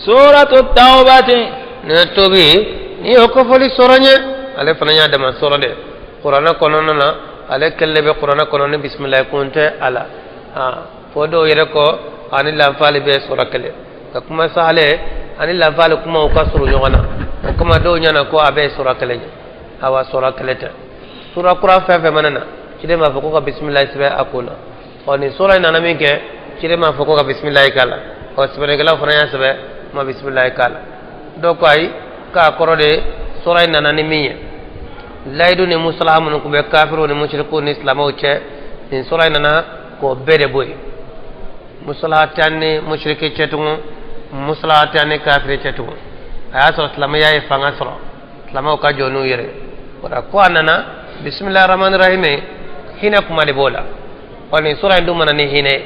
سورة التوبة. Nin ye tobi, nin ye o kofɔli sɔrɔ ye, ale fana y'a dama sɔrɔ de kuranɛ kɔnɔna na. Ale kɛlen bɛ kuranɛ kɔnɔ ni bisimilayi kun tɛ a la. Fo dɔw yɛrɛ kɔ ani lanfali bɛ sɔrɔ kelen ka kuma sahale ani lanfali kumaw ka surun ɲɔgɔn na. O kama dɔw ɲɛna ko a bɛɛ ye sɔrɔ kelen ye. Awa, sɔrɔ kelen tɛ. Sura kura fɛn fɛn mana na, ciden b'a fɔ ko ka bisimilayi sɛbɛn a kun na. Ɔ, nin sura in nana min kɛ, ciden b'a fɔ ko ka bisimilayi k'a la. Ɔ, sɛbɛnnikɛlaw fana y'a sɛbɛn ma bisimilayi k'a la. Dɔw ko ayi, k'a kɔrɔ de sura in nana ni min ye, layidu ni musalaha minnu tun bɛ kafiriw ni musirikiw ni silamɛw cɛ, nin sura in nana k'o bɛɛ de bɔ yen. Musalaha tɛ an ni musiriki cɛ tugun, musalaha tɛ an ni kafiri cɛ tugun. A y'a sɔrɔ silamɛya ye fanga sɔrɔ, silamɛw ka jɔ n'u yɛrɛ. O la ko a nana bisimilahi rahmani rahim, hinɛ kuma de b'o la. Ɔ, nin sura in dun mana ni hinɛ,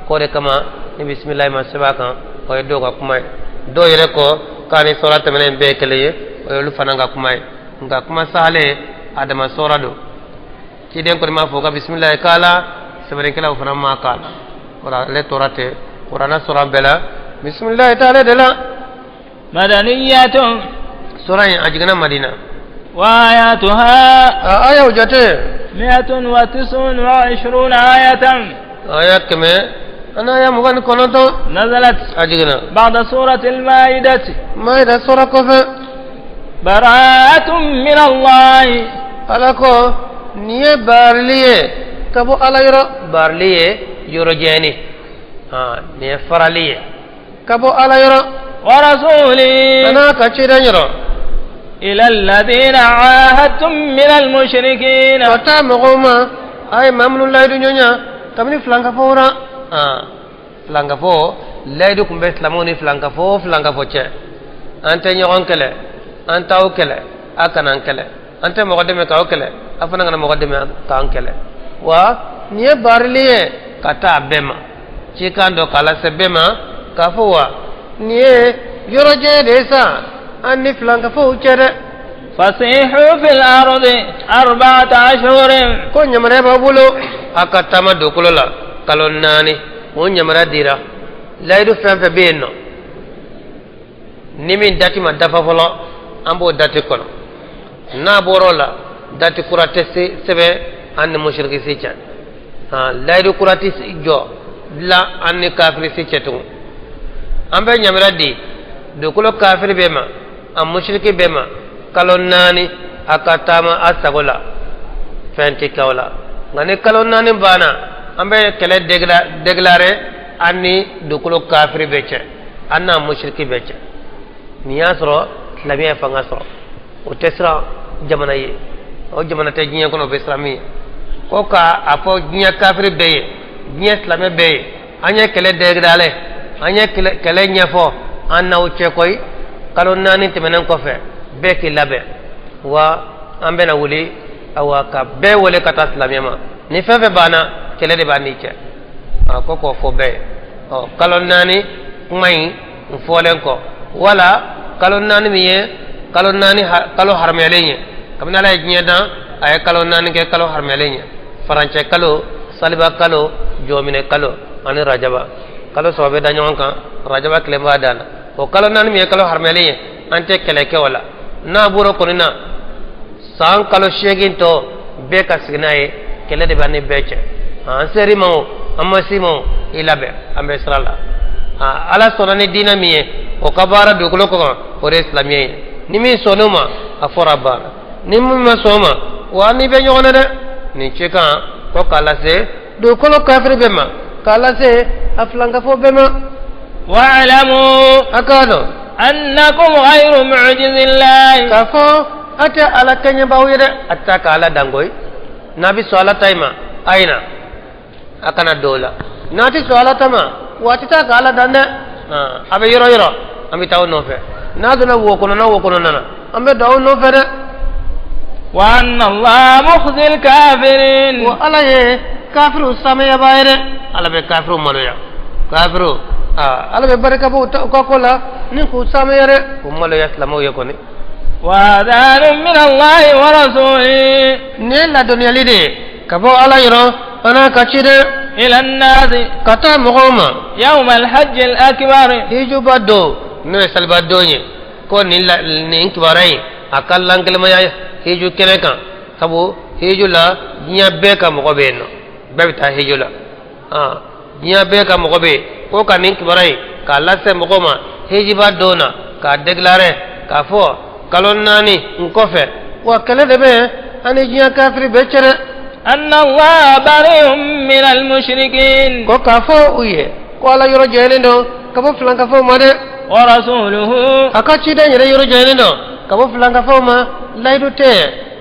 k'o de kama ni bisimilahi ma sɛbɛn a kan. O ye dɔw ka kuma ye. Dɔw yɛrɛ ko k'a ni sura tɛmɛnen bɛɛ ye kelen ye. O ye olu fana ka kuma ye. Nka kuma sahalen, a dama sura don. Ciden kɔni m'a fɔ ka bisimilahi k'a la, sɛbɛnnikɛlaw fana ma k'a la. O la ale tora ten. Kuranɛ sura bɛɛ la, bisimilahi t'ale de la. مدنية. Sura in a jiginna Madina. وآياتها A ayaw jate 129 آية. Aya 129. نزلت A jiginna بعد سورة المائدة. Maida sura kɔfɛ. براءة من الله. Ala ko nin ye baarili ye ka bɔ Ala yɔrɔ. Baarili ye yɔrɔ jɛni, nin ye farali ye ka bɔ Ala yɔrɔ ورسوله a n'a ka ciden yɔrɔ إلى الذين عاهدتم من المشركين. Ka taa mɔgɔw ma, a ye maa minnu layidu ɲɔgɔn kabini filankafɔw ra. Filankafɔ layidu tun bɛ silamɛw ni filankafɔ cɛ: an tɛ ɲɔgɔn kɛlɛ, an t'aw kɛlɛ, a kana an kɛlɛ, an tɛ mɔgɔ dɛmɛ k'aw kɛlɛ, a fana kana mɔgɔ dɛmɛ k'an kɛlɛ. Wa nin ye baarili ye ka taa bɛɛ ma, cikan dɔ k'a lase bɛɛ ma k'a fɔ wa nin ye yɔrɔjɛ de ye sa an ni filankafɔw cɛ dɛ. فسيحوا في الأرض 4 أشهر. Ko ɲamariya b'aw bolo, a ka taama dugukolo la kalo 4. O ɲamariya dira. Layidu fɛn fɛn bɛ yen nɔ, ni min dati ma dafa fɔlɔ, an b'o dati kɔnɔ. N'a bɔra o la, dati kura tɛ se sɛbɛn an ni musirikisi cɛ. Layidu kura tɛ jɔ dilan an ni kafirisi cɛ tugun. An bɛ ɲamariya di dugukolo kafiri bɛɛ ma, a musiriki bɛɛ ma, kalo 4 a ka taama a sago la, fɛn tɛ kɛ o la. Nka ni kalo 4 banna, an bɛ kɛlɛ déclarer an ni dugukolo kafiri bɛɛ cɛ, an n'a musiriki bɛɛ cɛ. Nin y'a sɔrɔ silamɛya ye fanga sɔrɔ. O tɛ siran jamana ye, o jamana tɛ diɲɛ kɔnɔ o bɛ siran min ye. Ko k'a fɔ diɲɛ kafiri bɛɛ ye, diɲɛ silamɛ bɛɛ ye, an ye kɛlɛ déclarer, an ye kɛlɛ ɲɛfɔ an n'aw cɛ koyi. Kalo 4 tɛmɛnen kɔfɛ, bɛɛ k'i labɛn wa an bɛna wuli, awa, ka bɛɛ wele ka taa silamɛya ma. Ni fɛn fɛn banna, kɛlɛ de b'an n'i cɛ. A ko k'o fɔ bɛɛ ye. Ɔ, kalo 4 kuma in n fɔlen kɔ, wala kalo 4 min ye kalo 4 kalo haramuyalen ye, kabini Ala ye diɲɛ dan, a ye kalo 4 kɛ kalo haramuyalen ye: farancɛ kalo, saliba kalo, jɔminɛ kalo ani rajaba. Kalo 3 bɛ da ɲɔgɔn kan, rajaba kelen b'a dan na. O kalo 4 min ye kalo haramuyalen ye, an tɛ kɛlɛ kɛ o la. N'a bɔra o kɔni na, san kalo 8 tɔ bɛɛ ka sigi n'a ye, kɛlɛ de b'an ni bɛɛ cɛ. An ser'i ma o, an ma s'i ma o, i labɛn, an bɛ sira la. Ala sɔnna ni diinɛ min ye, o ka baara dugukolo kɔ kan, o de ye silamɛya ye. Ni min sɔnn'o ma, a fɔra baara. Ni min ma sɔn o ma, wa n'i bɛ ɲɔgɔn na dɛ. Nin cikan ko k'a lase dugukolo kafiri bɛɛ ma, k'a lase a filankafo bɛɛ ma. واعلموا A k'a dɔn أنكم غير معجز الله. K'a fɔ a tɛ Ala kɛɲɛbaw ye dɛ. A tɛ taa ka Ala dan koyi. N'a bɛ sɔn Ala ta in ma, a ye na, a kana don o la. N'a tɛ sɔn Ala ta ma, wa a tɛ taa ka Ala dan dɛ. A bɛ yɔrɔ yɔrɔ, an bɛ taa aw nɔfɛ. N'a donna wo kɔnɔ na, wo kɔnɔna na, an bɛ don aw nɔfɛ dɛ. وأن الله مخزي الكافرين. Wa Ala ye kafiriw samɛyabaa ye dɛ. Ala bɛ kafiriw maloya. Kafiriw, Ala bɛ barika bɔ u ka ko la ni k'u samɛya dɛ, k'u maloya silamɛw ye kɔni. وأذان من الله ورسوله Nin ye ladɔnniyali de ye ka bɔ Ala yɔrɔ a n'a ka ci dɛ إلى الناس ka taa mɔgɔw ma يوم الحج الأكبر hijuba don. N'o ye salibadon ye, ko nin la nin kibaruya in a ka lankelemaya hiju kɛnɛ kan, sabu hiju la diɲɛ bɛɛ ka mɔgɔ bɛ yen nɔ, bɛɛ bɛ taa hiju la. Diɲɛ bɛɛ ka mɔgɔ bɛ yen, ko ka nin kibaruya in k'a lase mɔgɔw ma hijiba don na, k'a déclarer k'a fɔ kalo 4 n kɔfɛ, wa kɛlɛ de bɛ an ni diɲɛ kafiri bɛɛ cɛ dɛ. أن الله بريء من المشركين. Ko k'a fɔ u ye ko Ala yɔrɔ janyalen don ka bɔ filankafow ma dɛ. ورسوله. A ka ciden yɛrɛ yɔrɔ janyalen don ka bɔ filankafow ma. Layidu tɛ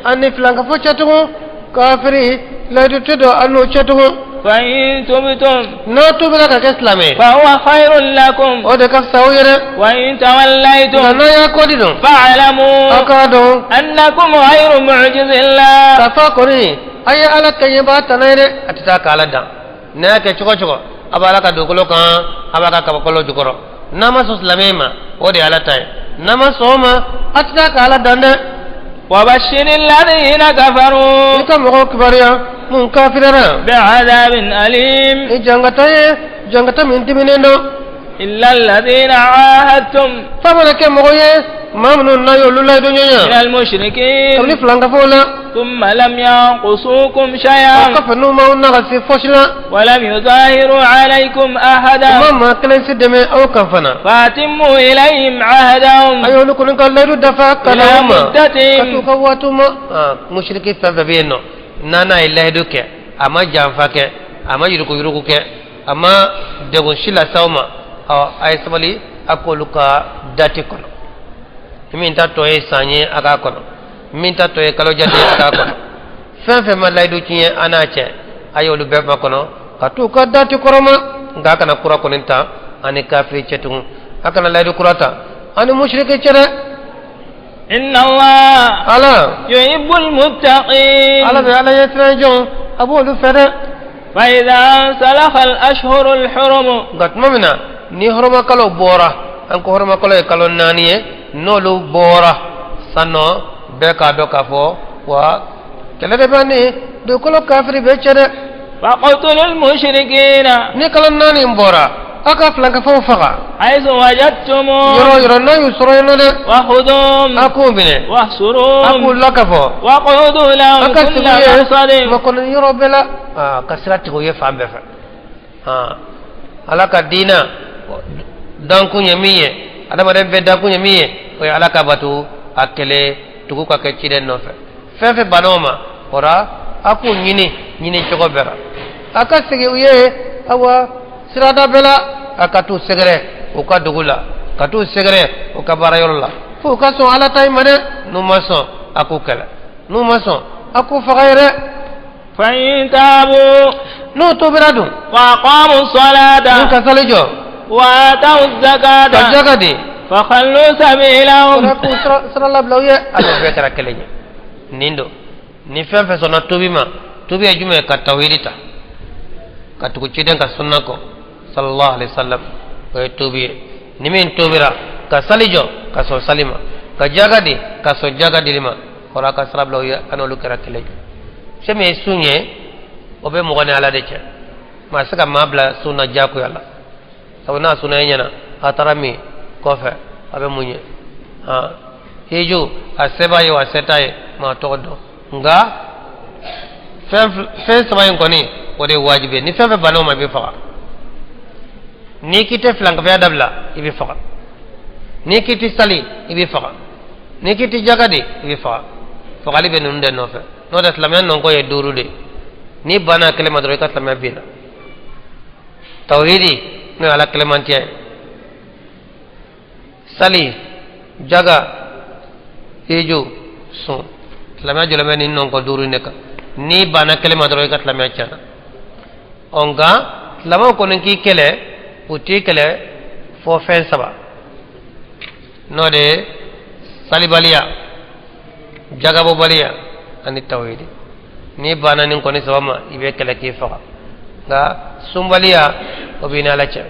an ni filankafo cɛ tugun, kafiri layidu tɛ don an n'o cɛ tugun. فإن تبتم N'a tubira ka kɛ silamɛ ye, فهو خير لكم. o de ka fisa aw yɛrɛ. وإن Nka توليتم n'a y'a kɔdi don, فاعلموا aw k'a dɔn أنكم غير معجز الله. k'a fɔ kɔni a ye Ala kɛɲɛbaa tana ye dɛ, a tɛ taa k'Ala dan. N'a y'a kɛ cogo o cogo, a b'a Ala ka dugukolo kan, a b'a ka kabakolo jukɔrɔ. N'a ma sɔn silamɛ ma, o de ye Ala ta ye. N'a ma sɔn o ma, a tɛ taa k'Ala dan dɛ. وبشر الذين كفروا I ka mɔgɔw kibaruya mun kafirara بعذاب أليم. ni jangata ye, jangata min diminen don. إلا الذين عاهدتم F'a mana kɛ mɔgɔ ye, maa minnu n'a y'olu layidu من ɲɔgɔn المشركين kabini filankafow la, ثم لم ينقصوكم o شيئا kɔfɛ n'u m'aw nagasi fosi la, ولم يظاهروا عليكم u ma أحدا maa kelen si dɛmɛ aw kan fana, فأتموا إليهم عهدهم a y'olu kɔni ka layidu dafa ka إلى na u ma ka t'u مدتهم. ka waatiw ma. Musiriki fɛn fɛn bɛ yen nɔ, n'a n'a ye layidu kɛ, a ma janfa kɛ, a ma yuruguyurugu kɛ, a ma degun si lase aw ma, ɔ a ye sabali, a k'olu ka dati kɔnɔ. Min ta tɔ ye san ye, a k'a kɔnɔ. Min ta tɔ ye kalo jate ye, a k'a kɔnɔ. Fɛn fɛn ma layidu tiɲɛ an n'a cɛ, a y'olu bɛɛ makɔnɔ ka t'u ka dati kɔrɔ ma. Nka a kana kura kɔni ta ani kafiri cɛ tugun, a kana layidu kura ta ani musiriki cɛ dɛ. إن الله Ala يحب المتقين. Ala bɛ Ala ɲɛ siran jɔn, a b'olu fɛ dɛ. فإذا انسلخ الأشهر الحرم Nka tuma min na ni hɔrɔmakalo bɔra, an ko hɔrɔmakalo ye kalo 4 ye, n'olu bɔra sanɔ, bɛɛ k'a dɔn k'a fɔ wa kɛlɛ de bɛ ni dugukolo kafiri bɛɛ cɛ dɛ. فاقتلوا المشركين Ni kalo 4 in bɔra, aw ka filankafow faga حيث وجدتموهم yɔrɔ o yɔrɔ n'a y'u sɔrɔ yen nɔ dɛ, وخذوهم a k'u minɛ, a k'u واحصروهم lakafɔ, واقعدوا a لهم ka كل sigi u ye مرصد. makɔnɔ yɔrɔ bɛɛ la, aa ka sira tigɛ u ye fan bɛɛ fɛ. Aa Ala ka diina dankun ye min ye, adamaden bɛɛ dankun ye min ye, o ye Ala ka bato a kelen, tugu ka kɛ ciden nɔfɛ. Fɛn fɛn banna o ma, o la a k'u ɲini ɲini cogo bɛɛ la, a ka sigi u ye awa sirada bɛɛ la, a ka t'u sɛgɛrɛ u ka dugu la, ka t'u sɛgɛrɛ u ka baarayɔrɔ la, fo u ka sɔn Ala ta in ma dɛ. N'u ma sɔn, a k'u kɛlɛ. N'u ma sɔn, a k'u faga yɛrɛ. فإن تابوا N'u tubira dun, وأقاموا n'u الصلاة ka sali jɔ, وآتوا ka الزكاة jaga di, فخلوا o سبيلهم. la k'u sira labila u ye, a n'o bɛɛ kɛra kelen ye. Nin don, ni fɛn fɛn sɔnna tubi ma, tubi ye jumɛn ye? Ka tawhidi ta, ka tugu ciden ka sunna kɔ sallallahu alaihi wasallam, o ye tubi ye. Ni min tubira ka sali jɔ, ka sɔn sali ma, ka jaga di, ka sɔn jaga dili ma, o la ka sira bila u ye, a n'olu kɛra kelen ye. Fɛn min ye sun ye, o bɛ mɔgɔ ni Ala de cɛ. Maa tɛ se ka maa bila sun na diyagoya la, sabu n'a sunna e ɲɛna, a taara min kɔfɛ, a bɛ mun ye? Hiju a se b'a ye wa a se t'a ye, maa tɔgɔ dɔn. Nka fɛn saba in kɔni, o de ye wajibi ye. Ni fɛn fɛn banna o ma, i bɛ faga. N'i k'i tɛ filankafoya dabila, i bɛ faga. N'i k'i tɛ sali, i bɛ faga. N'i k'i tɛ jaga di, i bɛ faga. Fagali bɛ ninnu de nɔfɛ. N'o tɛ, silamɛya nɔnkɔ ye 5 de ye. N'i banna kelen ma dɔrɔn, i ka silamɛya binna. Tawhidi, n'o ye Ala kelenmantiya ye, sali, jaga, hiju, sun, silamɛya jɔlen bɛ nin nɔnkɔ 5 in de kan. N'i banna kelen ma dɔrɔn, i ka silamɛya tiɲɛna. Ɔ nka silamɛw kɔni k'i kɛlɛ, u t'i kɛlɛ fo fɛn saba, n'o de ye salibaliya, jagabɔbaliya ani tawhidi. N'i banna nin kɔni saba ma, i bɛ kɛlɛ k'i faga. Nka sunbaliya, o b'i ni Ala cɛ,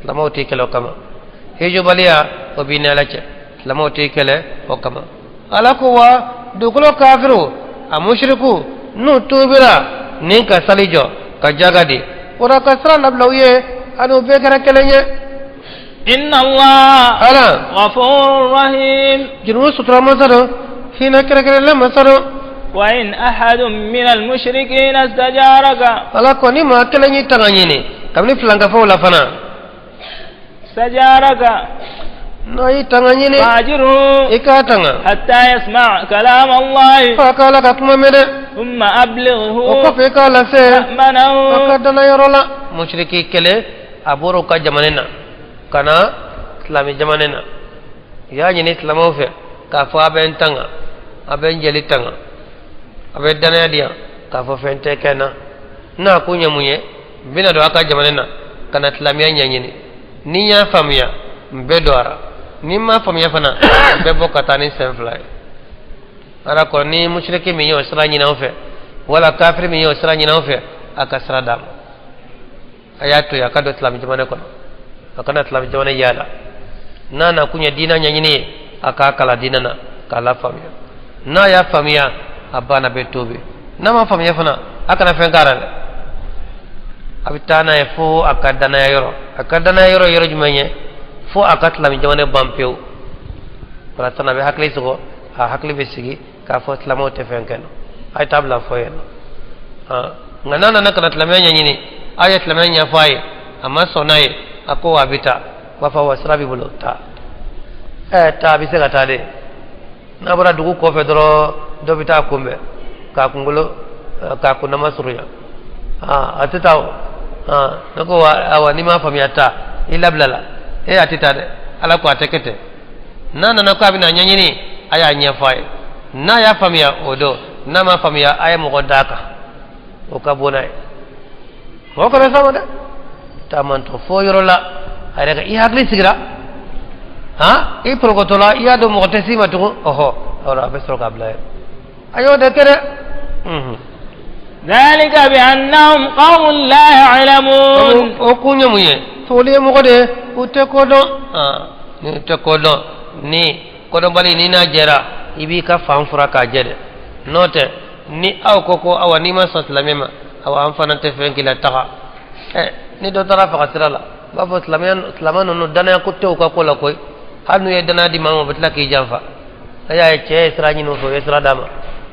silamɛw t'i kɛlɛ o kama. Hijubaliya, o b'i ni Ala cɛ, silamɛw t'i kɛlɛ o kama. Ala ko wa dugukolo kafiriw a musiriku, n'u tubira ni ka sali jɔ, ka jaga di, o la ka sira labila u ye, ani u bɛɛ kɛra kelen ye. Inna Allah Ala غفور رحيم. Jurumu sutura masa don, hinɛ kɛrɛnkɛrɛnlen masa don. وإن أحد من المشركين استجارك Ala ko ni maa kelen y'i tanga ɲini kabini filankafow la fana, استجارك n'o y'i tanga ɲini, فأجره i k'a tanga حتى يسمع كلام الله fo a k'Ala ka kuma mɛn dɛ. ثم أبلغه O kɔfɛ i k'a lase a ka مأمنه. danayɔrɔ la. Musiriki kelen a bɔra u ka jamana na ka na silamɛ jamana na, u y'a ɲini silamɛw fɛ k'a fɔ a bɛ n tanga, a bɛ n jeli tanga, a bɛ danaya di yan k'a fɔ fɛn tɛ kɛ n na. N'a kun ye mun ye, n bɛna don a ka jamana na ka na silamɛya ɲɛɲini. Ni n y'a faamuya, n bɛ don a la. Ni n m'a faamuya fana, n bɛ bɔ ka taa ni sen fila ye. Ala ko ni musiriki min y'o sira ɲini aw fɛ, wala kafiri min y'o sira ɲini aw fɛ, a ka sira d'a ma, a y'a to yen a ka don silamɛ jamana kɔnɔ, a kana silamɛ jamana yaala. N'a na kun ye diinɛ ɲɛɲini ye, a k'a kalan diinɛ na k'a la faamuya. N'a y'a faamuya, a banna, bɛ tobi. N'a ma faamuya fana, a kana fɛn k'a la dɛ. A bɛ taa n'a ye fo a ka danaya yɔrɔ. A ka danaya yɔrɔ ye yɔrɔ jumɛn ye? Fo a ka silamɛ jamana ban pewu. Walasa a bɛ hakili sɔrɔ, a hakili bɛ sigi k'a fɔ silamɛw tɛ fɛn kɛ na, a ye taa bila fɔ yen nɔ. Nka n'a nana ka na silamɛya ɲɛɲini, a ye silamɛya ɲɛfɔ a ye, a ma sɔn n'a ye, a ko a bɛ taa, b'a fɔ wa sira b'i bolo, taa. Ɛ, taa, a bɛ se ka taa de. N'a bɔra dugu kɔfɛ dɔrɔn, dɔ bɛ taa kunbɛn k'a kunkolo k'a kundama surunya. A tɛ taa o. Ne ko awa, n'i m'a faamuya, taa, i labila la. E, a tɛ taa dɛ. Ala ko a tɛ kɛ ten. N'a nana ko a bɛna ɲɛɲini, a y'a ɲɛfɔ a ye. N'a y'a faamuya, o don. N'a ma faamuya, a ye mɔgɔ d'a kan, o ka bɔ n'a ye. Mɔgɔ kana s'a ma dɛ. Taamantɔ fo yɔrɔ la, a yɛrɛ ka i hakili sigira, han, i porokoto la, i y'a dɔn mɔgɔ tɛ s'i ma tugun, ɔhɔ, a bɛ sɔrɔ k'a bila yɛrɛ. A y'o de kɛ dɛ. ذلك بأنهم قوم لا يعلمون. O kun ye mun ye? Olu ye mɔgɔ de ye, u tɛ ko dɔn. Ni tɛ ko dɔn, ni kodɔnbali ni n'a jɛra, i b'i ka fan fura k'a jɛ dɛ. N'o tɛ, ni aw ko ko awa, n'i ma sɔn silamɛ ma, awa, an fana tɛ fɛn k'i la, taga. Ɛ, ni dɔ taara faga sira la, u b'a fɔ silamɛya, silamɛ ninnu danaya ko tɛ u ka ko la koyi. Hali n'u ye danaya di maa ma, u bɛ tila k'i janfa. A y'a ye, cɛ ye sira ɲini u fɛ, u ye sira d'a ma,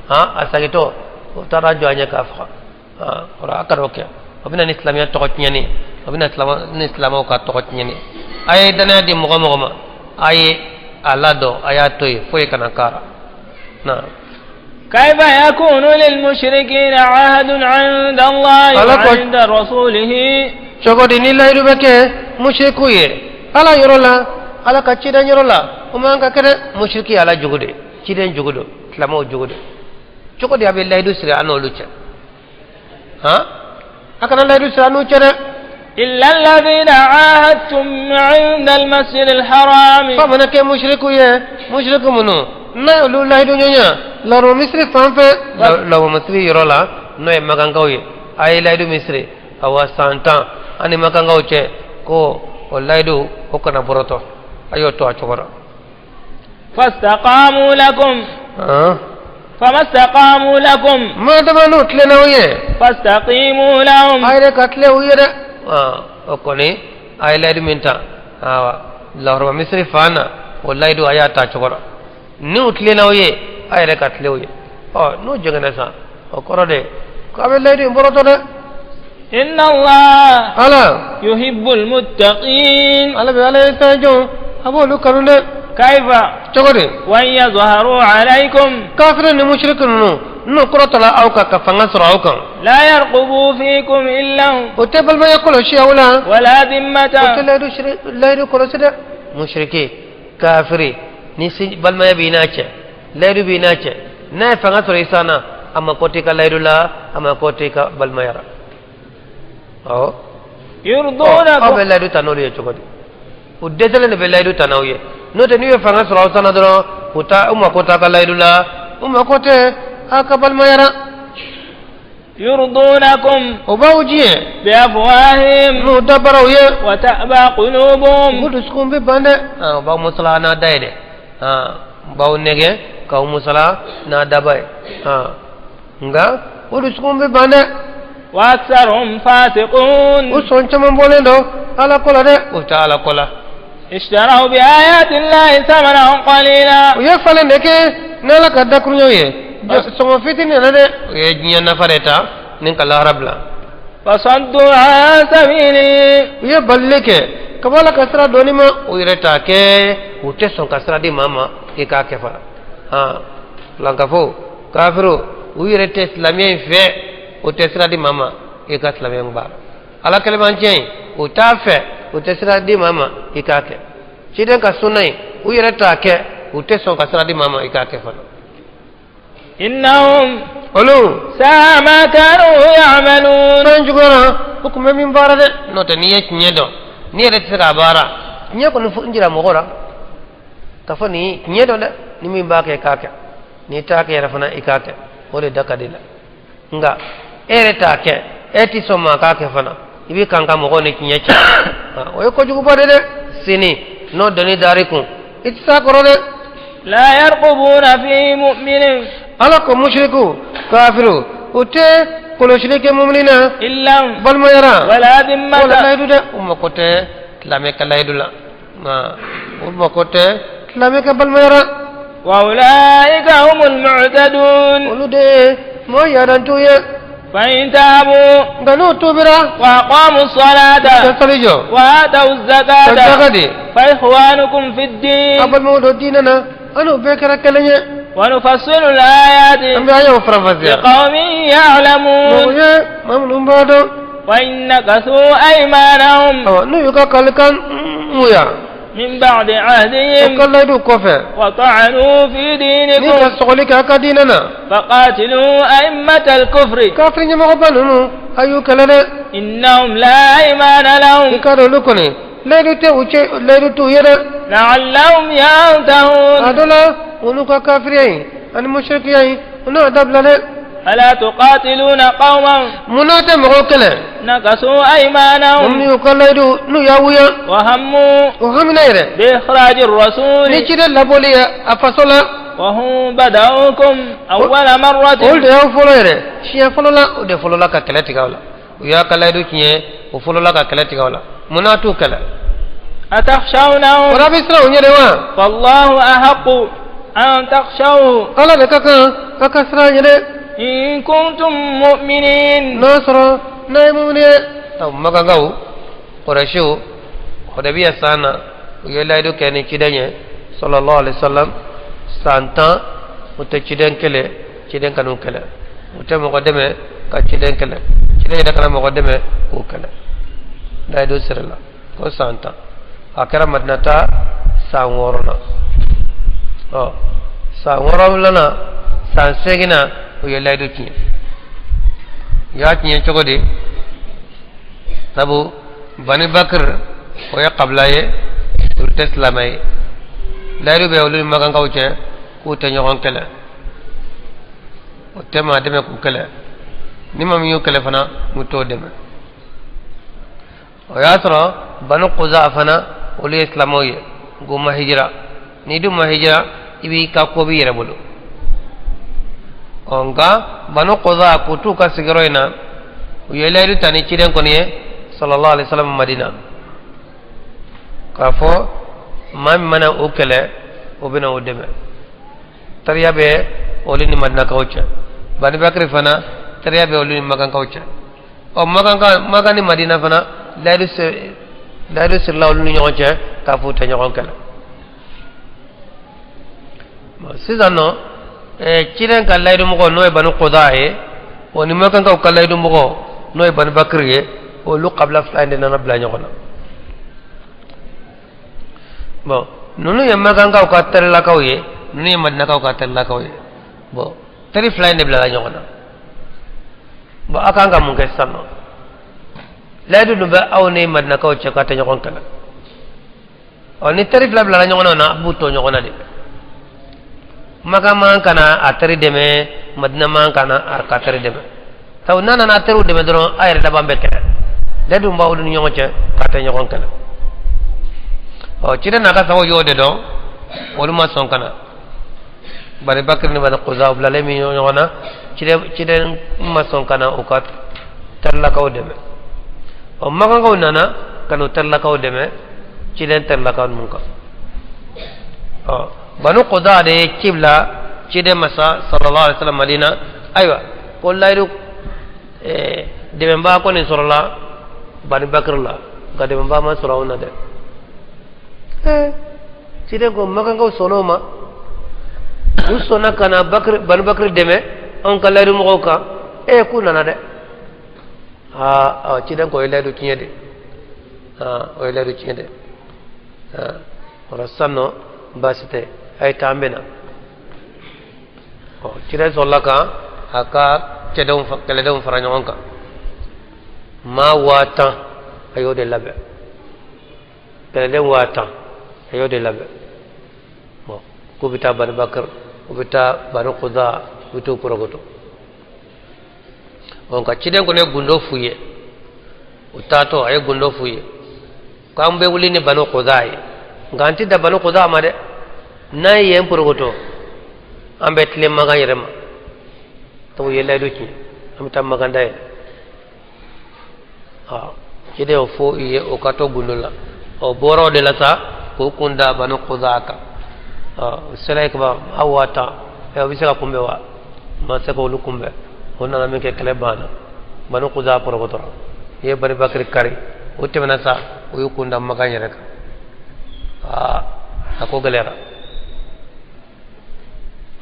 han, a sagitɔ, o taara jɔ a ɲɛ k'a faga. Han, o la a kana o kɛ. O bɛ na ni silamɛya tɔgɔ tiɲɛni, o bɛ na ni silamɛw ka tɔgɔ tiɲɛni. A ye danaya di mɔgɔ mɔgɔ ma, a ye a ladɔn, a y'a to yen, foyi kana k'a la na. كيف يكون للمشركين عهد عند الله وعند رسوله Cogo di ni layidu bɛ kɛ musiriku ye Ala yɔrɔ la, Ala ka ciden yɔrɔ la? O man ka kɛ dɛ. Musiriki ye Ala jugu de, ciden jugu don, silamɛw jugu de. Cogo di a bɛ layidu siri an n'olu cɛ? Han, a kana layidu siri an n'u cɛ dɛ. إلا الذين عاهدتم عند المسجد الحرام. F'a mana kɛ musiriku ye, musiriku minnu n'a y'olu layidu ɲɔgɔnya lɔrɔ misiri fan fɛ, lɔrɔ misiri yɔrɔ la, n'o ye makankaw ye, a ye layidu min siri, awa, san 10 an ni makankaw cɛ, ko o layidu o kana bɔrɔtɔ, a y'o to a cogo la. فاستقاموا لكم فما استقاموا لكم. Ma dama n'u tilenna aw ye, فاستقيموا لهم. a yɛrɛ ka tilen u ye dɛ. O kɔni, a ye layidu min ta, awa, lahɔrɔma misiri fan na, o layidu a y'a ta cogo la. N'u tilenna aw ye, a yɛrɛ ka tilen u ye. Ɔ, n'u jɛngɛnna sa, o kɔrɔ de k'a bɛ layidu in bɔrɔtɔ dɛ. إن الله Ala يحب المتقين. Ala bɛ Ala ye fɛn jɔn, a b'olu kanu dɛ. كيف Cogo di? وإن يظهروا عليكم Kafiri ni musiriki ninnu, n'u kɔrɔtɔla aw kan ka fanga sɔrɔ aw kan, لا يرقبوا فيكم إلا o tɛ balimaya kɔlɔsi aw la, ولا o tɛ ذمة. layidu siri, layidu kɔlɔsi dɛ. Musiriki kafiri ni si balimaya b'i n'a cɛ, layidu b'i n'a cɛ, n'a ye fanga sɔrɔ i san na, a mako t'i ka layidu la, a mako t'i ka balimaya la. Awɔ, aw bɛ يرضونكم layidu ta n'olu ye cogo di? U dɛsɛlen de bɛ layidu ta n'aw ye. N'o tɛ, n'u ye fanga sɔrɔ aw san na dɔrɔn, u ta u mako t'a ka layidu la, u mako tɛ aw ka balimaya la. يرضونكم O b'aw diɲɛ بأفواههم n'u dabaraw ye, وتأبى u قلوبهم. dusukun bɛ ban dɛ. U b'aw musala n'a da ye dɛ, u b'aw nɛgɛ k'aw musala n'a daba ye, nka u dusukun bɛ ban dɛ. وأكثرهم فاسقون. U sɔn caman bɔlen don Ala ko la dɛ, u tɛ Ala ko la. اشتروا بآيات الله ثمنا قليلا. U ye falen de kɛ n'Ala ka dakuruɲɛw ye, sɔngɔ fitinin na dɛ, u ye diɲɛ nafa de ta ni ka lahara bila. فصدوا عن سبيله. U ye balili kɛ ka bɔ Ala ka sira dɔɔni ma, u yɛrɛ t'a kɛ, u tɛ sɔn ka sira di maa ma i k'a kɛ fana. Han, filankafo kafiro, u yɛrɛ tɛ silamɛya in fɛ, u tɛ sira di maa ma i ka silamɛya in baara. Ala kɛlɛmancɛ in, u t'a fɛ, u tɛ sira di maa ma i k'a kɛ. Ciden ka sunna in, u yɛrɛ t'a kɛ, u tɛ sɔn ka sira di maa ma i k'a kɛ fana. إنهم Olu ساء ما كانوا يعملون. Fɛn juguyara, u tun bɛ min baara dɛ. N'o tɛ, n'i ye tiɲɛ dɔn, n'i yɛrɛ tɛ se k'a baara, tiɲɛ kɔni fo n jira mɔgɔ la k'a fɔ nin tiɲɛ dɔn dɛ, ni min b'a kɛ i k'a kɛ, n'i t'a kɛ yɛrɛ fana i k'a kɛ, o de da ka di la. Nka e yɛrɛ t'a kɛ, e ti sɔn maa k'a kɛ fana, i b'i kan ka mɔgɔw ni tiɲɛ cɛ, o ye kojuguba de dɛ. Sini n'o dɔnni dar'i kun, i tɛ s'a kɔrɔ dɛ. لا يرقبون في مؤمن. Ala ko mushriku kafiru, u tɛ kɔlɔsili kɛ mumini na إلا balimayara ولا ذمة. Wala layidu dɛ, u mako tɛ silamɛ ka layidu la, u mako tɛ silamɛ ka balimayara. وأولئك هم المعتدون. Olu de ye mɔgɔ yadantu ye. فإن تابوا Nka n'u tubira وأقاموا ka الصلاة sali jɔ وآتوا ka الزكاة zaka di فإخوانكم في a الدين. balimaw don diinɛ na, an n'u bɛɛ kɛra kelen ye. ونفصل الآيات An bɛ ayaw faranfasiya لقوم mɔgɔ يعلمون. ye maa minnu b'a dɔn. وإن نكثوا أيمانهم Awa, n'u y'u ka kalikan ŋuya من بعد u عهدهم ka layidu kɔfɛ وطعنوا في ni دينكم ka sɔgɔli kɛ a ka diinɛ na, فقاتلوا أئمة الكفر kafiri ɲɛmɔgɔba ninnu, a y'u kɛlɛ dɛ. إنهم لا أيمان I لهم ka dɔn olu kɔni layidu tɛ u cɛ, layidu t'u ye dɛ. لعلهم A ينتهون. dɔ la, olu ka kafiriya in ani musirikiya in, u n'a dabila dɛ. ألا تقاتلون قوما Mun n'a tɛ mɔgɔw kɛlɛ نكثوا minnu أيمانهم y'u ka layidu n'u y'a wuya وهموا u hamina yɛrɛ بإخراج الرسول ni ciden labɔli ye a faso la? وهم بدأوكم أول مرة. Olu de y'aw fɔlɔ yɛrɛ siɲɛ fɔlɔ la, o de fɔlɔ la ka kɛlɛ tigɛ aw la. U y'a ka layidu tiɲɛ, o fɔlɔ la ka kɛlɛ tigɛ aw la. Mun n'a t'u kɛlɛ? أتخشونهم O la, a bɛ siran u ɲɛ de wa? فالله أحق أن تخشوه Ala de ka kan a ka siran ɲɛ dɛ إن كنتم مؤمنين. N'a sɔrɔ n'a ye mumuni ye. Makankaw, Kɔrɛsiw, Hudabiya san na, u ye layidu kɛ ni ciden ye sallallahu alaihi wasallam, san 10 u tɛ ciden kɛlɛ, ciden kan'u kɛlɛ, u tɛ mɔgɔ dɛmɛ ka ciden kɛlɛ, ciden yɛrɛ kana mɔgɔ dɛmɛ k'u kɛlɛ. Layidu sirila ko san 10. A kɛra Madinata san wɔɔrɔnan. Ɔ, san wɔɔrɔnan, san seeginna, u ye layidu tiɲɛ. U y'a tiɲɛ cogo di? Sabu Bani Bakr, o ye kabila ye, olu tɛ silamɛ ye. Layidu bɛ olu ni makankaw cɛ k'u tɛ ɲɔgɔn kɛlɛ, o tɛ maa dɛmɛ k'u kɛlɛ, ni maa min y'u kɛlɛ fana, u t'o dɛmɛ. O y'a sɔrɔ Banu Kuza fana, olu ye silamɛw ye, nk'u ma hijira. N'i dun ma hijira, i b'i ka ko b'i yɛrɛ bolo. Ɔ, nka Banu Kuza k'u t'u ka sigiyɔrɔ in na, u ye layidu ta ni ciden kɔni ye sallallahu alaihi wasallam Madina, k'a fɔ maa min mana o kɛlɛ, o bɛna o dɛmɛ. Tariya bɛ olu ni Madinakaw cɛ. Bani Bakiri fana, tariya bɛ olu ni Makankaw cɛ. Ɔ, Makanka, Makan ni Madina fana, layidu sirila olu ni ɲɔgɔn cɛ k'a fɔ u tɛ ɲɔgɔn kɛlɛ. Sisan nɔ, ciden ka layidu mɔgɔ, n'o ye Bani Kuza ye, o ni Makankaw ka layidu mɔgɔ, n'o ye Bani Bakiri ye, olu kabila fila in de nana bila ɲɔgɔn na. Bon, ninnu ye Makankaw ka terilakaw ye, ninnu ye Madinakaw ka terilakaw ye. Bon, teri fila in de bilala ɲɔgɔn na. Bon, a kan ka mun kɛ sisan nɔ? Layidu dun bɛ aw ni Madinakaw cɛ k'a tɛ ɲɔgɔn kɛlɛ. Ɔ, ni teri fila bilala ɲɔgɔn na, a b'u to ɲɔgɔn na de. Makan man ka na a teri dɛmɛ, Madina man ka na a ka teri dɛmɛ, sabu n'a nana a teriw dɛmɛ dɔrɔn, a yɛrɛ laban bɛ kɛlɛ. Layidu b'aw ni ɲɔgɔn cɛ k'a tɛ ɲɔgɔn kɛlɛ. Ɔ, ciden n'a ka sababu y'o de dɔn, olu ma sɔn ka na. Bani Bakiri ni Bani Kuza, u bilalen min ɲɔgɔn na, ciden ma sɔn ka na u ka terilakaw dɛmɛ. Ɔ, makankaw nana ka n'u terilakaw dɛmɛ. Ciden terila ninnu kan. Ɔ, Banu Kudaa de ye ci bila ciden ma sa, sallallahu alaihi wasallam, Madina. Ayiwa, ko layidu dɛmɛbaa kɔni sɔrɔla Bani Bakiri la, nka dɛmɛbaa ma sɔrɔ anw na dɛ. Ciden ko Makankaw sɔnna o ma, u sɔnna ka na Bani Bakiri dɛmɛ anw ka layidu mɔgɔw kan. K'u nana dɛ. Aa, ciden ko o ye layidu tiɲɛ de, o ye layidu tiɲɛ dɛ. O la sisan nɔ, baasi tɛ, a ye taa, an bɛ na. Ɔ, ciden sɔrɔla ka a ka cɛdenw, kɛlɛdenw fara ɲɔgɔn kan, maa 10,000 a y'o de labɛn, kɛlɛden 10,000 a y'o de labɛn. Bɔn, k'u bɛ taa Bani Bakr, u bɛ taa Bani Kuda, u bɛ t'u porokoto. Ɔ, nka ciden kɔni ye gundo f'u ye u taatɔ, a ye gundo f'u ye k'an bɛ wuli ni Bani Kuda ye, nka an tɛ da Bani Kuda ma dɛ. N'an ye yen porokoto, an bɛ tilen Makan yɛrɛ ma, donc u ye layidu tiɲɛ, an bɛ taa Makan dayɛlɛ. Ɔ, ciden y'o fɔ u ye, o ka to gundo la. Ɔ, bɔra o de la sa k'o kun da Bani Kuda kan. Ɔ, o sera yen kaban, maa 10,000, o bɛ se ka kunbɛn wa? Ma se k'olu kunbɛn. O nana min kɛ, kɛlɛ banna, Bani Kuda porokotora, i ye Bani Bakiri kari. O tɛmɛna sa, o y'u kun da Makan yɛrɛ kan. Aa, a ko gɛlɛyara.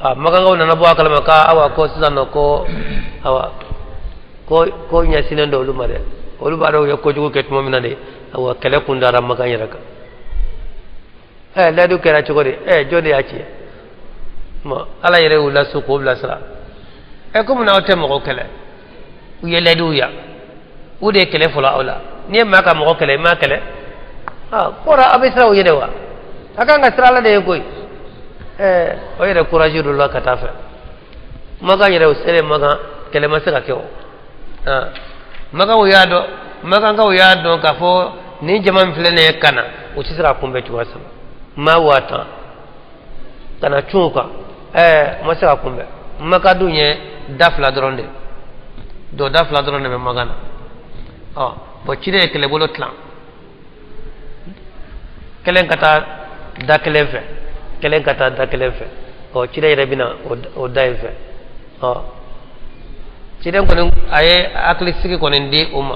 Aa, Makankaw nana bɔ a kalama ka awa, ko sisan nɔ, ko awa, ko ɲɛsinnen don olu ma dɛ. Olu b'a dɔn u ye kojugu kɛ tuma min na de, awa, kɛlɛ kun dara Makan yɛrɛ kan. Layidu kɛra cogo di? Jɔn de y'a tiɲɛ? Bon, Ala yɛrɛ y'u lasu k'o bilasira. Komi n'aw tɛ mɔgɔ kɛlɛ, u ye layiduw ya, u de ye kɛlɛ fɔlɔ aw la. N'i ye maa ka mɔgɔ kɛlɛ, i m'a kɛlɛ. Aa, kɔrɔ aw bɛ siran u ye de wa? A kan ka siran Ala de ye koyi. O yɛrɛ courage dɔ la ka taa fɛ Makan yɛrɛ, o selen Makan, kɛlɛ ma se ka kɛ o. Makanw y'a dɔn, Makankaw y'a dɔn k'a fɔ nin jama min filɛ nin ye ka na, u tɛ se ka kunbɛn cogoya saba. Maa 10,000 ka na cun u kan, u ma se ka kunbɛn. Makan dun ye da fila dɔrɔn de, dɔ da fila dɔrɔn de bɛ Makan na. Ɔ bɔn, ciden ye kɛlɛbolo tilan, kelen ka taa da kelen fɛ, kelen ka taa da kelen fɛ. Ɔ, ciden yɛrɛ bɛna o da in fɛ. Ɔ, ciden kɔni a ye hakilisigi kɔni di o ma.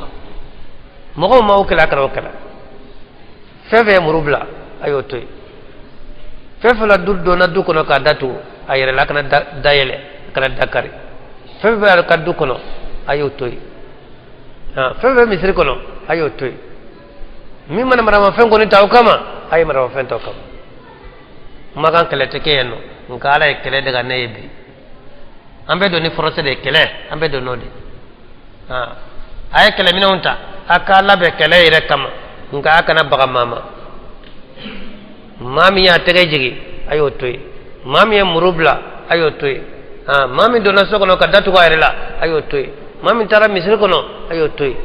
Mɔgɔw ma o kɛlɛ, a kana o kɛlɛ. Fɛn fɛn ye muru bila, a y'o to yen. Fɛn fɛn la du donna du kɔnɔ k'a datugu a yɛrɛ la, a kana da yɛlɛ, a kana da kari. Fɛn fɛn bɛ ka du kɔnɔ, a y'o to yen. Fɛn fɛn misiri kɔnɔ, a y'o to yen. Min mana maramafɛn kɔni ta o kama, a ye maramafɛn ta o kama. Makan kɛlɛ tɛ kɛ yen nɔ, nka Ala ye kɛlɛ daga ne ye bi. An bɛ don ni force de ye kɛlɛ, an bɛ don n'o de. A ye kɛlɛminɛnw ta, a k'a labɛn kɛlɛ yɛrɛ kama, nka a kana baga maa ma. Maa min y'a tɛgɛ jigin, a y'o to yen. Maa min ye muru bila, a y'o to yen. Maa min donna so kɔnɔ ka datugu a yɛrɛ la, a y'o to yen. Maa min taara misiri kɔnɔ, a y'o to yen.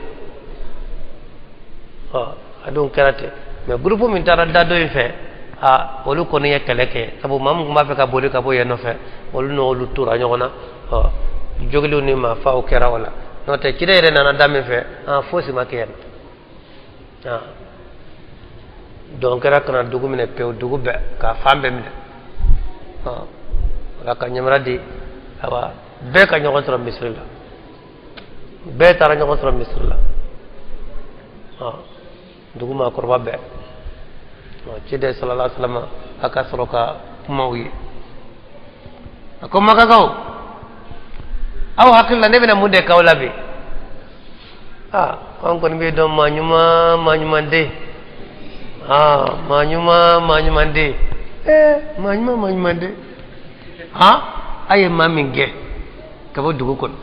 Ɔ, a dun kɛra ten. Mɛ groupe min taara da dɔ in fɛ, a olu kɔni ye kɛlɛ kɛ, sabu maa min tun b'a fɛ ka boli ka bɔ yen nɔfɛ, olu n'olu tora ɲɔgɔn na. Ɔ, jogiliw ni maafaw kɛra o la. N'o tɛ, ciden yɛrɛ nana da min fɛ, fosi ma kɛ yen. Dɔn kɛra ka na dugu minɛ pewu, dugu bɛɛ k'a fan bɛɛ minɛ. Ɔ, o la ka ɲɛmara di, awa, bɛɛ ka ɲɔgɔn sɔrɔ misiri la. Bɛɛ taara ɲɔgɔn sɔrɔ misiri la. Ɔ, dugu maakɔrɔba bɛɛ. Ɔ, ciden sallallahu alaihi wasallam a ka sɔrɔ ka kuma u ye. A ko Makakaw, aw hakili la ne bɛna mun de k'aw la bi? Aa, an kɔni bɛ dɔn maa ɲuman, maa ɲuman den. Aa, maa ɲuman, maa ɲuman den. Maa ɲuman, maa ɲuman den. Han, a ye maa min gɛn ka bɔ dugu kɔnɔ,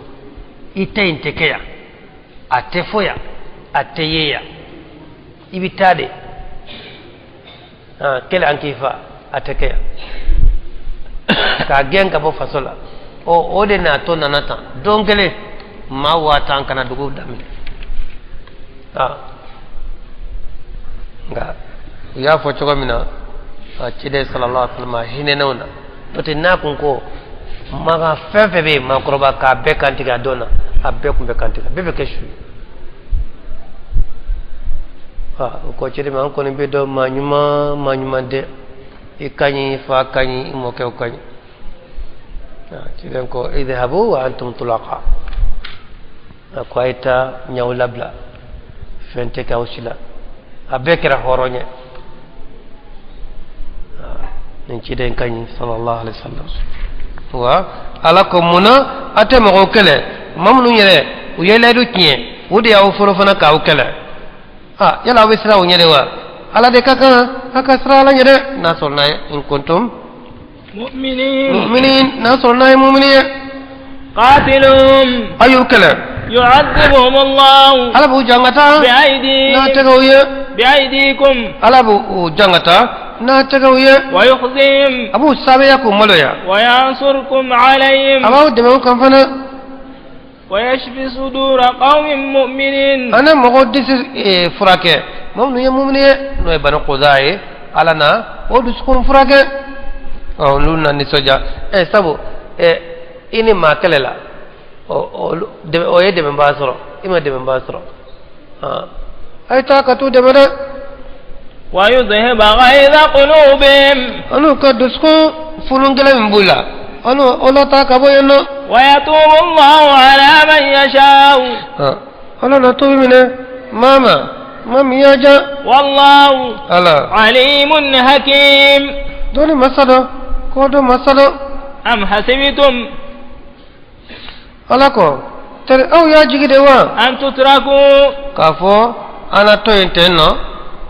i ta in tɛ kɛ yan, a tɛ fɔ yan, a tɛ ye yan, i bɛ taa de. Kɛlɛ an k'i fa, a tɛ kɛ yan, k'a gɛn ka bɔ faso la. Ɔ, o de natɔ nana tan don kelen, maa 10,000 kana dugu daminɛ. Nka u y'a fɔ cogo min na, ciden sallallahu alaihi wasallam a hinɛn'o na. N'o tɛ, n'a kun ko maga fɛn fɛn bɛ yen maakɔrɔba k'a bɛɛ kantigɛ a don na, a bɛɛ kun bɛ kantigɛ, bɛɛ bɛ kɛ su ye. O ko ciden ma, an kɔni b'i dɔn maa ɲuman, maa ɲuman dɛ, i ka ɲi, i fa ka ɲi, i mɔkɛw ka ɲi. Ciden ko idhabu wa antum tulaqa, a ko a ye taa, n y'aw labila, fɛn tɛ k'aw si la. A bɛɛ kɛra hɔrɔn ye. Nin ciden ka ɲi, sallallahu alaihi wasallam. Wa ala ko mun na a tɛ mɔgɔw kɛlɛ, maa minnu yɛrɛ u ye layidu tiɲɛ, o de y'aw fɔlɔ fana k'aw kɛlɛ? A yala aw bɛ siran o ɲɛ de wa? Ala de ka kan a ka siran ala ɲɛ dɛ, n'a sɔrɔ n'a ye in kuntum mu'minin, mu'minin, n'a sɔrɔ n'a ye mumini ye. Qatiluhum, a y'u kɛlɛ. Yu'adhibuhum Allah, ala b'u jangata bi'aydi n'a tɛgɛw ye. Bi'aydikum, ala b'u jangata n'a tɛgɛw ye. Wa yukhzihim, a b'u sabeya k'u maloya. Wa yansurkum alayhim, a b'aw dɛmɛ u kan fana. Wa yashfi sudura qawmin mu'minin, a na mɔgɔw disi furakɛ, maa minnu ye mumini ye, n'o ye bani Kuza ye, ala na o dusukun furakɛ, ɔ olu na nisɔndiya. Sabu i ni maa kɛlɛ la, o ye dɛmɛbaa sɔrɔ, i ma dɛmɛbaa sɔrɔ. A ye taa ka t'u dɛmɛ dɛ. Wa yudhhiba ghayza qulubihim, an'u ka dusukun funun gɛlɛn min b'u la, an'u o lataa ka bɔ yen nɔ. Wa yatubu Allahu ala man yasha'u, ala na tuubi minɛ maa ma, maa min y'a diya. Wallahu ala alimun hakim, dɔnni masa dɔ, kodɔn masa dɔ. Am hasibtum, ala ko tari aw y'a jigi de wa an tutraku, k'a fɔ an na to yen ten nɔ,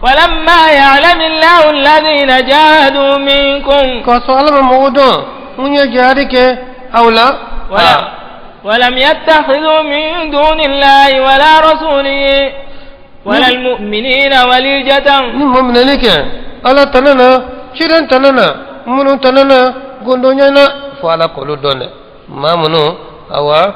walamma ya'lamu Allahu alladhina jahadu minkum, k'a sɔrɔ ala ma mɔgɔw dɔn mun ye jihadi kɛ aw la. Walam yattakhidhu min duni Allahi wala rasulihi wala almu'minina walijatan, ni mɔgɔ minɛli kɛ ala tana na, ciden tana na, minnu tana na gundo ɲɛna, fo ala k'olu dɔn dɛ. Maa minnu awa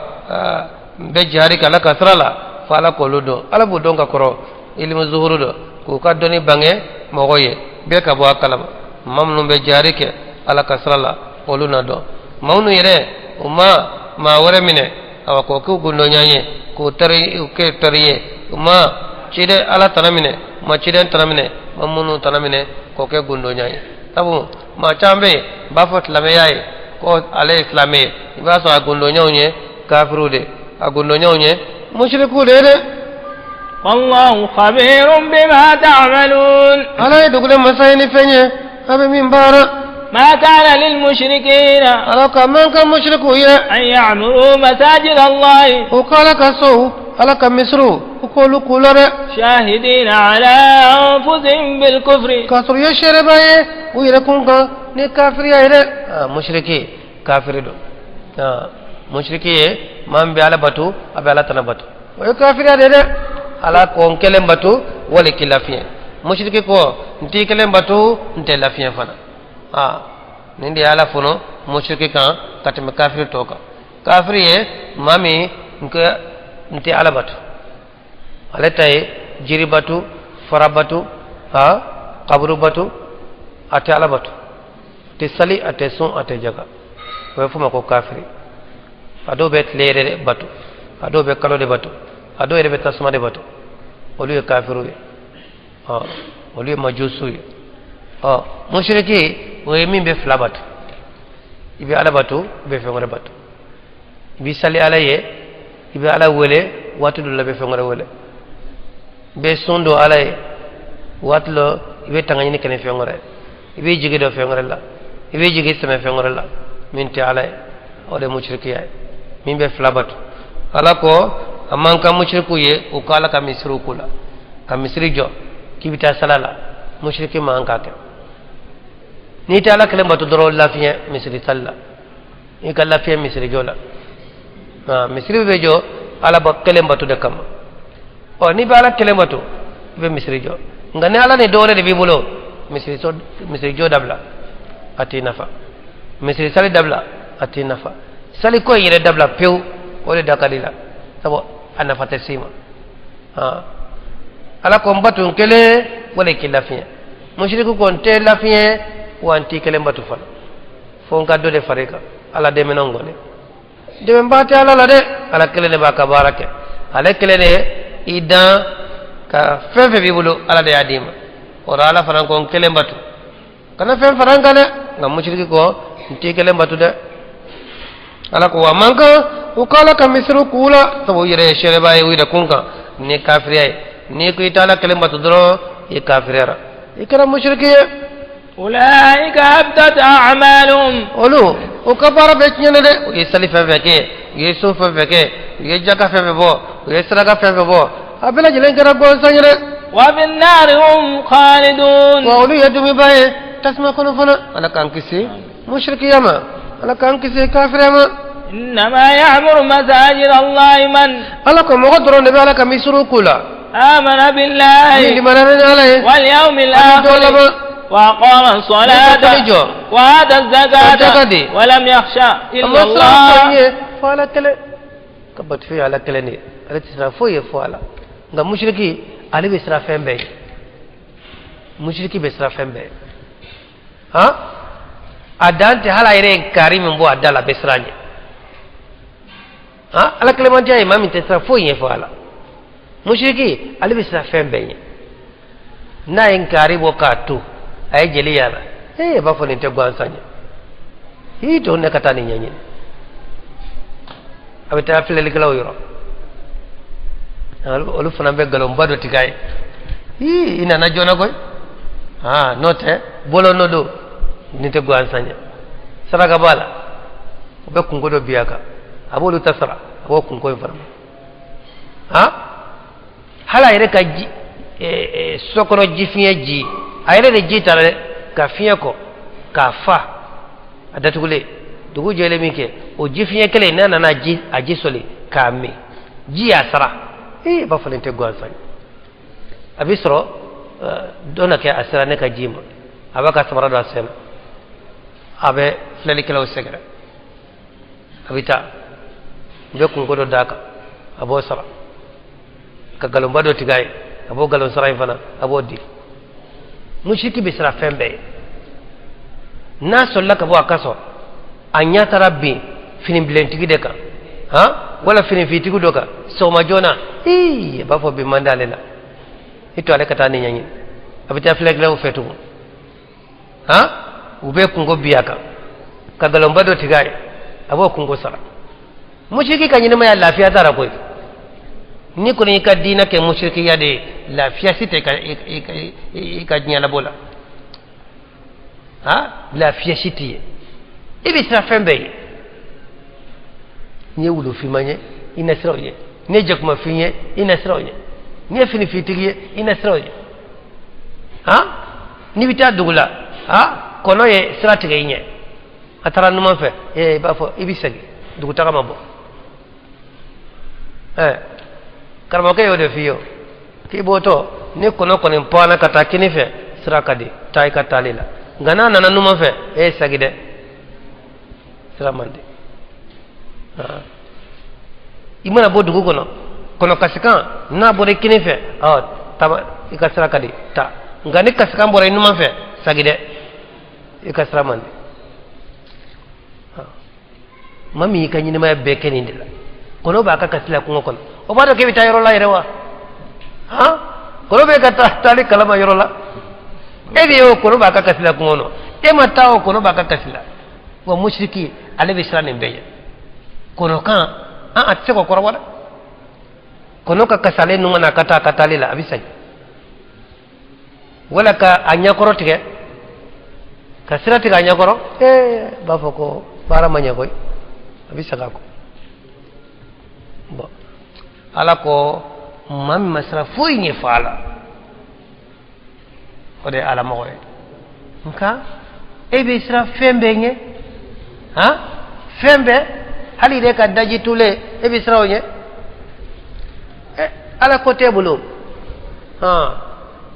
bɛ jihadi kɛ ala ka sira la, fo ala k'olu dɔn. Ala b'u dɔn ka kɔrɔ, ilimu zuhuru dɔ k'u ka dɔnni bange mɔgɔ ye, bɛɛ ka bɔ a kalama. Maa minnu bɛ jihadi kɛ ala ka sira la, olu na dɔn. Maa minnu yɛrɛ u ma maa wɛrɛ minɛ, awa k'o k'u gundoɲa ye, k'o tari, u kɛ tari ye, u ma ciden ala tana minɛ, u ma ciden tana minɛ, u ma minnu tana minɛ k'o kɛ gundoɲa ye. Sabu maa caman bɛ yen, u b'a fɔ silamɛya ye ko ale ye silamɛ ye, i b'a sɔrɔ a gundoɲaw ye kafiriw de, a gundoɲaw ye musirikuw de ye dɛ. Wallahu khabirun bima ta'malun, ala ye dugulen masa ye ni fɛn ye a bɛ min baara. Ma kana lil mushrikina, ala ka man kan musirikuw ye an ya'muru masajid Allahi, u ka ala ka sow, ala ka misiriw, u k'olu k'u la dɛ. Shahidina ala anfusihim bil kufri, k'a sɔrɔ u ye seereba ye u yɛrɛ kun kan ni kafiriya ye dɛ. Musiriki kafiri don. Musiriki ye maa min bɛ ala bato, a bɛ ala tana bato, o ye kafiriya de ye dɛ. Ala ko n kelen bato wali k'i lafiɲɛ. Musiriki ko n t'i kelen bato, n tɛ lafiɲɛ fana. Nin de ye ala fɔlɔ musiriki kan ka tɛmɛ kafiri tɔw kan. Kafiri ye maa min n tɛ ala bato, ale ta ye jiri bato, fara bato, kaburu bato, a tɛ ala bato, a tɛ sali, a tɛ sun, a tɛ jaga, o bɛ f'o ma ko kafiri. A dɔw bɛ tile yɛrɛ de bato, a dɔw bɛ kalo de bato, a dɔw yɛrɛ bɛ tasuma de bato, olu ye kafiriw ye, olu ye majusu ye. Musiriki o ye min bɛ fila bato, i bɛ ala bato, i bɛ fɛn wɛrɛ bato, i bɛ sali ala ye, i bɛ ala wele, waati dɔ la i bɛ fɛn wɛrɛ wele, i bɛ sun don ala ye, waati dɔ i bɛ tanga ɲini kɛ ni fɛn wɛrɛ ye, i b'i jigi dɔ fɛn wɛrɛ la, i b'i jigi sɛmɛ fɛn wɛrɛ la min tɛ ala ye, o de ye musirikiya ye, min bɛ fila bato. Ala ko a man kan musirikiw ye u ka ala ka misiriw ko la, ka misiri jɔ k'i bɛ taa sala la, musiriki man kan k'a kɛ. N'i tɛ ala kelen bato dɔrɔn, lafiɲɛ misiri sali la, i ka lafiɲɛ misiri jɔ la. Misiri bɛ jɔ ala kelen bato de kama. N'i bɛ ala kelen bato, i bɛ misiri jɔ, nka ni ala ni dɔ wɛrɛ de b'i bolo, misiri jɔ dabila, a t'i nafa. Misiri sali dabila, a t'i nafa. Sali ko in yɛrɛ dabila pewu, o de da ka di la, sabu a nafa tɛ s'i ma. Ala ko n bato n kelen wala k'i lafiɲɛ. Musiriku ko n tɛ lafiɲɛ wa n t'i kelen bato fana, fo n ka dɔ de fara i kan. Ala dɛmɛnanw kɔni, dɛmɛbaa tɛ ala la dɛ, ala kelen de b'a ka baara kɛ, ale kelen de i dan. Ka fɛn fɛn b'i bolo, Ala de y'a d'i ma. O rɔ, Ala fana ko n kelen batu, kana fɛn fara n kan dɛ. Nka musiriki ko n t'i kelen batu dɛ. Ala ko wa man kan u ka Ala ka misiriw k'u la, sabu u yɛrɛ ye seereba ye u yɛrɛ kun kan ni kafiriya ye. N'i ko i t'Ala kelen batu dɔrɔn, i kafiriyara, i kɛra musiriki ye. Ulaika habitat a'maluhum. Olu u ka baara bɛɛ tiɲɛna dɛ. U ye sali fɛn fɛn kɛ, u ye sun fɛn fɛn kɛ, u ye jaka fɛn fɛn bɔ, u ye saraka fɛn fɛn bɔ, a bɛɛ lajɛlen kɛra gansan ye dɛ. Wa fi nari hum khalidun. Wa olu ye duumɛbaa ye tasuma kɔnɔ fana. Ala k'an kisi mushrikiya ma, Ala k'an kisi kafiriya ma. Innama ya'muru masajid Allahi man. Ala ko mɔgɔ dɔrɔn de bɛ Ala ka misiriw ko la. Amana billahi. Min limaniyara ni Ala ye. Wal yawmil Ani don akhir. laban. Wa aqama salata. Ni ka seli jɔ. Wa ata zakata. Ka jaka di. Wa lam yakhsha A illa ma siran Allah. foyi ɲɛ fo Ala kelen. Ka batu ye Ala kelen de ye, ale tɛ siran foyi ye fo Ala. Nka musiriki, ale bɛ siran fɛn bɛɛ ye. Musiriki bɛ siran fɛn bɛɛ ye. Han, a dan tɛ, hali a yɛrɛ ye kari min bɔ a da la, a bɛ siran ɲɛ. Han, Ala kelenmantiya ye maa min tɛ siran foyi ɲɛ fo Ala. Musiriki, ale bɛ siran fɛn bɛɛ ɲɛ. N'a ye nkari bɔ k'a to a ye jeli y'a la, ee, a b'a fɔ nin tɛ gansan ye, i to ne ka taa nin ɲɛɲini. A bɛ taa filɛlikɛlaw yɔrɔ, olu fana bɛ nkalonba dɔ tigɛ a ye. Ii, i nana joona koyi. Aa, n'o tɛ bolo nɔ don, nin tɛ gansan ye. Saraka b'a la, o bɛ kunko dɔ bin a kan, a b'olu ta sara, a b'o kunko in fana ma. Han, hali a yɛrɛ ka ji so kɔnɔ ji fiɲɛ ji, a yɛrɛ de ji ta dɛ ka fiɲɛ kɔ k'a fa a datugulen, dugu jɛlen min kɛ, o ji fiɲɛ kelen, n'a nana ji a ji soli k'a min, ji y'a sara. Ee, b'a fɔ nin tɛ gansan ye. A bɛ sɔrɔ dɔ na kɛ a sera ne ka ji ma. A b'a ka samara don a sen na, a bɛ filɛlikɛlaw sɛgɛrɛ, a bɛ taa u bɛ kunko dɔ d'a kan, a b'o sara, ka nkalonba dɔ tigɛ a ye, a b'o nkalon sara in fana, a b'o di. Musiriki bɛ siran fɛn bɛɛ ye. N'a sɔlila ka bɔ a ka so, a ɲɛ taara bin finibilentigi de kan, han, wala finifintigi dɔ kan sɔgɔma joona, ii, a b'a fɔ bi man d'ale la, i to ale ka taa nin ɲɛɲini. A bɛ taa filɛkɛlaw fɛ tugun, han, u bɛ kunko bin a kan ka nkalonba dɔ tigɛ a ye, a b'o kunko sara. Musiriki ka ɲɛnamaya, lafiya t'a la koyi. N'i kɔni y'i ka diinɛ kɛ musirikiya de ye, lafiya si tɛ i ka diɲɛlabɔ la. Ha, lafiya si tɛ yen. I bɛ siran fɛn bɛɛ ye. N'i ye wulufinman ye, i na siran o ɲɛ. N'i ye jakumafin ye, i na siran o ɲɛ. N'i ye finifintigi ye, i na siran o ɲɛ. Han, n'i bɛ taa dugu la, ha, kɔnɔ ye sira tigɛ i ɲɛ, a taara numan fɛ, ee, i b'a fɔ i bɛ segin dugutaga ma bɔ. Ɛɛ, karamɔgɔkɛ y'o de f'i ye o, k'i bɔtɔ ni kɔnɔ kɔni panna ka taa kini fɛ, sira ka di, taa i ka taali la. Nka n'a nana numan fɛ, e segin dɛ, sira man di. I mana bɔ dugu kɔnɔ, kɔnɔ kasikan n'a bɔra i kini fɛ, ɔ, taba i ka sira ka di, taa. Nka ni kasikan bɔra i numan fɛ, segin dɛ, i ka sira man di. Maa min y'i ka ɲɛnamaya bɛɛ kɛ nin de la, kɔnɔ b'a ka kasi la kungo kɔnɔ, o b'a dɔn k'e bɛ taa yɔrɔ la yɛrɛ wa? Han, kɔnɔ bɛ ka taa taali kalama yɔrɔ la, e de y'o kɔnɔ b'a ka kasi la kungo kɔnɔ, e ma taa, o kɔnɔ b'a ka kasi la. Wa musiriki, ale bɛ siran nin bɛɛ ɲɛ. Kɔnɔkan an, a tɛ se k'o kɔrɔbɔ dɛ. Kɔnɔ ka kasi ale numan na ka taa a ka taali la, a bɛ segin, wala ka a ɲɛkɔrɔ tigɛ, ka sira tigɛ a ɲɛkɔrɔ, ee, b'a fɔ ko baara ma ɲɛ koyi, a bɛ segin a kɔ. Bɔn, Ala ko maa min ma siran foyi ɲɛ fo Ala, o de ye Ala mɔgɔ ye. Nka e bɛ siran fɛn bɛɛ ɲɛ, han, fɛn bɛɛ, hali i yɛrɛ ka daji tulen, e bɛ siran o ɲɛ. Ɛ, Ala ko t'e bolo. Han,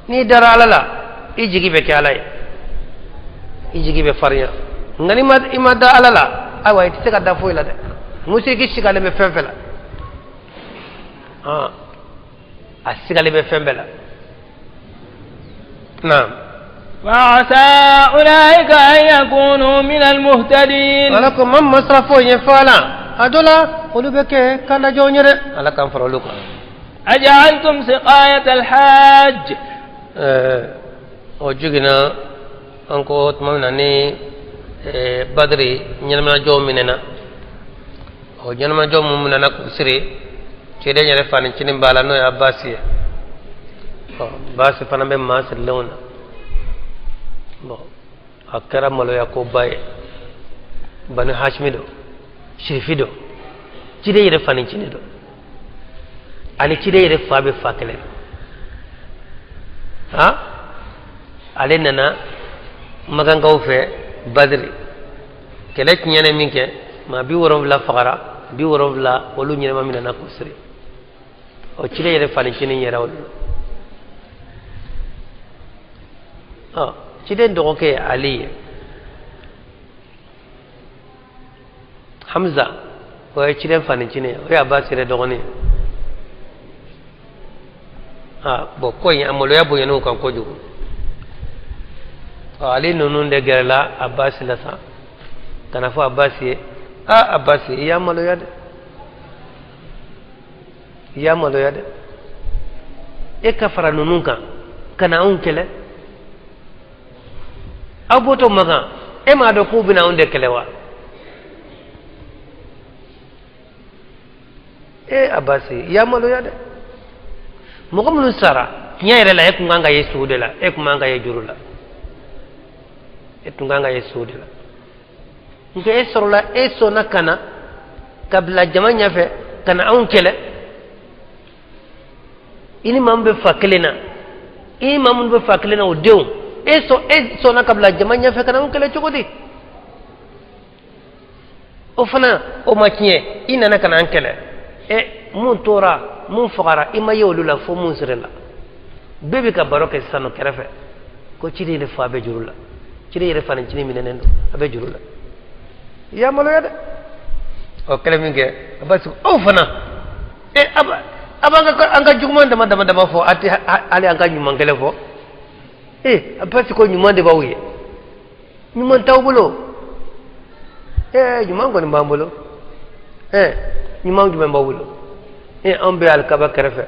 n'i dara Ala la, i jigi bɛ kɛ Ala ye, i jigi bɛ farinya. Nka n'i ma i ma da Ala la, ayiwa, i tɛ se ka da foyi la dɛ. Musiriki sigalen bɛ fɛn fɛn la, han, a sigalen bɛ fɛn bɛɛ la. Naam. وعسى أولئك أن يكونوا من المهتدين. Ala ko maa min ma siran foyi ɲɛ fo Ala, a dɔ la olu bɛ kɛ kandajɔnw ye dɛ. Ala k'an fara olu kan. أجعلتم سقاية الحاج. O jiginna an ko tuma min na ni Badiri ɲɛnamanajɔw minɛna, o ɲɛnamanajɔ mun minɛna k'u siri, ciden yɛrɛ fanicinin b'a la, n'o ye Abasi ye. Ɔ Basi fana bɛ maa sirilenw na. Bon, a kɛra maloya koba ye. Bani Hashimi don, sirifi don, ciden yɛrɛ fanicinin don, ani ciden yɛrɛ fa bɛ fa kelen. Ha, ale nana makankaw fɛ Badiri kɛlɛ tiɲɛnen min kɛ, maa 70 fagara, 70 olu ɲɛnama minɛna k'u siri. O ciden yɛrɛ fanicinin yɛrɛ olu. Ɔ ciden dɔgɔkɛ ye Ali ye, Hamza o ye ciden fanicinin ye, o ye Abasi yɛrɛ dɔgɔnin ye. Ah bon, ko in a maloya bonyana u kan kojugu. Ɔ Ali ninnu de gɛrɛla Abasi la sa, ka na fɔ Abasi ye: ah Abasi, i y'a maloya dɛ, i y'a maloya dɛ, e ka fara ninnu kan ka na anw kɛlɛ. Aw bɔtɔ Makan, e m'a dɔn k'u bɛna anw de kɛlɛ wa? E Abasi, i y'a maloya dɛ. Mɔgɔ minnu sara tiɲɛ yɛrɛ la, e tun kan ka ye su de la, e tun man ka ye juru la, e tun kan ka ye su de la. Nka e sɔrɔla, e sɔnna ka na ka bila jama ɲɛfɛ ka na anw kɛlɛ. I ni maa min bɛ fa kelen na, i ni maa minnu bɛ fa kelen na, o denw, e sɔnna ka bila jama ɲɛfɛ ka na anw kɛlɛ cogo di? O fana o ma tiɲɛ, i nana ka na an kɛlɛ. E mun tora, mun fagara, i ma ye olu la fo mun sirila. Bɛɛ bɛ ka baro kɛ sisan kɛrɛfɛ ko ciden yɛrɛ fa bɛ juru la, ciden yɛrɛ fanicinin minɛnen don, a bɛ juru la. I y'a maloya dɛ. O kɛlen min kɛ, a b'a sigi aw fana e a b'an ka an ka juguman dama dama dama fɔ, a tɛ hali an ka ɲuman kelen fɔ. E a b'a sigi ko ɲuman de b'aw ye, ɲuman t'aw bolo. Ɲuman kɔni b'an bolo. Ɲuman jumɛn b'aw bolo? Anw bɛ alikaba kɛrɛfɛ,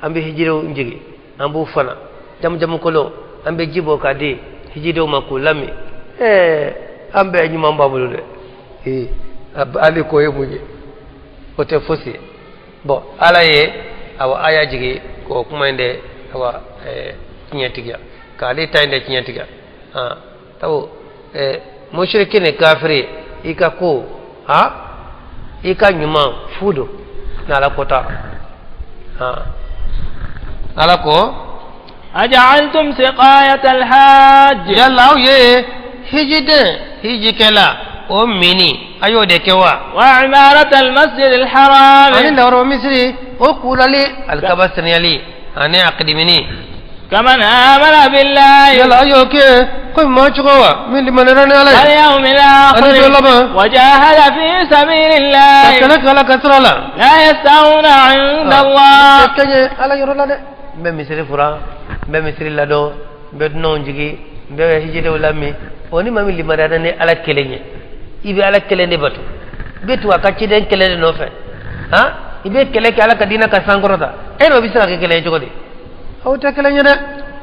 an bɛ hijidenw jigin, an b'u fana jamujamu kolon, an bɛ ji bɔ k'a di hijidenw ma k'u lamin. An bɛɛ ɲuman b'a bolo dɛ. Ali ko ye mun ye? O tɛ fosi ye. Bon, Ala ye awa aya jigi k'o kuma in de awa tiɲɛtigiya, k'ale ta in de tiɲɛtigiya. Sabu musiriki ni kafiri, i ka ko ha i ka ɲuman fu don n'Ala ko ta. Ala ko أجعلتم سقاية الحاج. Yala aw ye hijiden hijikɛla o mini a y'o de kɛ wa? وعمارة المسجد الحرام. Ani lawro misiri o kulali alikaba saniyali ani akidimini. كمن آمن بالله. Yala aw y'o kɛ ko maa cogo wa min limaniyara ni Ala ye واليوم الآخر ani don laban وجاهد في سبيل الله ka kɛlɛ kɛ Ala ka sira la. لا يستوون عند الله. Kɛɲɛ Ala yɔrɔ la dɛ. N bɛ misiri furan, n bɛ misiri ladɔn, n bɛ dunanw jigi, n bɛ hijidenw lamin. O ni maa min limaniyara ni Ala kelen ye, i bɛ Ala kelen de bato, i bɛ tugu a ka ciden kelen de nɔfɛ, han, i bɛ kɛlɛ kɛ Ala ka diinɛ ka sankɔrɔta, e n'o bɛ se ka kɛ kelen ye cogo di? Aw tɛ kelen ye dɛ.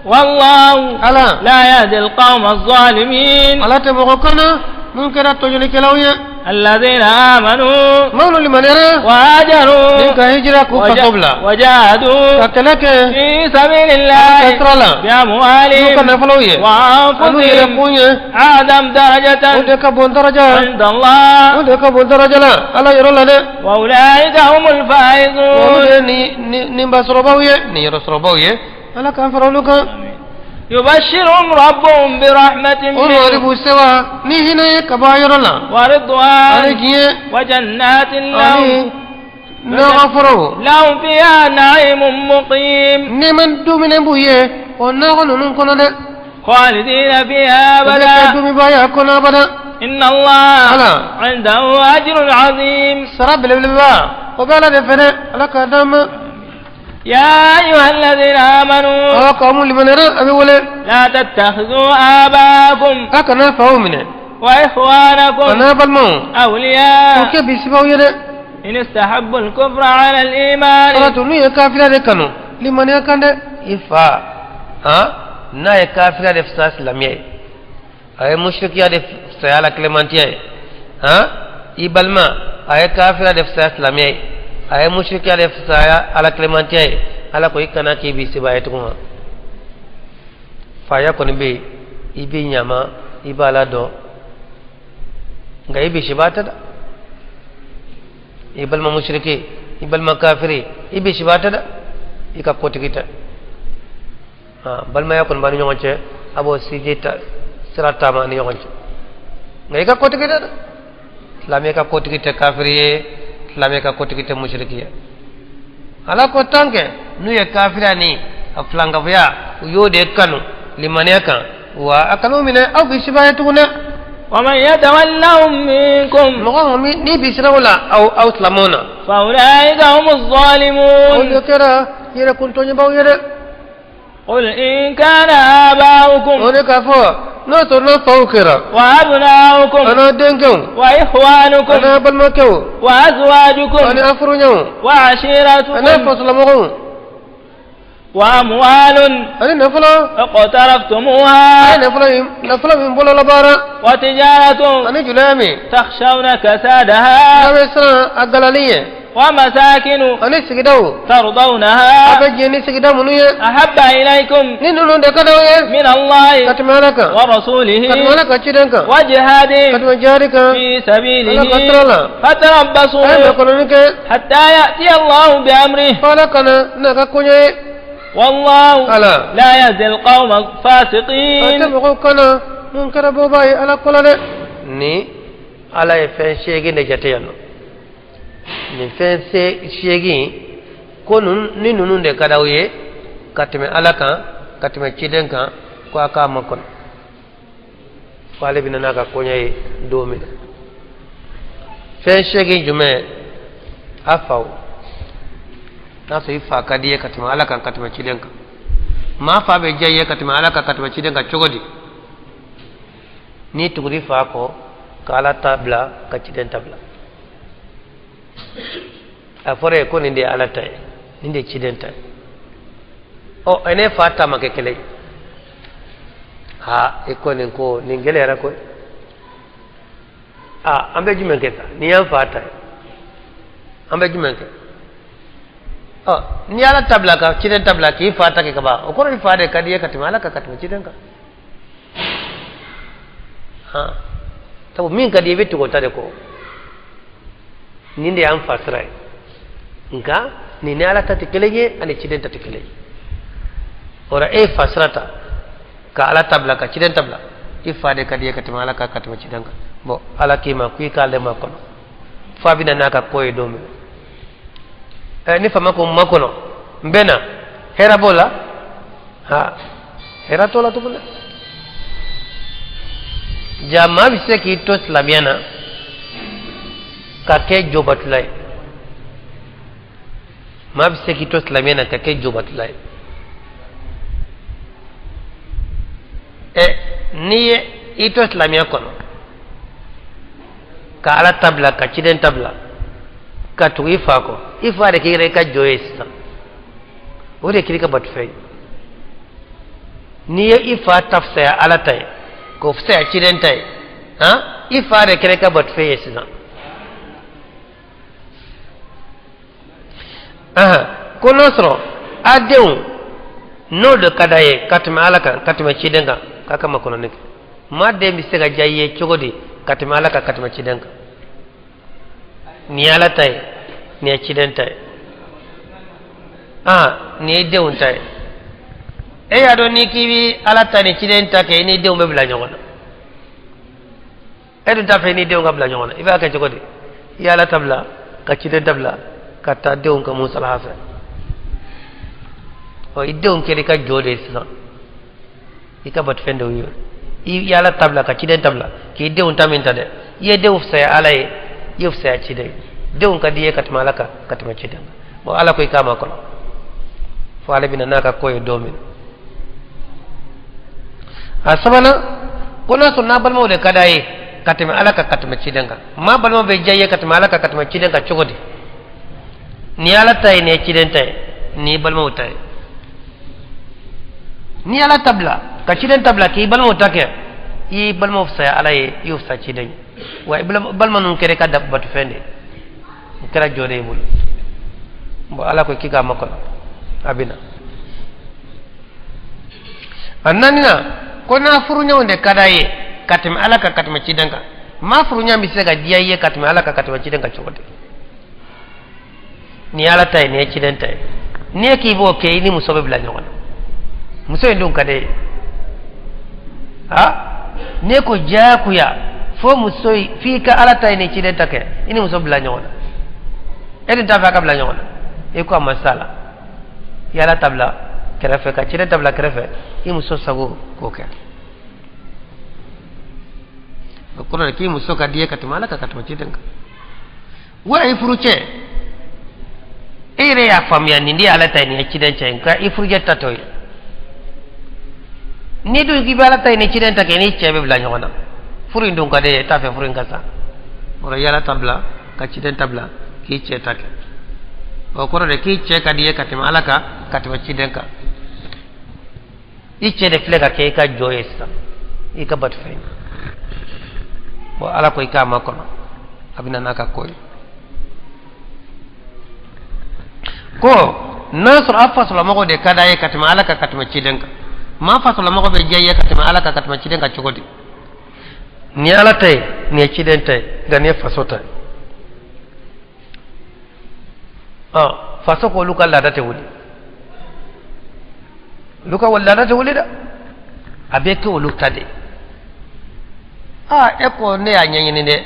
والله Ala لا يهدي القوم الظالمين. Ala tɛ mɔgɔ kɔnɔ mun kɛra tɔɲɔlikɛlaw ye. الذين آمنوا Minnu limaniyara وهاجروا ni ka hijira k'u faso bila وجاهدوا ka kɛlɛ kɛ في سبيل الله ka sira la بأموالهم n'u ka nafolow ye an'u yɛrɛ وأنفسهم kun ye, أعظم درجة o de ka bon daraja, عند الله o de ka bon daraja la Ala yɔrɔ la dɛ. وأولئك هم Olu الفائزون. de ni ni ninba sɔrɔbaw ye, nin yɔrɔ sɔrɔbaw ye, Ala k'an fara olu kan. يبشرهم ربهم برحمة O mɔgɔ منه b'u sewa ni hinɛ ye ka bɔ a yɔrɔ la ورضوان ani diɲɛ وجنات لهم ani nɔgɔ forow لهم فيها نعيم مقيم. nɛɛma dumuni b'u ye o nɔgɔ ninnu kɔnɔ dɛ. خالدين فيها O bɛ kɛ أبدا dumibaya kɔnɔ abada. إن الله Ala عنده أجر عظيم. Sara belebeleba o bɛ Ala de fɛ dɛ, Ala k'a d'an ma. يا أيها الذين آمنوا Ala k'aw mun limaniyara, a bɛ wele لا تتخذوا آباءكم a kana faw minɛ وإخوانكم a n'a balimaw أولياء k'o kɛ bisibaw ye dɛ. In istahabbu al-kufra ala al-iman. Ala to n'u ye kafiriya de kanu limaniya kan dɛ. I fa han n'a ye kafiriya de fisaya silamɛya ye, a ye musirikiya de fisaya ala kilemantiya ye, han i balima a ye kafiriya de fisaya silamɛya ye, a ye musirikiya de fisaya ala kilemantiya ye, ala ko i kana k'i bi sebaa ye tugun. Faya kɔni bɛ yen, i bɛ ɲama, i b'a la dɔn, nka i bi sebaa tɛ dɛ. I balima musiriki, i balima kafiri, i bi sebaa tɛ dɛ, i ka kotigi tɛ. Balimaya kɔni b'a ni ɲɔgɔn cɛ, a b'o siji ta sira taama ni ɲɔgɔn cɛ, nka i ka kotigi tɛ dɛ. Silamɛ ka kotigi tɛ kafiri ye, silamɛ ka kotigi tɛ musiriki ye. Ala ko tant que n'u ye kafiriya ni a filankafoya u y'o de kanu limaniya kan, wa a kan'u minɛ aw k'i sebaa ye tugun dɛ. Wa man yatawallahum minkum. Mɔgɔ min n'i bisira o la aw silamɛw na. Fa ulaika humu zalimun. O de kɛra yɛrɛkun tɔɲɔbaaw ye dɛ. Qul in kana aba'ukum. O de k'a fɔ n'o sɔrɔ n'a faw kɛra. Wa abna'ukum. A n'a denkɛw. Wa ikhwanukum. A n'a balimakɛw. Wa azwajukum. A n'a furuɲɔgɔnw. Wa ashiratukum. A n'a fasolamɔgɔw. Wa amwalun. Ani nafolo. Iqtaraftumuha. A ye nafolo min bolo labaara. Wa tijaratun. Ani julaya min. Takhshawna kasadaha. N'a bɛ siran a galali ɲɛ. Wa masakinu. Ani sigidaw. Tardawnaha. A bɛ jɛn ni sigida minnu ye. Ahabba ilaykum. Ni ninnu de ka d'aw ye. Min Allahi. Ka tɛmɛ Ala kan. Wa rasulihi. Ka tɛmɛ Ala ka ciden kan. Wa jihadin. Ka tɛmɛ jihadi kan. Fi sabilihi. Ala ka sira la. Fatarabbasu. A ye makɔnɔni kɛ. Hatta ya'ti Allahu bi amrihi. Fo Ala ka na n'a ka koɲɛ ye. Wallahu. Ala. La yahdi al-qawma al-fasiqin. A tɛ mɔgɔw kana mun kɛra bɔbaa ye Ala ko la dɛ. Ni Ala ye fɛn 8 de jate yan nɔ. Nin fɛn 8 ko ni ninnu de ka d'aw ye ka tɛmɛ Ala kan ka tɛmɛ ciden kan, ko a k'a makɔnɔ fo ale bɛna n'a ka koɲɛ ye don min na. Fɛn 8 jumɛn? A faw, n'a sɔrɔ i fa ka di i ye ka tɛmɛ Ala kan ka tɛmɛ ciden kan. Maa fa bɛ diya i ye ka tɛmɛ Ala kan ka tɛmɛ ciden kan cogo di? N'i tugura i fa kɔ ka Ala ta bila ka ciden ta bila. A fɔra ye ko nin de ye Ala ta ye, nin de ye ciden ta ye. Ɔ ne fa ta ma kɛ kelen ye. Ha i ko nin ko nin gɛlɛyara koyi. Aa an bɛ jumɛn kɛ sa? Nin y'an fa ta ye, an bɛ jumɛn kɛ? Ɔ n'i y'Ala ta bila ka ciden ta bila k'i fa ta kɛ ka ban, o kɔrɔ i fa de ka di i ye ka tɛmɛ Ala kan ka tɛmɛ ciden kan. Han sabu min ka di i bɛ tugu o ta de kɔ. Nin de y'an fa sira ye, nka nin ni Ala ta tɛ kelen ye ani ciden ta tɛ kelen ye. O la e ye fa sira ta ka Ala ta bila ka ciden ta bila, i fa de ka di i ye ka tɛmɛ Ala kan ka tɛmɛ ciden kan. Bon Ala k'i ma k'i k'ale makɔnɔ f'a bɛna n'a ka ko ye don min na. Ni faama ko n makɔnɔ n bɛ na, hɛrɛ b'o la? Ha hɛrɛ t'o la tugun dɛ. Ja maa bɛ se k'i to silamɛya na ka kɛ jobatula ye. Maa bɛ se k'i to silamɛya na ka kɛ jobatula ye. N'i ye i to silamɛya kɔnɔ ka Ala ta bila ka ciden ta bila ka tugu i fa kɔ, i fa de kɛra i ka jɔn ye sisan, o de kɛra i ka batofɛn ye. N'i ye i fa ta fisaya Ala ta ye k'o fisaya ciden ta ye, han i fa de kɛra i ka batofɛn ye sisan. Ko n'o sɔrɔ a denw n'o de ka d'a ye ka tɛmɛ Ala kan ka tɛmɛ ciden kan, k'a ka makɔnɔni kɛ. Maa den bɛ se ka diya i ye cogo di ka tɛmɛ Ala kan ka tɛmɛ ciden kan? Nin ye Ala ta ye, nin ye ciden ta ye, nin ye denw ta ye. E y'a dɔn n'i k'i bɛ Ala ta ni ciden ta kɛ, i ni denw bɛ bila ɲɔgɔn na. E dun t'a fɛ i ni denw ka bila ɲɔgɔn na, i b'a kɛ cogo di? I y'Ala ta bila ka ciden ta bila ka taa denw ka musalaha fɛ. Ɔ i denw kɛra i ka jɔn de ye sisan, i ka batofɛn dɔw ye. I y'Ala ta bila ka ciden ta bila k'i denw ta min ta dɛ, i ye denw fisaya Ala ye, i ye fisaya ciden ye. Denw ka di i ye ka tɛmɛ Ala kan ka tɛmɛ ciden kan. Bon Ala ko i k'a makɔnɔ fo ale bɛna n'a ka ko ye don min na. A sabanan, ko n'a sɔrɔ n'a balimaw de ka d'a ye ka tɛmɛ Ala kan ka tɛmɛ ciden kan. Maa balimaw bɛ diya i ye ka tɛmɛ Ala kan ka tɛmɛ ciden kan cogo di? Nin ye Ala ta ye, nin ye ciden ta ye, nin ye balimaw ta ye. N'i ye Ala ta bila ka ciden ta bila k'i balimaw ta kɛ, i y'i balimaw fisaya Ala ye, i y'o fisaya ciden ye. Wa i balima ninnu kɛra i ka batofɛn de ye, o kɛra jɔn de y'i bolo. Bon, Ala ko k'i k'a makɔnɔ, a bɛ na. A naaninan ko n'a furuɲɔgɔn de ka d'a ye ka tɛmɛ Ala kan, ka tɛmɛ ciden kan. Maa furuɲɔgɔn bɛ se ka diya i ye ka tɛmɛ Ala kan, ka tɛmɛ ciden kan cogo di? Nin ye Ala ta ye, nin ye ciden ta ye. N'i ye k'i b'o kɛ, i ni muso bɛ bila ɲɔgɔn na. Muso in dun ka di e ye. Ha, n'e ko diyagoya fo muso f'i ka Ala ta ye ni ciden ta kɛ, i ni muso bila ɲɔgɔn na. E dun t'a fɛ a ka bila ɲɔgɔn na. E ko a ma s'a la, i Ala ta bila kɛrɛfɛ ka ciden ta bila kɛrɛfɛ, i muso sago k'o kɛ. O kɔrɔ de k'i muso ka di i ye ka tɛmɛ Ala kan, ka tɛmɛ ciden kan. Wa i furucɛ, e yɛrɛ y'a faamuya nin de ye Ala ta ye, nin ye ciden ta ye, nka i furucɛ ta t'o ye. N'i dun k'i bɛ Ala ta ye ni ciden ta kɛ, n'i cɛ bɛ bila ɲɔgɔn na. Furu in dun ka di e ye, e t'a fɛ furu in ka sa. O la i Ala ta bila ka ciden ta bila k'i cɛ ta kɛ. O kɔrɔ de k'i cɛ ka di i ye ka tɛmɛ Ala kan, ka tɛmɛ ciden kan. I cɛ de filɛ ka kɛ i ka jɔn ye sisan, i ka batofɛn ye. Bon, Ala ko i k'a makɔnɔ, a bɛ na n'a ka ko ye. Ko n'a sɔrɔ a fasolamɔgɔw de ka d'a ye ka tɛmɛ Ala kan, ka tɛmɛ ciden kan. Maa fasolamɔgɔ bɛ diya i ye ka tɛmɛ Ala kan, ka tɛmɛ ciden kan cogo di? Nin ye Ala ta ye, nin ye ciden ta ye, nka nin ye faso ta ye. Ɔ, faso ko olu ka laada tɛ wuli, olu ka laada tɛ wuli dɛ, a bɛ kɛ olu ta de. Aa, e ko ne y'a ɲɛɲini dɛ,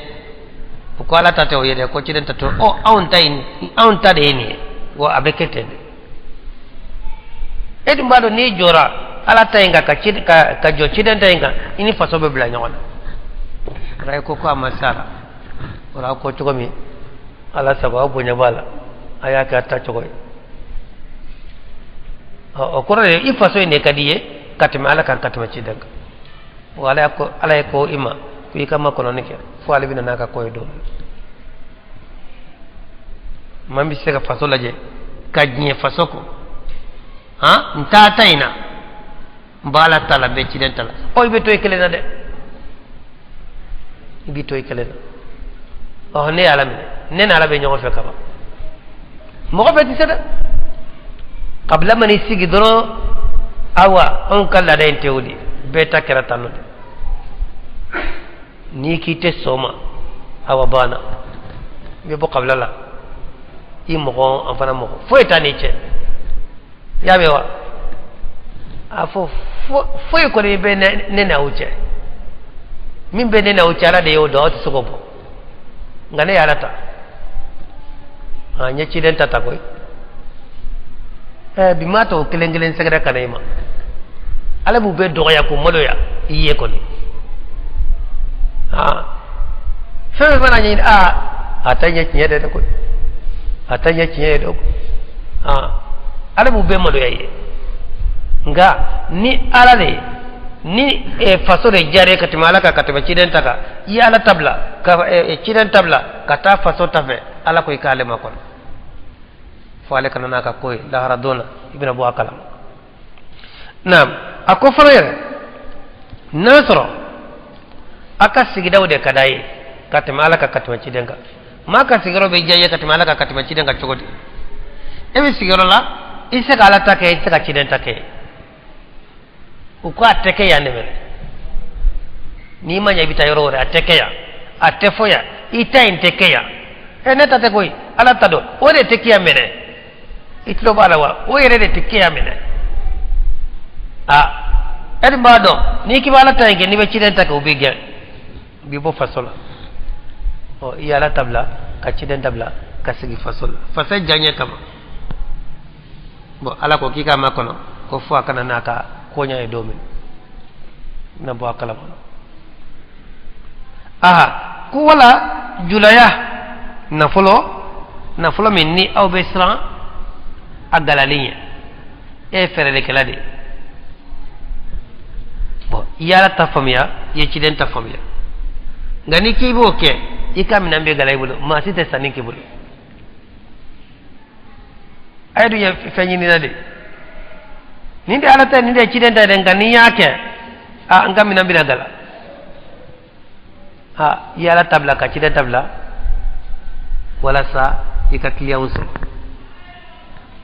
u ko Ala ta tɛ o ye dɛ, ko ciden ta tɛ o. Ɔ, anw ta in, anw ta de ye nin ye, wa a bɛ kɛ ten de. E dun b'a dɔn n'i jɔra Ala ta in kan ka ci ka jɔ ciden ta in kan, i ni faso bɛ bila ɲɔgɔn na. O la e ko ko a ma s'a la. O la ko cogo min, Ala sago, aw bonya b'a la, a y'a kɛ a ta cogo ye. O kɔrɔ de i faso in de ka di i ye ka tɛmɛ Ala kan, ka tɛmɛ ciden kan. Wa Ala ko, Ala ye ko i ma ko i ka makɔnɔni kɛ fo ale bɛna n'a ka ko ye don min. Maa min bɛ se ka faso lajɛ ka diɲɛ faso kɔ, han, n t'a ta in na, n b'Ala ta la, n bɛ ciden ta la. Ɔ, i bɛ to i kelen na dɛ, i bɛ to i kelen na. Ɔ, ne ye Ala minɛ, ne ni Ala bɛ ɲɔgɔn fɛ kaban. Mɔgɔ bɛɛ tɛ se dɛ. Kabila man'i sigi dɔrɔn, awa, anw ka laada in tɛ o de ye, bɛɛ ta kɛra tan nɔ de. N'i k'i tɛ sɔn o ma, awa, banna, i bɛ bɔ kabila la. I mɔgɔ, an fana mɔgɔ, foyi t'a n'i cɛ. I y'a mɛn wa? A fɔ foyi kɔni bɛ ne n'aw cɛ. Min bɛ ne n'aw cɛ, Ala de y'o dɔn, aw tɛ se k'o bɔ. Nka ne ye Ala ta, n ye ciden ta ta koyi. Bi maa tɔw kelen kelen sɛgɛrɛ ka na i ma, Ala b'u bɛɛ dɔgɔya k'u maloya i ye kɔni. Aa, fɛn fɛn mana ɲini, aa, a ta ɲɛ tiɲɛ de dɛ koyi, a ta ɲɛ tiɲɛ ye dɛ. Aa, Ala b'u bɛɛ maloya i ye. Nka ni Ala de ni faso de diyara ka tɛmɛ Ala kan, ka tɛmɛ ciden ta kan, i ye Ala ta bila ka ciden ta bila ka taa faso ta fɛ, Ala ko i k'ale makɔnɔ fo ale ka na n'a ka ko ye lahara don na, i bɛna bɔ a kalama. Naam, a ko fana yɛrɛ n'a sɔrɔ a ka sigidaw de ka d'a ye ka tɛmɛ Ala kan, ka tɛmɛ ciden kan. Maa ka sigiyɔrɔ bɛ diya i ye ka tɛmɛ Ala kan, ka tɛmɛ ciden kan cogo di? E bɛ sigiyɔrɔ la, i tɛ se ka Ala ta kɛ, i tɛ se ka ciden ta kɛ. U ko a tɛ kɛ yan de mɛnɛ. N'i ma ɲɛ, i bɛ taa yɔrɔ wɛrɛ. A tɛ kɛ yan, a tɛ fɔ yan, i ta in tɛ kɛ yan. Ɛ, ne ta tɛ koyi, Ala ta don, o de tɛ kɛ yan mɛnɛ. I tulo b'a la wa? O yɛrɛ de tɛ kɛ yan mɛnɛ. Aa, e dun b'a dɔn n'i k'i bɛ Ala ta in kɛ, n'i bɛ ciden ta kɛ, u b'i gɛn, u b'i bɔ faso la. Ɔ, i ye Ala ta bila ka ciden ta bila ka sigi faso la, faso diyaɲɛ kama. Bon, Ala ko k'i k'a makɔnɔ ko fo a ka na n'a ka koɲa ye don min na bɔ a kalama. Aha, ko wala julaya nafolo, nafolo min ni aw bɛ siran a galali ɲɛ, e ye fɛɛrɛlikɛla de ye. Bon, i ye Ala ta faamuya, i ye ciden ta faamuya, nka n'i k'i b'o kɛ, i ka minɛn bɛ gala i bolo, maa si tɛ sanni k'i bolo. A ye dun ye fɛn ɲinina de nin tɛ Ala ta ye, nin tɛ ciden ta ye dɛ, nka ni n y'a kɛ, a n ka minɛn bɛna gala. Ha, i ye Ala ta bila ka ciden ta bila walasa i ka kiliyanw sɔrɔ.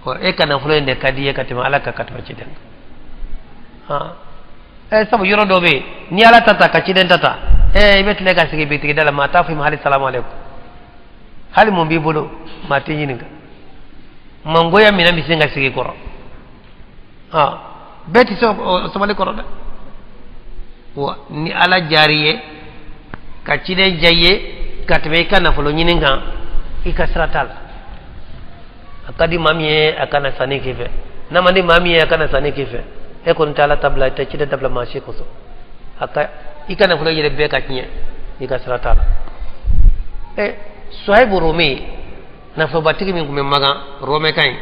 Ɔ, e ka nafolo in de ka di i ye ka tɛmɛ Ala kan, ka tɛmɛ ciden kan. Ha, ɛ, sabu yɔrɔ dɔ bɛ yen, n'i Ala ta ta ka ciden ta ta, ɛ, i bɛ tile ka sigi bitigi da la, maa t'a fɔ i ma hali salamu aleykum, hali mun b'i bolo, maa t'i ɲininka. Mangoya minɛn bɛ sin ka sigi kɔrɔ. Ha, bɛɛ tɛ se o sabali kɔrɔ dɛ. Wa ni Ala diyar'i ye ka ciden diya i ye ka tɛmɛ i ka nafolo ɲini kan, i ka sira t'a la. A ka di maa min ye, a kana sanni k'i fɛ. N'a man di maa min ye, a kana sanni k'i fɛ. E kɔni tɛ Ala ta bila, i tɛ ciden ta bila maa si kosɔn. A ka i ka nafolo yɛrɛ bɛɛ ka tiɲɛ, i ka sira t'a la. Ɛ, Suhayibu Rumi, nafolobatigi min tun bɛ Makan, Rɔmɛka in,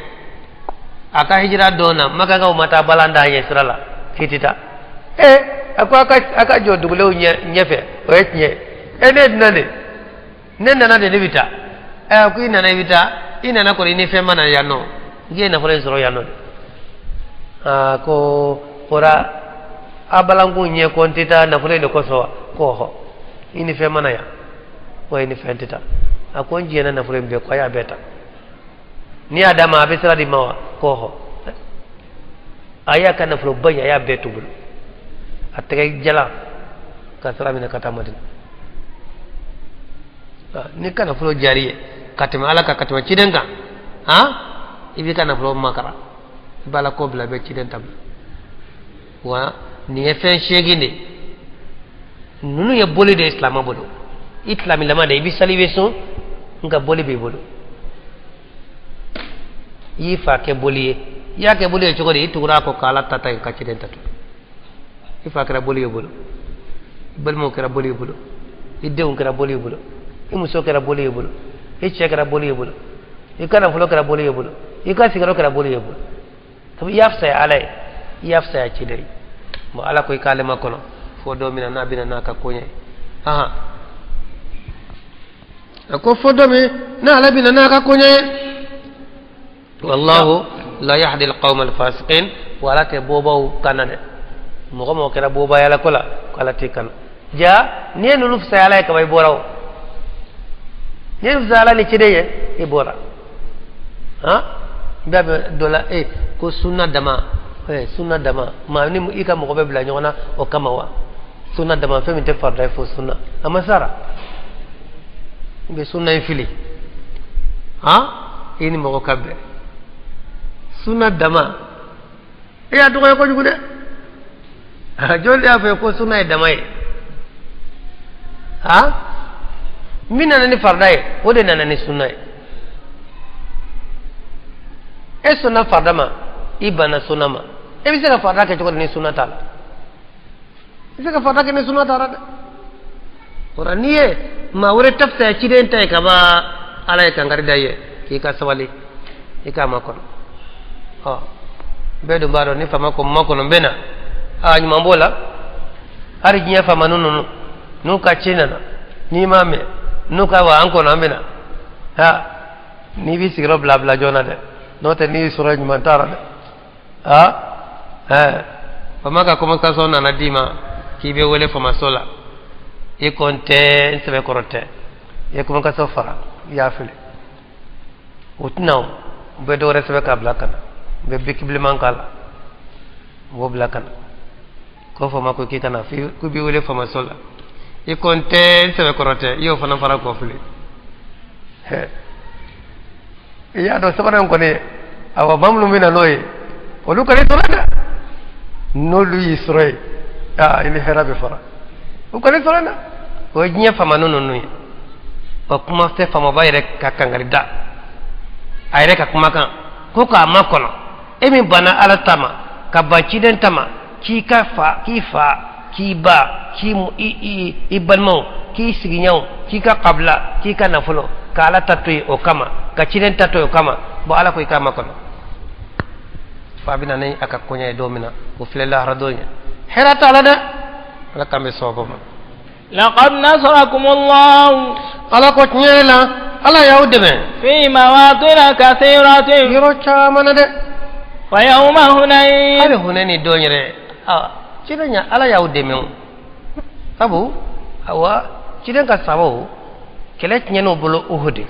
a ka hijira don na, Makankaw ma taa balan da ɲɛ sira la k'i tɛ taa. Ɛ, a ko a ka jɔ dugulenw ɲɛfɛ, o ye tiɲɛ ye. Ɛ, ne ye dunan de, ne nana de, ne bɛ taa. Ɛ, a ko i nana, i bɛ taa, i nana kɔni, i ni fɛn ma na yan nɔ, n k'i ye nafolo in sɔrɔ yan nɔ de. Aa, ko o a balankun ɲɛ ko n tɛ taa nafolo in de kosɔn wa? Ko ɔhɔ, i ni fɛn ma na yan wa, i ni fɛn tɛ taa. A ko n jɛnna nafolo in bɛɛ kɔ, a y'a bɛɛ ta. N'i y'a d'a ma, a bɛ sira di ma wa? Ko ɔhɔ. A y'a ka nafoloba in, a y'a bɛɛ to bolo, a tɛgɛ jalan ka sira minɛ ka taa Madina. N'i ka nafolo diyar'i ye ka tɛmɛ Ala kan, ka tɛmɛ ciden kan, han, i b'i ka nafolo makara, i b'Ala ko bila, i bɛ ciden ta bila. Wa nin ye fɛn 8 de ninnu ye, boli de ye silamɛ bolo. I silamɛlama de, i bɛ sali, i bɛ sun, nka boli b'i bolo. I y'i fa kɛ boli ye. I y'a kɛ boli ye cogo di? I tugura a kɔ k'Ala ta ta yen, ka ciden ta to. I fa kɛra boli ye bolo, i balimaw kɛra boli ye bolo, i denw kɛra boli ye bolo, i muso kɛra boli ye bolo, i cɛ kɛra boli ye bolo, i ka nafolo kɛra boli ye bolo, i ka sigiyɔrɔ kɛra boli ye bolo. Sabu i y'a fisaya Ala ye, i y'a fisaya ciden ye. Bon, Ala ko i k'ale ma kɔnɔ fo don min na n'a bɛna n'a ka koɲɛ ye. Ahan, a ko fo don min n'Ala bɛna n'a ka koɲɛ ye. Wallahu la yahdi alqawma alfasiqin. Wa Ala tɛ bobaw kana dɛ. Mɔgɔ mɔgɔ kɛra bobaya la ko la, ko Ala t'i kana. Ja, n'i ye ninnu fisaya Ala ye kaban, i bɔra. O n'i ye fisaya Ala ni ciden ye, i bɔra. Han, n bɛ bɛ dɔ la e ko sunna dama. Ɛ, sunna dama, maa ni i ka mɔgɔ bɛ bila ɲɔgɔn na o kama wa? Sunna dama, fɛn min tɛ farida ye fo sunna, a ma sara. I bɛ sunna in fili, han, i ni mɔgɔ ka bɛn sunna dama, e y'a dɔgɔya kojugu dɛ. Jɔn de y'a fɔ ko sunna ye dama ye? Han, min nana ni farida ye, o de nana ni sunna ye. E sɔnna farida ma, i banna sunna ma. E bɛ se ka farida kɛ cogo di ni sunna t'a la? I bɛ se ka farida kɛ ni sunna t'a la dɛ. O la, n'i ye maa wɛrɛ ta fisaya ciden ta ye ka ban, Ala ye kankari da ye k'i ka sabali, i k'a makɔnɔ. Ɔ, bɛɛ dun b'a dɔn, ni faama ko makɔnɔ, n bɛ na, a ɲuman b'o la. Hali diɲɛ faama ninnu n'u ka ci nana, n'i m'a mɛn n'u ka wa an kɔnɔ, an bɛ na, ha, n'i b'i sigiyɔrɔ bila bila joona dɛ, n'o tɛ n'i y'i sɔrɔ ɲuman t'a la dɛ. Ha, ɛ, faama ka convocation nana d'i ma k'i bɛ wele faamaso la, i ko n tɛ, n sɛbɛkɔrɔ tɛ. I ye convocation fara, i y'a fili, o tɛna o. U bɛ dɔ wɛrɛ sɛbɛn k'a bila ka na, u bɛ biki bilenman k'a la, u b'o bila ka na ko faama ko k'i ka na, k'u b'i wele faamaso la. I ko n tɛ, n sɛbɛkɔrɔ tɛ. I y'o fana fara k'o fili. I y'a dɔn sabanan kɔni, awa, maa minnu bɛ na n'o ye, olu kɔni sɔrɔ dɛ. N'olu y'i sɔrɔ yen, aa, i ni hɛrɛ bɛ fara. O kɔni sɔrɔ dɛ, o ye diɲɛ faamanu ninnu ye. O kuma tɛ faamaba yɛrɛ ka kankari da a yɛrɛ ka kumakan ko k'a makɔnɔ. E min banna Ala ta ma ka ban ciden ta ma, k'i ka fa, k'i fa, k'i ba, k'i i balimaw, k'i sigiɲɔgɔnw, k'i ka kabila, k'i ka nafolo, ka Ala ta to yen o kama, ka ciden ta to yen o kama. Bon, Ala ko i k'a makɔnɔ fa bɛ na ni a ka koɲɛ ye don min na, o filɛ lahara don ye, hɛrɛ t'a la dɛ. Ala k'an bɛ sababu ma. Laqad nasarakum Allah. Ala ko tiɲɛ yɛrɛ la, Ala y'aw dɛmɛ في مواطن كثيرة. yɔrɔ caman na dɛ. ويوم هنين. Hali Hunɛni don yɛrɛ, a ciden ya, Ala y'aw dɛmɛ o. Sabu awa, ciden ka sababu, kɛlɛ tiɲɛn'u bolo Uhudi,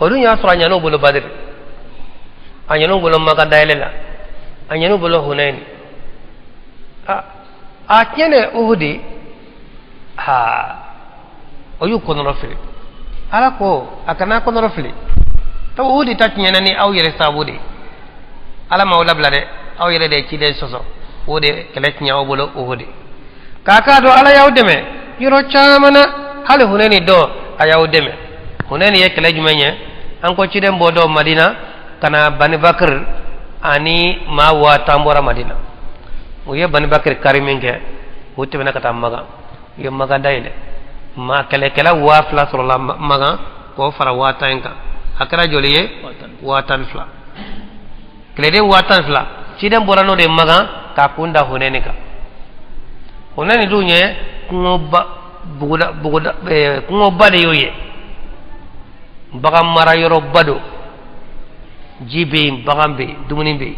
o dun y'a sɔrɔ a ɲan'u bolo Badiri, a ɲan'u bolo Maka dayɛlɛ la, a ɲan'u bolo Hunɛni. A tiɲɛnen Uhudi, ha, o y'u kɔnɔrɔ fili. Ala ko a kana kɔnɔrɔ fili, sabu Uhudi ta tiɲɛna ni aw yɛrɛ sababu de ye. Ala m'aw labila dɛ, aw yɛrɛ de ye ciden sɔsɔ, o de kɛlɛ tiɲɛ aw bolo Uhudi. K'a k'a dɔn Ala y'aw dɛmɛ yɔrɔ caman na, hali Hunɛni dɔ a y'aw dɛmɛ. Hunɛni ye kɛlɛ jumɛn ye? An ko ciden bɔ dɔ Madina ka na, Bani Bakir ani maa 10,000 bɔra Madina. U ye Bani Bakir kari min kɛ, u tɛmɛna ka taa Magan, u ye Magan dayɛlɛ. Maa kɛlɛkɛla 2000 sɔrɔla Magan k'o fara 10,000 in kan. A kɛra joli ye? 12,000. Kɛlɛden 12,000, ciden bɔra n'o de ye Magan k'a kun da Hunɛni kan. Hunɛni dun ye kungoba, buguda buguda, kungoba de y'o ye, bagan mara yɔrɔba don, ji bɛ yen, bagan bɛ yen, dumuni bɛ yen,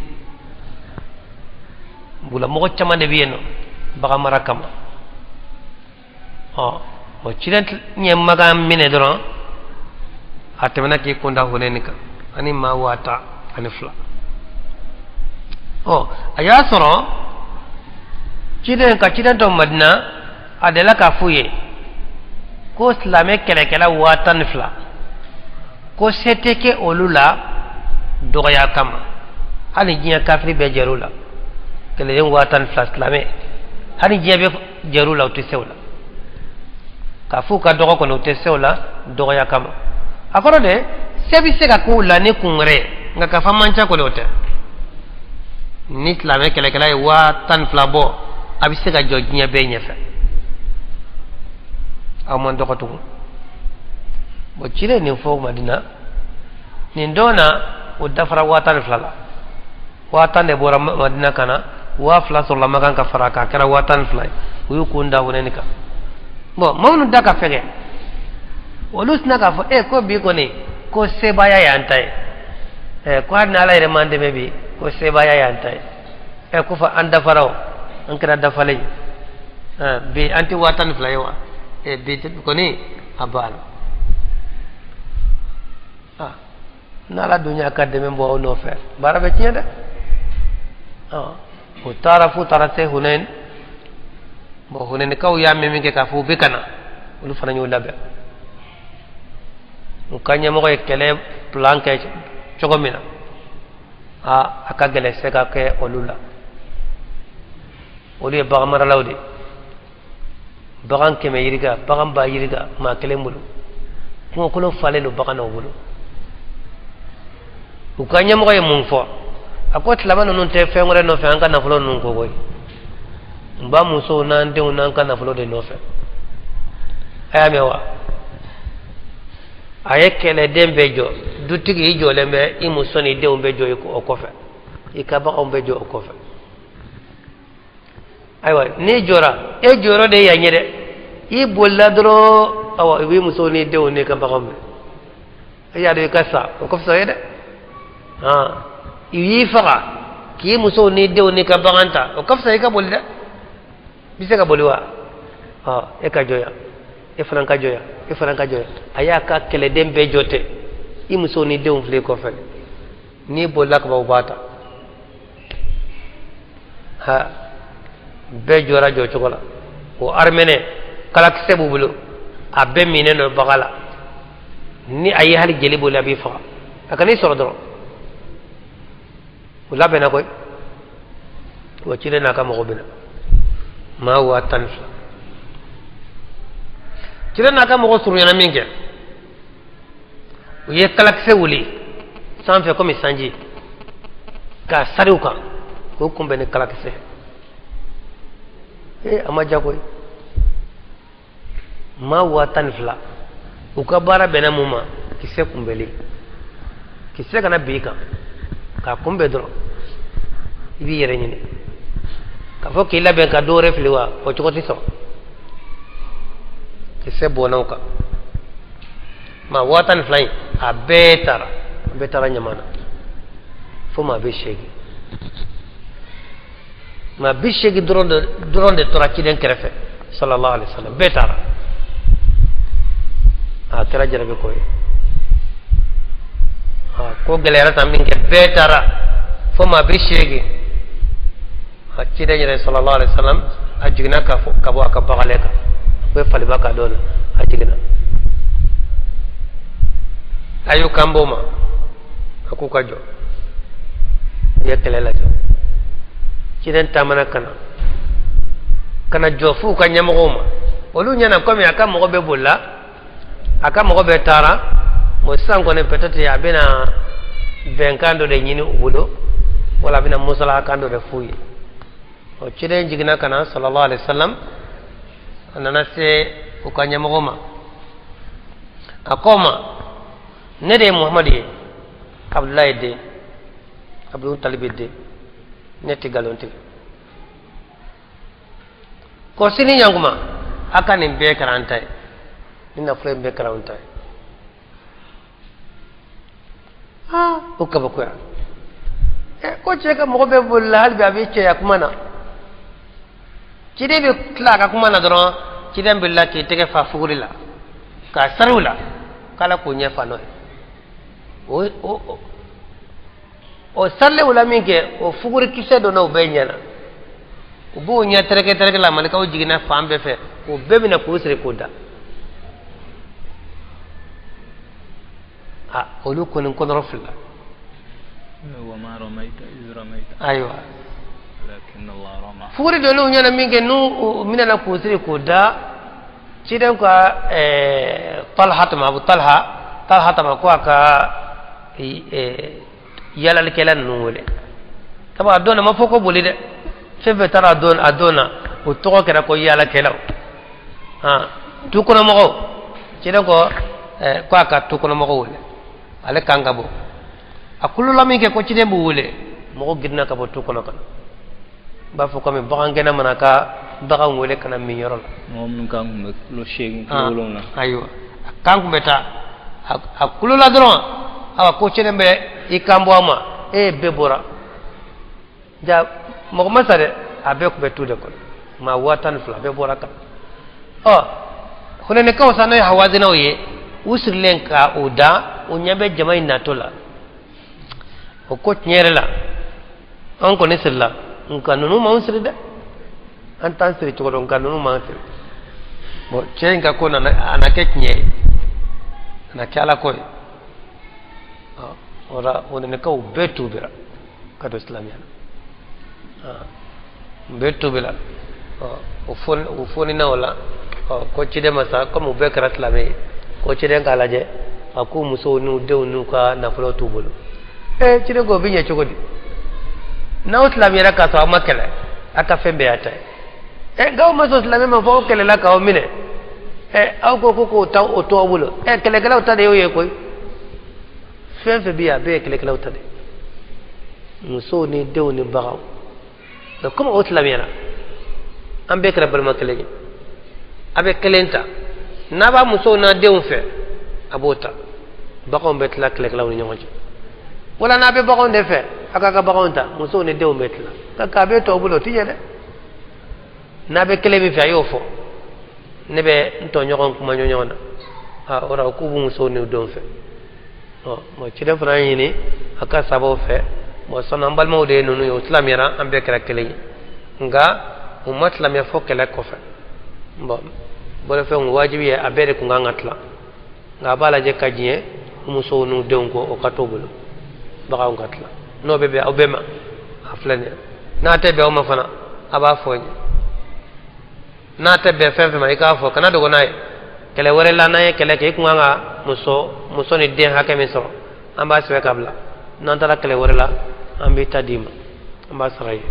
bugulamɔgɔ caman de bɛ yen nɔ bagan mara kama. Ɔ, o ciden ye Magan minɛ dɔrɔn, a tɛmɛna k'i kun da Hunɛni kan ani maa 12,000. Ɔ, a y'a sɔrɔ ciden ka ciden to Madina, a delila k'a f'u ye ko silamɛ kɛlɛkɛla 12,000, ko se tɛ kɛ olu la dɔgɔya kama, hali diɲɛ kafiri bɛɛ jɛr'u la. Kɛlɛden 12,000 silamɛ, hali diɲɛ bɛɛ jɛr'u la, u tɛ se o la. K'a f'u ka dɔgɔ kɔni, u tɛ se o la dɔgɔya kama. A kɔrɔ de, se bɛ se ka k'u la ni kun wɛrɛ ye, nka k'a fɔ man ca kɔni, o tɛ. Ni silamɛ kɛlɛkɛla ye 12,000 bɔ, a bɛ se ka jɔ diɲɛ bɛɛ ɲɛfɛ, aw man dɔgɔ tugun. Bon, ciden nin fɔ Madina nin don na, o dafara 12,000 la. 10,000 de bɔra Madina ka na, 2000 sɔrɔla Makan ka fara kan, a kɛra 12,000 ye. U y'u kun da Hunɛni kan. Bon, maa minnu da ka fɛgɛ, olu sina k'a fɔ e ko bi kɔni, ko sebaaya y'an ta ye. Ɛ, ko hali ni Ala yɛrɛ m'an dɛmɛ bi, ko sebaaya y'an ta ye. Ɛ, ko fɔ an dafara, o an kɛra dafalen ye bi, an tɛ 12,000 ye wa? Ɛ, bi kɔni a banna. Ah, n'Ala dun y'a ka dɛmɛ bɔ aw nɔfɛ, baara bɛ tiɲɛ dɛ. O taara f'u taara se Hunɛn. Bon, Hunɛnikaw y'a mɛn min kɛ k'a fɔ u bɛ ka na, olu fana y'u labɛn. U ka ɲɛmɔgɔ ye kɛlɛ plan kɛ cogo min na, a ka gɛlɛn se ka kɛ olu la. Olu ye bagan maralaw de, bagan 100 yirika, bagan ba yirika, maa kelen bolo, kungokolon falen don bagan n'o bolo. U ka ɲɛmɔgɔ ye mun fɔ? A ko silamɛ ninnu tɛ fɛn wɛrɛ nɔfɛ an ka nafolo ninnu ko koyi, n ba musow n'an denw n'an ka nafolo de nɔfɛ. A y'a mɛn wa? A ye kɛlɛden bɛɛ jɔ. Dutigi, i jɔlen bɛ, i muso n'i denw bɛɛ jɔ o kɔfɛ, i ka baganw bɛɛ jɔ o kɔfɛ. Ayiwa, n'i jɔra, e jɔyɔrɔ de ye yan ye dɛ. I bolila dɔrɔn, awa, i b'i muso n'i denw n'i ka baganw minɛ. E y'a dɔn i ka sa, o ka fisa ye dɛ. Han, i y'i faga k'i musow n'i denw n'i ka bagan ta, o ka fisa i ka boli dɛ. I bɛ se ka boli wa? Ɔ, e ka jɔ yan, e fana ka jɔ yan, e fana ka jɔ yan. A y'a ka kɛlɛden bɛɛ jɔ ten. I musow n'i denw filɛ i kɔfɛ, n'i bolila ka ban, u b'a ta. Ha, bɛɛ jɔra jɔ cogo la. O armɛnɛ kalakisɛ b'u bolo, a bɛɛ minnen don baga la. Ni a ye hali jeli boli, a b'i faga. A kan'i sɔrɔ dɔrɔn. U labɛnna koyi. O ciden n'a ka mɔgɔ bɛna, maa 12,000. Ciden n'a ka mɔgɔ surunyana min kɛ, u ye kalakisɛ wuli sanfɛ komi sanji k'a sari u kan, k'o kunbɛn ni kalakisɛ. Ee, a ma diya koyi. Maa 12,000, u ka baara bɛnna mun ma? Kisɛ kunbɛnli. Kisɛ kana bin i kan, k'a kunbɛn dɔrɔn, i b'i yɛrɛ ɲini. K'a fɔ k'i labɛn ka dɔ wɛrɛ fili wa, o cogo tɛ sɔrɔ. Kisɛ bɔnna u kan. Maa 12 in a bɛɛ taara, a bɛɛ taara ɲama na fo maa 80. Maa 80 dɔrɔn de tora ciden kɛrɛfɛ sallallahu alaihi wasallam, bɛɛ taara. A kɛra jarabi ko ye, a ko gɛlɛyara tan min kɛ, bɛɛ taara fo maa 80. A ciden yɛrɛ sallallahu alaihi wasallam a jiginna ka bɔ a ka bagalen kan, a ko faliba ka dɔ la, a jiginna, a y'u kan bɔ ma, a k'u ka jɔ, u ye kɛlɛ lajɔ. Ciden taamana ka na ka na jɔ f'u ka ɲɛmɔgɔw ma. Olu ɲɛna komi a ka mɔgɔ bɛɛ bolila, a ka mɔgɔ bɛɛ taara, bon sisan kɔni peut-être a bɛna bɛnkan dɔ de ɲini u bolo, wala a bɛna musalahakan dɔ de f'u ye. O ciden jiginna ka na sallallahu alaihi wasallam, a nana se u ka ɲɛmɔgɔ ma, a ko ma, ne de ye Muhamadu ye, Abudulayi den, Abdul Mutalibi den, ne tɛ nkalon tigɛ. Ko sini ɲankuma a ka nin bɛɛ kɛra an ta ye, nin nafolo in bɛɛ kɛra an ta ye. Aa, o kabakoya. Ko cɛ ka mɔgɔ bɛɛ bolila, hali bi a bɛ cɛya kuma na. Ciden bɛ tila a ka kuma na dɔrɔn, ciden bolila k'i tɛgɛ fa fuguri la k'a sari u la k'ala k'o ɲɛ fa n'o ye. O sarilen u la min kɛ, o fuguri kisɛ donna u bɛɛ ɲɛ na, u b'o ɲɛ tɛrɛkɛ tɛrɛkɛ la, malikaw jiginna fan bɛɛ fɛ k'o bɛɛ minɛ k'o siri k'o da. A olu kɔni kɔnɔrɔ filila. Ayiwa, fuguri donn'u ɲɛ na min kɛ, n'u minɛna k'u siri k'o da, ciden ka Talha ma, Abu Talha, Talha ma ko a ka yalalikɛla ninnu wele. Sabu a don na ma fɔ ko boli dɛ, fɛn fɛn taara a don na, o tɔgɔ kɛra ko yalakɛlaw. Tu kɔnɔmɔgɔw, ciden ko ko a ka tu kɔnɔmɔgɔw wele, ale kan ka bɔ. A kulola min kɛ ko ciden b'u wele, mɔgɔ girinna ka bɔ tu kɔnɔ ka na. N b'a fɔ komi bagangɛnna mana ka bagan wele ka na min yɔrɔ la. Mɔgɔ minnu kan tun bɛ kilo 8 kilo 7. Ayiwa, a kan tun bɛ taa, a kulola dɔrɔn, awa ko ciden bɛ i kan bɔ a ma, e bɛɛ bɔra. Ja mɔgɔ ma sa dɛ, a bɛɛ tun bɛ tu de kɔnɔ, maa 12,000 bɛɛ bɔra kan. Ɔ Hunɛnɛkaw sa, n'o ye Hawazinaw ye, u sirilen ka o da, o ɲɛ bɛ jama in natɔ la. O ko tiɲɛ yɛrɛ la, an kɔni sirila, nka ninnu m'anw siri dɛ, an t'an siri cogo dɔn, nka ninnu m'an siri. Bon, cɛ in ka ko nana, a na kɛ tiɲɛ ye, a na kɛ ala ko ye. O la Hunɛnɛkaw bɛɛ tubira ka don silamɛya la, bɛɛ tubila. O fonina o la ko ciden ma sa, komi u bɛɛ kɛra silamɛ ye, ko ciden k'a lajɛ, a k'u musow n'u denw n'u ka nafolo t'u bolo. Ciden ko o bɛ ɲɛ cogo di? N'aw silamɛyara k'a sɔrɔ aw ma kɛlɛ, aw ka fɛn bɛɛ y'a ta ye. Nka aw ma sɔn silamɛ ma fɔ aw kɛlɛla k'aw minɛ, aw ko ko k'o ta o to aw bolo. Kɛlɛkɛlaw ta de y'o ye koyi, fɛn fɛn bɛ yen a bɛɛ ye kɛlɛkɛlaw ta de, musow ni denw ni baganw. Nka komi o silamɛyara, an bɛɛ kɛra balima kelen ye, a bɛ kelen ta, n'a b'a musow n'a denw fɛ a b'o ta, baganw bɛ tila kɛlɛkɛlaw ni ɲɔgɔn cɛ. Wala n'a bɛ baganw de fɛ, a k'a ka baganw ta, musow ni denw bɛ tila. Nka k'a bɛ tɔw bolo, o ti ɲɛ dɛ. N'a bɛ kelen min fɛ, a y'o fɔ, ne bɛ n tɔɲɔgɔn kuma ɲɔgɔn na. A o la k'u b'u musow n'u denw fɛ. Ɔ bon, ciden fana y'a ɲini a ka sabaw fɛ. Bon, sɔnni an balimaw de ye ninnu ye, u silamɛyara, an bɛɛ kɛra kelen ye, nka u ma silamɛya fɔ kɛlɛ kɔfɛ. Bon, bolofɛnw wajibi ye, a bɛɛ de tun kan ka tila, nka a b'a lajɛ ka diɲɛ u musow n'u denw kɔ, o ka t'o bolo, baganw ka tila. N'o bɛ bɛn aw bɛɛ ma, a filɛ nin ye. N'a tɛ bɛn aw ma fana, a b'a fɔ n ye. N'a tɛ bɛn fɛn fɛn ma, i k'a fɔ, kana dogo n'a ye. Kɛlɛ wɛrɛ la, n'an ye kɛlɛ kɛ, i kun kan ka muso ni den hakɛ min sɔrɔ, an b'a sɛbɛn ka bila. N'an taara kɛlɛ wɛrɛ la, an b'i ta d'i ma, an b'a sara i ye.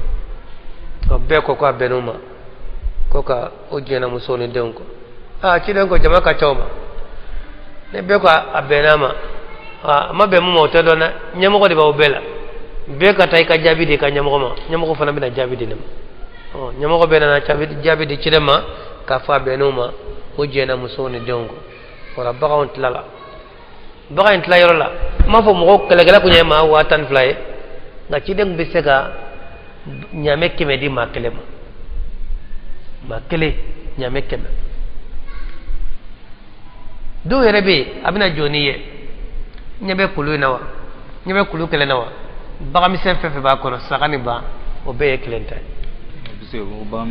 Ɔ bɛɛ ko k'a bɛnn'o ma, ko ka o diɲɛna musow ni denw kɔ. Aa, ciden ko jama ka ca o ma, ni bɛɛ ko a bɛnn'a ma, a ma bɛn mun ma o tɛ dɔn dɛ, ɲɛmɔgɔ de b'aw bɛɛ la. Bɛɛ ka taa i ka jaabi di i ka ɲɛmɔgɔ ma, ɲɛmɔgɔ fana bɛna jaabi di ne ma. Ɔ ɲɛmɔgɔ bɛɛ nana jaabi di ciden ma k'a fɔ a bɛnn'o ma, o jɛnna musow ni denw kɔ. O la baganw tilala. Bagan in tila yɔrɔ la, n m'a fɔ mɔgɔ kɛlɛkɛla kun ye maa 12,000 ye, nka ciden tun bɛ se ka ɲaamɛ 100 di maa kelen ma, maa kelen ɲaamɛ 100. Dɔw yɛrɛ bɛ yen, a bɛna jɔ n'i ye, ɲɛ bɛ kulu in na wa, ɲɛ bɛ kulu kelen na wa, bagan misɛn fɛn fɛn b'a kɔnɔ, saga ni ba, o bɛɛ ye kelen ta ye,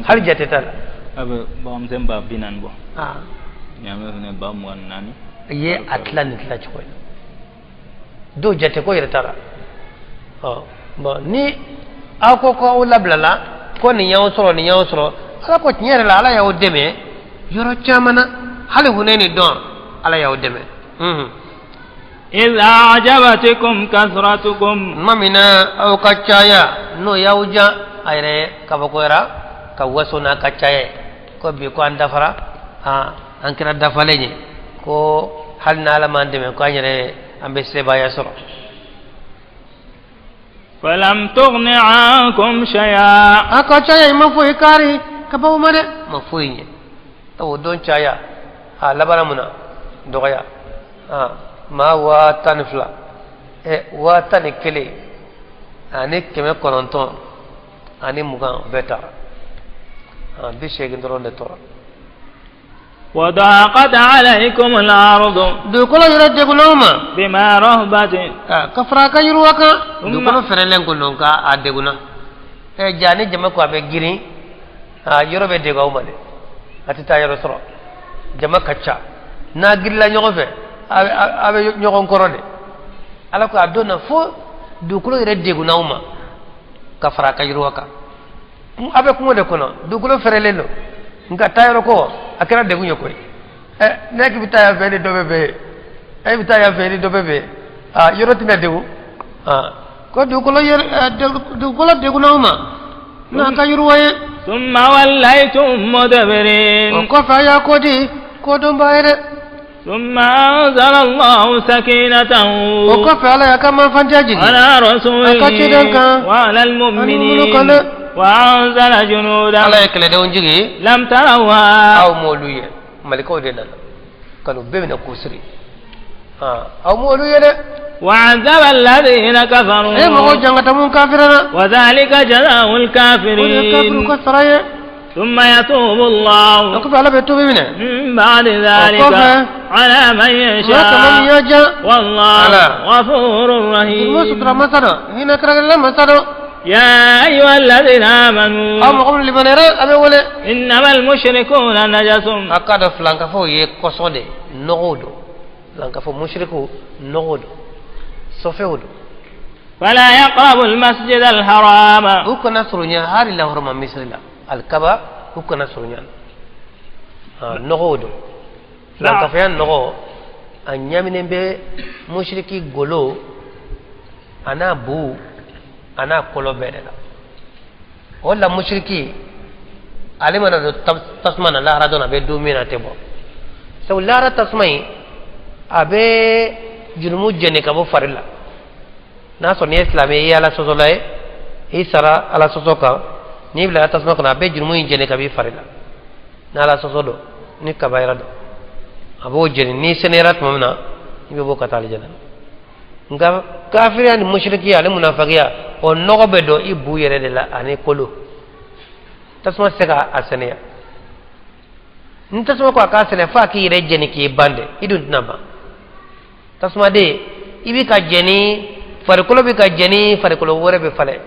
hali jate t'a la. A bɛ bagan misɛn 40,000 bɔ, ɲaamɛ fana 24,000. I ye a tila nin tila cogo in na, dɔw jate ko yɛrɛ t'a la. Ɔ bɔn, ni aw ko ko aw labilala, ko nin y'aw sɔrɔ, nin y'aw sɔrɔ, Ala ko tiɲɛ yɛrɛ la, Ala y'aw dɛmɛ yɔrɔ caman na, hali Hunɛni don, Ala y'aw dɛmɛ. إذ أعجبتكم كثرتكم. Tuma min na aw ka caya, n'o y'aw ja, a yɛrɛ kabakoyara ka waso n'a ka caya ye, ko bi ko an dafara, an kɛra dafalen ye, ko hali n'Ala m'an dɛmɛ, ko an yɛrɛ an bɛ sebaaya sɔrɔ. فلم تغن عنكم شيئا. A ka caya i ma foyi kari ka bɔ ma dɛ, ma foyi ɲɛ. O don caya a labanna mun na? Dɔgɔya. Maa 12,000, 11,920 bɛɛ taara, 80 dɔrɔn de tora. وضاقت عليكم الأرض. Dugukolo yɛrɛ degunna ma. بما رحبت. Ka fara a ka yiriwa kan, dugukolo fɛrɛlen ko don ka a degunna. Ja ni jama ko a bɛ girin, yɔrɔ bɛ degun aw ma dɛ, a tɛ taa yɔrɔ sɔrɔ, jama ka ca, n'a girila ɲɔgɔn fɛ, a bɛ ɲɔgɔn kɔrɔ de. Ala ko a don na fo dugukolo yɛrɛ degunna aw ma ka fara a ka yiriwa kan. A bɛ kungo de kɔnɔ, dugukolo fɛrɛlen don, nka taa yɔrɔ ko a kɛra degun ye koyi. Ne k'i bɛ taa yan fɛ ni dɔ bɛ bɛn yen, e bɛ taa yan fɛ ni dɔ bɛ bɛn yen, yɔrɔ tɛna degun. Ko dugukolo yɛrɛ dugukolo degunna aw ma n'a ka yiriwa ye. ثم وليتم مدبرين. O kɔfɛ a y'a ko di kodɔnba ye dɛ. ثم أنزل الله سكينته O kɔfɛ Ala y'a ka manfantiya jigin على رسوله a ka ciden kan وعلى ani minnu kan المؤمنين dɛ. وأنزل جنودا Ala ye kɛlɛdenw jigin لم تروها. Aw m'olu ye, malikaw de nana ka n'u bɛɛ minɛ k'u siri, aw m'olu ye dɛ. وعذب الذين كفروا. E mɔgɔw jangata mun kafirana. وذلك جزاء O de ye kafiriw الكافرين. ka sara ye. ثم يتوب الله O kɔfɛ Ala bɛ tubi minɛ من بعد ذلك وكفى. على من maa kama min يشاء. y'a ja. والله على. غفور Jurumu sutura رحيم. masa dɔ, hinɛ kɛrɛnkɛrɛnla masa dɔ. يا أيها الذين آمنوا Aw mɔgɔ minnu limaniyara, a bɛ wele. إنما المشركون نجس. A k'a dɔn filankafow ye kɔsɔn de, nɔgɔw don, filankafo musirikiw nɔgɔw don, sɔfɛw don. فلا يقربوا المسجد الحرام. U kana surunya hali lahɔrɔma misiri la, alikaba, u kana surunya, nɔgɔw don. Filankafoya nɔgɔ a ɲaminen bɛ musiriki golo a n'a bu a n'a kɔlɔ bɛɛ de la. O la musiriki ale mana don tasuma na lahara dɔn, a bɛ don min na a tɛ bɔ, sabu lahara tasuma in a bɛ jurumu jɛni ka bɔ fari la. N'a sɔrɔ n'i ye silamɛ ye, i ye Ala sɔsɔla ye, i sara Ala sɔsɔ kan, n'i bilara tasuma kɔnɔ, a bɛ jurumu in jɛni ka bɔ i fari la. N'Ala sɔsɔ don ni kabayira don, a b'o jɛni, n'i sɛnɛyara tuma min na, i bɛ bɔ ka taa alijana. Nka kafiriya ni musirikiya ani munafakiya, o nɔgɔ bɛ don i bu yɛrɛ de la ani kolo, tasuma tɛ se ka a sɛnɛya. Ni tasuma ko a k'a sɛnɛ, f'a k'i yɛrɛ jɛni k'i ban dɛ, i dun tɛna ban tasuma de. I bɛ ka jɛni, farikolo bɛ ka jɛni, farikolo wɛrɛ bɛ falen,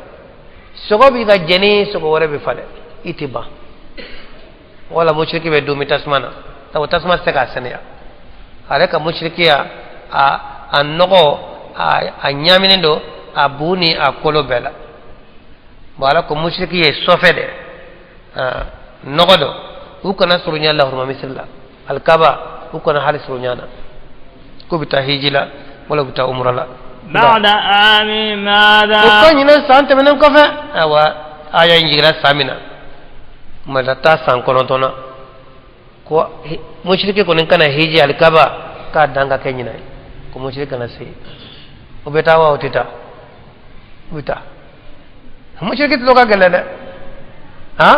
sogo bɛ ka jɛni, sogo wɛrɛ bɛ falen, i tɛ ban. Wala musiriki bɛ dumi tasuma na, sabu tasuma tɛ se k'a sɛnɛya. Ale ka musirikiya a nɔgɔ a ɲaminen don a bu ni a kolo bɛɛ la. Bon, Ala ko musiriki ye sɔfɛ dɛ, nɔgɔ don, u kana surunya lahɔrɔma misiri la, alikaba, u kana hali surunya na k'u bɛ taa hiji la wala u bɛ taa umura la. بعد عامهم هذا. O ka ɲinɛ san tɛmɛnen kɔfɛ. Ayiwa, aya in jiginna san min na, mada taa san 9 na, ko musiriki kɔni kana hiji alikaba k'a dan ka kɛ ɲinɛ ye, ko musiriki kana se. O bɛ taa wa o tɛ taa? U bɛ taa. Musiriki tulo ka gɛlɛn dɛ. Han,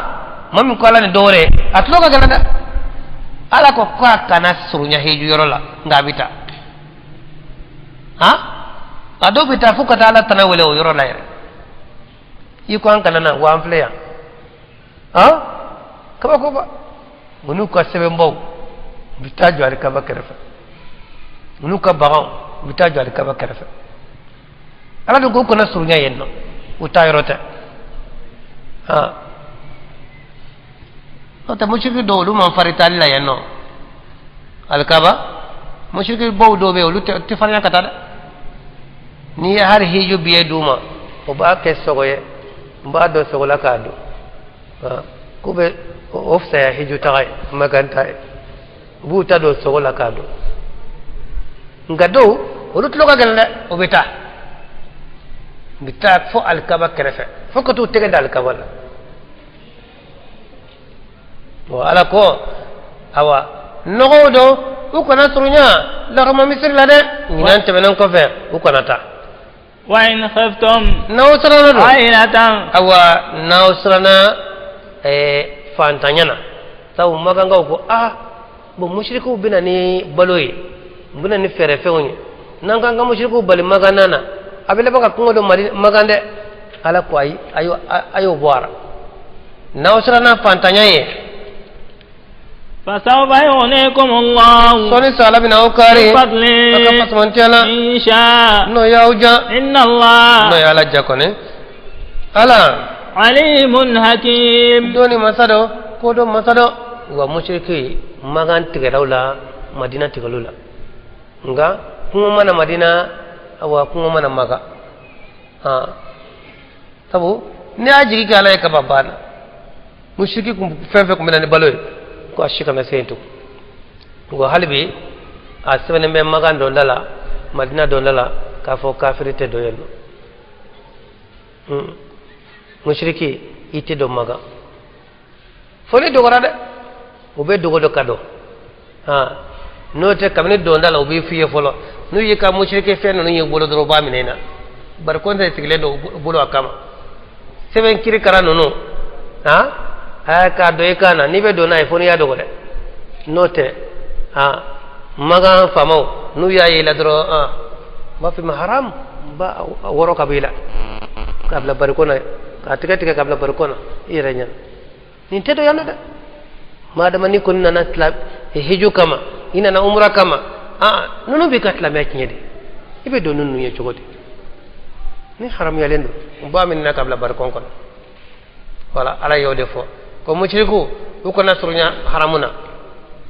maa min ko Ala ni dɔ wɛrɛ, a tulo ka gɛlɛn dɛ. Ala ko k'a kana surunya hiji yɔrɔ la, nka a bɛ taa. Ha, a dɔw bɛ taa fo ka taa Ala tana wele o yɔrɔ la yɛrɛ. I ko an kana na wa an filɛ yan. Ha, kabakoba. U n'u ka sɛbɛnbaw u bɛ taa jɔ alikaba kɛrɛfɛ, u n'u ka baganw u bɛ taa jɔ alikaba kɛrɛfɛ. Ala dun ko u kana surunya yen nɔ, u taa yɔrɔ tɛ. Ha, n'o tɛ musiriki dɔw olu man fari taali la yen nɔ alikaba. Musiriki baw dɔw bɛ yen, olu tɛ farinya ka taa dɛ. N'i ye hali hiju biye d'u ma, o b'a kɛ sogo ye, n b'a dɔn sogo la k'a dun. K'u bɛ o fisaya hiju taga ye, makan ta ye, u b'u ta don sogo la k'a dun. Nka dɔw olu tulo ka gɛlɛn dɛ, o bɛ taa, u bɛ taa fo alikaba kɛrɛfɛ, fo ka t'u tɛgɛ da alikaba la. Wa Ala ko awa nɔgɔw don, u kana surunya lɔrɔma misiri la dɛ. Ɲinan tɛmɛnen kɔfɛ, u kana taa. Wa in khiftum, n'aw siranna don, ailatan, awa n'aw siranna fantanya na, sabu makankaw ko aa bon, musirikuw bɛ na ni balo ye, u bɛ na ni fɛɛrɛfɛnw ye, n'an k'an ka musirikuw bali makan na, a bɛ laban ka kɔngɔ don Mali makan dɛ. Ala ko ayi, a y'o bɔ a la. N'aw siranna fantanya ye, fasawfa yughnikum Allah, sɔɔni sa Ala bɛna aw kari min fadli, a ka fasamantiya la, in sha, n'o y'aw ja, inna Allah, n'o ye Ala ja kɔni. Ala alimun hakim, dɔnni masa dɔ, kodɔn masa dɔ. Wa musiriki makan tigɛlaw la, Madina tigɛlaw la, nka kungo mana Madina, awa kungo mana Maka. Sabu n'i y'a jigi kɛ Ala ye kaba banna. Musiriki kun fɛn fɛn kun bɛ na ni balo ye, ko a si kana se yen tugun. Wa hali bi a sɛbɛnnen bɛ makan donda la, Madina donda la, k'a fɔ kafiri tɛ don yen nɔ. Musiriki i tɛ don Makan fo ni dogora dɛ, u bɛ dogo dɔ ka don. N'o tɛ, kabini donda la u b'i f'i ye fɔlɔ, n'u y'i ka musiriki fɛn ninnu y'i bolo dɔrɔn, u b'a minɛ i na. Bari kɔntɛ sigilen don u bolo a kama, sɛbɛn kirikara ninnu k'a don i kan na, n'i bɛ don n'a ye fo n'i y'a dogo dɛ. N'o tɛ, makan faamaw n'u y'a ye i la dɔrɔn, u b'a f'i ma haram, n b'a wɔrɔ ka bɔ i la k'a bila barikon na, k'a tigɛ tigɛ k'a bila barikon na i yɛrɛ ɲɛna. Nin tɛ don yan nɔ dɛ. Madama ni kɔni nana hiju kama, i nana umra kama, ninnu b'i ka silamɛya tiɲɛ de, i bɛ don ninnu ye cogo di? Ni haramuyalen don, u b'a minɛ ka bila barikon kɔnɔ. Wala Ala y'o de fɔ ko musiriku u kana surunya haramu na.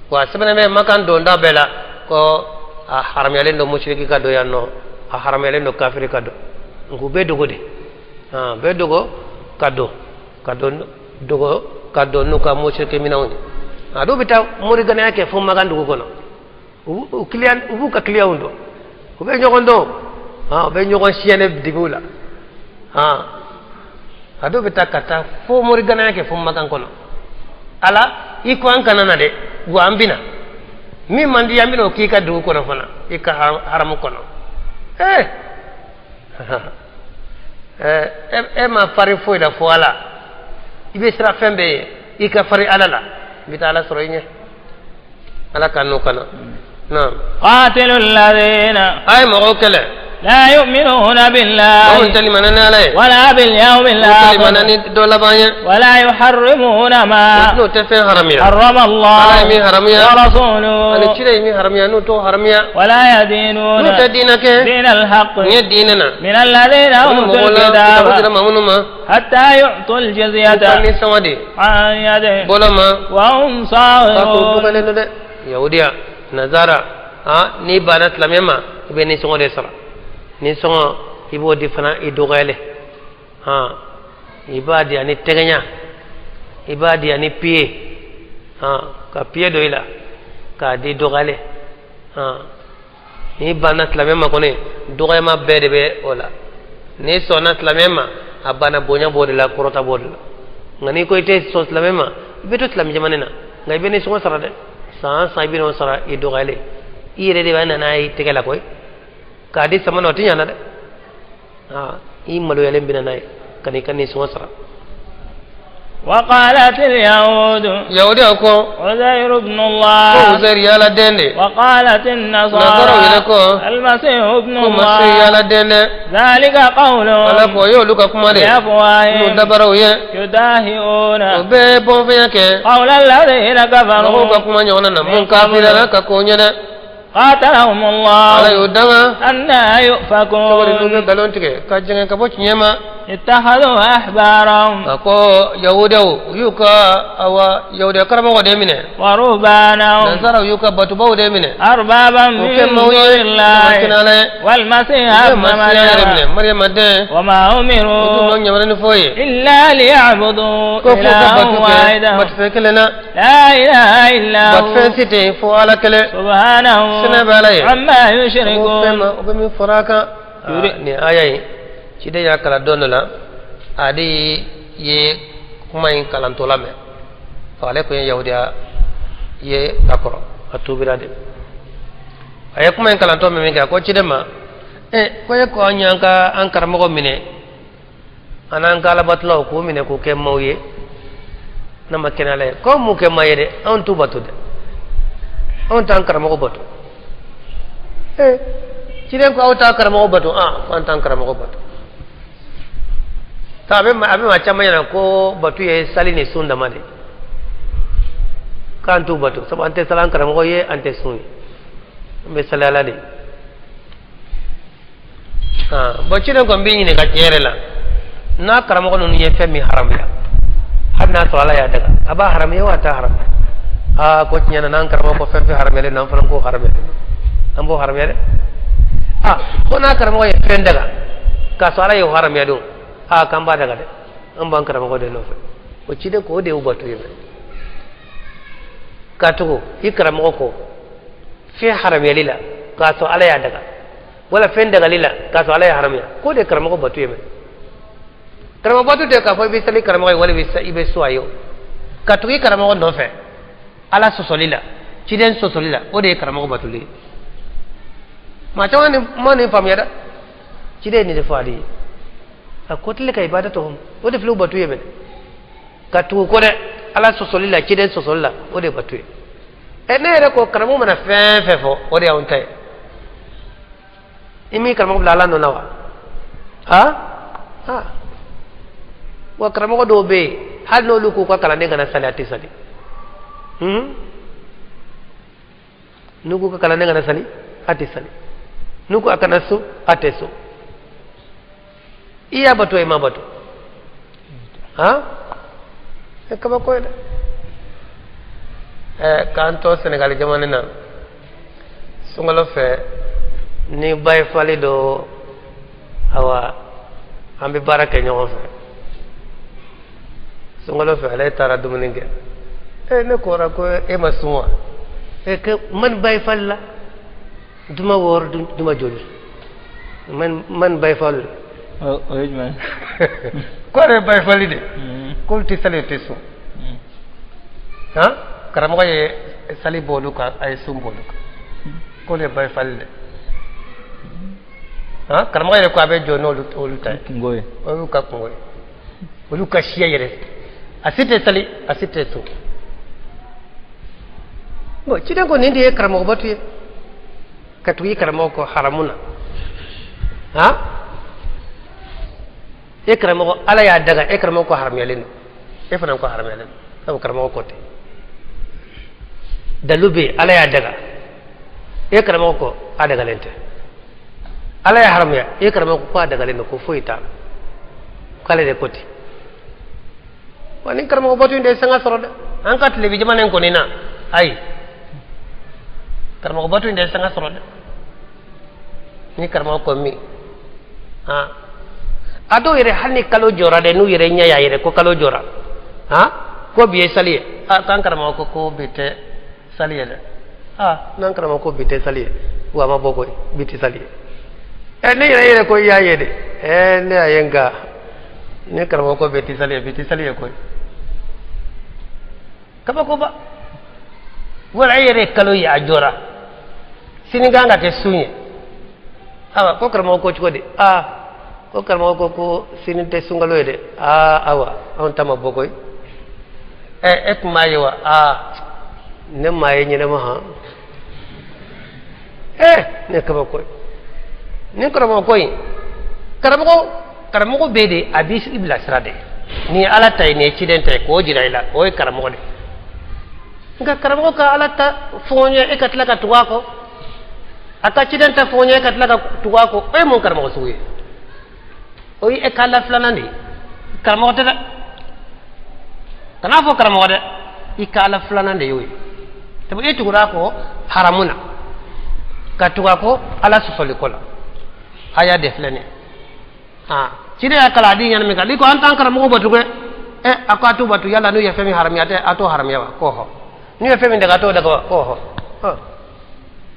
Wa sɛbɛnnen bɛ makan donda bɛɛ la ko a haramuyalen don musiriki ka don yan nɔ, a haramuyalen don kafiri ka don. Nka u bɛ dogo de, bɛɛ dogo ka don, ka don dogo ka don n'u ka musiriki minɛnw ye. A dɔw bɛ taa moriganaya kɛ fo makan dugu kɔnɔ. U kiliyan, u b'u ka kiliyanw dɔn, u bɛ ɲɔgɔn dɔn, u bɛ ɲɔgɔn siyɛnɛ dibiw la. A dɔw bɛ taa ka taa fo moriganaya kɛ fo makan kɔnɔ. Ala i ko an kana na dɛ, wa an bɛna min man di, an bɛna o k'i ka dugu kɔnɔ fana, i ka haramu kɔnɔ. E ma fari foyi la fo Ala, i bɛ siran fɛn bɛɛ ye, i ka fari Ala la, i bɛ taa Ala sɔrɔ i ɲɛ. Ala ka n'o kana naam. Qatilu alladhina, a ye mɔgɔw kɛlɛ, la yu'minuna billahi, minnu tɛ limaniya ni Ala ye, wala bil yawmil minnu tɛ limaniya akhir, ni dɔ laban ye, wala yuharrimuna ma n'o tɛ fɛn haramiya harrama Allah Ala ye min haramiya, wa rasuluhu, ani cire ye min haramiya, n'u t'o haramiya, wala yadinuna, n'u tɛ diinɛ kɛ din al-haqq, n ye diinɛ na, min alladhina minnu utul mɔgɔw la kitabu dira kitaba maa minnu ma, hatta yu'tul u ka jizyata nisɔngɔ di an yadin bolo ma, wa hum k'a to saghirun. dugalen don dɛ. Yahudiya, nazara, n'i banna silamɛ ma, i bɛ nisɔngɔ de sara. Nisɔngɔ i b'o di fana i dɔgɔyalen, i b'a di ani tɛgɛɲa, i b'a di ani piye, ka piye don i la k'a di dɔgɔyalen. N'i banna silamɛ ma kɔni, dɔgɔyama bɛɛ de bɛ o la. N'i sɔnna silamɛ ma, a banna, bonya b'o de la, kɔrɔta b'o de la. Nka n'i ko i tɛ sɔn silamɛ ma, i bɛ to silamɛ jamana na, nka i bɛ nisɔngɔ sara dɛ. San san i bɛ n'o sara i dɔgɔyalen. I yɛrɛ de b'a na n'a ye i tɛgɛ la koyi, k'a di sama na, o tɛ ɲana dɛ. I maloyalen bɛ na n'a ye ka n'i ka nisɔngɔ sara. وقالت اليهود Yahudiyaw ko عزير ابن ko الله Uzair y'Ala den de. وقالت Nasaraw yɛrɛ النصارى ko المسيح ابن ko Masihi الله y'Ala den dɛ. ذلك Ala قولهم ko o y'olu ka kuma de n'u بأفواههم dabaraw ye. يداهئون O bɛɛ ye bɔnfɛnya kɛ قول الذين mɔgɔw ka كفروا kuma ɲɔgɔnna na mun kafiriyara ka ko ɲɛnɛ. قاتلهم Ala الله y'o danga أنا cogo di n'u bɛ يؤفكون nkalon tigɛ ka jɛngɛ ka bɔ tiɲɛ ma. اتخذوا أحبارهم A ko yahudiyaw u y'u ka awa yahudiya karamɔgɔ de minɛ. ورهبانهم Nansaraw y'u ka batubaw de minɛ. أربابا K'o من kɛ maaw دون ye الله kɛnɛ Ala ye. والمسيح U ye ابن Masiya yɛrɛ minɛ مريم Mariyama den. وما O dun ma أمروا ɲamana ni foyi ye. إلا ليعبدوا Ko f'u ka إلها batu kɛ واحدا batufɛn kelen na. لا إله إلا هو Batufɛn si tɛ yen fo Ala kelen. سبحانه Sɛnɛ bɛ Ala ye. عما O fɛn يشركون ma o bɛ min fɔra a kan. Nin aya in ciden y'a kalan don dɔ la, ale ye kuma in kalantɔ lamɛn. Ale kun ye yahudiya ye ka kɔrɔ, a tuubira de. A ye kuma in kalantɔ min kɛ, a ko ciden ma ko e ko an y'an ka an karamɔgɔ minɛ an n'an ka alabatulaw k'u minɛ k'u kɛ maaw ye n'a ma kɛnɛ Ala ye, k'anw m'u kɛ maa ye dɛ, anw t'u bato dɛ, anw t'an karamɔgɔ bato. Ciden ko aw t'a karamɔgɔ bato? Ko an t'an karamɔgɔ bato. Ta a bɛ maa caman ɲɛna ko batu ye sali ni sun dama de, k'an t'u bato sabu an tɛ sali an karamɔgɔ ye, an tɛ sun ye, an bɛ sali Ala de. Bon, ciden ko n b'i ɲininka tiɲɛ yɛrɛ la, n'a karamɔgɔ ninnu ye fɛn min haramuya, hali n'a sɔrɔ Ala y'a daga, a b'a haramuya wa a t'a haramuya? Ko tiɲɛ na, n'an karamɔgɔ ko fɛn fɛn haramuyalen don, an fana k'o haramuyalen don, an b'o haramuya dɛ. Ko n'a karamɔgɔ ye fɛn daga k'a sɔrɔ Ala y'o haramuya don, k'an b'a daga dɛ, an b'an karamɔgɔ de nɔfɛ. O ciden ko o de y'u bato ye mɛ, ka tugu i karamɔgɔ kɔ fɛn haramuyali la k'a sɔrɔ Ala y'a daga, wala fɛn dagali la k'a sɔrɔ Ala y'a haramuya, k'o de ye karamɔgɔ bato ye mɛ. Karamɔgɔ bato tɛ k'a fɔ i bɛ sali karamɔgɔ ye wala i bɛ so a ye o, ka tugu i karamɔgɔ nɔfɛ Ala sɔsɔli la, ciden sɔsɔli la, o de ye karamɔgɔ batoli ye. Maa caman ni ma nin faamuya dɛ. Ciden ye nin de fɔ ale ye, a ko tile ka ibadatuhum, o de filɛ u batu ye mɛnɛ, ka tugu ko dɛ Ala sɔsɔli la, ciden sɔsɔli la, o de ye batu ye. Ne yɛrɛ ko karamɔgɔ mana fɛn fɛn fɔ, o de y'anw ta ye. I m'i karamɔgɔ bila Ala nɔ na wa? Wa karamɔgɔ dɔw bɛ yen, hali n'olu k'u ka kalanden kana sali, a tɛ sali. N'u k'u ka kalanden kana sali, a tɛ sali. N'u ko a kana sun, a tɛ sun. I y'a bato, i ma bato, kabako ye dɛ. K'an to Senegali jamana na sunkalo fɛ, ni baye fali dɔ, awa an bɛ baara kɛ ɲɔgɔn fɛ sunkalo fɛ, ale taara dumuni kɛ. Ne kora ko e ma sun wa? Ke man baye fali la duma woor duma joli man baye fali. O ye jumɛn? Ko ale baye fali de, k'olu tɛ sali, tɛ sun. Karamɔgɔ ye sali bɔ olu kan, a ye sun bɔ olu kan, k'olu ye baye fali de. Karamɔgɔ yɛrɛ ko a bɛ jɔ n'olu olu ta ye. Kungo ye. O y'u ka kungo ye, olu ka siya yɛrɛ, a si tɛ sali, a si tɛ sun. Bon, ciden ko nin de ye karamɔgɔ batu ye, ka tugu i karamɔgɔ kɔ haramu na. E karamɔgɔ Ala y'a daga, e karamɔgɔ ko haramuyalen don, e fana ko haramuyalen don, sabu karamɔgɔ ko ten. Dalu bɛ yen, Ala y'a daga, e karamɔgɔ ko a dagalen tɛ. Ala y'a haramuya, e karamɔgɔ ko a dagalen don, ko foyi t'a la, k'ale de ko ten. Wa ni karamɔgɔ batu in de ye sanga sɔrɔ dɛ, an ka tilebi jamana in kɔni na, ayi, karamɔgɔ batu in de ye sanga sɔrɔ dɛ. Ni karamɔgɔ ko min, a dɔw yɛrɛ, hali ni kalo jɔra dɛ, n'u yɛrɛ ɲɛ y'a yɛrɛ ko kalo jɔra, ko bi ye sali ye, k'an karamɔgɔ ko ko bi tɛ sali ye dɛ. N'an karamɔgɔ ko bi tɛ sali ye, wa a ma bɔ koyi, bi tɛ sali ye. Ne yɛrɛ ko i y'a ye dɛ. Ne y'a ye, nka ne karamɔgɔ ko bi tɛ sali ye, bi tɛ sali ye koyi. Kabako ba. Wala e yɛrɛ ye kalo ye, a jɔra, sini kan ka kɛ sun ye. Awa, ko karamɔgɔ ko cogo di? Ko karamɔgɔ ko ko sini tɛ sunkalo ye dɛ. Awa, anw ta ma bɔ koyi. E tun b'a ye wa? Aa, ne m'a ye ɲɛnama han. Ne kabako ye nin karamɔgɔ ko in. Karamɔgɔ bɛ de, a b'i bilasira de. Nin ye Ala ta ye, nin ye ciden ta ye, k'o jira i la, o ye karamɔgɔ de. Nka karamɔgɔ ka Ala ta fɔɲɛ, e ka tila ka tugu a kɔ. A ka ciden ta fɔɲɛ, e ka tila ka tugu a kɔ. O ye mun karamɔgɔ sugu ye? O ye e ka Ala filanan de ye. Karamɔgɔ tɛ dɛ, kan'a fɔ karamɔgɔ dɛ, i ka Ala filanan de y'o ye. Sabu e tugura a kɔ haramu na, ka tugu a kɔ Ala sɔsɔli ko la. Haya de filɛ nin ye. Ciden y'a kalan a di ɲɛna min kan, n'i ko an t'an karamɔgɔ batu kɛ, a ko a t'u batu. Yala n'u ye fɛn min haramuya, a t'o haramuya wa? Ko hɔ. N'u ye fɛn min daga, a t'o daga wa? Ko hɔ.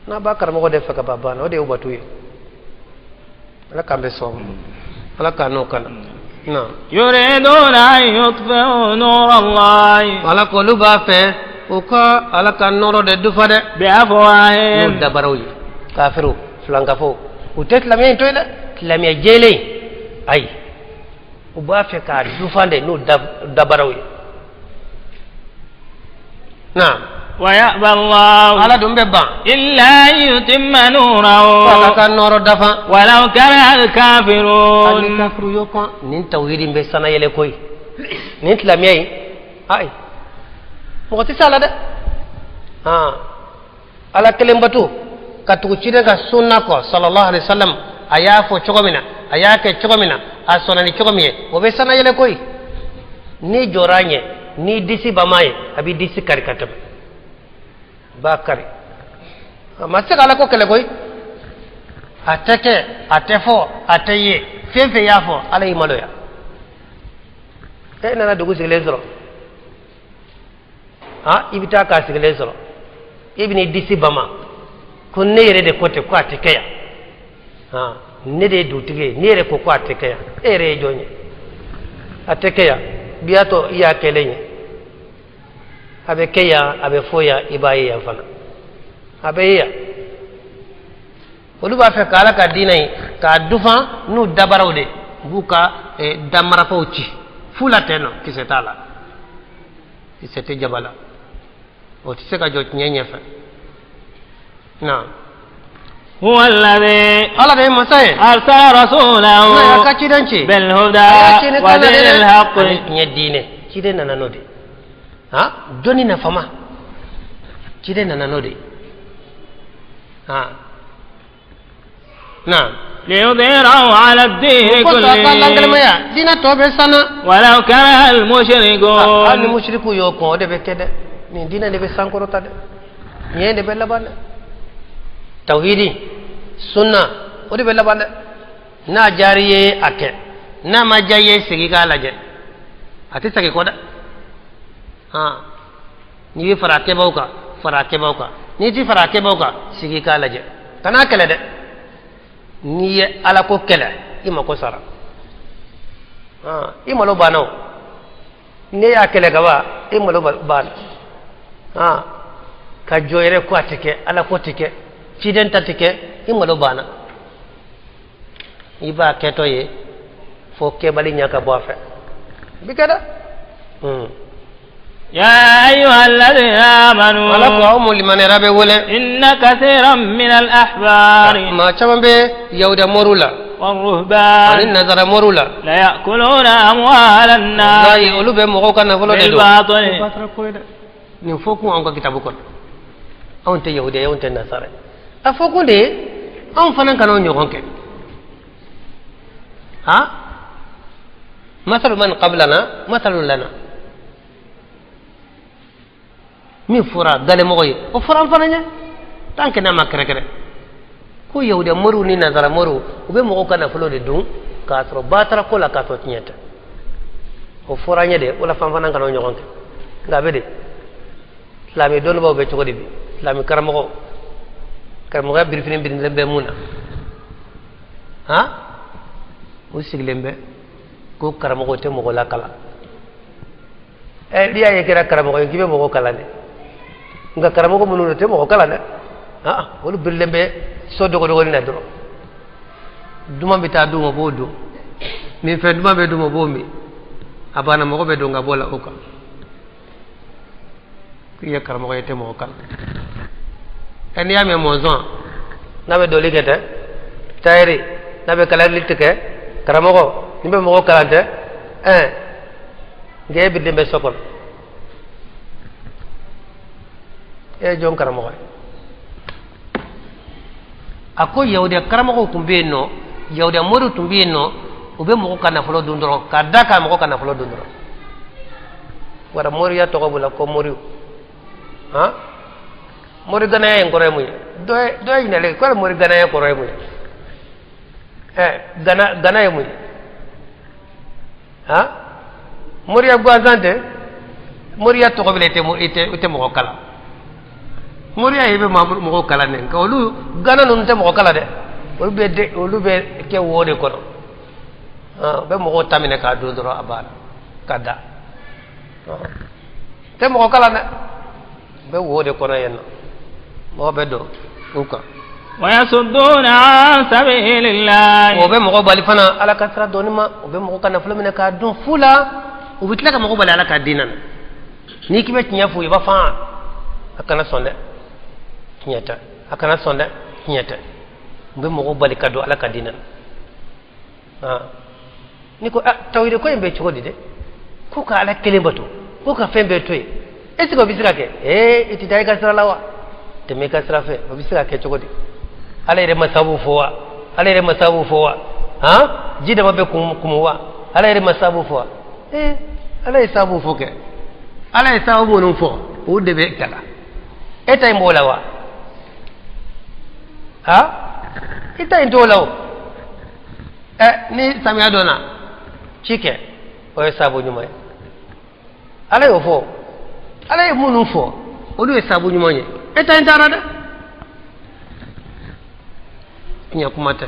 N'a b'a karamɔgɔ de fɛ ka ban, banna, o de y'u batu ye. Ala k'an bɛ sɔn, Ala k'an n'o kana. Yuriduna an yutfi'u nura Allahi. Ala ko olu b'a fɛ u ka Ala ka nɔrɔ de dufa dɛ. Bi afwahihim. N'u dabaraw ye. Kafiriw, filankafo, u tɛ silamɛya in to yen dɛ, silamɛya jɛlen ayi, u b'a fɛ k'a dufa de n'u dabaraw ye. Naam. Wa ya'ba Allahu. Ala dun bɛ ban. Illa an yutimma nurahu. F'a ka nɔrɔ dafa. Walaw kariha al-kafirun. Hali ni kafiru y'o kɔn, nin tawhidi in bɛ sanayɛlɛ koyi. Nin silamɛya in, ayi, mɔgɔ tɛ s'a la dɛ. Ala kelen bato, ka tugu ciden ka sunna kɔ sallallahu alaihi wasallam, a y'a fɔ cogo min na, a y'a kɛ cogo min na, a sɔnna ni cogo min ye, o bɛ sanayɛlɛ koyi. N'i jɔra a ɲɛ, n'i disi bama ye, a b'i disi kari ka tɛmɛ, b'a kari. A ma se ka Ala ko kɛlɛ koyi. A tɛ kɛ, a tɛ fɔ, a tɛ ye. Fɛn fɛn y'a fɔ, Ala y'i maloya. E nana dugu sigilen sɔrɔ, i bɛ taa k'a sigilen sɔrɔ, i bɛn'i disi bama ko ne yɛrɛ de ko ten, ko a tɛ kɛ yan. Ne de ye dugutigi ye, ne yɛrɛ ko ko a tɛ kɛ yan. E yɛrɛ ye jɔn ye? A tɛ kɛ yan. Bi y'a to i y'a kɛlen ye, a bɛ kɛ yan, a bɛ fɔ yan, i b'a ye yan fana, a bɛ ye yan. Olu b'a fɛ ka Ala ka diinɛ ye k'a dufan n'u dabaraw de, u b'u ka damarafaw ci fu la ten nɔ, kisɛ t'a la, kisɛ tɛ jaba la, o tɛ se ka jɔ tiɲɛ ɲɛfɛ. Naam. Huwa alladhi. Ala de ye masa ye. Arsala rasulahu. N'a y'a ka ciden ci. Bil huda wa dinil haqq. Ani tiɲɛ diinɛ, ciden nana n'o de. Dɔnni nafama, ciden nana n'o de. Naam. Liyudhhirahu ala ad-dini Ko sɔrɔ ka kullihi. lankalimaya, diinɛ tɔ bɛ sanna. Walaw kariha al-mushrikun. Hali ni musiriku y'o kɔn, o de bɛ kɛ dɛ. Nin diinɛ de bɛ sankɔrɔta dɛ, ɲɛ de bɛ laban dɛ. Tawhidi, sunna, o de bɛ laban dɛ. N'a diyara i ye, a kɛ. N'a ma diya i ye, segin k'a lajɛ. A tɛ segin kɔ dɛ. N'i bɛ fara a kɛbaaw kan, fara a kɛbaaw kan. N'i tɛ fara a kɛbaaw kan, sigi k'a lajɛ. Kan'a kɛlɛ dɛ. N'i ye Ala ko kɛlɛ, i mako sara. I malo banna o. N'e y'a kɛlɛ ka ban, i malo banna. Ka jɔ yɛrɛ ko a tɛ kɛ, Ala ko tɛ kɛ, ciden ta tɛ kɛ, i malo banna. I b'a kɛtɔ ye fo kɛbali ɲɛ ka bɔ a fɛ. Bi kɛ dɛ. Ya ayyuha alladhina amanu. Ala ko aw mun limaniyara bɛ wele. Inna kathiran min al-ahbari. Maa caman bɛ Yahuda moriw la. War-ruhban. Ani Nazara moriw la. La ya'kuluna amwala an-nas. Wallahi, olu bɛ mɔgɔw ka nafolo de dun. Bil-batil. Batara ko ye dɛ. Nin fɔ kun anw ka kitabu kɔnɔ. Anw tɛ Yahudiya ye, anw tɛ Nasara ye. A fɔ kun de ye anw fana kana o ɲɔgɔn kɛ. Masalu man qablana masalu lana. Min fɔra galemɔgɔ ye, o fɔra an fana ɲɛ. Tant que n'a ma kɛrɛkɛrɛ ko Yahudiya moriw ni Nazara moriw, u bɛ mɔgɔw ka nafolo de dun k'a sɔrɔ batara ko la, k'a sɔrɔ tiɲɛ tɛ. O fɔra an ɲɛ de, o la fan fana kana o ɲɔgɔn kɛ. Nka a bɛ de silamɛ dɔnnibaaw bɛ cogo di bi? Silamɛ karamɔgɔ, karamɔgɔya birifini birilen bɛ mun na? U sigilen bɛ ko karamɔgɔ tɛ mɔgɔ lakalan. N'i y'a ye kɛra karamɔgɔ ye, k'i bɛ mɔgɔ kalan dɛ. Nka karamɔgɔ minnu tɛ mɔgɔ kalan dɛ, olu birilen bɛ so dogodogonin na dɔrɔn. Duman bɛ taa d'u ma, u b'o dun. Minfɛn duman bɛ d'u ma, u b'o min. A banna, mɔgɔ bɛ don ka bɔ la o kan. K'i ye karamɔgɔ ye, i tɛ mɔgɔ kalan. Ɛ, n'i y'a mɛn mɔnzɔn n'a bɛ dɔli kɛ tɛ, tayɛri n'a bɛ kalali tigɛ, karamɔgɔ n'i bɛ mɔgɔ kalan tɛ, ɛ nka e birilen bɛ so kɔnɔ, e ye jɔn karamɔgɔ ye? A ko yahudiya karamɔgɔw tun bɛ yen nɔ, yahudiya moriw tun bɛ yen nɔ, u bɛ mɔgɔw ka nafolo dun dɔrɔn, ka da kan mɔgɔw ka nafolo dun dɔrɔn. Wara moriya tɔgɔ b'u la ko moriw. Han, mori ganaya in kɔrɔ ye mun ye? Dɔ ye ɲininkali kɛ ko mori ganaya kɔrɔ ye mun ye? Ɛ, gana gana ye mun ye? Han, moriya gansan tɛ, moriya tɔgɔ b'i la, i tɛ mɔgɔ kalan. Moriya i bɛ mɔgɔw kalan de, nka olu gana ninnu tɛ mɔgɔ kalan dɛ, olu bɛ kɛ wo de kɔnɔ. U bɛ mɔgɔw ta minɛ k'a dun dɔrɔn, a banna ka da. Tɛ mɔgɔ kalan dɛ, u bɛ wo de kɔnɔ yen nɔ, mɔgɔ bɛ don u kan. ويصدون عن سبيل الله. O bɛ mɔgɔ bali fana Ala ka sira dɔnni ma. O bɛ mɔgɔ ka nafolo minɛ k'a dun fu la, u bɛ tila ka mɔgɔ bali Ala ka diinɛ na. N'i k'i bɛ tiɲɛ f'u ye, i b'a fɔ a kana sɔn dɛ, tiɲɛ tɛ, a kana sɔn dɛ, tiɲɛ tɛ. U bɛ mɔgɔw bali ka don Ala ka diinɛ na. N'i ko tawhidi ko in bɛ cogo di dɛ, ko ka Ala kelen bato, ko ka fɛn bɛɛ to yen, est ce que o bɛ se ka kɛ? Ee, i tɛ taa i ka sira la wa, tɛmɛ i ka sira fɛ, o bɛ se ka kɛ cogo di? Ala yɛrɛ ma sababu fɔ wa? Ala yɛrɛ ma sababu fɔ wa? Han, ji dama bɛ kumu wa? Ala yɛrɛ ma sababu fɔ wa? Ee, Ala ye sababu fɔ kɛ, Ala ye sababu minnu fɔ, o de bɛ kalan. E ta in b'o la wa? Ha, i ta in t'o la o. Ɛ, ni samiya donna, ci kɛ, o ye sababu ɲuman ye. Ala y'o fɔ, Ala ye minnu fɔ, olu ye sababu ɲuman ye. E ta in taara dɛ, tiɲɛ kuma tɛ.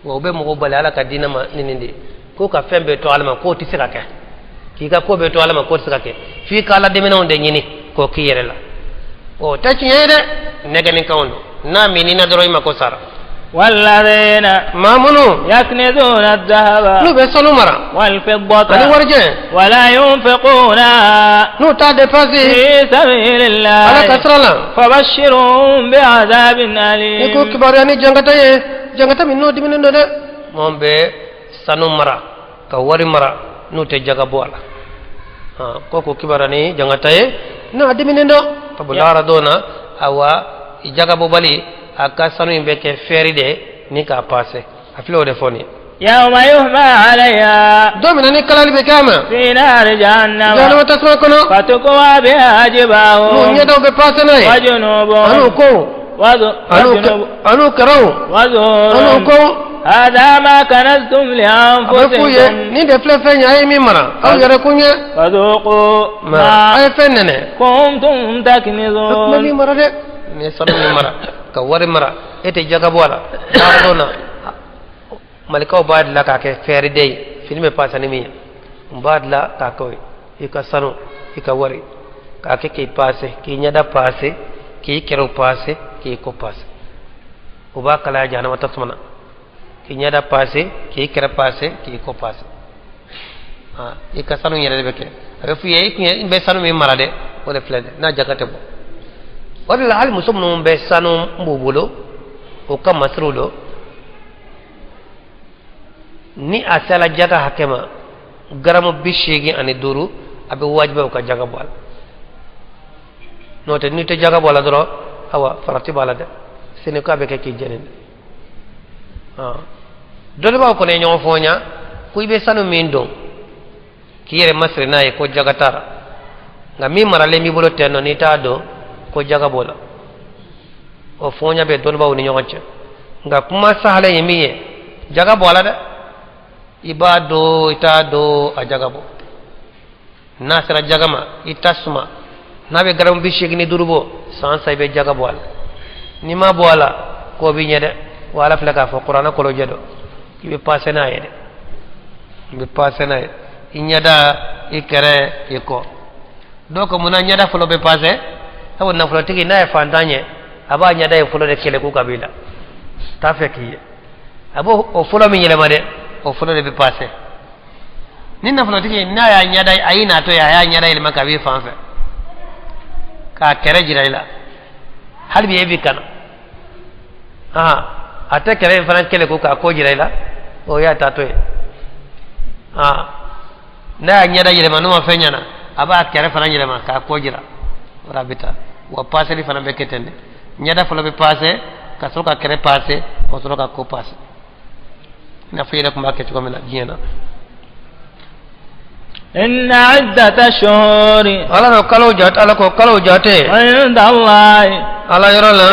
Wa u bɛ mɔgɔw bali Ala ka diinɛ ma ni nin de ye, ko ka fɛn bɛɛ to Ala ma, k'o tɛ se ka kɛ, k'i ka ko bɛɛ to Ala ma, k'o tɛ se ka kɛ, f'i ka Ala dɛmɛnanw de ɲini k'o k'i yɛrɛ la. O tɛ tiɲɛ ye dɛ, nɛgɛnnikanw don, n'a minɛna dɔrɔn i mako sara. والذين maa minnu يكنزون الذهب n'u bɛ sanu mara والفضة ani warijɛ ولا ينفقونها n'u t'a dépenser في سبيل الله Ala ka sira la, فبشرهم بعذاب i k'o أليم. kibaruya ni jangata ye, jangata min n'o diminen don dɛ. Mɔɔ bɛ sanu mara ka wari mara n'u tɛ jaga bɔ a la, ko k'o kibaruya ni jangata ye n'a diminen don, sabu lahara don na, awa jagabɔbali a ka sanu in bɛ kɛ fɛri de ni k'a paase, a filɛ o de fɔ nin ye. يوم يحمى عليها Don min na ni kalali bɛ kɛ a ma في نار جهنم jahanama tasuma kɔnɔ, فتكوى بها n'u جباههم ɲɛdaw bɛ paase n'a ye وجنوبهم an'u kow an'u kɛrɛw an'u وظهورهم kow. هذا ما كنزتم A bɛ f'u ye لأنفسكم nin de filɛ fɛn ye, a ye min mara aw yɛrɛ kun ye فذوقوا ma a ما ye fɛn nɛnɛ كنتم a tun bɛ min تكنزون. mara dɛ, nin ye sanu min mara ka wari mara, e tɛ jaga bɔ a la. Baara dɔ na, malikaw b'a dilan k'a kɛ fɛɛrɛ de ye, fini bɛ paasa ni min ye, n b'a dilan k'a kɛ o ye, i ka sanu, i ka wari, k'a kɛ k'i paase, k'i ɲɛda paase, k'i kɛrɛw paase, k'i kɔ paase. U b'a kalaya jahanama tasuma na, k'i ɲɛda paase, k'i kɛrɛ paase, k'i kɔ paase. I ka sanu yɛrɛ de bɛ kɛ, a bɛ f'i ye i kun ye i bɛ sanu min mara dɛ, o de filɛ dɛ, n'a jaka tɛ bɔ. O de la hali muso minnu bɛ sanu b'u bolo, o ka masiriw don, ni a sera jaga hakɛ ma, garamu 85, a bɛ wajibiya u ka jaga bɔ a la. N'o tɛ, n'i tɛ jaga bɔ a la dɔrɔn, awa farati b'a la dɛ, sini k'a bɛ kɛ k'i jɛni dɛ. Dɔnnibaaw kɔni ye ɲɔgɔn fɔ ɲa ko i bɛ sanu min don k'i yɛrɛ masiri n'a ye, ko jaga t'a la, nka min maralen b'i bolo ten nɔ, n'i t'a dɔn ko jaga b'o la, o fɔɲa bɛ dɔnnibaaw ni ɲɔgɔn cɛ. Nka kuma sahalen ye min ye, jaga bɔ a la dɛ, i b'a don, i t'a don, a jaga bɔ. N'a sera jaga ma, i ta suma, n'a bɛ garamu 85 bɔ, san san i bɛ jaga bɔ a la. N'i ma bɔ a la, k'o b'i ɲɛ dɛ. Wa Ala filɛ k'a fɔ kuranɛ kɔlɔjɛ dɔ, i bɛ paase n'a ye dɛ, i bɛ paase n'a ye, i ɲɛda, i kɛrɛ, i kɔ. Dɔw ko munna ɲɛda fɔlɔ bɛ paase? Sabu nafolotigi n'a ye fantan ye, a b'a ɲɛda ye fɔlɔ de kɛlɛ k'u ka b'i la, t'a fɛ k'i ye, a b'o o fɔlɔ min yɛlɛma dɛ, o fɔlɔ de bɛ paase. Ni nafolotigi n'a y'a ɲɛda, a y'i natɔ ye, a y'a ɲɛda yɛlɛma ka b'i fan fɛ, K'a kɛrɛ jira i la hali bi e bi kana a tɛ kɛrɛ in fana kɛlɛ ko k'a ko jira i la, o y'a taatɔ ye. N'a y'a ɲɛda yɛlɛma, n'o ma fɛn ɲɛna, a b'a kɛrɛ fana yɛlɛma k'a ko jira, o la a bɛ taa. Wa paseli fana bɛ kɛ ten de, ɲɛda fɔlɔ bɛ pase ka sɔrɔ ka kɛrɛ pase, ka sɔrɔ ka ko pase, i n'a fɔ i yɛrɛ tun b'a kɛ cogo min na diɲɛ na. إن عدة الشهور Ala ko kalo jate, Ala ko kalo jate عند الله Ala yɔrɔ la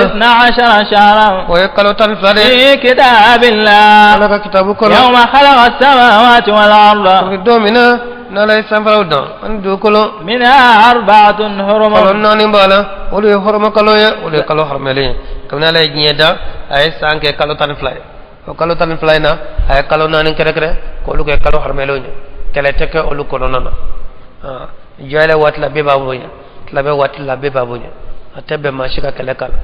12 شهرا o ye kalo 12 de في كتاب الله Ala ka kitabu kɔnɔ. يوم خلق السماوات والأرض Kabini don min na n'Ala ye sanfɛlaw dan ani dugukolo. منها 4 حرم. Kalo naani b'a la, olu ye hɔrɔma kalo ye, olu ye kalo haramuyalen ye. Kabini Ala ye diɲɛ dan, a ye san kɛ kalo 12 ye. O kalo 12 in na, a ye kalo naani kɛrɛkɛrɛ k'olu kɛ kalo haramuyalenw ye, kɛlɛ tɛ kɛ olu kɔnɔna na. Jɔyɛlɛ waati la, bɛɛ b'a bonya, silamɛ waati la, bɛɛ b'a bonya, a tɛ bɛn maa si ka kɛlɛ k'a la.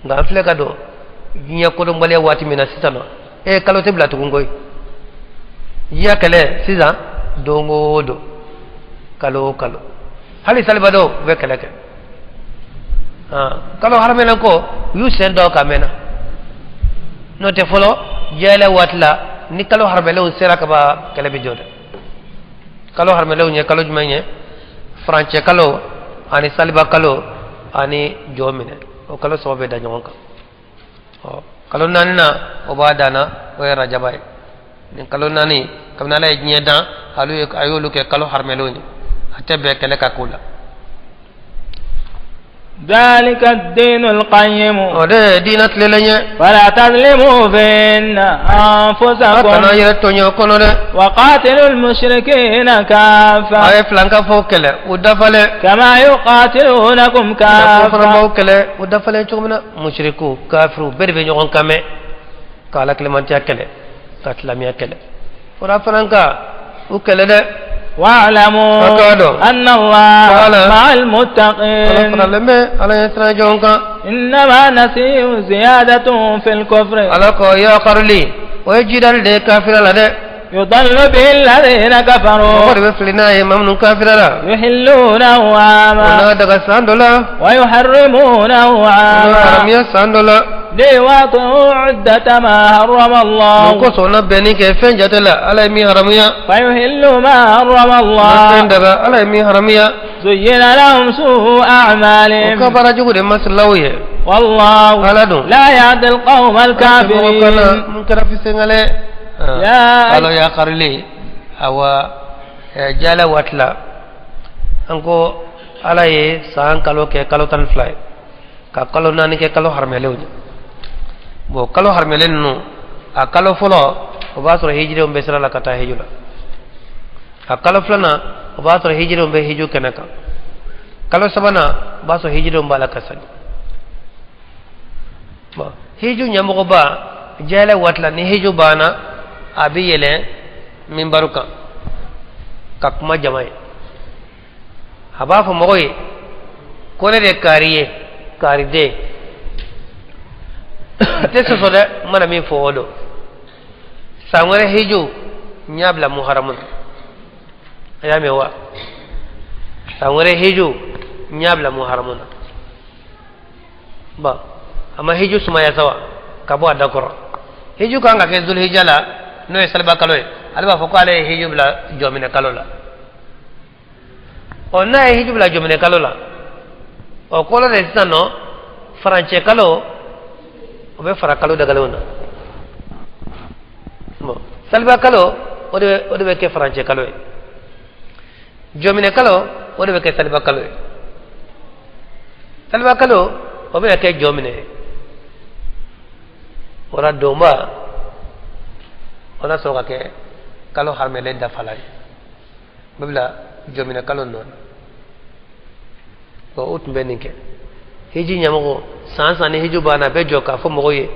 Nka an filɛ ka don diɲɛ kodɔnbaliya waati min na sisan nɔ, e kalo tɛ bila tugun koyi. Diɲɛ kɛlɛ sisan, don o don, kalo o kalo, hali saliba dɔw u bɛ kɛlɛ kɛ. Kalo haramuyalen ko u y'u sen dɔw kan mɛnna, n'o tɛ fɔlɔ jɛlɛ waati la, ni kalo haramuyalenw sera ka ban, kɛlɛ bɛ jɔ dɛ. Kalo haramuyalenw ye kalo jumɛn ye? Furancɛ kalo ani saliba kalo ani jɔ minɛ, o kalo saba bɛ da ɲɔgɔn kan. Ɔ kalo naani na, o b'a dan na, o ye rajaba ye. Nin kalo naani, kabini Ala ye diɲɛ dan, a y'olu kɛ kalo haramuyalenw ye, a tɛ bɛn kɛlɛ ka k'o la. ذلك الدين القيم. O de ye diinɛ tilenlen ye. فلا تظلموا فيهن A أنفسكم. kana yɛrɛ tɔɲɔ o kɔnɔ dɛ. وقاتلوا المشركين A كافة ye filankafow kɛlɛ u dafalen كما يقاتلونكم i n'a fɔ fana كافة. b'aw kɛlɛ u dafalen cogo min na. Musiriku, kafiriw, bɛɛ de bɛ ɲɔgɔn kan mɛn ka Ala kilemantiya kɛlɛ, ka silamɛya kɛlɛ, o la fana ka u kɛlɛ dɛ. واعلموا أكادوا. أن الله قال. مع Ala المتقين. faralen bɛ Ala ɲɛ siran jɔn kan. إنما النسيء زيادة في الكفر. Ala ko yakarili, o ye jidali de ye kafira la dɛ. يضل به الذين Mɔgɔ كفروا de bɛ fili n'a ye, maa minnu kafira la. يحلونه O عاما n'a daga san dɔ la, ويحرمونه o n'a عاما haramuya san dɔ la. ليواطئوا عدة ما حرم Mun الله kosɔn na bɛnni kɛ fɛn jate la Ala ye min haramuya? فيحلوا ما حرم Na fɛn الله. daga Ala ye min haramuya. زين لهم سوء O ka أعمالهم. baara jugu de masirilaw ye. والله Ala dun لا يهدي القوم kana الكافرين. mun kɛra fisengale يا kalo yakarili, awa jala waati la, an ko Ala ye san kalo kɛ kalo 12 ye, ka kalo naani kɛ kalo haramuyalenw ye. Bon, kalo haramuyalen ninnu, a kalo fɔlɔ, o b'a sɔrɔ hijirenw bɛ sira la ka taa hiju la. A kalo filanan, o b'a sɔrɔ hijirenw bɛ hiju kɛnɛ kan. Kalo sabanan, o b'a sɔrɔ hijirenw b'a la ka sali. Bon, hiju ɲɛmɔgɔba, jɛlɛ waati la, ni hiju banna, a bɛ yɛlɛn minbaru kan ka kuma jama ye. A b'a fɔ mɔgɔw ye ko ne de ye kaari ye, kaariden n tɛ sɔsɔ dɛ, n mana min fɔ o don. San wɛrɛ hiju, n y'a bila muharamu na. A y'a mɛn wa? San wɛrɛ hiju, n y'a bila muharamu na. Bon, a ma hiju sumaya sa wa ka bɔ a da kɔrɔ. Hiju kan ka kɛ zulhijja la, n'o ye saliba kalo ye. Ale b'a fɔ ko ale ye hiju bila jɔminɛ kalo la. Ɔ, n'a ye hiju bila jɔminɛ kalo la, o kɔrɔ de sisan nɔ, farancɛ kalo o bɛ fara kalo dagalenw na. Bon, saliba kalo, o de bɛ kɛ farancɛ kalo ye. Jɔminɛ kalo, o de bɛ kɛ saliba kalo ye. Saliba kalo, o bɛna kɛ jɔminɛ ye. O la donba, o na sɔrɔ ka kɛ kalo haramuyalen dafala ye, o bɛ bila jɔminɛ kalo nɔ na. Bon, o tun bɛ nin kɛ. Hiji ɲɛmɔgɔ, san san ni hiju banna, a bɛ jɔ k'a fɔ mɔgɔw ye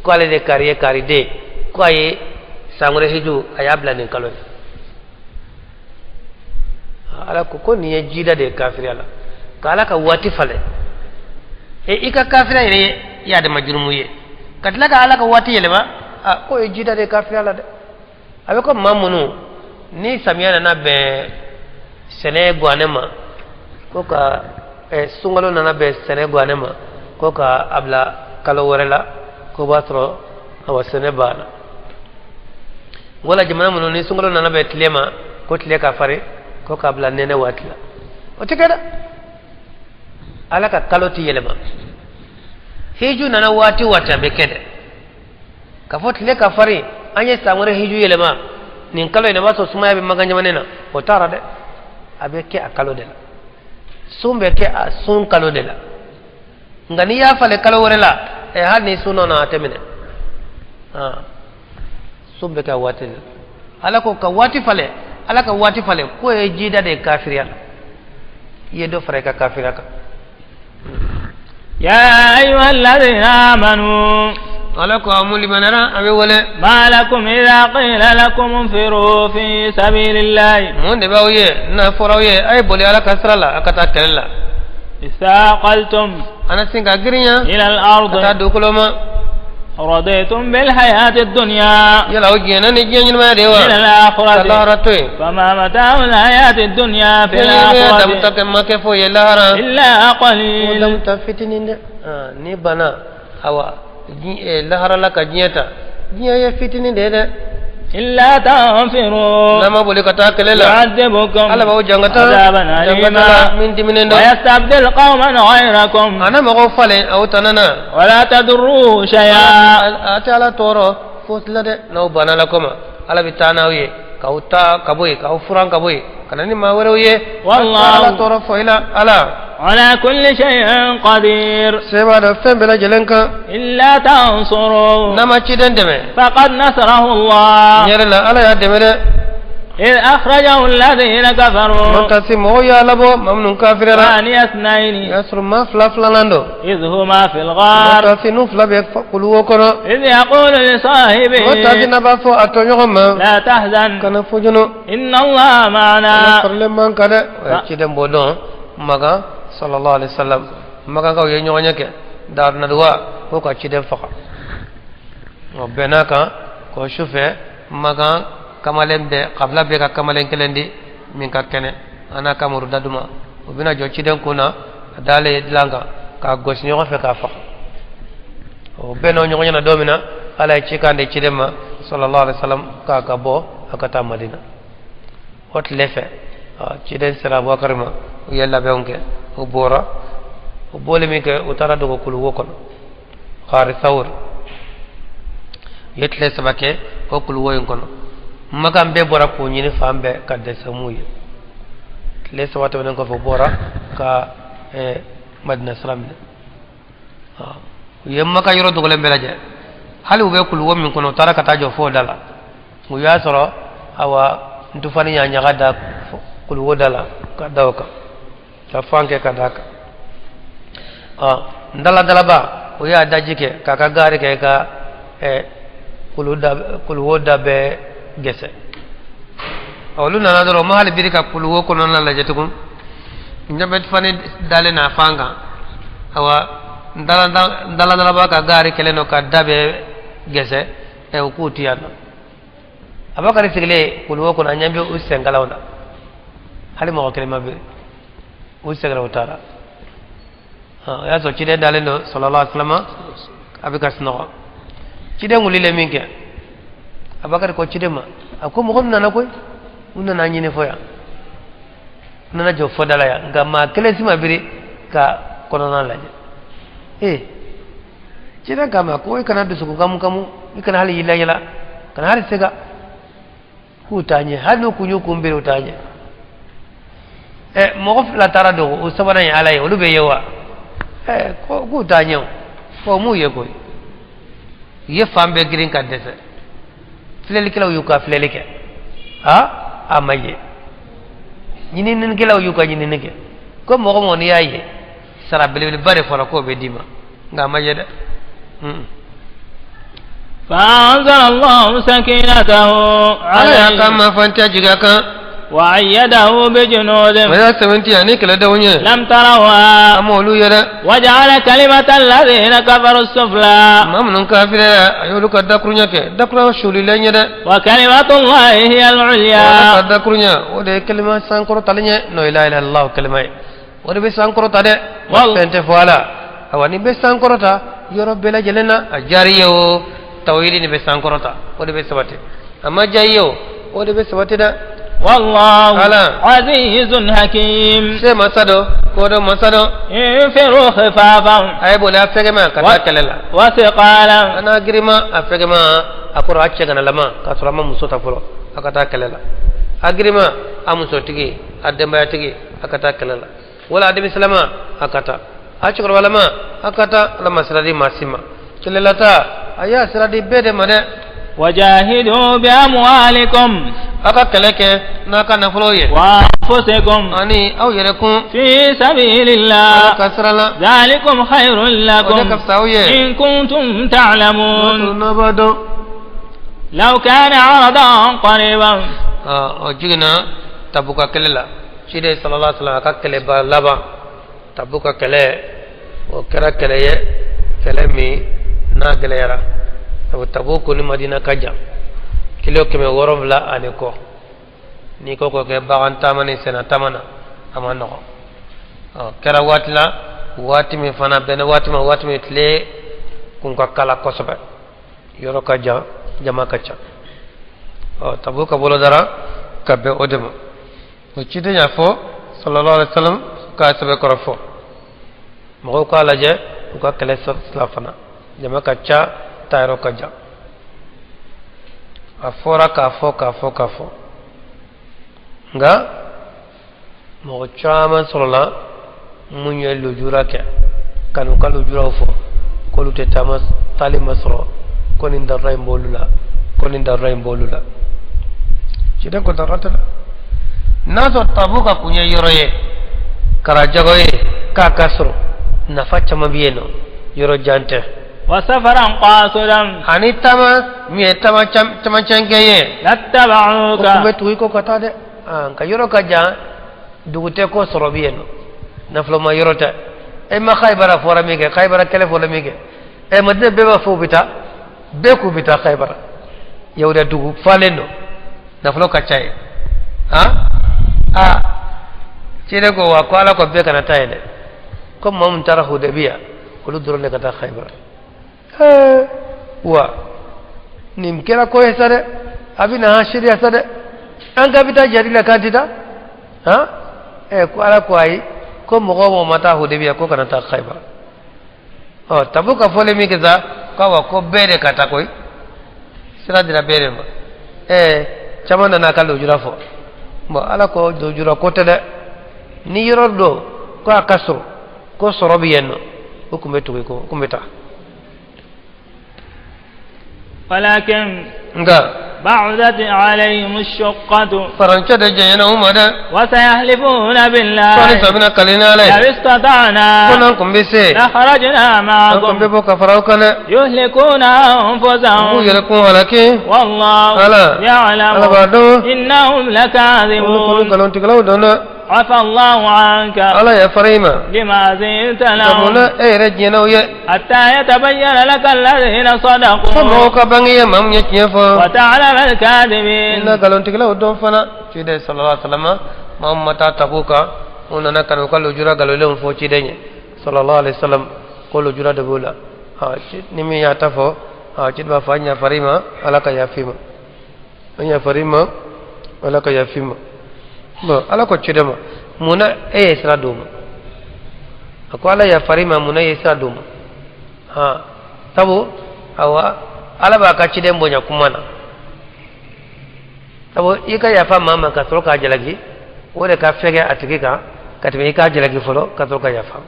ko ale de kari ye, kariden, ko a ye san wɛrɛ hiju, a y'a bila nin kalo ye. Ala ko ko nin ye jida de ye kafiriya la, ka Ala ka waati falen. E i ka kafiriya yɛrɛ ye i adama jurumu ye, ka tila ka Ala ka waati yɛlɛma, a k'o ye jida de ye kafiriya la dɛ. A bɛ ko maa minnu ni samiya nana bɛn sɛnɛ guwanɛ ma, ko ka Sunkalo nana bɛn sɛnɛ gannen ma ko ka a bila kalo wɛrɛ la ko b'a sɔrɔ awa sɛnɛ banna wala jamana minnu ni sunkalo nana bɛn tile ma ko tile ka farin ko k'a bila nɛnɛ waati la o tɛ kɛ dɛ. Ala ka kalo ti yɛlɛma. Hiju nana waati waati a bɛ kɛ dɛ. K'a fɔ tile ka farin an ye san wɛrɛ hiju yɛlɛma nin kalo in na b'a sɔrɔ sumaya bɛ Makan jamana na o taara dɛ. A bɛ kɛ a kalo de la. Sun bɛ kɛ a sun kalo de la. Nka n'i y'a falen kalo wɛrɛ la hali ni sun nana a tɛ minɛ. Sun bɛ kɛ a waati de la. Ala ko ka waati falen, Ala ka waati falen k'o ye jida de ye kafiriya la. I ye dɔ fara i ka kafiriya kan. يا أيها الذين آمنوا ala ko amu limanara a bɛ wele. ما لكم إذا قيل لكم انفروا في سبيل الله mun de b'aw ye n'a fɔra aw ye a ye boli Ala ka sira la a ka taa kɛlɛ la. استاقلتم ana sin ka girinya إلى الأرض ka taa dugukolo ma. رضيتم بالحياة الدنيا yala aw diɲɛna ni diɲɛ ɲɛnamaya de ye wa. من ka الآخرة lahara to yen. فما متاع الحياة الدنيا في diɲɛ ɲɛnamaya الآخرة damuta kɛ ma kɛ foyi ye lahara. إلا o قليل damuta fitinin dɛ. Ni banna awa lahara la ka diɲɛ ta diɲɛ ye fitinin de ye dɛ. إلا تنفروا n'a ma boli ka taa kɛlɛ la. يعذبكم Ala b'aw jangata عذابا jangata la أليما min diminen don. ويستبدل قوما غيركم a na mɔgɔw falen aw tana na. ولا تضروه شيئا a tɛ Ala tɔɔrɔ fosi la dɛ n'aw banna la kɔma Ala bɛ taa n'aw ye k'aw ta ka bɔ yen k'aw furan ka bɔ yen ka na ni maa wɛrɛw ye. Wallahu. Ala tɔɔrɔ foyi la Ala. على كل شيء قدير se b'a dɔn fɛn bɛɛ lajɛlen kan. إلا تنصروا n'a ma ciden dɛmɛ. فقد نصره الله n yɛrɛ la Ala y'a dɛmɛ dɛ. إذ أخرجه الذين كفروا man kasi mɔgɔw y'a labɔ maa minnu kafiriyara. ثاني اثنين i y'a sɔrɔ maa fila filanan don. إذ هما في man الغار kasi n'u fila bɛ kuluwo kɔnɔ. إذ يقول لصاحبه man kasi n'a b'a fɔ a tɔɲɔgɔn ma. لا تحزن kana fojono. إن الله Ala معنا faralen man kan dɛ. O ye ciden b'o dɔn Makan sallallahu alaihi wasallam Makankaw ye ɲɔgɔn ɲɛ kɛ Darunaduwa ko ka ciden faga. O bɛnn'a kan k'o sufɛ Makan kamalen bɛɛ kabila bɛɛ ka kamalen kelen di min ka kɛnɛ a n'a ka muru daduma o bɛna jɔ ciden kun na a dalen dilan kan k'a gosi ɲɔgɔn fɛ k'a faga. O bɛnna o ɲɔgɔn ɲɛna don min na Ala ye cikan di ciden ma sallallahu alaihi wasallam k'a ka bɔ a ka taa Madina. O tile fɛ ciden sera Abubakar ma u ye labɛnw kɛ u bɔra u bɔlen min kɛ u taara dogo kuluwo kɔnɔ Xaari Sawur u ye tile 3 kɛ o kuluwo in kɔnɔ. Makan bɛɛ bɔra k'u ɲini fan bɛɛ ka dɛsɛ m'u ye. Tile 3 tɛmɛnen kɔfɛ u bɔra ka Madina sira minɛ. U ye Makan yɔrɔ dogolen bɛɛ lajɛ hali u bɛ kuluwo min kɔnɔ u taara ka taa jɔ fo da la u y'a sɔrɔ awa ntufani y'a ɲaga da kuluwo da la ka da o kan ka fan kɛ ka d'a kan. Ndala dalaba o y'a daji kɛ k'a ka gaari kɛ ka kuluwo da bɛɛ gɛsɛ. Olu nana dɔrɔn u ma hali biri ka kuluwo kɔnɔna lajɛ tugun. Ɲɛbɛ fani dalen n'a fan kan awa ndala dalaba ka gaari kɛlen don ka da bɛɛ gɛsɛ u k'u ti yan nɔ. Abubakar sigilen kuluwo kɔnɔ a ɲɛ bɛ u senkalaw la hali mɔgɔ kelen ma biri u seginna u taara. O y'a sɔrɔ ciden dalen don sallallahu alaihi wasallam a bɛ ka sunɔgɔ. Ciden wulilen min kɛ Abubakar ko ciden ma a ko mɔgɔ min nana koyi u nana ɲini fɔ yan u nana jɔ fɔ da la yan nka maa kelen si ma biri ka kɔnɔna lajɛ. Ciden k'a ma ko i kana dusukun kamu kamu i kana hali yila yala kana hali sega k'u t'a ɲɛ hali n'u kun y'u kun biri u t'a ɲɛ. Mɔgɔ fila taara dogo o sabanan ye Ala ye olu bɛ ye wa. Ko k'u t'a ɲɛ o ko m'u ye koyi. U ye fan bɛɛ girin ka dɛsɛ filɛlikɛlaw y'u ka filɛli kɛ a ma ye ɲininikɛlaw y'u ka ɲinini kɛ ko mɔgɔ mɔgɔ n'i y'a ye sara belebeleba de fɔra k'o bɛ d'i ma nka a ma ye dɛ. فأنزل الله سكينته Ala y'a ka عليه mafantiya jigin a kan. وأيده بجنود O y'a sɛbɛntiya ni kɛlɛdenw ye. لم تروها An m'olu ye dɛ. وجعل كلمة الذين كفروا السفلى Maa minnu kafiriyara a y'olu ka dakuruɲɛ kɛ dakuruɲɛ sulilen ye dɛ. وكلمة الله هي Ala ka العليا dakuruɲɛ o de ye kalima sankɔrɔtalen ye n'o ye la ilaha illallah kalima ye. O de bɛ sankɔrɔta dɛ, fɛn tɛ fɔ a la. Awa, nin bɛ sankɔrɔta yɔrɔ bɛɛ lajɛlen na. A diyara i ye o, tawhidi nin bɛ sankɔrɔta, o de bɛ sabati. A ma diya i ye o, o de bɛ sabati dɛ. والله Ala. عزيز حكيم. Se masa dɔ, kodɔn masa dɔ. انفروا خفافا A ye boli a fɛgɛma ka taa kɛlɛ la. وثقالا. A n'a girima, a fɛgɛma, a kɔrɔ a cɛganalama, k'a sɔrɔ a ma muso ta fɔlɔ, a ka taa kɛlɛ la. A girima, a musotigi, a denbayatigi, a ka taa kɛlɛ la, wala a denmisɛnlama, a ka taa, a cɛkɔrɔbalama, a ka taa. Ala ma sira di maa si ma kɛlɛlata, a y'a sira di bɛɛ de ma dɛ. وجاهدوا بأموالكم A ka kɛlɛ kɛ n'a ka nafolo ye وأنفسكم ani aw yɛrɛ kun في سبيل Ala الله ka sira la. ذلكم خير O de ka لكم fisa aw ye إن كنتم تعلمون. N'a b'a dɔn. لو كان عرضا قريبا. O jiginna Tabuka kɛlɛ la. Ciden sallallahu alaihi wasallam a ka kɛlɛba laban, Tabuka kɛlɛ, o kɛra kɛlɛ ye, kɛlɛ min n'a gɛlɛyara, sabu Tabuku ni Madina ka jan, kilo 700 ani kɔ. N'i ko k'o kɛ bagan taama ni senna taama na, a ma nɔgɔn. Ɔ kɛra waati la, waati min fana bɛnna waati ma, waati min tile kun ka kala kosɛbɛ, yɔrɔ ka jan, jama ka ca. Ɔ Tabuka bolodara ka bɛn o de ma. O ciden y'a fɔ sallallahu alaihi wasallam k'a sɛbɛkɔrɔ fɔ mɔgɔw k'a lajɛ u ka kɛlɛ sira fana, jama ka ca, taayɔrɔ ka jan. A fɔra k'a fɔ k'a fɔ k'a fɔ, nka mɔgɔ caman sɔrɔla mun ye lujura kɛ ka n'u ka lujuraw fɔ k'olu tɛ taama, taali ma sɔrɔ, ko nin darura in b'olu la, ko nin darura in b'olu la. Ciden ko darura tɛ dɛ. N'a sɔrɔ Tabuka kun ye yɔrɔ ye karajago ye k'a ka sɔrɔ nafa caman bɛ yen nɔ, yɔrɔ jan tɛ. وسفرا قاصدا. Ani taama min ye taama camancɛ ye, لاتبعوك. O tun bɛ tugu i kɔ ka taa dɛ. Nka yɔrɔ ka jan, dugu tɛ, ko sɔrɔ bɛ yen nɔ, nafoloma yɔrɔ tɛ. E ma Khaybara fɔra min kɛ, Khaybara kɛlɛ fɔra min kɛ, ɛ Madina bɛɛ b'a fɔ u bɛ taa, bɛɛ k'u bɛ taa Khaybara. Yahudiya dugu falen don, nafolo ka ca yen. Han, aa, ciden ko wa ko Ala ko bɛɛ kana taa yen dɛ, ko maa min taara Hudabiya, olu dɔrɔn de ka taa Khaybara. Ɛɛ wa nin kɛra ko ye sa dɛ, a bɛ na an seereya sa dɛ, an ka bɛ taa jadi la k'an tɛ taa. Han, ɛ ko Ala ko ayi, ko mɔgɔ o mɔgɔ ma taa Hudabiya, ko kana taa Khaybara. Ɔ Tabuka fɔlen min kɛ sa, ko awa, ko bɛɛ de ka taa koyi, sira dira bɛɛ de ma. Ɛɛ caman nana a ka lujura fɔ. Bon, Ala ko lujura ko tɛ dɛ, ni yɔrɔ dɔ ko a ka sɔrɔ, ko sɔrɔ bɛ yen nɔ, o tun bɛ tugu i kɔ, o tun bɛ taa. ولكن Nka بعدت عليهم الشقة. Farancɛ de janyana u ma dɛ. وسيحلفون بالله Sɔɔni sɔ bɛna kali n'Ala ye لو استطعنا ko n'an kun bɛ se, لخرجنا an kun bɛ معكم bɔ ka fara aw kan dɛ. يهلكون U b'u أنفسهم yɛrɛ kun halaki. والله Ala يعلم Ala b'a dɔn إنهم olu kɔni لكاذبون. nkalontigɛlaw don dɛ. عفى الله عنك Ala yafara i ma. لما أذنت Nka لهم munna e yɛrɛ diɲɛna u ye? حتى يتبين لك الذين Fo صدقوا mɔgɔw ka bange ye maa min ye tiɲɛ fɔ وتعلم i na الكاذبين. nkalontigɛlaw dɔn fana. Ciden sallallahu alaihi wasallam, maa min ma taa Tabuka, u nana ka na u ka lujura galolenw fɔ ciden ye sallallahu alaihi wasallam, ko lujura de b'u la. Ni min y'a ta fɔ, ciden b'a fɔ an yafara i ma, Ala ka yafa i ma, an yafara i ma, Ala ka yafa i ma. Bon, Ala ko ciden ma, munna e ye sira d'u ma? A ko Ala yafara i ma, munna e ye sira d'u ma? Sabu awa Ala b'a ka ciden bonya kuma na, sabu i ka yafa maa ma ka sɔrɔ k'a jalaki, o de ka fɛgɛ a tigi kan ka tɛmɛ i k'a jalaki fɔlɔ ka sɔrɔ ka yafa.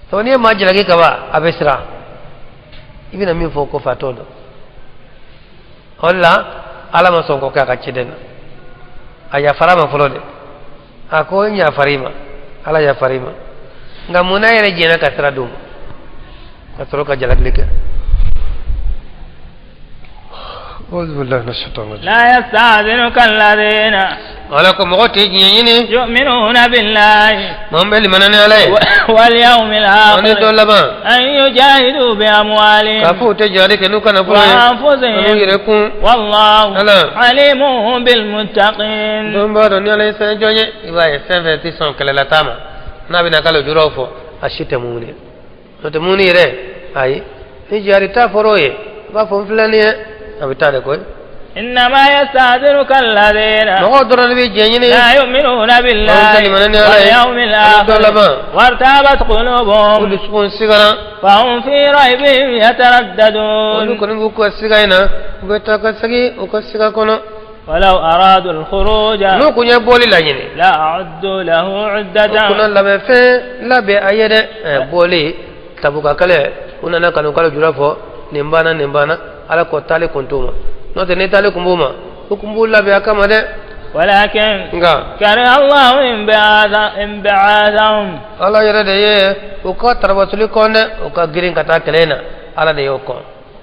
Sabu n'i ye maa jalaki ka ban, a bɛ siran, i bɛna min fɔ o kɔfɛ, a t'o dɔn. O de la Ala ma sɔn k'o kɛ a ka ciden na. A yafara ma fɔlɔ de, a ko n yafara i ma, Ala yafara i ma, nka munna yɛrɛ jɛnna ka sira d'u ma ka sɔrɔ ka jalakili kɛ? أعوذ بالله من الشيطان الرجيم. لا يستأذنك الذين Ala ko mɔgɔ tɛ diɲɛ ɲini يؤمنون بالله maa min bɛ limaniya ni Ala ye واليوم ani الآخر don laban أن يجاهدوا بأموالهم k'a fɔ u tɛ jihadi kɛ n'u ka nafolo ye an'u وأنفسهم yɛrɛ kun. والله Ala عليم بالمتقين. Don b'a dɔn ni Ala ye fɛn jɔn ye, i b'a ye fɛn fɛn tɛ sɔn kɛlɛla ma, n'a bɛna k'ale juraw fɔ, a si tɛ mumuni ye. N'o tɛ mumuni yɛrɛ, ayi, ni jihadi ta fɔra o ye, a b'a fɔ n filɛ nin ye, a bɛ taa de koyi. إنما يستأذنك الذين Mɔgɔw dɔrɔn de bɛ diɲɛ ɲini لا يؤمنون بالله Olu tɛ limaniya ni Ala ye واليوم ani don الآخر laban. وارتابت O قلوبهم dusukun sigara. فهم في ريبهم Olu يترددون. kɔni b'u ka siga in na, u bɛ taa ka segin u ka siga kɔnɔ. ولو أرادوا الخروج N'u kun ye bɔli laɲini, لأعدوا له u عدة kunna labɛnfɛn labɛn a ye dɛ. Ɛ, bɔli Tabuka kɛlɛ, u nana ka n'u ka lujura fɔ, nin banna, nin banna. Ala ko taali kun t'u ma, n'o tɛ ni taali kun b'u ma, u kun b'u labɛn a kama dɛ. ولكن Nka كره الله انبعاثهم. Ala yɛrɛ de ye u ka tarabasuli kɔn dɛ, u ka girin ka taa kɛlɛ in na, Ala de y'o kɔn.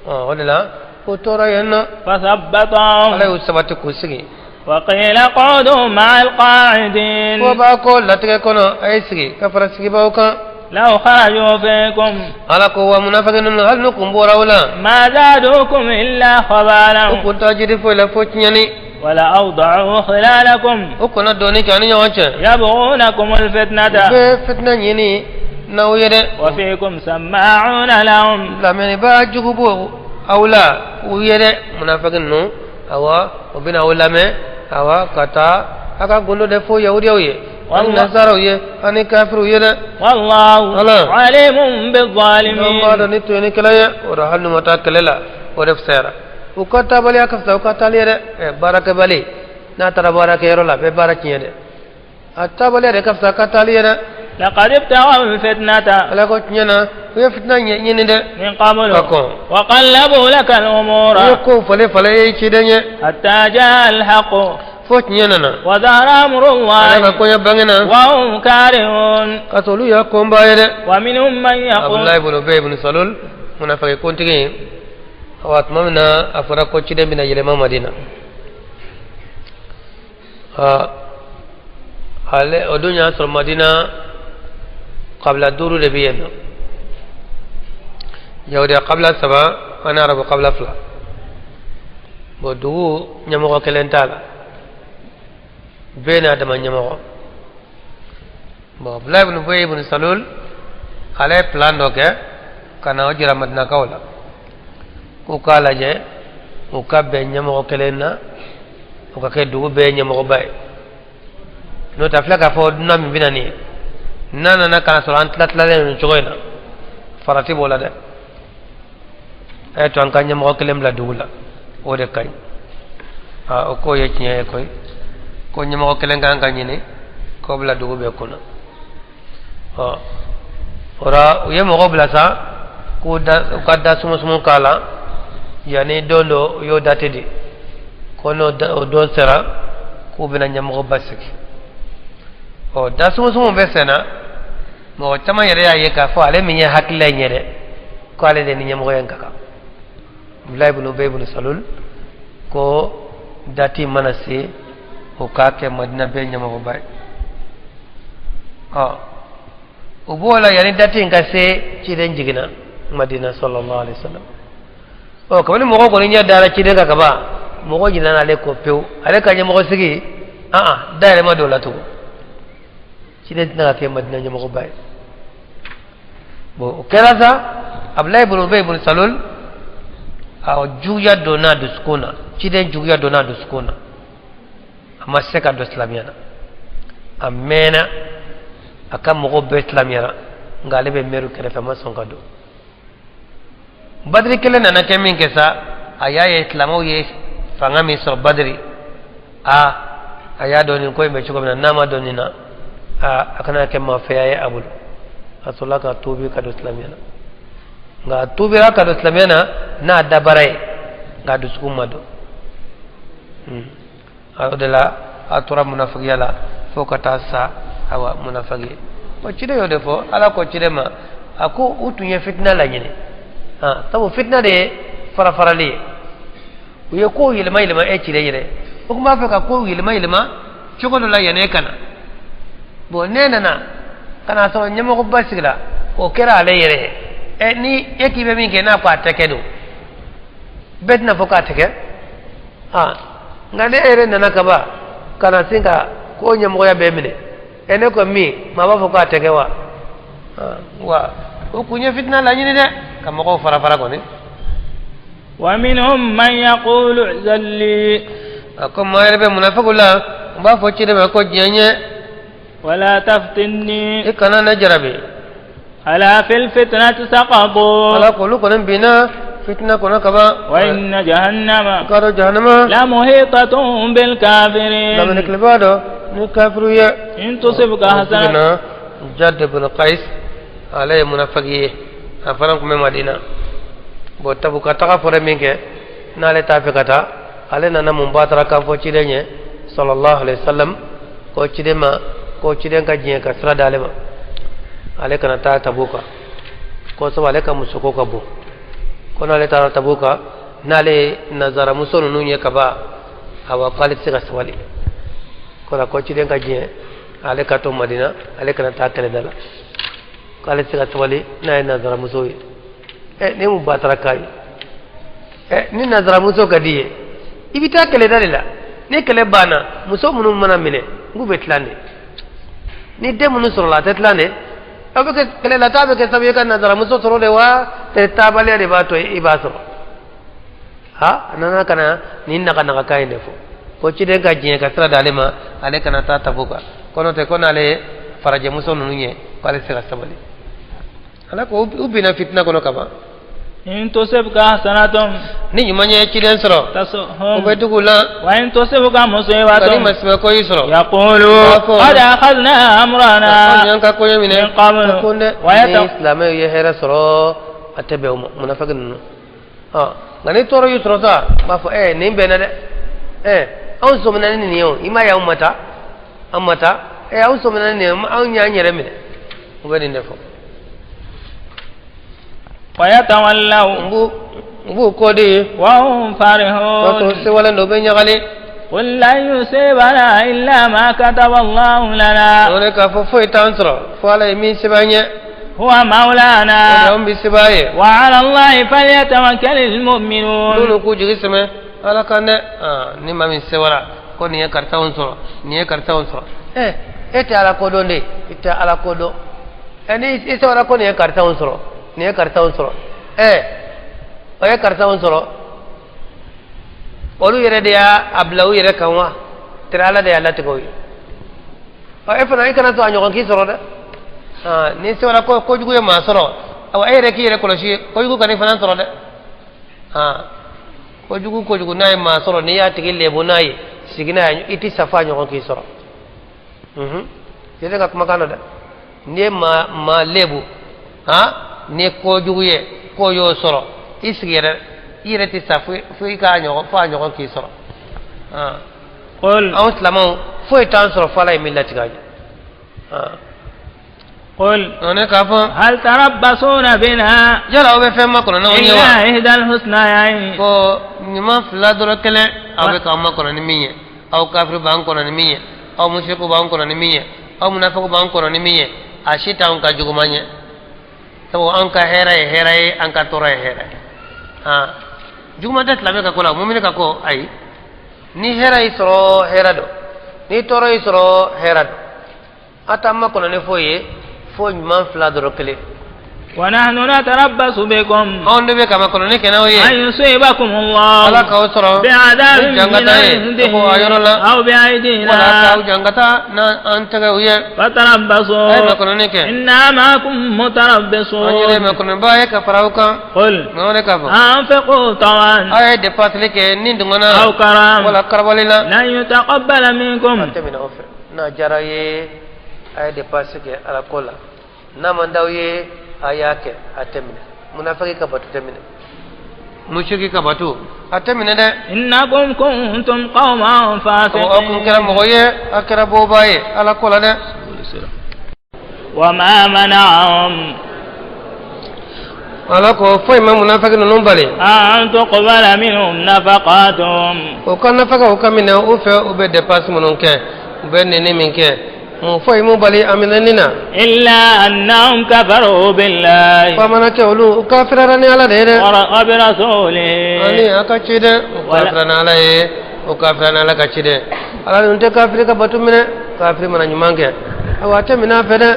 Ɔ, o de la u tora yen nɔ. فثبطهم. Ala y'u sabati k'u sigi. وقيل اقعدوا مع القاعدين. Ko b'a ko latigɛ kɔnɔ, a ye sigi ka fara sigibaaw kan. لو خرجوا فيكم Ala ko wa munafiki ninnu, hali n'u kun bɔra aw la, ما زادوكم إلا u خبالا kun t'a jiri foyi la fo tiɲɛni. ولأوضعوا خلالكم U kana dɔɔni kɛ ani ɲɔgɔn cɛ, يبغونكم u الفتنة bɛ fitina ɲini n'aw ye dɛ. وفيكم سماعون لهم. Lamɛnnibaa jugu b'o aw la u ye dɛ, munafiki ninnu. Awa, u bɛna aw lamɛn, awa, ka taa a ka gundo de fɔ yahudiyaw ye ani والله nasaraw ye ani kafiriw ye dɛ. والله Ala عليم n'aw b'a بالظالمين. dɔn ni tɔɲɔnikɛla ye, o la hali n'u ma taa kɛlɛ la, o de fisayara. U ka taabaliya ka fisa u ka taali ye dɛ. Ɛ, baarakɛbali n'a taara baarakɛyɔrɔ la, a bɛ baara tiɲɛ dɛ. A taabaliya de ka fisa a ka taali ye dɛ. لقد ابتغوا الفتنة Ala ko tiɲɛ na, u ye fitina ɲini dɛ من قبل ka kɔn. وقلبوا لك الأمور U ye kow falen falen e ye ciden ye حتى جاء الحق fo tiɲɛ nana وظهر أمر Ala ka الله koɲɛ bangena وهم كارهون. ka sɔrɔ olu y'a kɔnba ye dɛ. ومنهم من يقول Abdulayi ibn Ubay ibn Salul, munafiki kuntigi, awa, tuma min na a fɔra ko ciden bɛna yɛlɛma Madina, aa, ale o dun y'a sɔrɔ Madina kabila duuru de bɛ yen nɔ: yahudiya kabila saba ani arabu kabila fila. Bon, dugu ɲɛmɔgɔ kelen t'a la, bɛɛ n'a dama ɲɛmɔgɔ. Bon, Abdulayi ibn Ubay ibn Salul, ale ye plan dɔ kɛ ka na o jira Madinakaw la k'u k'a lajɛ, u ka bɛn ɲɛmɔgɔ kelen na, o ka kɛ dugu bɛɛ ɲɛmɔgɔba ye. N'o tɛ, a filɛ k'a fɔ dunan min bɛna nin ye, n'a nana ka na sɔrɔ an tila tilalen nin cogo in na, farati b'o la dɛ. A ye to an ka ɲɛmɔgɔ kelen bila dugu la, o de ka ɲi. Aa, o k'o ye tiɲɛ ye koyi, ko ɲɛmɔgɔ kelen kan ka ɲini k'o bila dugu bɛɛ kunna. Ɔ, o la u ye mɔgɔ bila sa k'u da, u ka da sumusumu k'a la yanni don dɔ. U y'o date di ko n'o o don sera, k'u bɛna ɲɛmɔgɔba sigi. Ɔ, da sumusumu bɛ sen na, mɔgɔ caman yɛrɛ y'a ye k'a fɔ ale min ye hakilila in ye dɛ, ko ale de ni ɲɛmɔgɔya in ka kan. Abdulayi ibn Ubay ibn Salul ko date mana se, o k'a kɛ Madina bɛɛ ɲɛmɔgɔba ye. Ɔ, o b'o la, yanni date in ka se, ciden jiginna Madina sallallahu alaihi wasallam. Ɔ, kabini mɔgɔ kɔni ɲɛ dara ciden kan kaban, mɔgɔ ɲinɛna ale kɔ pewu. Ale ka ɲɛmɔgɔ sigi, an da yɛrɛ ma don o la tugun. Ciden tɛna ka kɛ Madina ɲɛmɔgɔba ye. Bon, o kɛra sa, Abdulayi ibn Ubay ibn Salul, a juguya donna a dusukun na, ciden juguya donna a dusukun na, a ma se ka don silamɛya na. A mɛnna, a ka mɔgɔw bɛɛ silamɛyara, nka ale bɛ mɛriw kɛrɛfɛ, a ma sɔn ka don. Badiri kelen nana kɛ min kɛ sa, a y'a ye silamɛw ye fanga min sɔrɔ Badiri, a a y'a dɔn nin ko in bɛ cogo min na, n'a ma dɔn nin na, a kana kɛ maafɛya ye a bolo. A sɔrɔla ka tuubi ka don silamɛya na. Nka a tuubira ka don silamɛya na n'a dabara ye, nka a dusukun ma don. O de la a tora munafigiya la fo ka taa sa, awa, munafiki ye. Bon, ciden y'o de fɔ. Ala ko ciden ma, a ko u tun ye fitina laɲini, sabu fitina de ye fara farali ye. U ye kow yɛlɛma yɛlɛma e ciden yɛrɛ o tun b'a fɛ ka kow yɛlɛma yɛlɛma cogo dɔ la yanni e ka na. Bon, n'e nana ka n'a sɔrɔ ɲɛmɔgɔba sigira, o kɛra ale yɛrɛ ye. Ɛ, ni e k'i bɛ min kɛ, n'a ko a tɛ kɛ don, bɛɛ tɛna fɔ k'a tɛ kɛ. Aa, nka ne yɛrɛ nana ka ban ka na sin ka ko ɲɛmɔgɔya bɛɛ minɛ, ɛ, ne ko min, maa b'a fɔ k'a tɛ kɛ wa? Wa o kun ye fitina laɲini dɛ, ka mɔgɔw fara fara kɔni. ومنهم من يقول ائذن لي. A ko maa yɛrɛ bɛ munafigiw la, n b'a fɔ ciden ma ko diɲɛ ɲɛ. ولا تفتني. I kana ne jarabi. ألا في الفتنة سقطوا. Ala k'olu kɔni binna fitina kɔnɔ kaban. وإن جهنم K'a dɔn jahanama لمحيطة بالكافرين. lamɛnnikɛlibaa dɔ ni kafiru ye. إن تصبك حسنة. Na Jad bin Qais, ale ye munafiki ye, a fana tun bɛ Madina. Bon, Tabuka taga fɔra min kɛ, n'ale t'a fɛ ka taa, ale nana mun batara kan fɔ ciden ye sallallahu alaihi wasallam, ko ciden ma ko ciden ka diɲɛ ka sira d'ale ma, ale kana taa Tabuka, ko sabu ale ka musoko ka bon, ko n'ale taara Tabuka, n'ale ye nazaramuso ninnu ye kaban, awa, k'ale tɛ se ka sabali ko la, ko ciden ka diɲɛ ale ka to Madina, ale kana taa kɛlɛda la, k'ale tɛ se ka sabali n'a ye nazaramuso ye. Ɛ, ni mun batara k'a ye? Ɛ, ni nazaramuso ka di ye, i bɛ taa kɛlɛda de la. Ni kɛlɛ banna, muso minnu mana minɛ, n k'u bɛ tilan de. Ni den minnu sɔrɔla, a tɛ tilan de. Aw bɛ kɛ kɛlɛla taa bɛ kɛ sababu ye ka nazaramuso sɔrɔ de wa? Taabaliya de b'a to i b'a sɔrɔ. Ha, a nana ka na nin naga nagakan in de fɔ, ko ciden ka diɲɛ ka sira d'ale ma, ale kana taa Tabuka, ko n'o tɛ ko n'ale ye farajɛmuso ninnu ye, k'ale tɛ se ka sabali. Ala ko u binna fitina kɔnɔ kaban. إن تصبك حسنة Ni ɲuman ye ciden sɔrɔ, o تسؤهم. bɛ dugu la. وإن تصبك مصيبة Nka ni masiba ko y'i sɔrɔ, يقولوا قد أخذنا أمرنا anw y'an ka koɲɛ minɛ من قبل. ko dɛ. Ni silamɛw ye hɛrɛ sɔrɔ, a tɛ bɛn o ma, munafiki ninnu. Ɔ, nka ni tɔɔrɔ y'u sɔrɔ sa, u b'a fɔ ɛ, nin bɛnna dɛ, ɛ, anw sɔmina ni nin ye o, i m'a ye anw ma taa, an ma taa, ɛ, anw sɔmina ni nin ye, anw y'an yɛrɛ minɛ. U bɛ nin de fɔ. ويتولوا U b'u kɔ de ye وهم k'a sɔrɔ فرحون. sewalen dɔ bɛ ɲagali. قل لن يصيبنا إلا ما كتب الله لنا. O de k'a fɔ foyi t'an sɔrɔ fo Ala ye min sɛbɛn an ye. هو مولانا. O de anw bɛ sebaa ye. وعلى الله فليتوكل المؤمنون. N'olu k'u jigi sɛmɛ Ala kan dɛ. Aa, ni maa min sewara ko nin ye karisaw sɔrɔ, nin ye karisaw sɔrɔ, ɛ, e tɛ Ala ko dɔn de, i tɛ Ala ko dɔn. Ɛ, ni i sewara ko nin ye karisaw sɔrɔ, nin ye karisaw sɔrɔ, ɛ, o ye karisaw sɔrɔ, olu yɛrɛ de y'a a bila u yɛrɛ kan wa? Tɛrɛ Ala de y'a latigɛ o ye. Ɔ, e fana, i kana to a ɲɔgɔn k'i sɔrɔ dɛ. Aa, ni sewara ko kojugu ye maa sɔrɔ, awa, e yɛrɛ k'i yɛrɛ kɔlɔsi kojugu kan'i fana sɔrɔ dɛ. Aa, kojugu kojugu n'a ye maa sɔrɔ, n'i y'a tigi lebu n'a ye sigi n'a ye, i ti safa ɲɔgɔn k'i sɔrɔ. Yɛrɛ ka kumakan dɔ dɛ, n'i ye maa maa lebu, han, ni ye kojugu ye k'o y'o sɔrɔ, i sigi yɛrɛ, i yɛrɛ ti sa fo i k'a ɲɔgɔn, fo a ɲɔgɔn k'i sɔrɔ. قل Anw silamɛw, foyi t'an sɔrɔ fo Ala ye min latigɛ an ye. قل Ne k'a fɔ هل تربصون بنا yala aw bɛ fɛn makɔnɔ n'anw ye wa? إلا إحدى الحسنيين. Ko ɲuman fila dɔrɔn kelen aw bɛ k'aw makɔnɔ ni min ye, aw kafiri b'an kɔnɔ ni min ye, aw musiriku b'an kɔnɔ ni min ye, aw munafiku b'an kɔnɔ ni min ye, a si t'anw ka juguman ye, sabu anw ka hɛrɛ ye hɛrɛ ye, an ka tɔɔrɔ ye hɛrɛ ye. Han, juguman tɛ silamɛ ka ko la, mumini ka ko ayi. Ni hɛrɛ y'i sɔrɔ, hɛrɛ don, ni tɔɔrɔ y'i sɔrɔ, hɛrɛ don. A t'an makɔnɔ ni foyi ye fo ɲuman fila dɔrɔn kelen. ونحن نتربص بكم Anw de bɛ ka makɔnɔni kɛ n'aw ye أن يصيبكم الله Ala k'aw sɔrɔ بعذاب ni من jangata ye عنده ka bɔ a yɔrɔ la أو بأيدينا. wala k'aw jangata n'an tɛgɛw ye. فتربصوا A ye makɔnɔni kɛ. إنا معكم An yɛrɛ متربصون. makɔnɔba ye ka fara aw kan. قل Nka o de k'a fɔ أنفقوا طوعا aw ye depasili kɛ ni dungɔ أو كرها wala karabali la, لن يتقبل منكم. A tɛ minɛ aw fɛ. N'a diyara ye, a ye depasi kɛ Ala ko la, n'a man d'aw ye, a y'a kɛ, a tɛ minɛ. Munafiki ka bato tɛ minɛ, musiriki ka bato a tɛ minɛ dɛ. إنكم كنتم قوما Aw kun kɛra فاسقين. mɔgɔ ye, a kɛra bɔba ye Ala ko la dɛ. وما منعهم Ala ko foyi ma munafiki ninnu bali. An tuqbala minhum nafaqatuhum. U ka nafakaw ka minɛ u fɛ, u bɛ dépense minnu kɛ, u bɛ nɛni min kɛ, mun foyi m'u bali a minɛni na. Illa annahum kafaru billahi. F'a mana kɛ olu u kafirara ni Ala de ye dɛ. Wa bi rasulihi. Ani a ka ciden, u kafira ni Ala ye, u kafira ni Ala ka ciden. Ala dun tɛ kafiri ka bato minɛ, kafiri mana ɲuman kɛ, awa a tɛ minɛ a fɛ dɛ.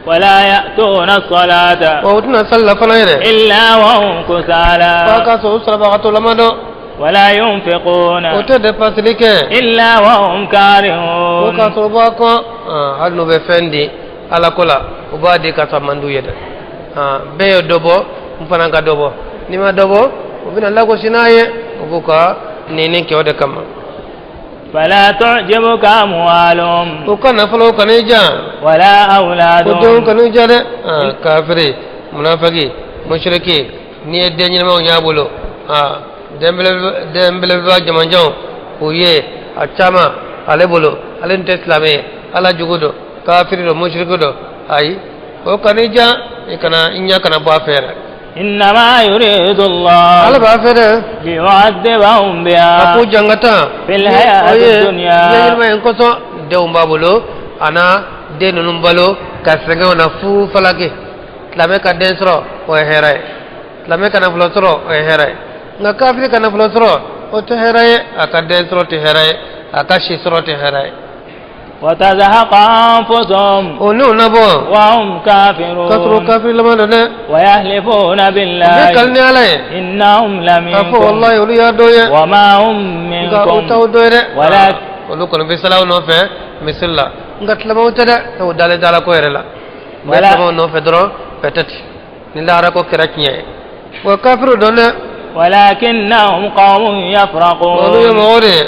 Wala ya'tuna salata. Wa u tɛna sali la fana yɛrɛ. Illa wa hum kusala. F'a ka sɔrɔ u sarabagatɔ lama dɔn. Wala yunfiquna. O tɛ dépenseli kɛ. Illa wa hum karihun. O k'a sɔrɔ u b'a kɔn, hali n'u bɛ fɛn di Ala ko la, u b'a di k'a sɔrɔ a man d'u ye dɛ. Bɛɛ ye dɔ bɔ, n fana ka dɔ bɔ, n'i ma dɔ bɔ, u bɛna lagosi n'a ye, u b'u ka nɛni kɛ o de kama. Fala tu'jibuka amwaluhum. U ka nafolo kana i diya. Wala awladuhum. U denw kana i diya dɛ. Kafiri, munafiki, musiriki, n'i ye den ɲɛnamaw y'a bolo, den belebeleba jamanjanw k'u ye a caman ale bolo, ale tɛ silamɛ ye, Ala jugu don, kafiri don, musiriki don, ayi o kana i diya, i kana i ɲɛ kana bɔ a fɛ yɛrɛ. Innama yuridu Allah. Ala b'a fɛ dɛ. Liyu'adhibahum biha. A k'u jangata. Fil hayati dunya. Diɲɛ ɲɛnama in kosɔn denw b'a bolo, a na den ninnu balo ka sɛgɛnw na fu falaki. Silamɛ ka den sɔrɔ o ye hɛrɛ ye, silamɛ ka nafolo sɔrɔ o ye hɛrɛ ye, nka kafiri ka nafolo sɔrɔ o tɛ hɛrɛ ye, a ka den sɔrɔ tɛ hɛrɛ ye, a ka si sɔrɔ tɛ hɛrɛ ye. Wa tazhaqa anfusuhum. O n'u na bɔ. Wa hum kafirun. K'a sɔrɔ kafiri lama don dɛ. Wa yahlifuna billahi. U bɛ kali ni Ala ye. Innahum laminkum. K'a fɔ walahi olu y'a dɔ ye. Wa ma hum minkum. Nka u t'aw dɔ ye dɛ. Wala. Olu kɔni bɛ salaw nɔfɛ misiri la, nka silamɛw tɛ dɛ, u dalen tɛ Ala ko yɛrɛ la. U bɛ silamɛw nɔfɛ dɔrɔn peut-être ni lahara ko kɛra tiɲɛ ye. Wa kafiriw don dɛ. Walakinnahum qawmun yafraqun. Olu ye mɔgɔw de ye,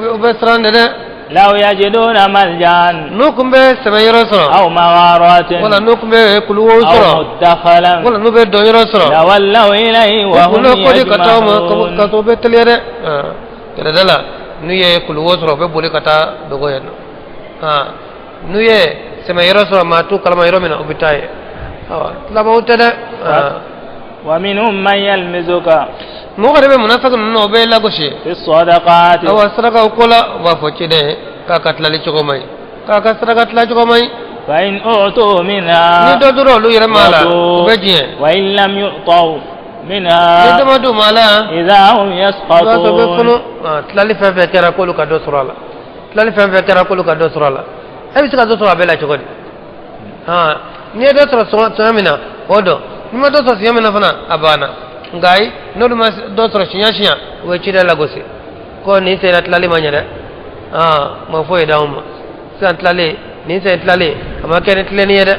u bɛ siran de dɛ. Law yajiduna maljan. N'u tun bɛ sɛmɛ yɔrɔ sɔrɔ. Aw magharatin. Wala n'u tun bɛ kuluwow sɔrɔ. Aw mudakhalan. Wala n'u bɛ don yɔrɔ sɔrɔ. Lawallaw ilayhi wa hum yajma'un. U kɔni ka taa o ma yajma'un. ka sɔrɔ u bɛ teliya dɛ. Kɛlɛda la n'u ye kuluwo sɔrɔ, u bɛ boli ka taa dogo yen nɔ. N'u ye sɛmɛ yɔrɔ sɔrɔ, maa t'u kalama yɔrɔ min na, u bɛ taa yen. Awa silamɛw tɛ dɛ. Wa minhum man yalmizuka. Mɔgɔ de bɛ munafiki ninnu na, o bɛ lagosi. Fi sadaqati. Awa sarakaw ko la, u b'a fɔ ciden k'a ka tilali cogo man ɲi, k'a ka saraka tila cogo man ɲi. Fa in utu minha. Ni dɔ dira olu yɛrɛ ma la, u bɛ diɲɛ. Wa in lam yu'taw minha. Ni dɔ ma d'u ma la. Idha hum I b'a sɔrɔ u bɛ yasqatun. funu. Tilali fɛn fɛn kɛra k'olu ka dɔ sɔrɔ a la. Tilali fɛn fɛn kɛra k'olu ka dɔ sɔrɔ a la. E bɛ se ka dɔ sɔrɔ a bɛɛ la cogo di? N'i ye dɔ sɔrɔ siɲɛ min na, o dɔn. N'i ma dɔ sɔrɔ siɲɛ min na fana, a banna. Nka ayi, n'olu ma dɔ sɔrɔ siɲɛ siɲɛ, u bɛ ciden lagosi. Ko nin sen tilali ma ɲɛ dɛ. Ma foyi d'anw ma. Sisan tilalen, nin sen tilalen, a ma kɛ ni tilenni ye dɛ.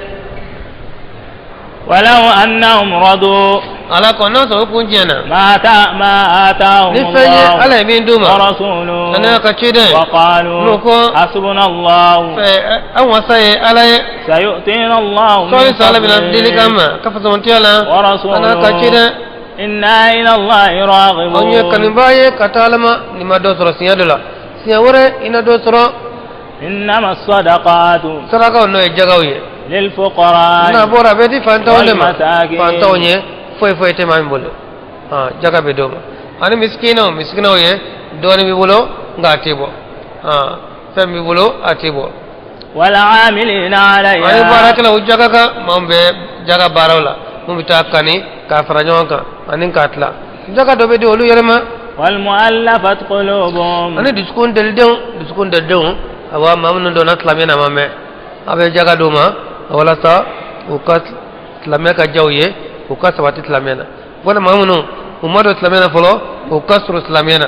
Walaw annahum radu. Ala ko n'a sɔrɔ u kun diɲɛna. Ma ta ma atahum Ni fɛn ye Ala ye min d'u ma. Wa rasuluhu. Ani a ka ciden. Wa qalu. N'u ko. Hasbuna Allah. Fɛ an wasa ye Ala ye. Sayu'tina Allah min Sɔɔni sɔrɔ Ala bɛna dili k'an ma ka fasamantiya la. Wa rasuluhu. Ani a ka ciden. Inna ila Allahi raghibun. Anw ye kanubaa ye ka taa Ala ma, n'i ma dɔ sɔrɔ siɲɛ dɔ la. Siɲɛ wɛrɛ i na dɔ sɔrɔ. Innama sadaqatu. Sarakaw n'o ye jagaw ye. Lil fuqara. N'a bɔra a bɛ di fantanw de ma. Wal masakin. Fantanw ye foyi foyi tɛ maa min bolo. Jaga bɛ d'o ma. Ani misikinaw, misikinaw ye dɔɔnin b'i bolo nka a t'i bɔ. Fɛn b'i bolo a t'i bɔ. Wal amilina alayha. Ani baarakɛlaw jaga kan, maa min bɛ jaga baaraw la, mun bɛ taa kani k'a fara ɲɔgɔn kan ani k'a tila. Jaga dɔ bɛ di olu yɛrɛ ma. Wal mu'allafat qulubuhum. Ani dusukun delidenw, dusukun delidenw, awa maa minnu donna silamɛya na a ma mɛn, a bɛ jaga d'u ma walasa u ka silamɛya ka diya u ye, u ka sabati silamɛya na. Walima maa minnu u ma don silamɛya na fɔlɔ, u ka surun silamɛya na.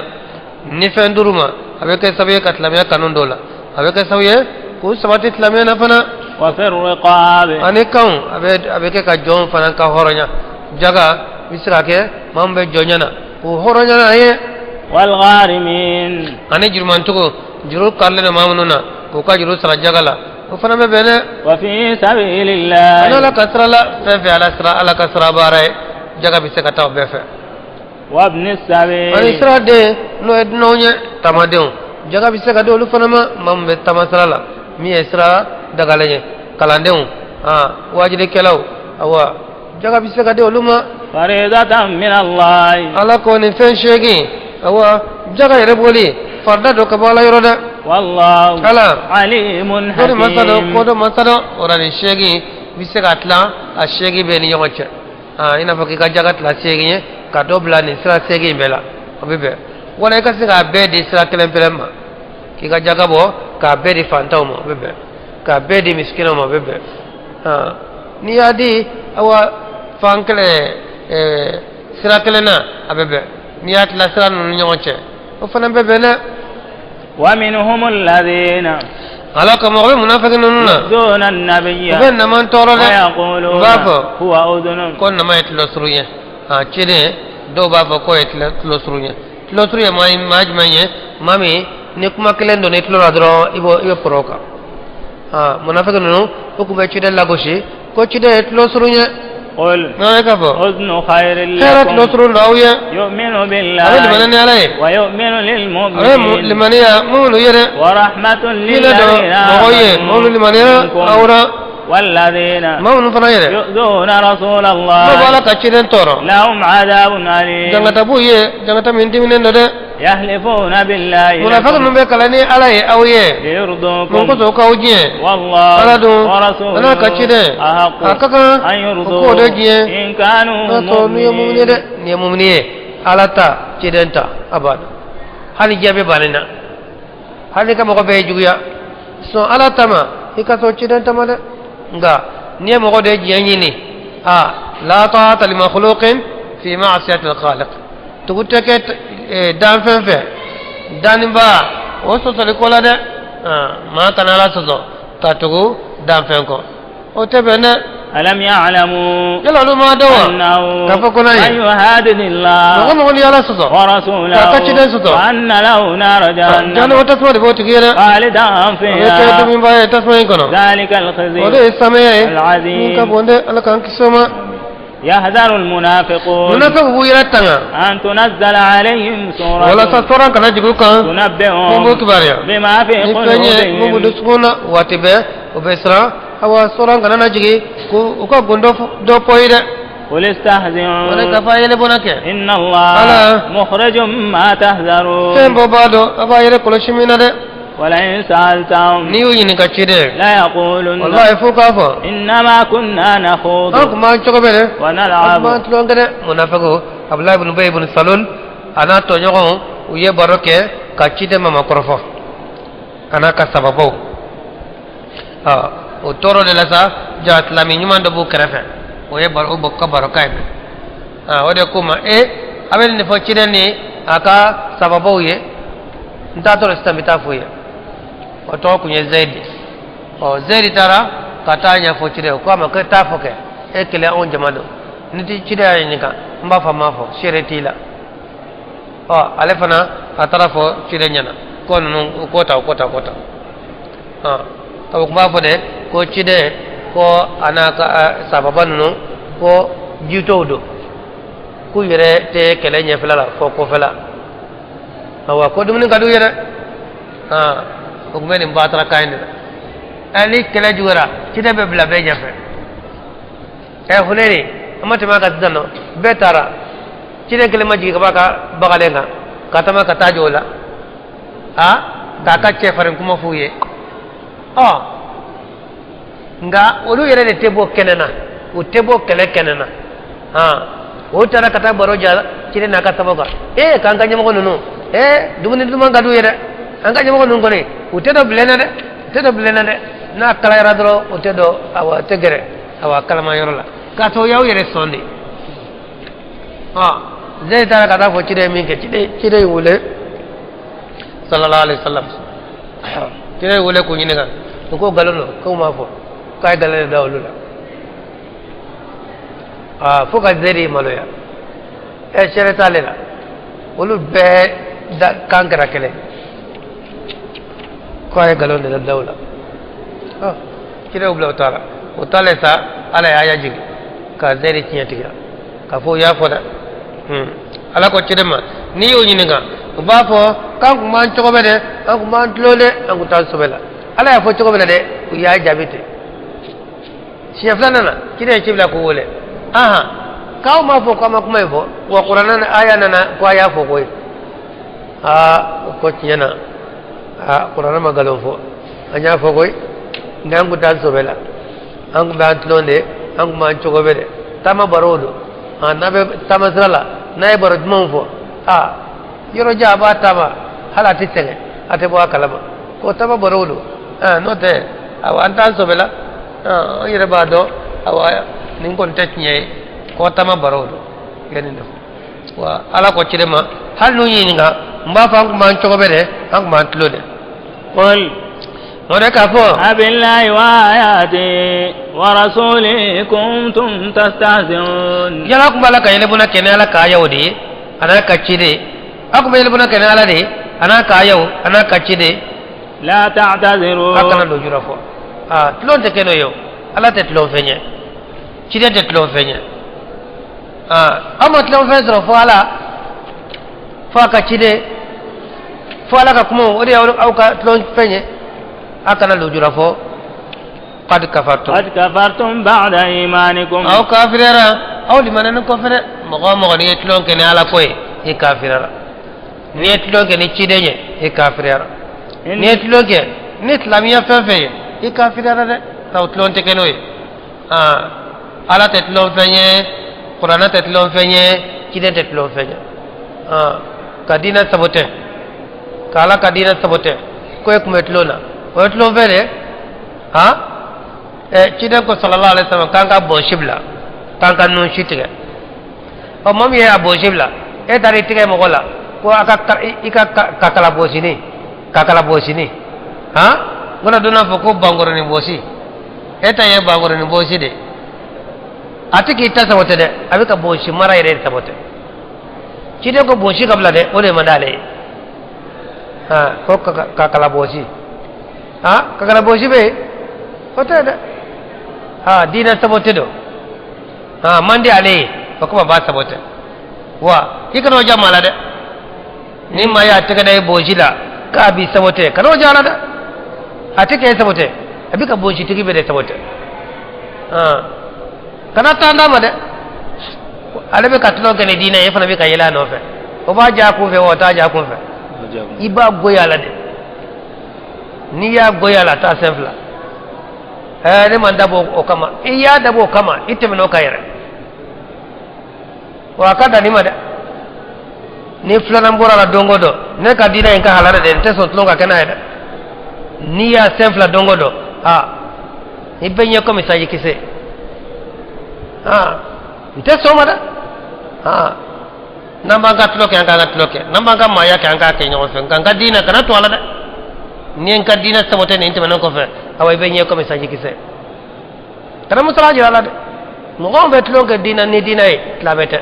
Ni fɛn d'u ma, a bɛ kɛ sababu ye ka silamɛya kanu dɔw la, a bɛ kɛ sababu ye k'u sabati silamɛya na fana. Wa fi riqab. Ani kanw, a bɛ kɛ ka jɔnw fana ka hɔrɔnya. Jaga bɛ se ka kɛ maa min bɛ jɔnya na, k'u hɔrɔnya n'a ye. Wal gharimin. Ani jurumantigiw, juru karilen don maa minnu na, k'u ka juru sara jaga la, o fana bɛ bɛn dɛ. Wa fi sabilillah. Ani Ala ka sira la, fɛn fɛn Ala sira, Ala ka sira baara ye, jaga bɛ se ka taa o bɛɛ fɛ. Wa ibni sabil. Ani sira den, n'o ye dunanw ye, taamadenw, jaga bɛ se ka di olu fana ma, maa min bɛ taama sira la, min ye sira dagalen ye, kalandenw, waajulikɛlaw, awa Jaga bɛ se ka di olu ma. Faridatan min Allah. Ala ko nin fɛn seegin, awa, jaga yɛrɛ bɔli farida don ka bɔ Ala yɔrɔ dɛ. Wallahu Ala alimun dɔnni masa dɔ hakim. Kodɔn masa dɔ. O la nin seegin bɛ se ka tilan a seegin bɛɛ ni ɲɔgɔn cɛ. Aa, i n'a fɔ k'i ka jaga tila seegin ye ka dɔ bila nin sira seegin bɛɛ la, o bɛ bɛn. Wala i ka se k'a bɛɛ di sira kelen pɛrɛn ma, k'i ka jaga bɔ k'a bɛɛ di fantanw ma, o bɛ bɛn. K'a bɛɛ di misikinaw ma, o bɛ bɛn. Aa, n'i y'a di, awa, fan kelen, sira kelen na, a bɛ bɛn. N'i y'a tila sira ninnu ni ɲɔgɔn cɛ, o fana bɛ bɛn dɛ. ومنهم الذين Ala ka mɔgɔ bɛ munafiki ninnu na يؤذون النبي u bɛ nama tɔɔrɔ dɛ. ويقولون U b'a fɔ هو أذن. ko nama ye tulo surun ye. A ciden, dɔw b'a fɔ k'o ye tulo surun ye. Tulo surun ye maa jumɛn ye? Maa min ni kuma kelen donna i tulo la dɔrɔn, i b'o i bɛ pɔrɔ o kan. Aa, munafiki ninnu, u tun bɛ ciden lagosi ko ciden ye tulo surun ye. قل N'a ye k'a fɔ أذن خير hɛrɛ tulo لكم surun don aw ye. يؤمن A bɛ بالله limaniya ni Ala ye, ويؤمن a bɛ للمؤمنين limaniya minnu ye dɛ. ورحمة Hinɛ don للذين mɔgɔw ye minnu limaniya منكم aw la. والذين Maa minnu fana yɛrɛ يؤذون رسول n'o b'a la الله ka ciden tɔɔrɔ, لهم عذاب أليم. jangata b'u ye, jangata min diminen don dɛ. يحلفون بالله Munafiki لكم ninnu bɛ kalan ni Ala ye aw ye mun ليرضوكم kosɔn k'aw diɲɛ. والله Ala dun ورسوله a n'a ka ciden أحق a ka kan أن o k'o de يرضوه diɲɛ إن كانوا n'a sɔrɔ n'u ye mumuni ye dɛ. مؤمنين. Nin ye mumuni ye, Ala ta, ciden ta, a banna. Hali diɲɛ bɛ banni na, hali ka mɔgɔ bɛɛ ye juguya, sɔn Ala ta ma, i ka sɔn ciden ta ma dɛ. Nka n'i ye mɔgɔ de ye diɲɛ ɲini, a la ta'ata li makhluqin fi ma'siyati al-khaliq, tugu tɛ kɛ danfɛn fɛ danniba o sɔsɔli ko la dɛ. Maa kana Ala sɔsɔ ka tugu danfɛn kɔ, o tɛ bɛn dɛ. ألم يعلموا Yala olu ma dɔn wa أنه k'a fɔ ko n'a ye من يحادد الله mɔgɔ mɔgɔ ni Ala sɔsɔ ورسوله k'a ka ciden sɔsɔ, وأن له نار جهنم jahannama tasuma de b'o tigi ye dɛ. خالدا O bɛ kɛ فيها dumuniba ye tasuma in kɔnɔ. ذلك الخزي O de ye samaya ye العظيم. min ka bon dɛ. Ala k'an kisi o ma. يحذر المنافقون Munafiqu b'u yɛrɛ tanga أن تنزل عليهم سورة walasa tɔɔrɔ kana jigin u kan mun تنبئهم b'u kibaruya بما في ni fɛn ye mun b'u قلوبهم. dusukun na. Waati bɛɛ o bɛ siran, awa, sɔrɔ kana na jigin ko u ka gun dɔ fɔ ye dɛ. قل O de استهزئوا ka fɔ a yɛlɛ bɔnna kɛ. إن الله ألا. مخرج ما تحذرون. Fɛn bɔ b'a dɔn a b'a yɛrɛ kɔlɔsi min na dɛ. ولئن سألتهم N'i y'u ɲininka ciden, ليقولن walahi, f'u k'a fɔ إنما كنا نخوض an tun b'an cogo bɛ dɛ, an tun ونلعب. b'an tulon kɛ dɛ. Munafiqu Abdulahi ibn Ubay ibn Salul a n'a tɔɲɔgɔnw, u ye baro kɛ ka ciden mama kɔrɔfɔ a n'a ka sababaw. Ɔ, o tɔɔrɔ de la sa, jatilami ɲuman dɔ b'u kɛrɛfɛ, o ye baro o ka baro ka ɲi. O de ko ma e a bɛ nin fɔ ciden ni a ka sababaw ye, n t'a tɔɔrɔ sisan, n bɛ taa f'u ye. O tɔgɔ kun ye Zayidi. Ɔ, Zayidi taara ka taa ɲɛfɔ ciden ye ko a ma ko e t'a fɔ kɛ e kelen anw jama don ni ti ciden y'a ɲininka, n b'a fɔ n m'a fɔ seere t'i la. Ɔ, ale fana a taara fɔ ciden ɲɛna ko ninnu u ko ta u ko ta u ko ta. Ɔ, o tun b'a fɔ de ko ciden ko a n'a ka sababa ninnu ko jitɔw don, k'u yɛrɛ tɛ kɛlɛ ɲɛfɛla la fɔ kɔfɛla. Awa, ko dumuni ka d'u ye dɛ. O tun bɛ nin batara kan in de la. Ɛ, ni kɛlɛ juguyara, ciden bɛ bila bɛɛ ɲɛfɛ. Ɛ, Hunɛni, an ma tɛmɛ a kan sisan nɔ, bɛɛ taara, ciden kelen ma jigin ka bɔ a ka bagalen kan ka taama ka taa jɔ o la, a k'a ka cɛfarin kuma f'u ye. Ɔ, nka olu yɛrɛ de tɛ bɔ kɛnɛ na, u tɛ bɔ kɛlɛ kɛnɛ na. Han, o taara ka taa baro ja ciden n'a ka sababu kan. Ee, k'an ka ɲɛmɔgɔ ninnu, ee, dumuni duman ka d'u ye dɛ. An ka ɲɛmɔgɔ ninnu kɔni, u tɛ dɔ bilen na dɛ, u tɛ dɔ bilen na dɛ. N'a kalayara dɔrɔn, u tɛ dɔ, awa, tɛ gɛrɛ, awa, kalama yɔrɔ la k'a sɔrɔ y'aw yɛrɛ sɔn de. Ɔ, Zeyi taara ka taa fɔ ciden min kɛ, ciden y'u wele sallallahu alaihi wasallam. Ciden y'u wele k'u ɲininka, u ko nkalon don, k'u m'a fɔ k'a ye nkalon de da olu la. Aa, fo ka Zeyidi maloya. Ɛ, seere t'ale la, olu bɛɛ da kan kɛra kelen ko a ye nkalon de da u la. Ɔ, ciden y'u bila, u taara. O taalen sa, Ala ye aya jigin ka Zeyidi tiɲɛ tigɛ k'a fɔ u y'a fɔ dɛ. Ala ko ciden ma n'i y'o ɲininka, u b'a fɔ k'an kun b'an cogo bɛ dɛ, an kun b'an tulon dɛ, an kun t'an sɛbɛ la. Ala y'a fɔ cogo min na dɛ, u y'a jaabi ten. Siɲɛ filanan na, ciden ye ci bila k'u wele. Ahan, k'aw m'a fɔ k'aw ma kuma in fɔ, wa kuranɛ aya nana ko a y'a fɔ koyi. Aa, ko tiɲɛ na, aa, kuranɛ ma nkalon fɔ, an y'a fɔ koyi, nka an kun t'an sɔbɛ la, an kun bɛ an tulon de, an kun b'an cogo bɛ de. Taama baro don, n'a bɛ taama sira la, n'a ye baro dumanw fɔ, aa, yɔrɔ jan a b'a taama, hali a tɛ sɛgɛn, a tɛ bɔ a kalama ko taama baro don. N'o tɛ, awa, an t'an sɔbɛ la, an yɛrɛ b'a dɔn, awa, nin kɔni tɛ tiɲɛ ye, ko taama baro don. I ka nin de fɔ. Wa ala ko ciden ma, hali n'u ɲininka, n b'a fɔ an kun b'an cogo bɛ dɛ, an kun b'an tulo dɛ. قل O de k'a fɔ: أبالله وآياته ورسوله كنتم تستهزئون. Yala kun b'a la ka yɛlɛbona kɛ ni ala ka ayaw de ye, a n'a ka ciden? A kun bɛ yɛlɛbona kɛ ni ala de ye, a n'a ka ayaw, a n'a ka ciden? لا تعتذروا. A kana lujura fɔ. Aa, tulon tɛ kɛ n'o ye o. Ala tɛ tulon fɛn ye, ciden tɛ tulon fɛn ye. Aa, aw ma tulon fɛn sɔrɔ fo ala, fo a ka ciden, fo ala ka kumaw, o de y'aw ka tulon fɛn ye. A kana lujura fɔ. قد كفرتم. قد كفرتم بعد إيمانكم. Aw kafiriyara aw limanani kɔfɛ dɛ. Mɔgɔ o mɔgɔ, n'i ye tulon kɛ ni ala ko ye, i kafiriyara. N'i ye tulon kɛ ni ciden ye, i kafiriyara. N'i ye tulon kɛ ni silamɛya fɛn fɛn ye, i kafiriyara dɛ. Sabu tulon tɛ kɛ n'o ye. Aa, ala tɛ tulon fɛn ye, kuranɛ tɛ tulon fɛn ye, ciden tɛ tulon fɛn ye. Aa, ka diinɛ sabote, ka ala ka diinɛ sabote ko e kun bɛ tulon na, o ye tulon fɛn de ye. Han, ɛ, ciden ko sallallahu alaihi wasallam k'an ka bɔnsi bila, k'an ka nun si tigɛ. Ɔ, maa min ye a bɔnsi bila, e taara i tigɛ mɔgɔ la ko a ka i ka kakala bɔsini, kakala bɔsini. Han, n kana dɔn n'a fɔ ko bankɔrɔnin bɔsi, e ta ye bankɔrɔnin bɔsi de. A tɛ k'i ta sabote dɛ, a bɛ ka bɔnsi mara yɛrɛ de sabote. Ciden ko bɔnsi ka bila dɛ, o de man d'ale ye. Han, ko kakala bɔsi. Han, kakala bɔsi bɛ yen, o tɛ dɛ. Ha, diinɛ sabote don. Ha, man di ale ye, o kuma b'a sabote. Wa i kana o ja maa la dɛ. Ni maa y'a tɛgɛ da i bɔnsi la k'a b'i sabote, kana o ja la dɛ. A tɛ k'e sabote, a bɛ ka bɔnsitigi bɛɛ de sabote. Kana taa d'a ma dɛ. Ale bɛ ka tulon kɛ ni diinɛ ye, e fana bɛ ka yɛlɛ a nɔfɛ. O b'a ja a kun fɛ wa, o t'a ja a kun fɛ? I b'a goya a la dɛ. N'i y'a goya a la, a t'a sen fila. Ɛɛ, ne man dabɔ o kama. I y'a dabɔ o kama, i tɛmɛna o kan yɛrɛ. Wa a ka dan nin ma dɛ. Ni filanan bɔra la don o don, ne ka diinɛ in ka halala dɛ, n tɛ sɔn tulon ka kɛ n'a ye dɛ. N'i y'a sen fila don o don, aa, i bɛ ɲɛ komi sanji kisɛ. Aa, n tɛ sɔn o ma dɛ. Aa, n'an b'an ka tulon kɛ, an k'an ka tulon kɛ. N'an b'an ka maaya kɛ, an k'a kɛ ɲɔgɔn fɛ. Nka n ka diinɛ kana to a la dɛ. Ni ye n ka diinɛ sabote nin tɛmɛnen kɔfɛ, awa, i bɛ ɲɛ komi sanji kisɛ. Kana musala jira a la dɛ. Mɔgɔw bɛ tulon kɛ diinɛ ni diinɛ ye, silamɛ tɛ.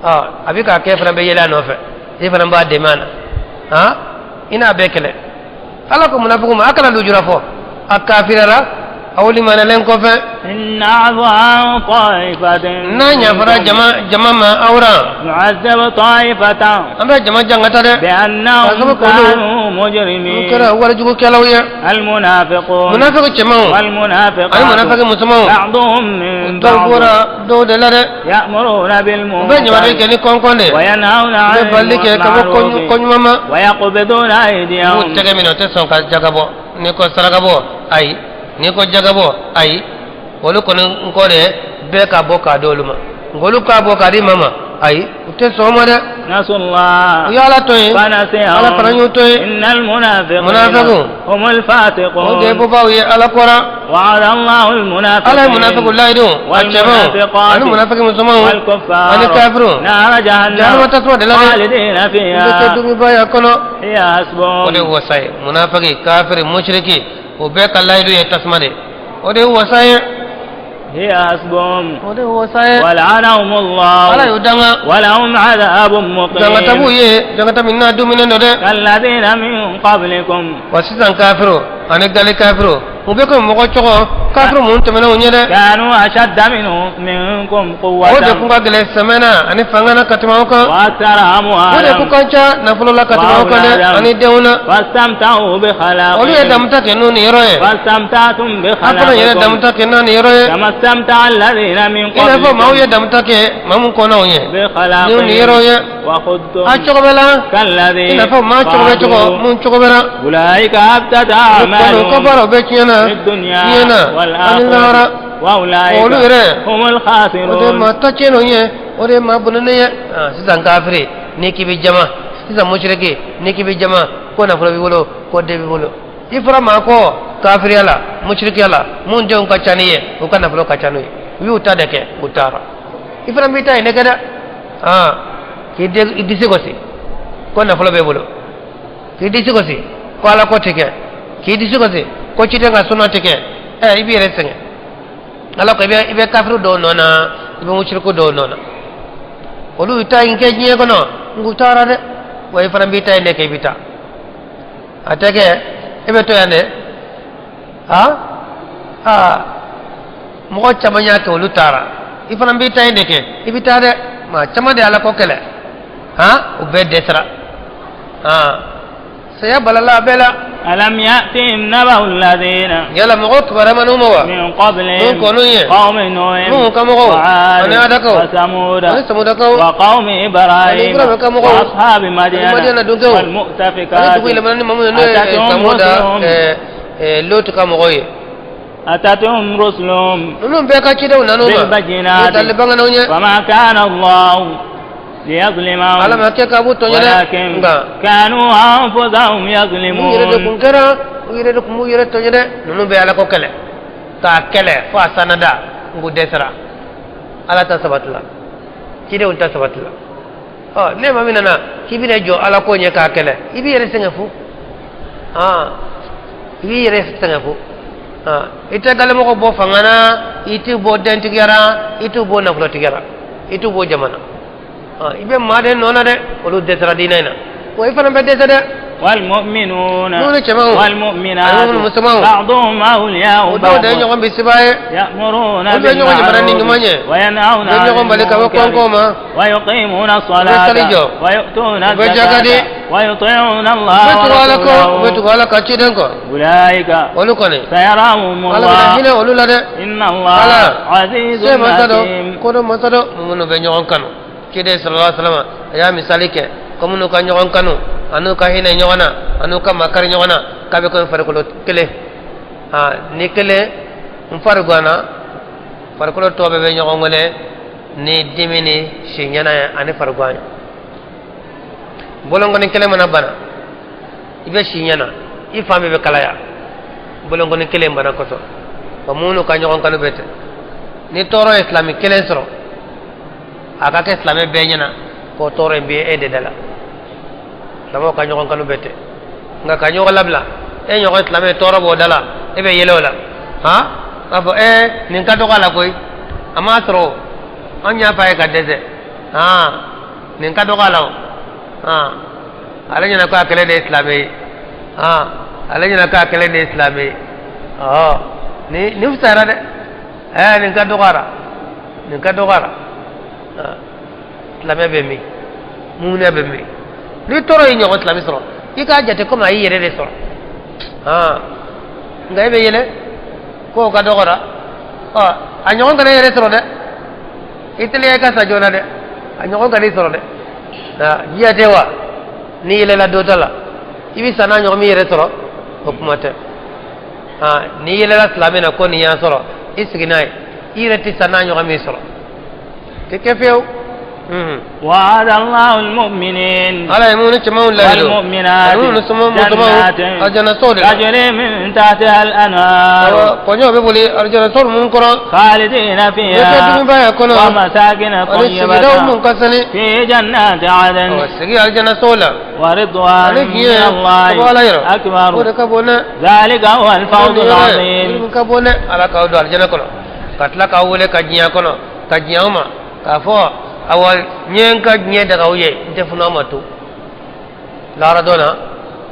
A bɛ k'a kɛ, fana bɛ yɛlɛ a nɔfɛ, e fana b'a dɛmɛ a na. Han, i n'a bɛɛ kɛlɛ. Ala ko munafigiw ma, a kana lujura fɔ, a kafirara aw limanɛlen kɔfɛ. إن نعفو عن طائفة N'a ɲafara jama jama ma aw ra, نعذب طائفة an bɛ jama jangata dɛ. بأنهم K'a sababu k'olu كانوا u مجرمين. kɛra walijugukɛlaw ye. المنافقون Munafiki cɛmanw والمنافقات ani munafiki musomanw, بعضهم من dɔw بعض bɔra dɔw de la dɛ. يأمرون U bɛ ɲamari بالمنكر kɛ ni kɔnkɔn de, وينهون u عن bɛ balili kɛ ka bɔ المعروف koɲuman ma. ويقبضون U b'u أيديهم. tɛgɛ minɛ, u tɛ sɔn ka jaga bɔ. N'i ko saraka bɔ, ayi. N'i ko jaga bɔ, ayi. Olu kɔni n kɔ de bɛɛ ka bɔ k'a di olu ma, nka olu k'a bɔ k'a di maa ma, ayi, u tɛ sɔn o ma dɛ. نسوا الله U y'ala to yen, ala fana فنسيهم y'u to yen. إن المنافقين منافقون. هم O de ye الفاسقون. bɔbaaw ye ala kɔra. وعد الله Ala ye munafiku المنافقين layidu a cɛmanw والمنافقات ani munafiki musomanw والكفار ani kafiru نار jahanama جهنم tasuma de la dɛ. خالدين U bɛ kɛ فيها dumiba ya kɔnɔ. هي O de ye حسبهم. wasa ye. Munafiki, kafiri, musiriki, o bɛɛ ka layidu ye tasuma de. O de ye wasa ye. هي حسبهم. O de ye wasa ye. ولعنهم Ala الله y'u danga. ولهم عذاب Jangata b'u مقيم. ye, jangata min n'a duminen don dɛ. كالذين من قبلكم. Wa sisan, kafiru ani gali kafiru U bɛ kɛ mɔgɔ cogo kafiri mun tɛmɛna u ɲɛ dɛ. كانوا أشد منكم قوة O de kun ka gɛlɛn sɛmɛ na ani fanga na ka tɛmɛ aw kan. وأكثر O de kun أموالا ka ca nafolo la ka tɛmɛ aw kan dɛ ani denw na. فاستمتعوا Olu ye بخلاقهم damuta kɛ n'u niyɔrɔ ye. فاستمتعتم Aw fana yɛrɛ بخلاقكم damuta kɛ n'a niyɔrɔ ye. كما استمتع الذين من I n'a fɔ maaw ye قبلكم damuta kɛ maa mun kɔnna o ɲɛ. N'u niyɔrɔ بخلاقهم ye. وخذتم A cogo bɛ la. كالذي I n'a fɔ maa cogo bɛ cogo قالوا mun cogo bɛ la. أولئك حبطت Olu kɔni u ka أعمالهم baaraw bɛɛ tiɲɛna. في الدنيا Diɲɛ na ani lahara. والآخرة وأولئك Olu yɛrɛ. هم O de ye الخاسرون maa ta tiɲɛnenw ye. O de ye maa bɔnɛnen ye. Sisan kafiri n'i k'i bɛ jama sisan musiriki n'i k'i bɛ jama ko nafolo b'i bolo ko den b'i bolo i fɔra maa kɔ kafiriya la musirikiya la mun denw ka ca n'i ye u ka nafolo ka ca n'u ye u y'u ta de kɛ u taara i fana b'i ta yen ne kɛ dɛ k'i i disi gosi ko nafolo b'e bolo k'i disi gosi ko ala ko tɛ kɛ k'i disi gosi ko ciden ka sunna tɛ kɛ i b'i yɛrɛ sɛgɛn ala ko i bɛ kafiri dɔw nɔ na i bɛ musiriku dɔw nɔ na olu y'u ta in kɛ diɲɛ kɔnɔ nk'u taara dɛ wa i fana b'i ta in de kɛ i bɛ taa a tɛ kɛ e bɛ to yan dɛ mɔgɔ caman y'a kɛ olu taara i fana b'i ta in de kɛ i bɛ taa dɛ maa caman de ye ala ko kɛlɛ u bɛɛ dɛsɛra saya balala a bɛɛ la. ألم يأتهم نبأ الذين Yala mɔgɔw kibaruya ma n'u ma wa? من قبلهم Mun kɔn'u ye? قوم نوح Nuhu ka mɔgɔw وعاد ani Adakaw وثمود ani Samudakaw وقوم إبراهيم ani Ibrahima ka mɔgɔw وأصحاب ani مدين Madiyana dunkew ani والمؤتفكات dugu yɛlɛmana ni maa mun ye n'o ye أتتهم Samuda رسلهم Lotu ka mɔgɔw ye. أتتهم رسلهم Ninnu bɛɛ ka cidenw nan'u ma بالبينات ni tali bangenaw ye. وما كان الله ليظلمهم Ala ma kɛ k'a b'u tɔɲɔ dɛ ولكن nka كانوا أنفسهم u yɛrɛ de يظلمون kun kɛra u yɛrɛ de kun b'u yɛrɛ tɔɲɔ dɛ. Ninnu bɛɛ ala ko kɛlɛ k'a kɛlɛ fo a sanada nk'u dɛsɛra ala ta sabati la cidenw ta sabati la. Ɔ ne ma min nana k'i bɛna jɔ ala ko ɲɛ k'a kɛlɛ i b'i yɛrɛ sɛgɛn fu i b'i yɛrɛ sɛgɛn fu i tɛ galemɔgɔ bɔ fanga na i t'u bɔ dentigiya la i t'u bɔ nafolotigiya la i t'u bɔ jama na i bɛ maa de nɔ na dɛ olu dɛsɛra diinɛ in na wa i fana bɛ dɛsɛ dɛ. والمؤمنون Minnu cɛmanw والمؤمنات ani minnu musomanw بعضهم أولياء o dɔw de ye بعض ɲɔgɔn bisibaa ye. يأمرون Olu bɛ ɲɔgɔn yamaruya ni ɲuman ye. وينهون U bɛ عن ɲɔgɔn bali ka bɔ المنكر kɔnkɔn ma. ويقيمون U bɛ الصلاة sali jɔ. ويؤتون U bɛ jaka di. الزكاة ويطيعون U الله bɛ tugu ala kɔ u bɛ ورسوله tugu ala ka ciden kɔ. أولئك Olu kɔni سيراهم ala bɛna الله hinɛ olu la dɛ. إن الله Ala عزيز se masa dɔ حكيم ko dɔ masa dɔ minnu bɛ ɲɔgɔn kanu ciden sallallahu alaihi wasallam a y'a misali kɛ ko minnu ka ɲɔgɔn kanu an'u ka hinɛ ɲɔgɔn na an'u ka makari ɲɔgɔn na k'a bɛ komi farikolo kelen ni kelen n fari ganna farikolo tɔ bɛɛ bɛ ɲɔgɔn wele ni dimi ni siɲɛna ye ani farigan ye. Bolonkɔni kelen mana bana i bɛ siɲɛna i fan bɛɛ bɛ kalaya bolonkɔni kelen bana kosɔn wa minnu ka ɲɔgɔn kanu bɛ ten ni tɔɔrɔ ye silamɛ kelen sɔrɔ a ka kɛ silamɛ bɛɛ ɲɛna k'o tɔɔrɔ in bɛ e de da la silamɛw ka ɲɔgɔn kanu bɛ ten nka ka ɲɔgɔn labila e ɲɔgɔn silamɛ tɔɔrɔ b'o da la e bɛ yɛlɛ o la k'a fɔ nin ka dɔgɔ a la koyi a m'a sɔrɔ o an y'a fɔ a ye ka dɛsɛ nin ka dɔgɔ a la o ale ɲɛna ko a kɛlen de ye silamɛ ye ale ɲɛna ko a kɛlen de ye silamɛ ye nin fisayara dɛ nin ka dɔgɔyara nin ka dɔgɔyara silamɛ bɛ min muminɛ bɛ min ni tɔɔrɔ y'i ɲɔgɔn silamɛ sɔrɔ i k'a jate komi a y'i yɛrɛ de sɔrɔ nka e bɛ yɛlɛ k'o ka dɔgɔra a ɲɔgɔn kana e yɛrɛ sɔrɔ dɛ i teliya i ka sa joona dɛ a ɲɔgɔn kana i sɔrɔ dɛ jiya tɛ wa n'i yɛlɛla dɔ ta la i bɛ sa n'a ɲɔgɔn min yɛrɛ sɔrɔ o kuma tɛ n'i yɛlɛla silamɛ na ko nin y'a sɔrɔ i sigi n'a ye i yɛrɛ tɛ sa n'a ɲɔgɔn min sɔrɔ tɛ kɛ fiyewu. وعد الله المؤمنين ala ye minnu cɛmanw layidu والمؤمنات ani minnu musomanw جنات alijana so de la تجري من تحتها الأنهار awɔ kɔɲɔ bɛ boli alijana so minnu kɔrɔ خالدين u bɛ kɛ فيها dumuniba y'a kɔnɔ ومساكن ani sigidaw طيبة mun ka sani في جنات عدن awɔ sigi alijana so la ورضوان ani من diɲɛ ka bɔ ala الله yɔrɔ o أكبر de ka bon dɛ ذلك هو الفوز العظيم min ka bon dɛ ala k'aw don alijana kɔnɔ ka tila k'aw wele ka diɲɛ kɔnɔ ka diɲɛ aw ma k'a fɔ awa n ye n ka diɲɛ daga aw ye n tɛ funu aw ma to lahara don na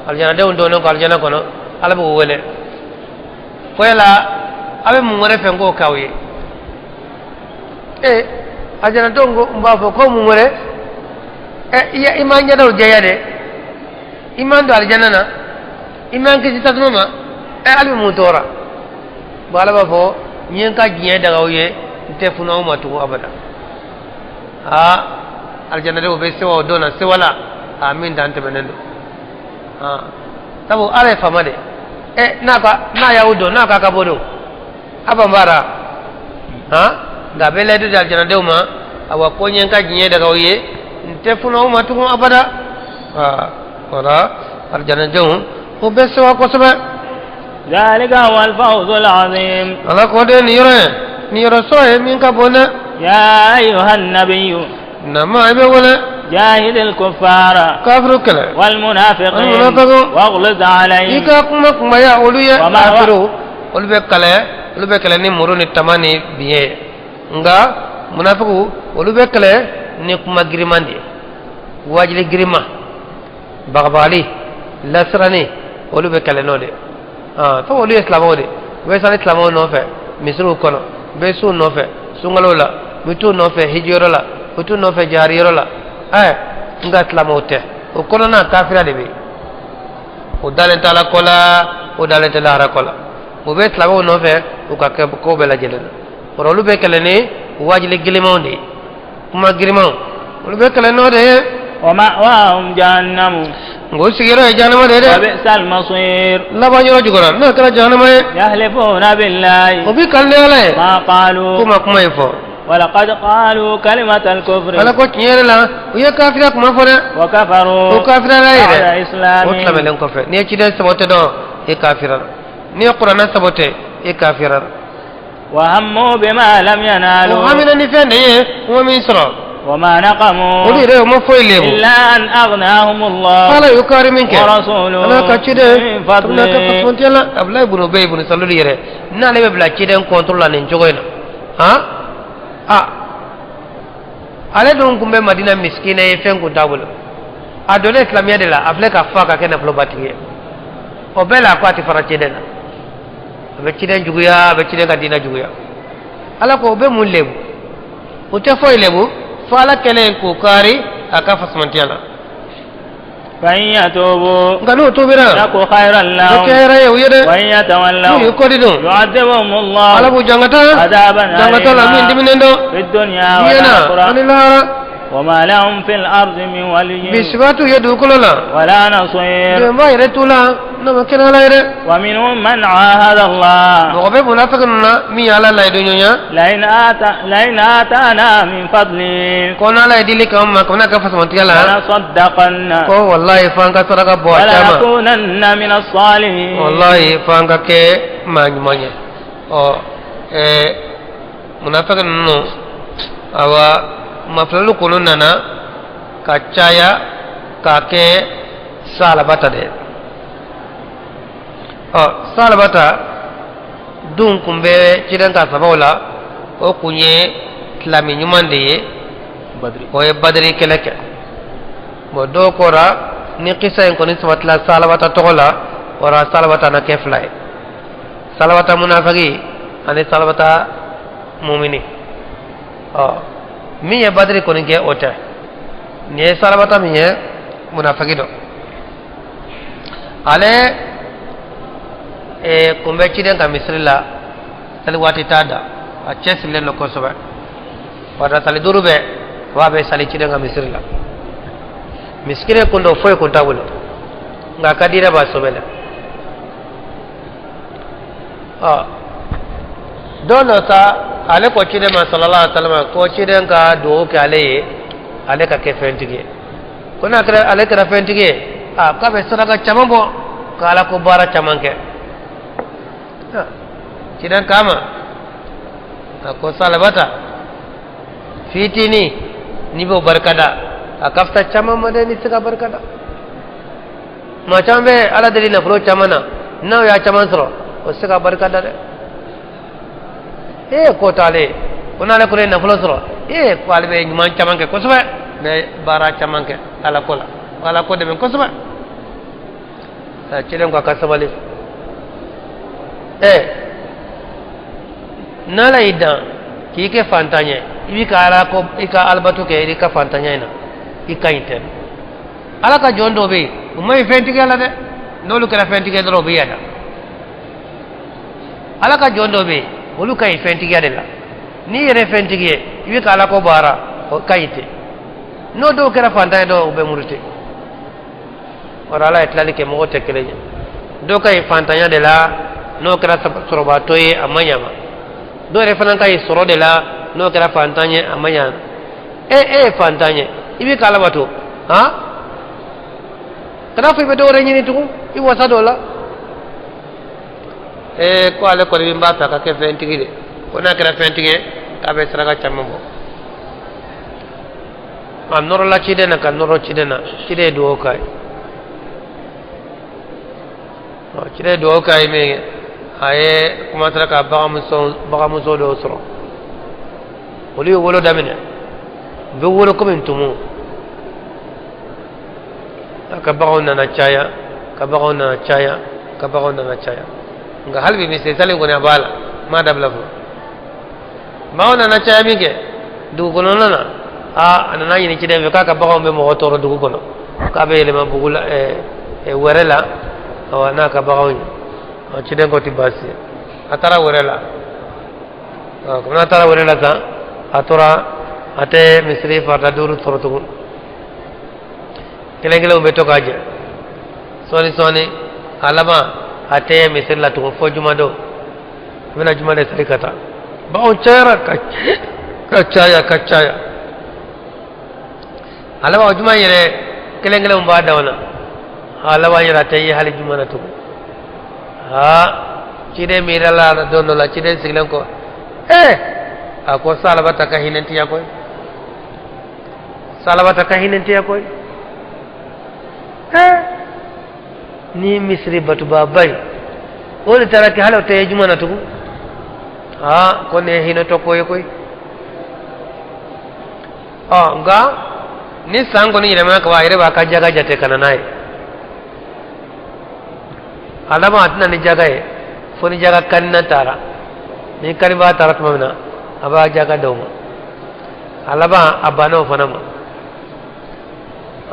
alijanadenw donnen kɔ alijana kɔnɔ ala b'u wele Ko yala a bɛ mun wɛrɛ fɛ n k'o k'aw ye? Ee, alijanadenw ko n b'a fɔ ko mun wɛrɛ? Ɛ, i m'an ɲɛdaw jɛya dɛ, i m'an don alijana na, i m'an kisi tasuma ma, ɛ, hali bi mun tora? Bon, Ala b'a fɔ n ye n ka diɲɛ daga aw ye, n tɛ funu aw ma tugun abada. Aa, alijanadenw bɛ sewa o don na, sewa la a min dan tɛmɛnen don. Aa, sabu Ala ye faama de. Ɛ, n'a ka n'a y'aw don, n'a k'a ka bɔ don, a ban b'a la. Han, nka a bɛ layidu di alijanadenw ma, awa, ko n ye n ka diɲɛ daga aw ye, n tɛ funu aw ma tugun abada. Aa, wala alijanadenw o bɛ sewa kosɛbɛ. ذلك هو الفوز العظيم. Ala ko de nin yɔrɔ ye nin yɔrɔ sɔrɔ ye min ka bon dɛ. يا أيها النبي Nama, i bɛ wele. جاهد الكفار Kafiru kɛlɛ. والمنافقين والمنافقون. واغلظ I عليهم. ka kuma kumaya olu ye. Wa ma Kafiru, olu bɛ kɛlɛ, olu bɛ kɛlɛ ni muru ni tama ni biɲɛ ye, nka munafiku, olu bɛ kɛlɛ ni kuma giriman de ye, wajuli girima, bagabagali, lasirani, olu bɛ kɛlɛ n'o de ye. Ah, fo olu ye silamɛw de, u bɛ sali silamɛw nɔfɛ misiriw kɔnɔ, u bɛ s'u nɔfɛ sunkalow la, u bɛ t'u nɔfɛ hijiyɔrɔ la, u bɛ t'u nɔfɛ jahariyɔrɔ la. Ɛ, nka silamɛw tɛ, o kɔnɔna kafira de bɛ yen. O dalen tɛ Ala ko la, o dalen tɛ lahara ko la. U bɛ silamɛw nɔfɛ u ka kɛ ko bɛɛ lajɛlen na. O olu bɛ kɛlɛ ni wajuli gilimanw de ye, kuma girimanw, olu bɛ kɛlɛ n'o de ye. ومأواهم جهنم. Nka o sigiyɔrɔ ye jahanama de ye dɛ. وبئس المصير. Laban yɔrɔ jukɔrɔ n'o kɛra jahanama ye. يحلفون بالله O bi kali ni Ala ye. ما قالوا. K'u ma kuma in fɔ. ولقد قالوا كلمة الكفر. Ala ko tiɲɛ yɛrɛ la, u ye kafiriya kuma fɔ dɛ. وكفروا O kafiriyala بعد yɛrɛ o إسلامهم. silamɛlen kɔfɛ. N'i ye ciden sababu dɔn, e kafira la. N'i ye kuranɛ sababu tɛ, e kafira la. وهموا بما لم O ينالوا. hamina ni fɛn de ye, u ma min sɔrɔ. وما نقموا Olu yɛrɛ, o ma foyi lebu. إلا أن أغناهم الله Ala y'u kari min kɛ ورسوله Ala ka ciden من n'a ka فضله. fasɔntiya la. Abulayi bunu Ubayi bunu Salulu yɛrɛ, n'ale bɛ bila ciden contre la nin cogo in na, han, a ale dun kun bɛ Madina, misikina ye, fɛn kun t'a bolo. A donnen silamɛya de la, a filɛ ka fa ka kɛ nafolobatigi ye. O bɛɛ la, a ko a tɛ fara ciden na, a bɛ ciden juguya, a bɛ ciden ka diinɛ juguya. Ala ko o bɛ mun lebu? O tɛ foyi lebu fo Ala kɛlen k'o kari a ka fasamantiya la. فإن يتوبوا Nka n'o tubira, يك خيرا o لهم. kɛ hɛrɛ ye u ye dɛ. وإن N'u يتولوا y'u kɔdi dun, يعذبهم الله Ala b'u jangata عذابا jangata la min أليما diminen don في الدنيا diɲɛ na والآخرة. ani lahara. وما لهم في الأرض من ولي Bisiba t'u ye dugukolo la. ولا نصير. Dɛmɛbaa yɛrɛ t'u la n'o ma kɛnɛ Ala ye dɛ. ومنهم من عاهد الله Mɔgɔ bɛ munafiki ninnu na min ye Ala layidu ɲɔgɔnya. لئن آتانا من فضله Ko n'Ala ye dili k'anw ma, ko n'a ka fasamantiya la, لنصدقن ko wallahi f'an ka saraka bɔ a caman. ولنكونن من الصالحين. Wallahi f'an ka kɛ maa ɲuman ye. Ɔ, ɛɛ, munafiki ninnu, awa, mafilalu kɔni nana ka caya k'a kɛ salabata de. Ɔ, salabata dun kun bɛ ciden ka sabaw la, o kun ye silami ɲuman de ye. Badri. O ye Badiri kɛlɛ kɛ. Bon, dɔw kɔra ni kisa in kɔni sabatila salabata tɔgɔ la, wara salabata na kɛ fila ye: salabata munafiki ani salabata mumini. Ɔ, min ye Badiri kɔni kɛ, o tɛ. Nin ye salabata min ye munafiki dɔ, ale kun bɛ ciden ka misiri la, sali waati t'a da, a cɛsirilen don kosɛbɛ. Wata sali 5 bɛɛ, a b'a bɛ sali ciden ka misiri la. Misikine kun don, foyi kun t'a bolo, nka a ka diinɛ b'a sɛbɛ la. Ɔ, don dɔ sa, ale ko ciden ma sallallahu alaihi wa sallam ko ciden ka dugawu kɛ ale ye, ale ka kɛ fɛntigi ye. Ko n'a kɛra, ale kɛra fɛntigi ye, a k'a bɛ saraka caman bɔ ka Ala ko baara caman kɛ. Ciden kama a ko salabata fitini, n'i b'o barika da, a ka fisa caman ma dɛ. N'i tɛ se ka barika da, maa caman bɛ Ala deli nafolo caman na, n'aw y'a caman sɔrɔ, o tɛ se ka barika da dɛ. Ee, ko t'ale ko n'ale kɔni ye nafolo sɔrɔ, ee, ko ale bɛ ɲuman caman kɛ kosɛbɛ, bɛ baara caman kɛ Ala ko la, Ala ko dɛmɛ kosɛbɛ. Ciden ko a ka sabali. Ee. N'ala y'i dan k'i kɛ fantan ye, i b'i ka ala ko, i ka alabato kɛ i ka fantanya in na, i ka ɲi tɛ. Ala ka jɔn dɔw bɛ yen, u ma ɲi fɛntigiya la dɛ. N'olu kɛra fɛntigi ye dɔrɔn, u bɛ yada. Ala ka jɔn dɔw bɛ yen, olu ka ɲi fɛntigiya de la. N'i yɛrɛ fɛntigi ye, i bɛ ka ala ko baara, o ka ɲi ten. N'o dɔw kɛra fantan ye dɔrɔn, u bɛ muruti. Wala ala ye tilali kɛ, mɔgɔw tɛ kelen ye. Dɔw ka ɲi fantanya de la, n'o kɛra sɔrɔbaatɔ ye, a ma ɲa ma. Dɔw yɛrɛ fana ka ɲi sɔrɔ de la, n'o kɛra fantan ye, a ma ɲa. E ye fantan ye, i bɛ ka ala bato, han, kana fɔ i bɛ dɔ wɛrɛ ɲini tugun, i wasa dɔ la. Ee, ko ale kɔni b'a fɛ a ka kɛ fɛntigi de, ko n'a kɛra fɛntigi ye, k'a bɛ saraka caman bɔ. A nɔrɔla ciden na, ka nɔrɔ ciden na. Ciden ye dugawu k'a ye. Ciden ye dugawu k'a ye min kɛ, a ye commencé ka baganmuso dɔw sɔrɔ. Olu ye wolo daminɛ, u bɛ wolo komi ntumu. A ka baganw nana caya, ka baganw nana caya, ka baganw nana caya. Nka hali bi misiri sali kɔni, a b'a la, m'a dabila fɔlɔ. Baganw nana caya min kɛ dugu kɔnɔna na, a nana ɲini ciden fɛ k'a ka baganw bɛ mɔgɔ tɔɔrɔ dugu kɔnɔ, k'a bɛ yɛlɛma bugu la, wɛrɛ la, awa, n'a ka baganw ye. Ciden ko ti baasi ye. A taara wɛrɛ la. Komi n'a taara wɛrɛ la sisan, a tora a tɛ misiri farida 5 sɔrɔ tugun. Kelen kelenw bɛ to k'a jɛ sɔɔni sɔɔni. A laban, a tɛ misiri la tugun fo juma don. A bɛna juma de seli ka taa. Baganw cayara ka caya ka caya. A laban, o juma yɛrɛ, kelen kelenw b'a daw na. A laban yɛrɛ, a tɛ ye hali juma na tugun. Aa, ciden miirila don dɔ la. Ciden sigilen ko, ee, a ko salabata ka hinɛ tiya koyi, salabata ka hinɛ tiya koyi. Ee, ni misiri batuba ye, o de taara kɛ hali o tɛ ye juma na tugun. Aa, ko nin ye hinɛ tɔ ko ye koyi. Ɔ, nka ni san kɔni yɛlɛmana ka ban, a yɛrɛ b'a ka jaga jate ka na n'a ye. A laban, a tɛna ni jaga ye fo ni jaga kanina taara. Ni kanibaa taara tuma min na, a b'a jaga d'aw ma. A laban, a banna o fana ma.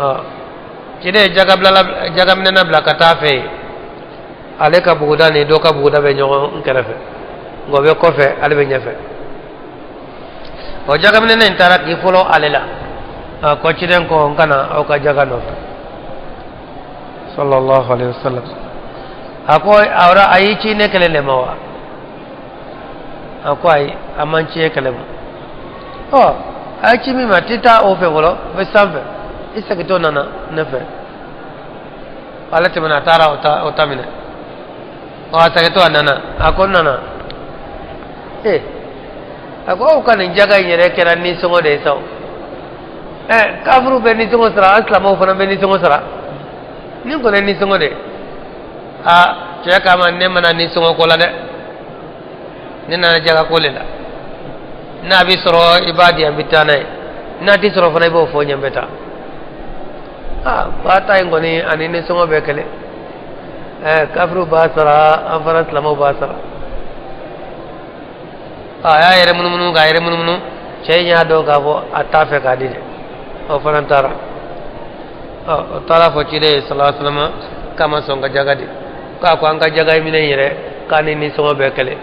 Ɔ, ciden ye jaga bilala, jaga minɛna bila ka taa fɛ yen. Ale ka buguda ni dɔ ka buguda bɛ ɲɔgɔn kɛrɛfɛ, nka o bɛ kɔfɛ, ale bɛ ɲɛfɛ. O jaga minɛna in taara k'i fɔlɔ ale la. A ko ciden ko n kana aw ka jaga nɔfɛ, sallallahu alaihi wasallam. A ko awra, a y'i ci ne kelen de ma wa? A ko ayi, a man ci e kelen ma. Ɔ, a ye ci min ma, t'i taa o fɛ fɔlɔ, o bɛ sanfɛ. I segintɔ nana ne fɛ. Ale tɛmɛna, a taara o ta minɛ. Ɔ, a segintɔ, a nana, a ko n nana. Ee, a ko aw ka nin jaga in yɛrɛ kɛra nisɔngɔ de ye sa o. Ɛ, kafiriw bɛ nisɔngɔ sara, an silamɛw fana bɛ nisɔngɔ sara. Nin kɔni ye nisɔngɔ de ye. A cɛ k'a ma, ne mana nisɔngɔ ko la dɛ, ne nana jaga ko le la. N'a bɛ sɔrɔ, i b'a di yan, n bɛ taa n'a ye. N'a tɛ sɔrɔ fana, i b'o fɔ n ɲɛ, n bɛ taa. Aa, ba ta in kɔni ani nisɔngɔ bɛɛ kelen. Ɛ, kafiriw b'a sara, an fana silamɛw b'a sara. A y'a yɛrɛ munumunu k'a yɛrɛ munumunu. Cɛ in y'a dɔn k'a fɔ a t'a fɛ k'a di dɛ. O fana taara. Ɔ, o taara fɔ ciden ye sallallahu alaihi wasallam k'a ma sɔn ka jaga di, k'a ko an ka jaga minɛ in yɛrɛ, k'a ni nisɔngɔ bɛɛ kelen.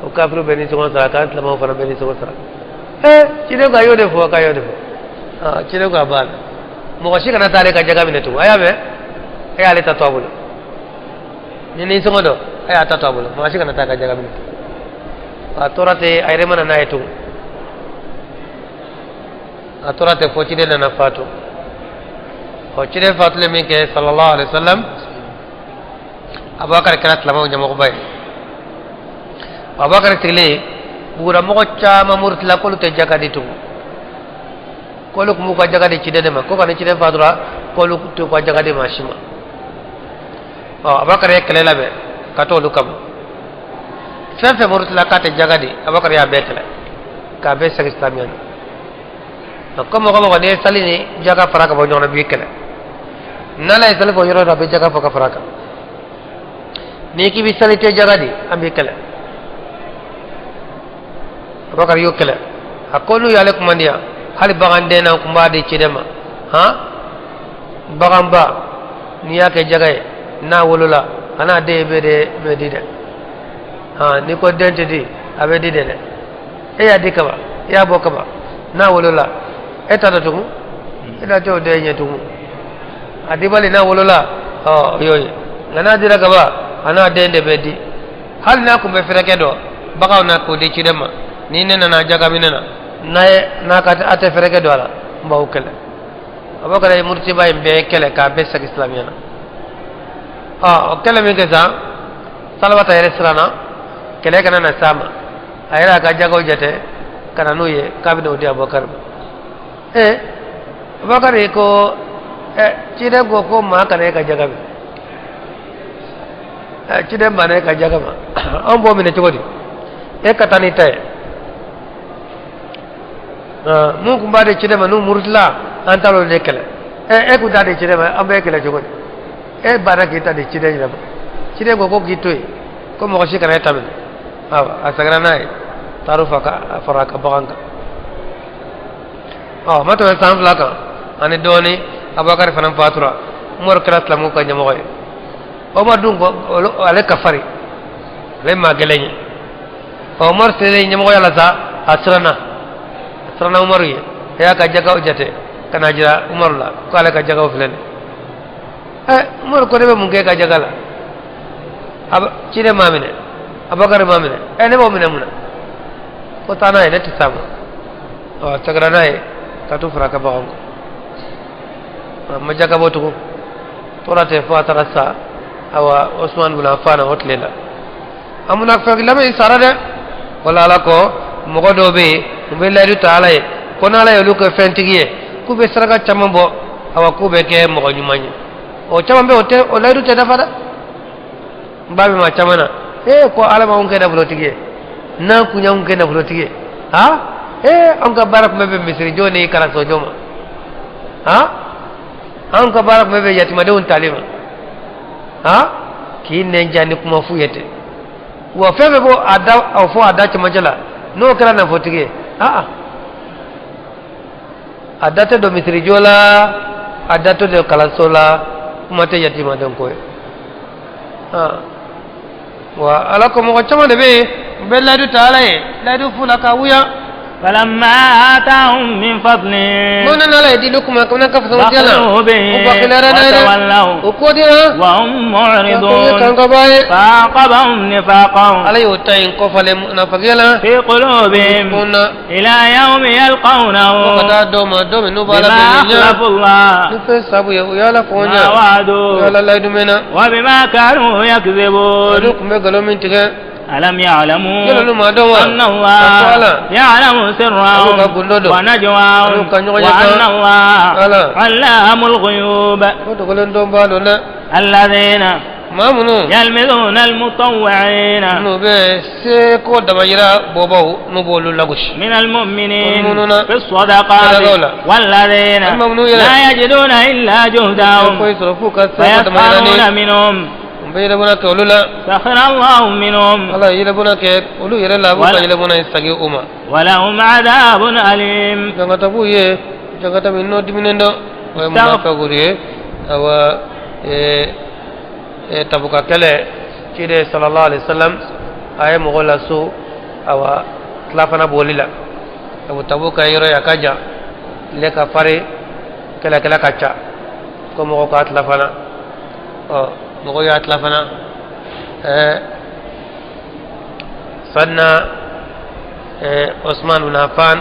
O kafiriw bɛ nisɔngɔ sara, k'an silamɛw fana bɛ nisɔngɔ sara. Ee, ciden ko a y'o de fɔ, k'a y'o de fɔ. Ɔ, ciden ko a banna, mɔgɔ si kana taa ale ka jaga minɛ tugun. A y'a mɛn, e y'ale ta to a bolo ni nisɔngɔ dɔ, a y'a ta to a bolo, mɔgɔ si kana taa ka jaga minɛ tugun. A tora ten, a yɛrɛ mana n'a ye tugun. A tora ten fo ciden nana fatu. Ɔ, ciden fatulen min kɛ, sallallahu alaihi wasallam, Abubakar kɛra silamɛw ɲɛmɔgɔba ye. Abubakar sigilen, buguramɔgɔ caman murutila k'olu tɛ jaka di tugun, k'olu tun b'u ka jaga di ciden de ma, ko ka ni ciden fatura, k'olu t'u ka jaga di maa si ma. Ɔ, Abubakar ye kɛlɛ labɛn ka t'olu kama. Fɛn fɛn murutila k'a tɛ jaga di, Abubakar y'a bɛɛ kɛlɛ k'a bɛɛ segin silamɛya na. Ko mɔgɔ mɔgɔ n'i ye sali ni jaga fara ka bɔ ɲɔgɔn na, b'i kɛlɛ. N'ala ye sali fɔ yɔrɔ dɔ, a bɛ jaga fɔ ka fara kan. N'i k'i bɛ sali tɛ jaga di, an b'i kɛlɛ. Abubakar y'o kɛlɛ. A ko n'u y'ale kuma di yan, hali baganden na kun b'a di ciden ma. Han, baganba n'i y'a kɛ jaga ye, n'a wolola, a n'a den bɛ de bɛ di dɛ. Han, n'i ko den tɛ di, a bɛ di de dɛ. E y'a di kaban, i y'a bɔ kaban, n'a wolola, e t'a dɔn tugun, e da t'o den ɲɛ tugun. A dibali n'a wolola, ɔ, o y'o ye. Nka n'a dira kaban, a n'a den de bɛ di. Hali n'a kun bɛ fɛrɛkɛ dɔ baganw na k'o di ciden ma, ni ne nana jaga minɛ na, n'a ye n'a ka a tɛ fɛrɛkɛ don a la, n b'aw kɛlɛ. Abubakar ye murutiba in bɛɛ kɛlɛ k'a bɛɛ segin silamɛya na. Ɔ, o kɛlɛ min kɛ sa, Salabata yɛrɛ siranna kɛlɛ kana na s'a ma. A yɛrɛ y'a ka jagaw jate ka na n'o ye k'a bɛ n'o di Abubakar ma. Ee, Abubakar ko ɛ, ciden ko ko maa kana e ka jaga minɛ. Ɛ, ciden banna e ka jaga ma, anw b'o minɛ cogo di? E ka taa n'i ta ye. Mun kun b'a di ciden ma, n'u murutila, an taar'olu de kɛlɛ. Ɛ, e kun t'a di ciden ma, an b'e kɛlɛ cogo di? E banna k'i ta di ciden yɛrɛ ma, ciden ko ko k'i to yen, ko mɔgɔ si kana e ta minɛ. Awa, a seginna n'a ye, taar'o fa ka fara a ka bagan kan. Ɔ, ma tɛmɛ san 2 kan ani dɔɔni, Abubakar fana fatura. Umaru kɛra silamɛw ka ɲɛmɔgɔ ye. Omar dun ko ale ka farin, ale maa gɛlɛn ye. Ɔ, Umaru selen ɲɛmɔgɔya la sa, a siranna, a siranna Umaru ye. A y'a ka jagaw jate ka na jira Umaru la ko ale ka jagaw filɛ nin. Ɛ, Umaru ko ne bɛ mun kɛ e ka jaga la? Ciden m'a minɛ, Abubakar m'a minɛ, ɛ, ne b'o minɛ mun na? Ko taa n'a ye, ne tɛ s'a ma. Ɔ, a seginna n'a ye ka t'u fara a ka baganw kan. A ma jaga bɔ tugun, tora ten fo a taara sa. Awa, Osman bin Affan o tile la, a munafiki in sara dɛ. Wala Ala ko mɔgɔ dɔw bɛ yen, u bɛ layidu ta Ala ye ko n'Ala y'olu kɛ fɛntigi ye, k'u bɛ saraka caman bɔ, awa, k'u bɛ kɛ mɔgɔ ɲuman ye. O caman bɛ yen, o tɛ o layidu tɛ dafa dɛ. N b'a bɛ maa caman na, ee, ko Ala m'anw kɛ nafolotigi ye, n'an kun y'anw kɛ nafolotigi ye, ha, ee, anw ka baara tun bɛ bɛn misirijɔ ni kalasojɔ ma, ha, anw ka baara tun bɛ bɛn yatimadenw tali ma, ha, k'i nɛn ja ni kuma fu ye ten. Wa fɛn fɛn b'o a da, o fɔ a da cɛmancɛ la, n'o kɛra nafolotigi ye, aa, a da tɛ don misirijɔ la, a da tɛ don kalanso la, kuma tɛ yatimaden ko ye. Wa Ala ko mɔgɔ caman de bɛ yen, u bɛ layidu ta Ala ye, layidu fu la k'a wuya. فلما آتاهم من فضله Mun nana Ala ye dili kuma kamana ka fasamatiya la, بخلوا به u bakilara n'a ye dɛ, وتولوا o ko dira وهم ko ye معرضون. kankaba ye. فأعقبهم نفاقا Ala y'o ta in kɔfalen munafakiya la في قلوبهم kunna إلى يوم fo ka يلقونه taa dɔw ma don min n'u b'a la بما bɛn ɲɛ أخلفوا الله ni fɛn sabu ye, u y'a la fɔ ما ɲɛ, u وعدوا y'a la layidu mɛn na, وبما كانوا olu يكذبون. tun bɛ nkalon min tigɛ. ألم يعلموا Yala olu ma dɔn wa أن ka fɔ Ala الله يعلم سرهم olu ka gundo dɔn, ونجواهم olu ka ɲɔgɔn ye kan وأن الله Ala علام الغيوب؟ ko dogolen dɔn b'a dɔn dɛ. الذين Maa minnu يلمزون المطوعين n'u bɛ seko damayira bɔbaw, n'u b'olu lagosi من المؤمنين minnu na في الصدقات sadakaw la, والذين walima minnu yɛrɛ لا يجدون إلا جهدهم foyi sɔrɔ f'u ka seko damayira فيسخرون ni منهم n bɛ yɛlɛbɔnna kɛ olu la. سخر الله منهم. Ala ye yɛlɛbɔnna kɛ olu yɛrɛ la, a b'u ka Wala yɛlɛbɔnna in sagi u ma. ولهم عذاب أليم. Jangata b'u ye, jangata min n'o diminen dɔn, o ye munafakiw ye. Awa, Tabuka kɛlɛ, ciden sallallahu alaihi wasallam a ye mɔgɔ lasu, awa, tilafana boli la. Abu Tabuka yɔrɔ ye, a ka jan, tile ka farin, kɛlɛkɛla ka ca, ko mɔgɔ k'a tilafana. Ɔ, mɔgɔ y'a tilafana. Sanna Osman bin Affan,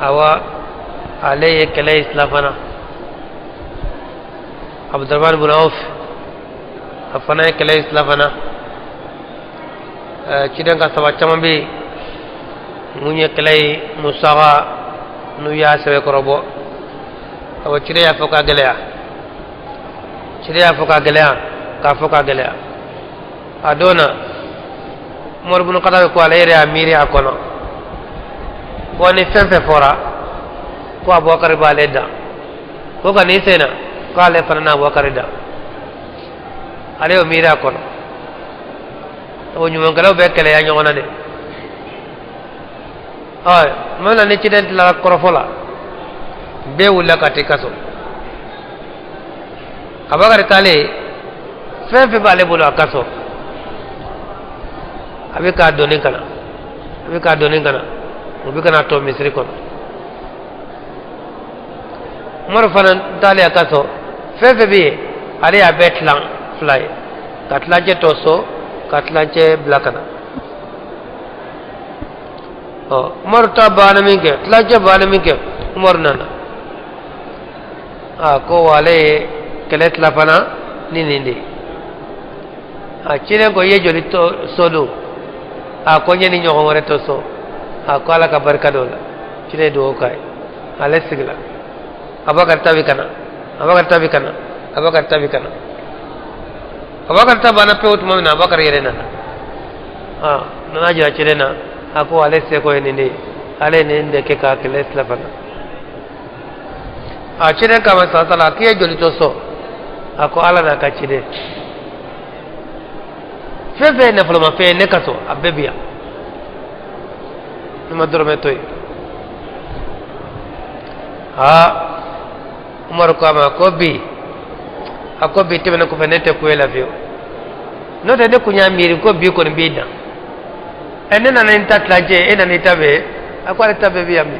awa, ale ye kɛlɛ ye tilafana. Abdurrahman bin Auf, a fana ye kɛlɛ ye tilafana. Ciden ka saba caman bɛ yen mun ye kɛlɛ ye musaka n'u y'a sɛbɛkɔrɔ bɔ. Awa, ciden y'a fɔ k'a gɛlɛya, ciden y'a fɔ k'a gɛlɛya, k'a fɔ k'a gɛlɛya. A don na, Umaru bin Khattab ko ale yɛrɛ y'a miiri a kɔnɔ ko ni fɛn fɛn fɔra ko Abubakar b'ale dan, ko ka nin sen na ko ale fana na Abubakar dan. Ale y'o miiri a kɔnɔ. O ɲumankɛlaw bɛ kɛlɛya ɲɔgɔn na de. Ɔ mana ni ciden tilara kɔrɔfɔ la, bɛɛ wulila ka t'i ka so. Abubakar taalen, fɛn fɛn b'ale bolo a ka so, a bɛ k'a doni ka na, a bɛ k'a doni ka na, o bɛ ka na to misiri kɔnɔ. Umaru fana taalen a ka so, fɛn fɛn bɛ yen, ale y'a bɛɛ tilan fila ye, ka tilancɛ to so, ka tilancɛ bila ka na. Ɔ Umaru ta banna min kɛ, tilancɛ banna min kɛ, Umaru nana, a ko ale ye kɛlɛ tila fana ni nin de ye. A ciden ko i ye joli to so don? A ko n ye nin ɲɔgɔn wɛrɛ to so. A ko Ala ka barika don o la. Ciden ye dugawu k'a ye, ale sigila. Abubakar ta bɛ ka na, Abubakar ta bɛ ka na, Abubakar ta bɛ ka na. Abubakar ta banna pewu tuma min na, Abubakar yɛrɛ nana, a nana jira ciden na, a ko ale seko ye nin de ye, ale ye nin de kɛ ka kɛlɛ tila fana. A ciden kama sala, k'i ye joli to so? A ko Ala n'a ka ciden. Fɛn fɛn ye nafolomafɛn ye ne ka so, a bɛɛ bi yan, ne ma dɔrɔmɛ to yen. Aa, Umaru ko a ma ko bi, a ko bi tɛmɛnen kɔfɛ, ne tɛ kun e la fiyewu, n'o tɛ ne kun y'a miiri ko bi kɔni b'i dan. Ɛ, ne nana n ta tilancɛ, e nana i ta bɛɛ. A ko ale ta bɛɛ bi yan bi,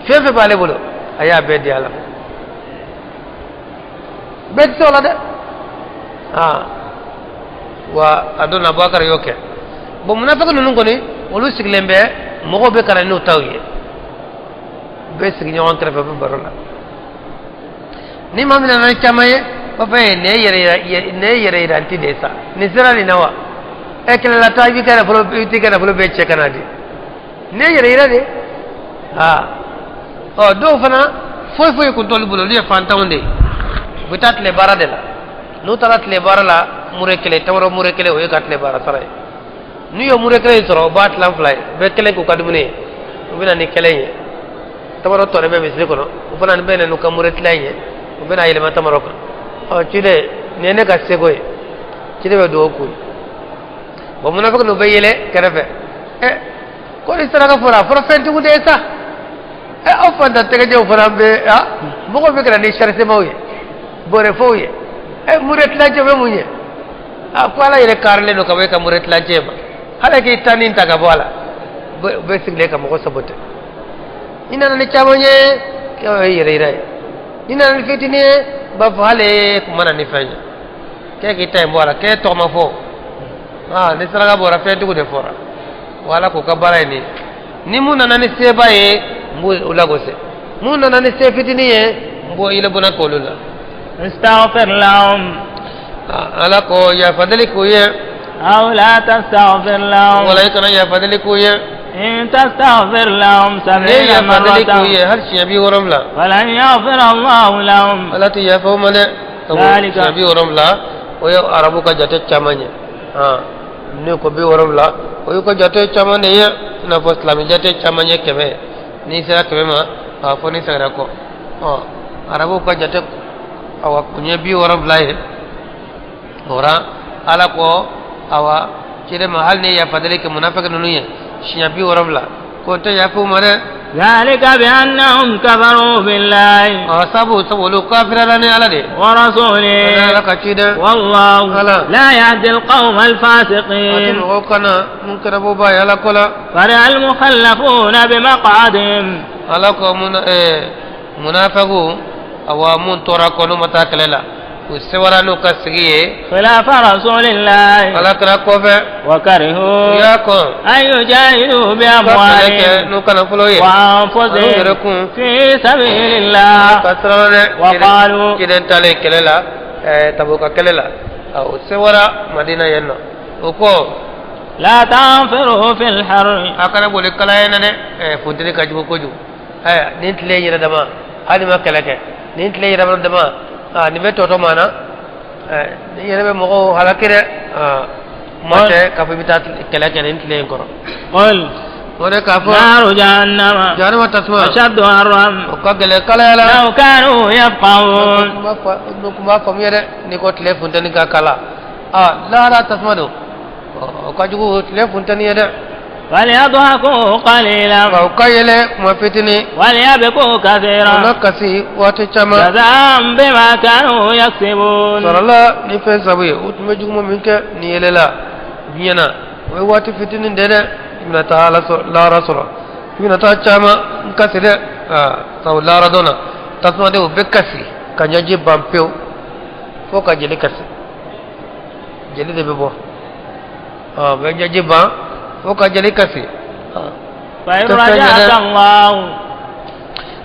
fɛn fɛn b'ale bolo, a y'a bɛɛ di Ala ma. Bɛɛ tɛ se o la dɛ. Aa, wa a don Abubakar y'o kɛ. Bon, munafiki ninnu kɔni, olu sigilen bɛ, mɔgɔw bɛ ka na n'u taw ye, u bɛ sigi ɲɔgɔn kɛrɛfɛ, u bɛ baro la. Ni maa min nana ni caman ye, b'a fɔ nin ye yɛrɛ, nin ye yɛrɛ yiranti de ye sa, nin sera nin na wa? Ɛ, kɛlɛla taa, i b'i ka nafolo, i t'i ka nafolo bɛɛ cɛ ka na di, nin ye yɛrɛ yira de ye. Aa, ɔ dɔw fana foyi foyi kun t'olu bolo, olu ye fantanw de ye, u bɛ taa tile baara de la. N'u taara tile baara la, mure kelen tamaro, mure kelen, o ye ka tile baara sara ye. N'u ye mure kelen sɔrɔ, u b'a tilan fila ye, u bɛ kelen k'u ka dumuni ye, u bɛ na ni kelen ye. Tamaro tɔ bɛ misiri kɔnɔ, u fana bɛ na n'u ka mure tilan ye, u bɛ na yɛlɛma tamaro kan. Ɔ ciden, nin ye ne ka seko ye. Ciden bɛ dugawu k'u ye. Bon, munafiki ninnu bɛ yɛlɛ kɛrɛfɛ. Ɛ, ko ni saraka fɔra, a fɔra fɛntigiw de ye sa. Ɛ, aw fantan tɛgɛjɛw fana bɛ a mɔgɔw bɛ ka na ni sarisemaw ye, bɔrɛfɔw ye. Ɛ, mure tilancɛ bɛ mun ye? A ko Ala yɛrɛ karilen don ka bɔ e ka mure tilancɛ ma, hali k'i ta nin ta ka bɔ a la. U bɛ sigilen ka mɔgɔ sabote. Ni nana ni caman ye, k'o ye yɛrɛ yira ye. Ni nana ni fitinin ye, u b'a fɔ hali e kun ma na ni fɛn ye, k'e k'i ta in bɔ a la, k'e tɔgɔ ma fɔ. Aa, ni saraka bɔra, fɛntigiw de fɔra. Wa Ala k'u ka baara ye nin ye. Ni mun nana ni seba ye, n b'o lagosi. Mun nana ni se fitinin ye, n b'o yɛlɛbɔnna k'olu la. استغفر لهم. Ala ko yafa deli k'u ye. أو لا تستغفر لهم. Wala i kana yafa deli k'u ye. إن تستغفر لهم Ne 70 yafa deli k'u مرة ye hali siɲɛ 70. فلن يغفر الله لهم. Ala tɛ yafa o ma dɛ. Sabu ذلك. siɲɛ 70, o ye arabu ka jate caman ye. Ne ko 70, o y'u ka jate caman de ye, i n'a fɔ silamɛ jate caman ye 100 ye. N'i sera 100 ma, a fɔ n'i seginna kɔ. Ɔ, arabuw ka jate, awa, kun ye 70 ye. O la Ala ko awa ciden ma, hali ni yafa deli kɛ munafiki ninnu ye siɲɛ 70, ko n tɛ yafa u ma dɛ. ذلك بأنهم كفروا بالله. Ɔ, sabu olu kafirala ni Ala de ye. ورسوله. Ala ka ciden. والله ألا. لا يهدي القوم A tɛ الفاسقين. mɔgɔw kana mun kɛra bɔba ye Ala ko la. فرح المخلفون بمقعدهم. Ala ko mun munafiku, awa, mun tora kɔ, n'u ma taa kɛlɛ la, u sewara n'u ka sigi ye. خلاف رسول الله. Ala kɛra kɔfɛ. وكرهوا U y'a kɔn أن يجاهدوا u ka kɛlɛ kɛ بأموالهم n'u ka nafolo ye an'u yɛrɛ وأنفسهم kun في سبيل الله. ka sira la dɛ. وقالوا Ciden taalen kɛlɛ la, Tabuka kɛlɛ la, u sewara Madina yen nɔ, o ko: لا تنفروا في الحر. A kana boli kalaya na dɛ, funteni ka jugu kojugu. Nin tile yɛrɛ dama, hali ma kɛlɛ kɛ nin tile yɛrɛ dama, nin bɛ tɔtɔ maa na, nin yɛrɛ bɛ mɔgɔw halaki dɛ. Kuma tɛ k'a fɔ i bɛ taa kɛlɛ kɛ nin tile in kɔrɔ. قل O de k'a fɔ: نار جهنم jahanama tasuma أشد حرا o ka gɛlɛn kalaya la. لو كانوا يفقهون. N'u kun b'a faamuya dɛ, n'i ko tile funteni ka kala, lahara tasuma don, o ka jugu tile funteni ye dɛ. فليضحكوا قليلا Nka u ka yɛlɛ kuma fitinin, وليبكوا u na كثيرا kasi waati caman. جزاء بما كانوا يكسبون. Sɔrɔla ni fɛn sabu ye, u tun bɛ juguman min kɛ ni yɛlɛla diɲɛ na, o ye waati fitinin de dɛ. I bɛna taa Ala sɔrɔ, lahara sɔrɔ, i bɛna taa caman n kasi dɛ. Aa, sabu lahara don na, tasumadenw bɛ kasi ka ɲɛji ban pewu fo ka jeli kasi, jeli de bɛ bɔ. Aa, bɛ ɲɛji ban fo ka jeli kasi. Aa. فإن تفنى رجعك ده. الله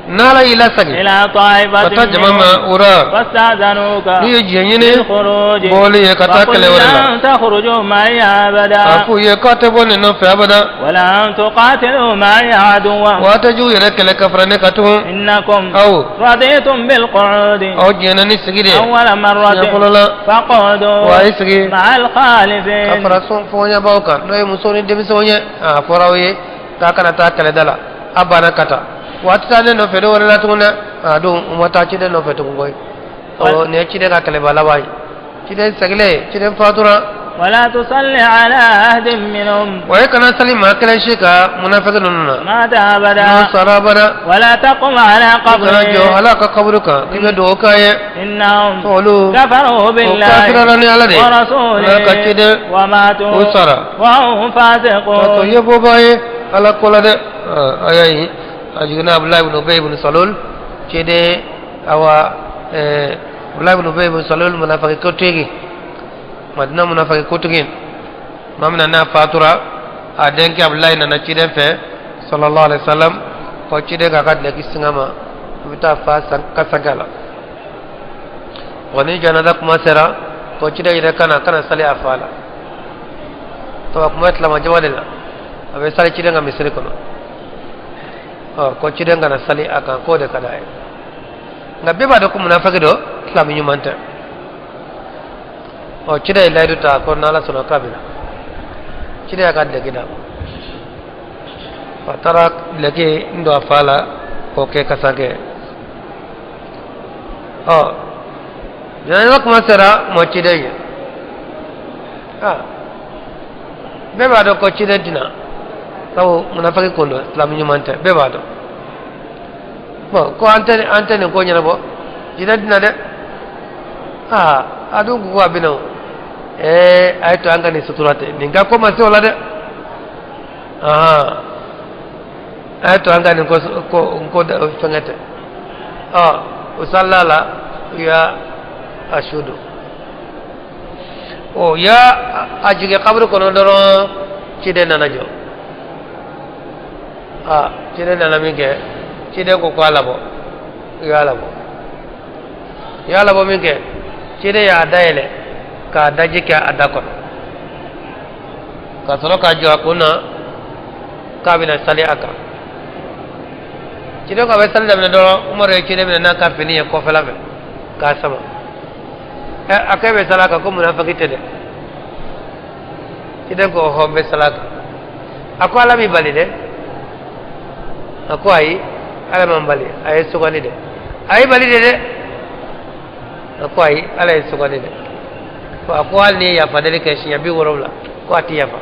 N'Ala y'i lasegin إلى ka طائفة taa jama ma منهم o la, فاستأذنوك n'u ye diɲɛ ɲini للخروج bɔli ye ka taa فقل kɛlɛ wɛrɛ la, لن تخرجوا معي a أبدا f'u ye k'a tɛ bɔ nin nɔfɛ abada. ولن تقاتلوا معي عدوا Wa a tɛ jugu yɛrɛ kɛlɛ ka fara ne kan tugun. إنكم Aw رضيتم بالقعود aw jɛnna ni sigi de ye أول siɲɛ مرة fɔlɔ la, فاقعدوا wa a ye sigi مع ka الخالفين. fara fɔɲɔgɔnbaw kan, n'o ye musow ni denmisɛnw ye. A fɔra aw ye k'a kana taa kɛlɛda la, a banna ka taa, wa a tɛ taa ne nɔfɛ dɔ wɛrɛ la tugun dɛ. A don u ma taa ciden nɔfɛ tugun koyi. Ɔ, nin ye ciden ka kɛlɛba laban ye. Ciden segilen, ciden fatura. ولا تصل على أحد منهم Wa e kana sali maa kelen si kan munafiki ninnu na مات n'o أبدا sara abada. ولا تقم على I kana jɔ قبره Ala ka kaburu kan k'i bɛ dugawu k'a ye. إنهم Olu كفروا o بالله kafirala ni Ala de ye ورسوله n'a ka ciden, وماتوا o sara وهم k'a to فاسقون. ye bɔba ye Ala ko la dɛ. Aya in a jiginna Abdulayi ibn Ubay ibn Salul, ciden awa Abdulayi ibn Ubay ibn Salul, munafiki kotigi, Madina munafiki kotigi. Maa min na n'a fatura, a denkɛ Abdulayi nana ciden fɛ sallallahu alaihi wasallam ko ciden k'a ka dulɔki singa ma, i bɛ taa fa kasanke la. Wa ni janaza kuma sera, ko ciden yɛrɛ kana sali a fa la. To a kuma tilama jama de la, a bɛ sali ciden ka misiri kɔnɔ. Ɔ, ko ciden kana sali a kan, k'o de ka d'a ye. Nka bɛɛ b'a dɔn ko munafiki don, silamɛ ɲuman tɛ. Ɔ, ciden ye layidu ta ko n'Ala sɔnna k'a bɛ na. Ciden y'a ka dulɔki d'a ma, a taara dulɔki n don a fa la k'o kɛ kasanke. Ɔ, janaza kuma sera mɔ ciden ye. Aa, bɛɛ b'a dɔn ko ciden tɛna, sabu munafiki kun don, silamɛ ɲuman tɛ, bɛɛ b'a dɔn. Bɔn, ko an tɛ nin ko ɲɛnabɔ, ciden tɛna dɛ. Aa, a dun ko a bɛ na o. Ɛɛ, a ye to an ka nin sutura tɛ nin ka ko ma se o la dɛ. Ahan, a ye to an ka nin ko fɛngɛ tɛ. Ɔ, o salila la, u y'a a su don, o y'a a jigin kaburu kɔnɔ dɔrɔn, ciden nana jɔ. Aa, ciden nana min kɛ, ciden ko k'a labɔ, u y'a labɔ. U y'a labɔ min kɛ, ciden y'a dayɛlɛ k'a daji kɛ a da kɔnɔ ka sɔrɔ k'a jɔ a kun na k'a bɛna sali a kan. Ciden ko a bɛ sali daminɛ dɔrɔn, Umaru ye ciden minɛ n'a ka fini ye kɔfɛla fɛ k'a sama. Ɛ, a ko e bɛ sali a kan, ko munafiki tɛ dɛ. Ciden ko ɔhɔ, n bɛ sali a kan. A ko Ala m'i bali dɛ. A ko ayi, Ala ma n bali, a ye sugandi dɛ. A y'i bali de dɛ. A ko ayi, Ala ye sugandi dɛ. Ko a ko hali n'i ye yafa deli kɛ siɲɛ 70, ko a ti yafa.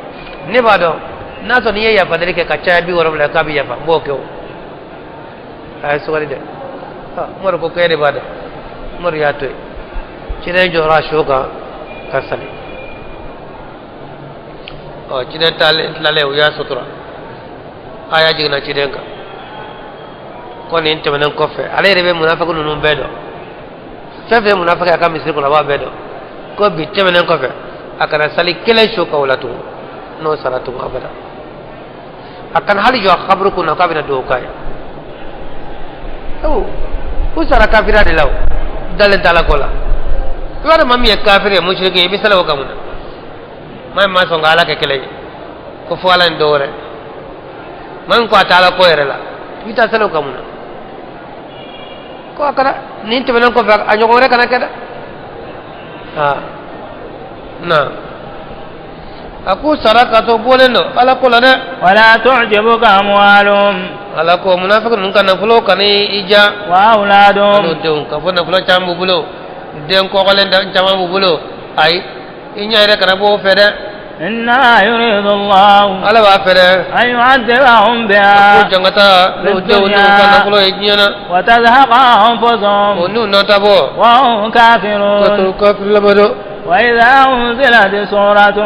Ne b'a dɔn n'a sɔrɔ n'i ye yafa deli kɛ ka caya 70, k'a bɛ yafa, n b'o kɛ. O a ye sugandi dɛ. Umaru ko e de b'a dɔn. Umaru y'a to yen, ciden jɔra a so kan ka sali. Ɔ, ciden taalen tilalen, u y'a sutura. A y'a jiginna ciden kan ko nin tɛmɛnen kɔfɛ, ale yɛrɛ bɛ munafiki ninnu bɛɛ dɔn, fɛn fɛn ye munafiki a ka misiri kɔnɔ, a b'a bɛɛ dɔn. Ko bi tɛmɛnen kɔfɛ, a kana sali kelen su kan o la tugun, n'o sara tugun abada, a kana hali jɔ a kaburu kunna k'a bɛna dugawu k'a ye. O u sara kafiriya de la, o dalen t'a la ko la. I b'a dɔn maa min ye kafiri ye, musiriki ye, i bɛ sali o kan mun na? Maa min ma sɔn ka Ala kɛ kelen ye, ko fo Ala ni dɔ wɛrɛ, maa min ko a tɛ Ala ko yɛrɛ la, i bɛ taa sali o kan mun na? Ko a kana nin tɛmɛnen kɔfɛ, a ɲɔgɔn wɛrɛ kana kɛ dɛ. Aa, na a k'u sara ka to bɔlen don Ala ko la dɛ. ولا تعجبك أموالهم Ala ko munafiki ninnu ka nafolo kana i ja وأولادهم. N'o denw, ka fɔ nafolo caman b'u bolo, den kɔkɔlen caman b'u bolo, ayi, i ɲɛ yɛrɛ kana bɔ o fɛ dɛ. إنما يريد الله Ala b'a fɛ dɛ أن يعذبهم ko بها jangata n'u denw n'u ka nafolo ye diɲɛ na وتزهق o أنفسهم n'u nata bɔ وهم ka sɔrɔ كافرون kafirilama don. وإذا أنزلت سورة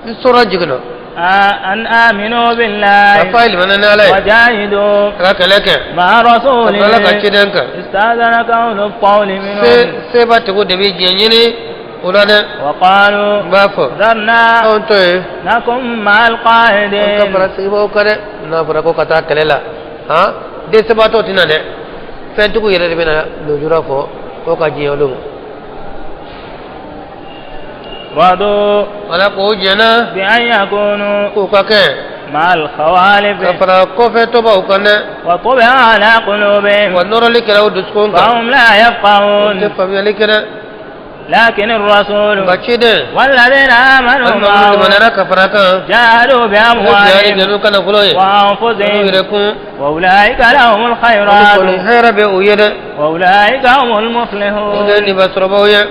Ni sura jiginna أن آمنوا ka بالله fa limana ni Ala ye وجاهدوا ka kɛlɛ kɛ مع ka fara Ala ka رسوله ciden kan استأذنك أولو الطول se منهم sebatigiw de bɛ diɲɛ ɲini o la dɛ وقالوا n b'a fɔ ذرنا anw to yen نكن مع an ka fara القاعدين sigibaw kan dɛ n'a fɔra ko ka taa kɛlɛ la han dɛsɛbaatɔw tɛ na dɛ fɛntigiw yɛrɛ de bɛ na lujura fɔ ko ka diɲɛ olu ma. رضوا Ala k'o jɛnna بأن يكونوا k'u ka kɛ مع الخوالف ka fara kɔfɛ tɔbaw kan dɛ وطبع على قلوبهم wa nɔrɔli kɛra u dusukun kan فهم لا u tɛ يفقهون faamuyali kɛ dɛ لكن الرسول nka ciden والذين آمنوا walima minnu معه limaniyara ka fara kan جاهدوا u jihadi kɛ بأموالهم n'u ka nafolo ye n'u وأنفسهم yɛrɛ kun وأولئك لهم olu الخيرات kɔni hɛrɛ bɛ u ye dɛ وأولئك هم o de ye المفلحون nibasɔrɔbaw ye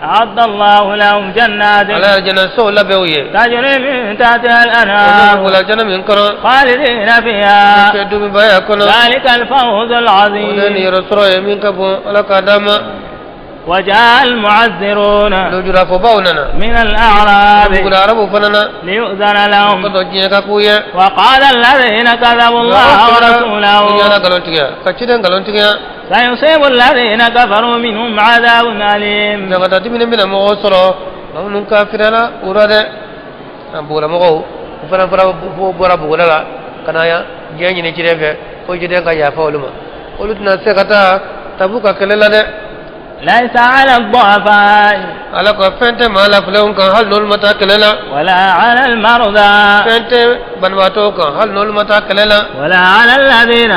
أعد الله لهم جنات Ala ye alijana sow labɛn u ye تجري من تحتها o de الأنهار bɛ alijana min kɔnɔ خالدين فيها kɛ dumubaya kɔnɔ ذلك الفوز o de ye العظيم niyɔrɔ sɔrɔ ye min ka bon Ala k'a d'an ma وجاء المعذرون lujurafɔbaw nana من الأعراب bugula arabuw fana na ليؤذن ko لهم dɔ diɲɛ ka k'u ye وقال الذين كذبوا الله u ورسوله ɲɛna nkalon tigiya ka ciden nkalon tigiya سيصيب الذين كفروا منهم عذاب أليم jangata dimini bɛna mɔgɔw sɔrɔ maa minnu kafiriyala u la dɛ a bugulamɔgɔw u fana fana bɔra buguda la ka na yan diɲɛ ɲini ciden fɛ ko ciden ka yafa olu ma olu tɛna se ka taa tabu ka kɛlɛ la dɛ ليس على الضعفاء Ala ko fɛn tɛ maa lafilenw kan hali n'olu ma taa kɛlɛ la ولا على المرضى fɛn tɛ banabaatɔw kan hali n'olu ma taa kɛlɛ la ولا على الذين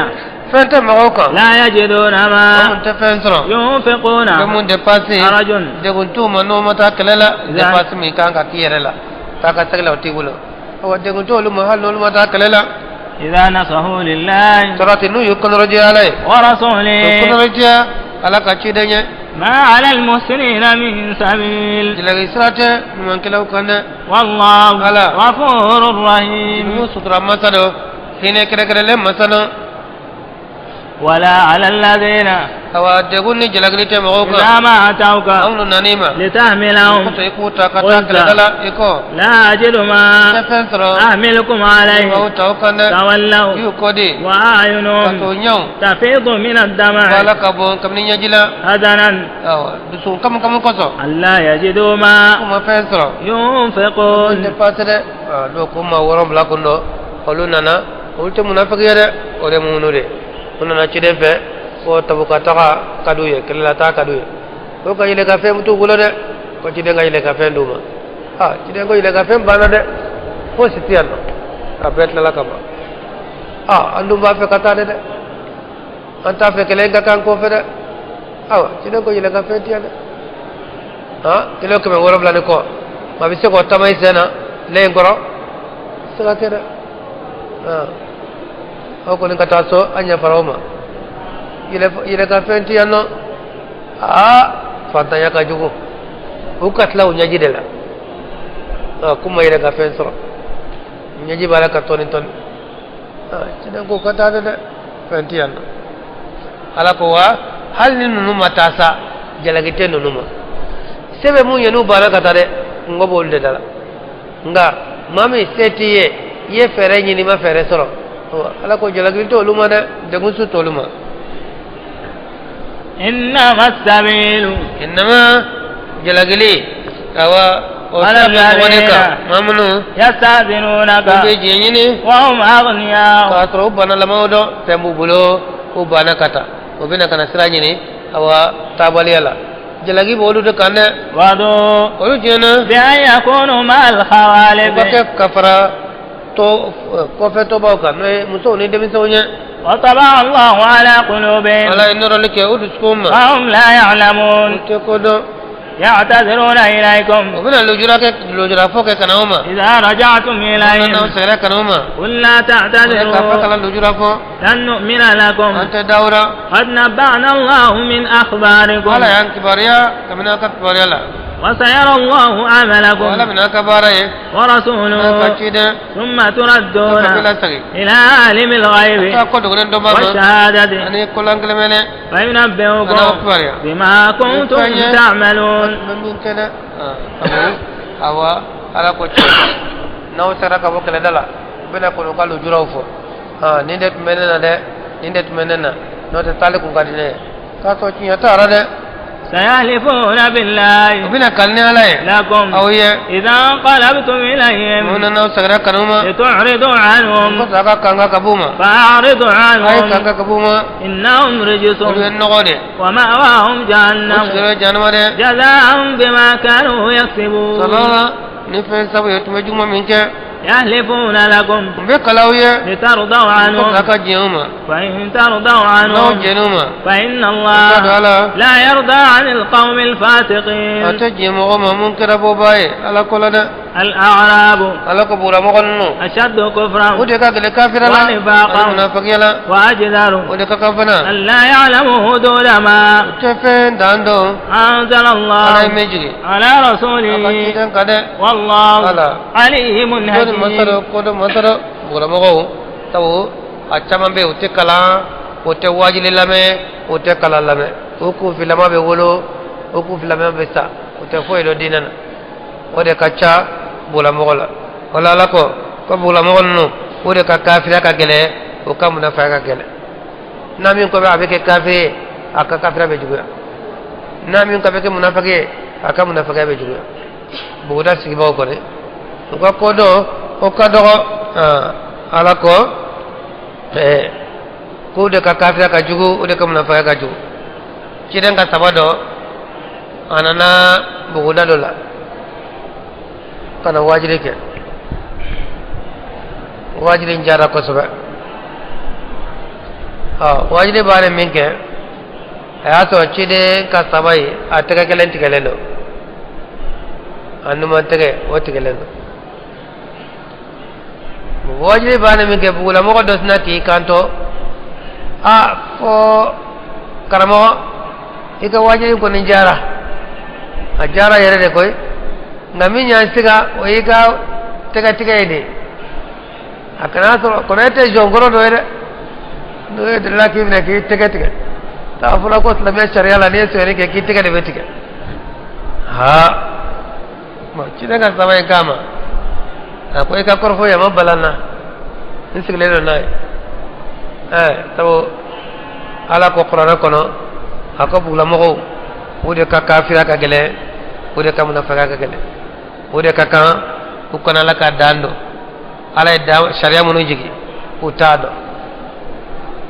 fɛn tɛ mɔgɔw kan لا يجدون maa ما mun tɛ fɛn sɔrɔ ينفقون bɛ mun depase حرج degun t'u ma n'o ma taa kɛlɛ la depase min kan ka k'i yɛrɛ la taa ka sɛgɛ la o t'i bolo awa degun t'olu ma hali n'olu ma taa kɛlɛ la إذا نصحوا لله sarati n'u y'u kɔnɔrɔjɛ Ala ye k'u ورسوله kɔnɔrɔjɛ Ala ka ciden ye ما على المحسنين من سبيل jalaki sira tɛ ɲumankɛlaw kan dɛ والله على. غفور رحيم jurumu sutura masa don hinɛ kɛrɛnkɛrɛnlen masa don ولا على الذين awa degun ni jalakili tɛ mɔgɔw إذا kan ما أتوك anw nan'i ma لتحملهم kɔtɔ i k'u ta ka taa kɛlɛda la i kɔ لا أجد i tɛ ما fɛn sɔrɔ أحملكم عليه k'aw ta aw kan dɛ تولوا i y'u kɔ de ka to وأعينهم ɲɛw تفيض من ko الدمع Ala ka bɔn kabini ɲɛji la حزنا awa dusukun kami kami kosɔn ألا يجدوا k'u ما ma fɛn sɔrɔ tɛ ينفقون paase dɛ dɔw ko maa 70 kun dɔ olu nana olu tɛ munafiki ye dɛ o de mumunu de u nana ciden fɛ ko tabuka taga ka d'u ye kɛlɛla taa ka d'u ye ko ka yɛlɛ ka fɛn t'u bolo dɛ ko ciden ka yɛlɛ ka fɛn d'u ma a ciden ko yɛlɛ ka fɛn banna dɛ fosi tɛ yan nɔ a bɛɛ tilala ka ban a an dun b'a fɛ ka taa de dɛ an t'a fɛ kɛlɛ in ka k'an kɔfɛ dɛ awa ciden ko yɛlɛ ka fɛn tɛ yan dɛ kilo 700 ni kɔ maa bɛ se k'o taama i sen na lɛ in kɔrɔ se ka kɛ dɛ aw kɔni ka taa so an ɲɛfara o ma yɛlɛ ka fɛn tɛ yan nɔ aa fantanya ka jugu u ka tila u ɲɛji de la k'u ma yɛlɛ ka fɛn sɔrɔ ɲɛji b'a la ka tɔni tɔni ciden ko ka taa dɛ fɛn tɛ yan nɔ Ala ko wa hali ni ninnu ma taa sa jalaki tɛ ninnu ma se bɛ mun ye n'u banna ka taa dɛ kungo b'olu de da la nka maa min se t'i ye i ye fɛɛrɛ ɲini i ma fɛɛrɛ sɔrɔ Ala ko jalaki t'olu ma dɛ degun su t'olu ma إنما السبيل innama jalakili awa o Ala sira bɛ mɔgɔ de kan lalina. maa minnu يستأذنونك u bɛ diɲɛ ɲini وهم أغنياء k'a sɔrɔ u banna lamaw dɔn fɛn b'u bolo u banna ka taa u bɛna ka na sira ɲini awa taabaliya la jalaki b'olu de kan dɛ رضوا olu diɲɛna بأن يكونوا مع u ka الخوالف kɛ ka fara tɔ kɔfɛ tɔbaw kan n'o ye musow ni denmisɛnw ye وطبع الله على قلوبهم Ala ye nɔrɔli kɛ u dusukun ma فهم لا u يعلمون tɛ ko dɔn يعتذرون إليكم u bɛna lujura kɛ lujura fɔ kɛ ka na o ma إذا رجعتم n'aw إليهم sɛgɛrɛ ka na o ma قل لا o de k'a fɔ تعتذروا kana lujura fɔ لن نؤمن an لكم tɛ dawura قد نبأنا الله من أخباركم Ala y'an kibaruya kabini aw ka kibaruya la. وسيرى الله عملكم Ala bɛna ka baara ye ورسوله n'a ka ciden ثم ka تردون lasegin إلى عالم الغيب taa ko dogolen dɔ b'a ma والشهادة ani kolankelemɛnɛ فينبئكم ana kibaruya بما كنتم تعملون bɛ min kɛ dɛ awa ala ko tiɲɛ n'aw sera ka bɔ kɛlɛda la u bɛna kɔni u ka lujuraw fɔ nin de tun bɛ ne na dɛ nin de tun bɛ ne na n'o tɛ taali kun ka di ne ye k'a sɔrɔ tiɲɛ t'a la dɛ سيحلفون u بالله bɛna kali ni ala ye لكم aw ye إذا انقلبتم إليهم mun n'aw seginna kanu ma لتعرضوا ko عنهم sa ka kanga ka b'u ma فأعرضوا a ye عنهم kanga ka b'u ma إنهم رجس olu ye nɔgɔ de ومأواهم u جهنم sigiyɔrɔ ye jahanama dɛ جزاء بما كانوا يكسبون sɔrɔ la ni fɛn sabu ye tun bɛ juguman min kɛ يحلفون لكم u bɛ kalaw ye لترضوا ko عنهم sa ka diɲɛ u ma فإن ترضوا n'aw عنهم jɛn'u ma فإن u ka don الله ala لا يرضى عن القوم a الفاسقين tɛ diɲɛ mɔgɔ ma mun kɛra bɔbaa ye ala ko la dɛ الأعراب ala ko bugulamɔgɔ ninnu أشد o كفرا de ka gɛlɛn kafira la Wa nifaqan. ani munafikiya la وأجدر o de ka kan fana أن لا يعلموا حدود ما u tɛ fɛn dan dɔn أنزل ala ye الله min jigin على a ka رسوله ciden kan dɛ والله Ala. عليم ko ni masaro حكيم ko dɔ masaro bugulamɔgɔw sabu a caman bɛ yen u tɛ kalan u tɛ wajuli lamɛn u tɛ kalan lamɛn u kunfilama bɛ wolo u kunfilama bɛ sa u tɛ foyi dɔn diinɛ na o de ka ca bugulamɔgɔ la o la ala ko ko bugulamɔgɔ ninnu o de ka kafiriya ka gɛlɛn o ka munafaya ka gɛlɛn n'a min ko bɛ a bɛ kɛ kafiri ye a ka kafiriya bɛ juguya n'a min ko a bɛ kɛ munafiki ye a ka munafikiya bɛ juguya buguda sigibagaw kɔni u ka ko dɔn o ka dɔgɔ ala ko k'o de ka kafiriya ka jugu o de ka munafikiya ka jugu ciden ka saba dɔ a nana buguda dɔ la ka na waajuli kɛ waajuli in diyara kosɛbɛ waajuli baara min kɛ a y'a sɔrɔ ciden ka saba ye a tɛgɛ kelen tigɛlen don a numan tɛgɛ o tigɛlen don waajuli baara min kɛ bugulamɔgɔ dɔ sina k'i kanto a fo karamɔgɔ i ka waajuli kɔni diyara a diyara yɛrɛ de koyi nka min y'an siga o y'i ka tɛgɛ tigɛ ye de a kana sɔrɔ kɔnɔ e tɛ jɔnkɔrɔ dɔ ye dɛ n'o ye delila k'i minɛ k'i tɛgɛ tigɛ k'a fɔra ko silamɛ sariya la n'i ye sonyɛli kɛ k'i tɛgɛ de bɛ tigɛ haa bon ciden ka saba in k'a ma a ko i ka kɔrɔfɔ yama bala n na n sigilen don n'a ye sabu ala ko kuranɛ kɔnɔ a ko bugulamɔgɔw o de ka kafiriya ka gɛlɛn o de ka munafikiya ka gɛlɛn o de ka kan u kana ala ka dan dɔn ala ye dan sariya minnu jigin u t'a dɔn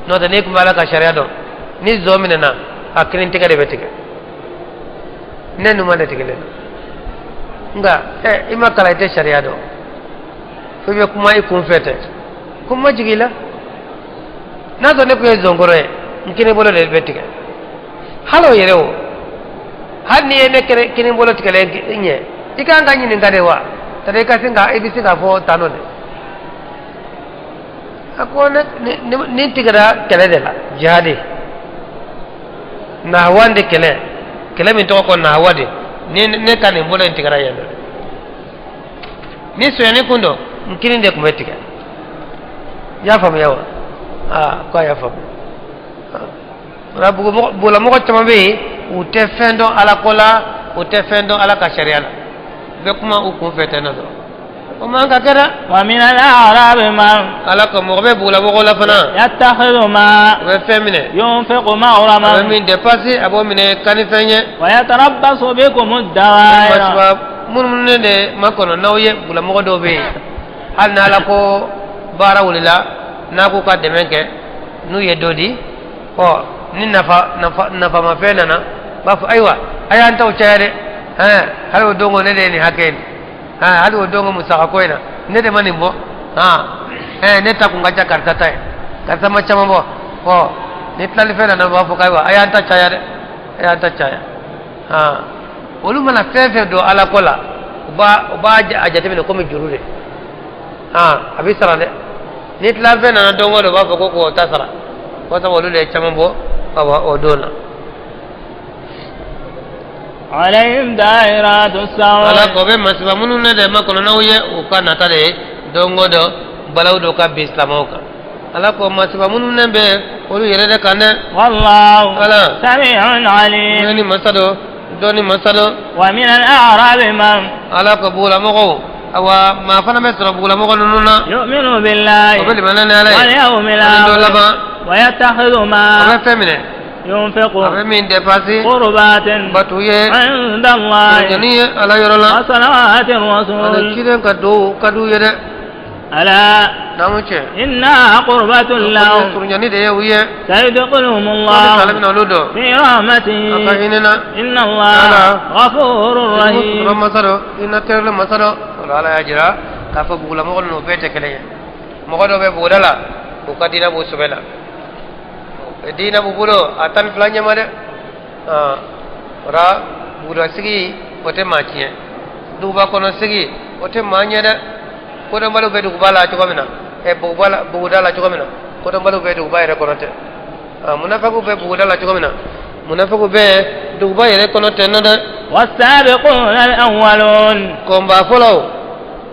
n'o tɛ n'i tun bɛ ala ka sariya dɔn ni zon minɛna a kelen tɛgɛ de bɛ tigɛ ne numan de tigɛlen don nka i ma kalan i tɛ sariya dɔn fo i bɛ kuma i kun fɛ tɛ ko ma jigin i la n'a sɔrɔ ne tun ye zonkɔrɔ ye n kini bolo de bɛ tigɛ hali o yɛrɛ o hali n'i ye ne kini bolo tigɛlen ɲɛ i kan ka ɲininka de wa tari i ka sin ka i bɛ se k'a fɔ tan nɔ de a ko ne ni tigɛra kɛlɛ de la jihadi nahawan de kɛlɛ kɛlɛ min tɔgɔ ko nahawa de ni ne ka nin bolo in tigɛra yan nɔ ni sonyani kun don n kini de tun bɛ tigɛ i y'a faamuya wa aa ko a y'a faamu o bugulamɔgɔ caman bɛ yen u tɛ fɛn dɔn ala ko la u tɛ fɛn dɔn ala ka sariya la u bɛ kuma u kun fɛ ten nɔ dɔrɔn o man ka kɛ dɛ ومن الأعراب من ala ko mɔgɔ bɛ bugulamɔgɔw la fana يتخذ ما u bɛ fɛn minɛ ينفق a bɛ مغرما min depase a b'o minɛ kanifɛn ye ويتربص بكم الدوائر masiba munumununen de makɔnɔ n'aw ye bugulamɔgɔ dɔw bɛ yen hali n'ala ko baara wulila n'a k'u ka dɛmɛ kɛ n'u ye dɔ di ɔ ni nafa nafa nafamafɛn nana u b'a fɔ ayiwa a y'an taw caya dɛ hɛn hali o don ko ne de ye nin hakɛ ye hɛn hali o don ko musakako in na ne de ma nin bɔ han ɛɛ ne ta kun ka ca karisa ta ye karisa ma caman bɔ ɔ ni tilalifɛn nana u b'a fɔ k'ayiwa a y'an ta caya dɛ a y'an ta caya han olu mana fɛn fɛn don ala ko la u b'a a jateminɛ komi juru de han a bɛ sara dɛ ni tilalifɛn nana don o don u b'a fɔ ko k'o ta sara ko sabu olu de ye caman bɔ awa o don na. عليهم دائرات السوء. Ala ko bɛ masiba minnu ne de makɔnɔ n'aw ye, u ka nata de ye don o don balawu dɔ ka bin silamɛw kan. Ala ko masiba minnu ne bɛ olu yɛrɛ de kan dɛ. والله Ala سميع عليم. Mɛnni masa don, dɔnni masa don. ومن الأعراب من Ala ko bugulamɔgɔw, awa, maa fana bɛ sɔrɔ bugulamɔgɔ ninnu na يؤمن بالله o bɛ limaniya ni Ala ye واليوم ani don الآخر laban ويتخذ o bɛ ما fɛn minɛ ينفق a bɛ min dépasser قربات batu ye عند الله jɔnni ye Ala yɔrɔ la وصلوات ani الرسول. ciden ka duwawu ka d'u ye dɛ. ألا Naamu cɛ إنها قربة لهم surunjani de ye u ye. سيدخلهم Ala الله bɛna olu dɔn في a ka رحمته hinɛ na. إن الله Ala غفور sɔrɔ رحيم. masa dɔ hinɛ tɛrɛlen masa dɔ. O la Ala y'a jira k'a fɔ bugulamɔgɔ ninnu bɛɛ tɛ kelen ye. Mɔgɔ dɔw bɛ buguda la, u ka diinɛ b'u sɛbɛ la, diinɛ b'u bolo a 12 ɲɛma dɛ. O la buguda sigi o tɛ maa tiɲɛ, duguba kɔnɔ sigi o tɛ maa ɲɛ dɛ. Kodɔnbaliw bɛ duguba la cogo min na, buguba la, buguda la cogo min na, kodɔnbaliw bɛ duguba yɛrɛ kɔnɔ tɛ. Munafakiw bɛ buguda la cogo min na, munafakiw bɛ duguba yɛrɛ kɔnɔ tɛ nɔ dɛ. والسابقون الأولون Kɔnba fɔlɔw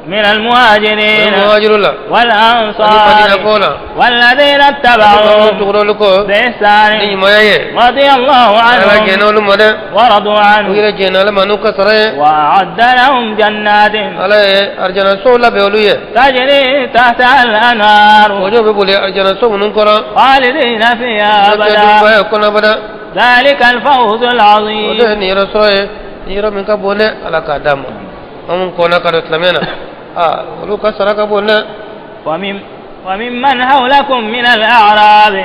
من المهاجرين muhajiru la والأنصار ani madinakaw la والذين ani اتبعوهم tugura olu kɔ ni بإحسان ɲumanya ye رضي الله Ala عنهم jɛnna olu ma dɛ. ورضوا U عنه yɛrɛ jɛnna Ala ma n'u ka sara ye. وأعد لهم جنات Ala ye arijanasow labɛn olu ye تجري تحتها الأنهار kɔjɔw bɛ boli arijanaso minnu kɔrɔ خالدين فيها n'o tɛ duguba أبدا ye kɔnɔ abada. ذلك الفوز O de ye العظيم. nin yɔrɔ sɔrɔ ye, nin yɔrɔ min ka bon dɛ, Ala k'a d'a ma. An mun kɔnna ka don silamɛya na, aa, olu ka sara ka bon dɛ. وممن حولكم من الأعراب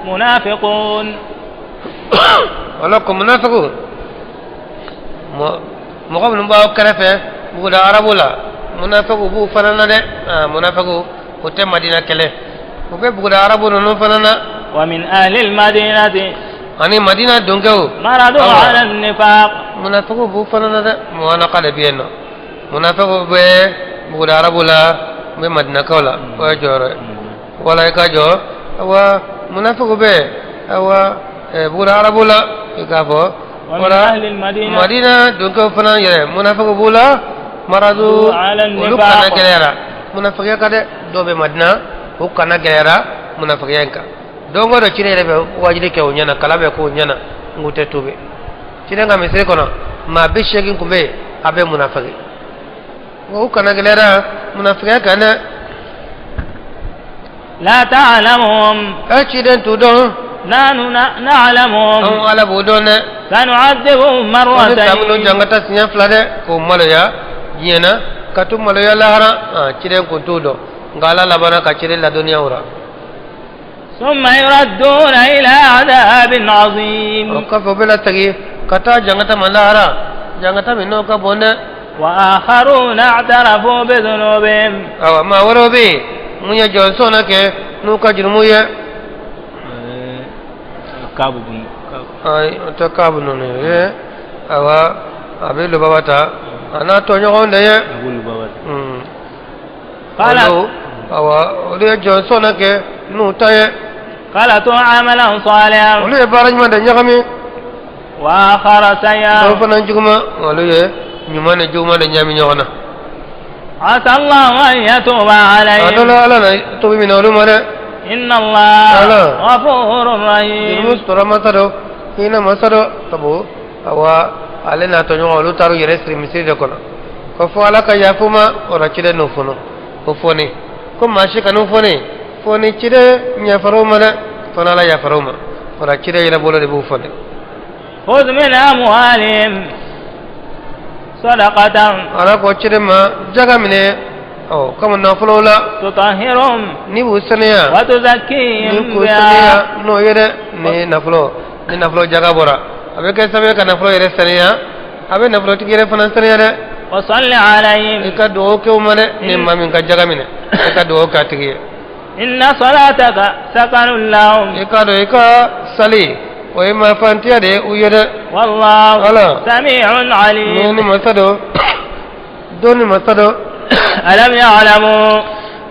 منافقون. Wala ko munafiku mɔgɔ minnu b'aw kɛrɛfɛ buguda arabu la, munafiku b'u fana na dɛ. Aa, munafiku o tɛ Madina kɛlɛ, u bɛ buguda arabu ninnu fana na. ومن أهل المدينة ani Madina donkɛw مردوا Awa. على النفاق. Munafiku b'u fana na dɛ. Muwanaka de bɛ yen nɔ. Munafiku bɛ buguda arabu la, u bɛ Madinakaw la, o ye jɔyɔrɔ ye wala i ka jɔ. Awa, munafiku bɛ, awa, buguda arabu la, i k'a fɔ ومن wala أهل المدينة Madina donkɛw fana yɛrɛ, munafiku b'u la maradu على olu kana النفاق. gɛlɛyara munafikiya kan dɛ. Dɔw bɛ Madina, u kana gɛlɛyara munafikiya in kan. Don o don ciden yɛrɛ bɛ wajuli kɛ u ɲɛna, kalan bɛ k'u ɲɛna, nk'u tɛ tubi. Ciden ka misiri kɔnɔ, maa 80 tun bɛ yen, a bɛ munafiki, nka u kana gɛlɛyara munafikiya kan dɛ. لا تعلمهم Ɛ, ciden t'u dɔn. نحن نعلمهم. Anw Ala b'u dɔn dɛ. سنعذبهم Olu taabolo مرتين jangata siɲɛ 2 dɛ, k'o maloya diɲɛ na ka t'u maloya lahara. Ciden kun t'u dɔn, nka Ala labanna ka ciden ladɔnniya o la. ثم يردون إلى عذاب O عظيم. kɔfɛ u bɛ lasegin ka taa jangata ma lahara, jangata min n'o ka bon dɛ. وآخرون اعترفوا بذنوبهم. Awa, maa wɛrɛw bɛ yen mun ye jɔnsɔn na kɛ n'u ka jurumu ye. Kabu bun Ayi, o tɛ kaabu ninnu ye. Awa, a bɛ lubaba ta a n'a tɔɲɔgɔnw de ye. Abu Lubaba. قال Olu, awa, olu ye jɔnsɔn na kɛ n'u ta ye. خلطوا عملا صالحا Olu ye baara ɲuman de ɲagami وآخر dɔw سيئا fana juguman. Olu ye ɲuman ni juguman de ɲami ɲɔgɔn na. عسى الله أن يتوب A dɔ عليهم la, Ala na tobi minɛ olu ma dɛ. إن الله Allah. غفور رحيم. Jurumu sɔrɔ masa dɔ, hinɛ masa dɔ. Sabu, awa, ale n'a tɔɲɔgɔn olu taar'u yɛrɛ siri misiri de kɔnɔ ko fo Ala ka yafa ma. O la ciden n'o fɔnɔ o fɔni ko maa si kan'u fɔni fɔni. Ciden yafar'u ma dɛ, fo n'Ala yafar'u ma. O la ciden yɛrɛ bolo de b'u fɔni. خذ من أموالهم صدقة Ala ko ciden ma jaga minɛ ɔ kama nafolo la تطهرهم ni b'u saniya ni وتزكيهم k'u بها. saniya n'o ye dɛ. Ni nafolo jaga bɔra, a bɛ kɛ sababu ye ka nafolo yɛrɛ saniya, a bɛ nafolotigi yɛrɛ fana saniya dɛ. وصل I عليهم ka dugawu kɛ o ma dɛ. Ni maa min ka jaga minɛ, i ka dugawu k'a tigi ye. إن صلاتك سكن لهم. I ka dɔn i ka sali o ye maafantiya de ye u ye dɛ. والله Allah. سميع ni عليم. ni masa dɔ dɔnni masa dɔ. ألم يعلموا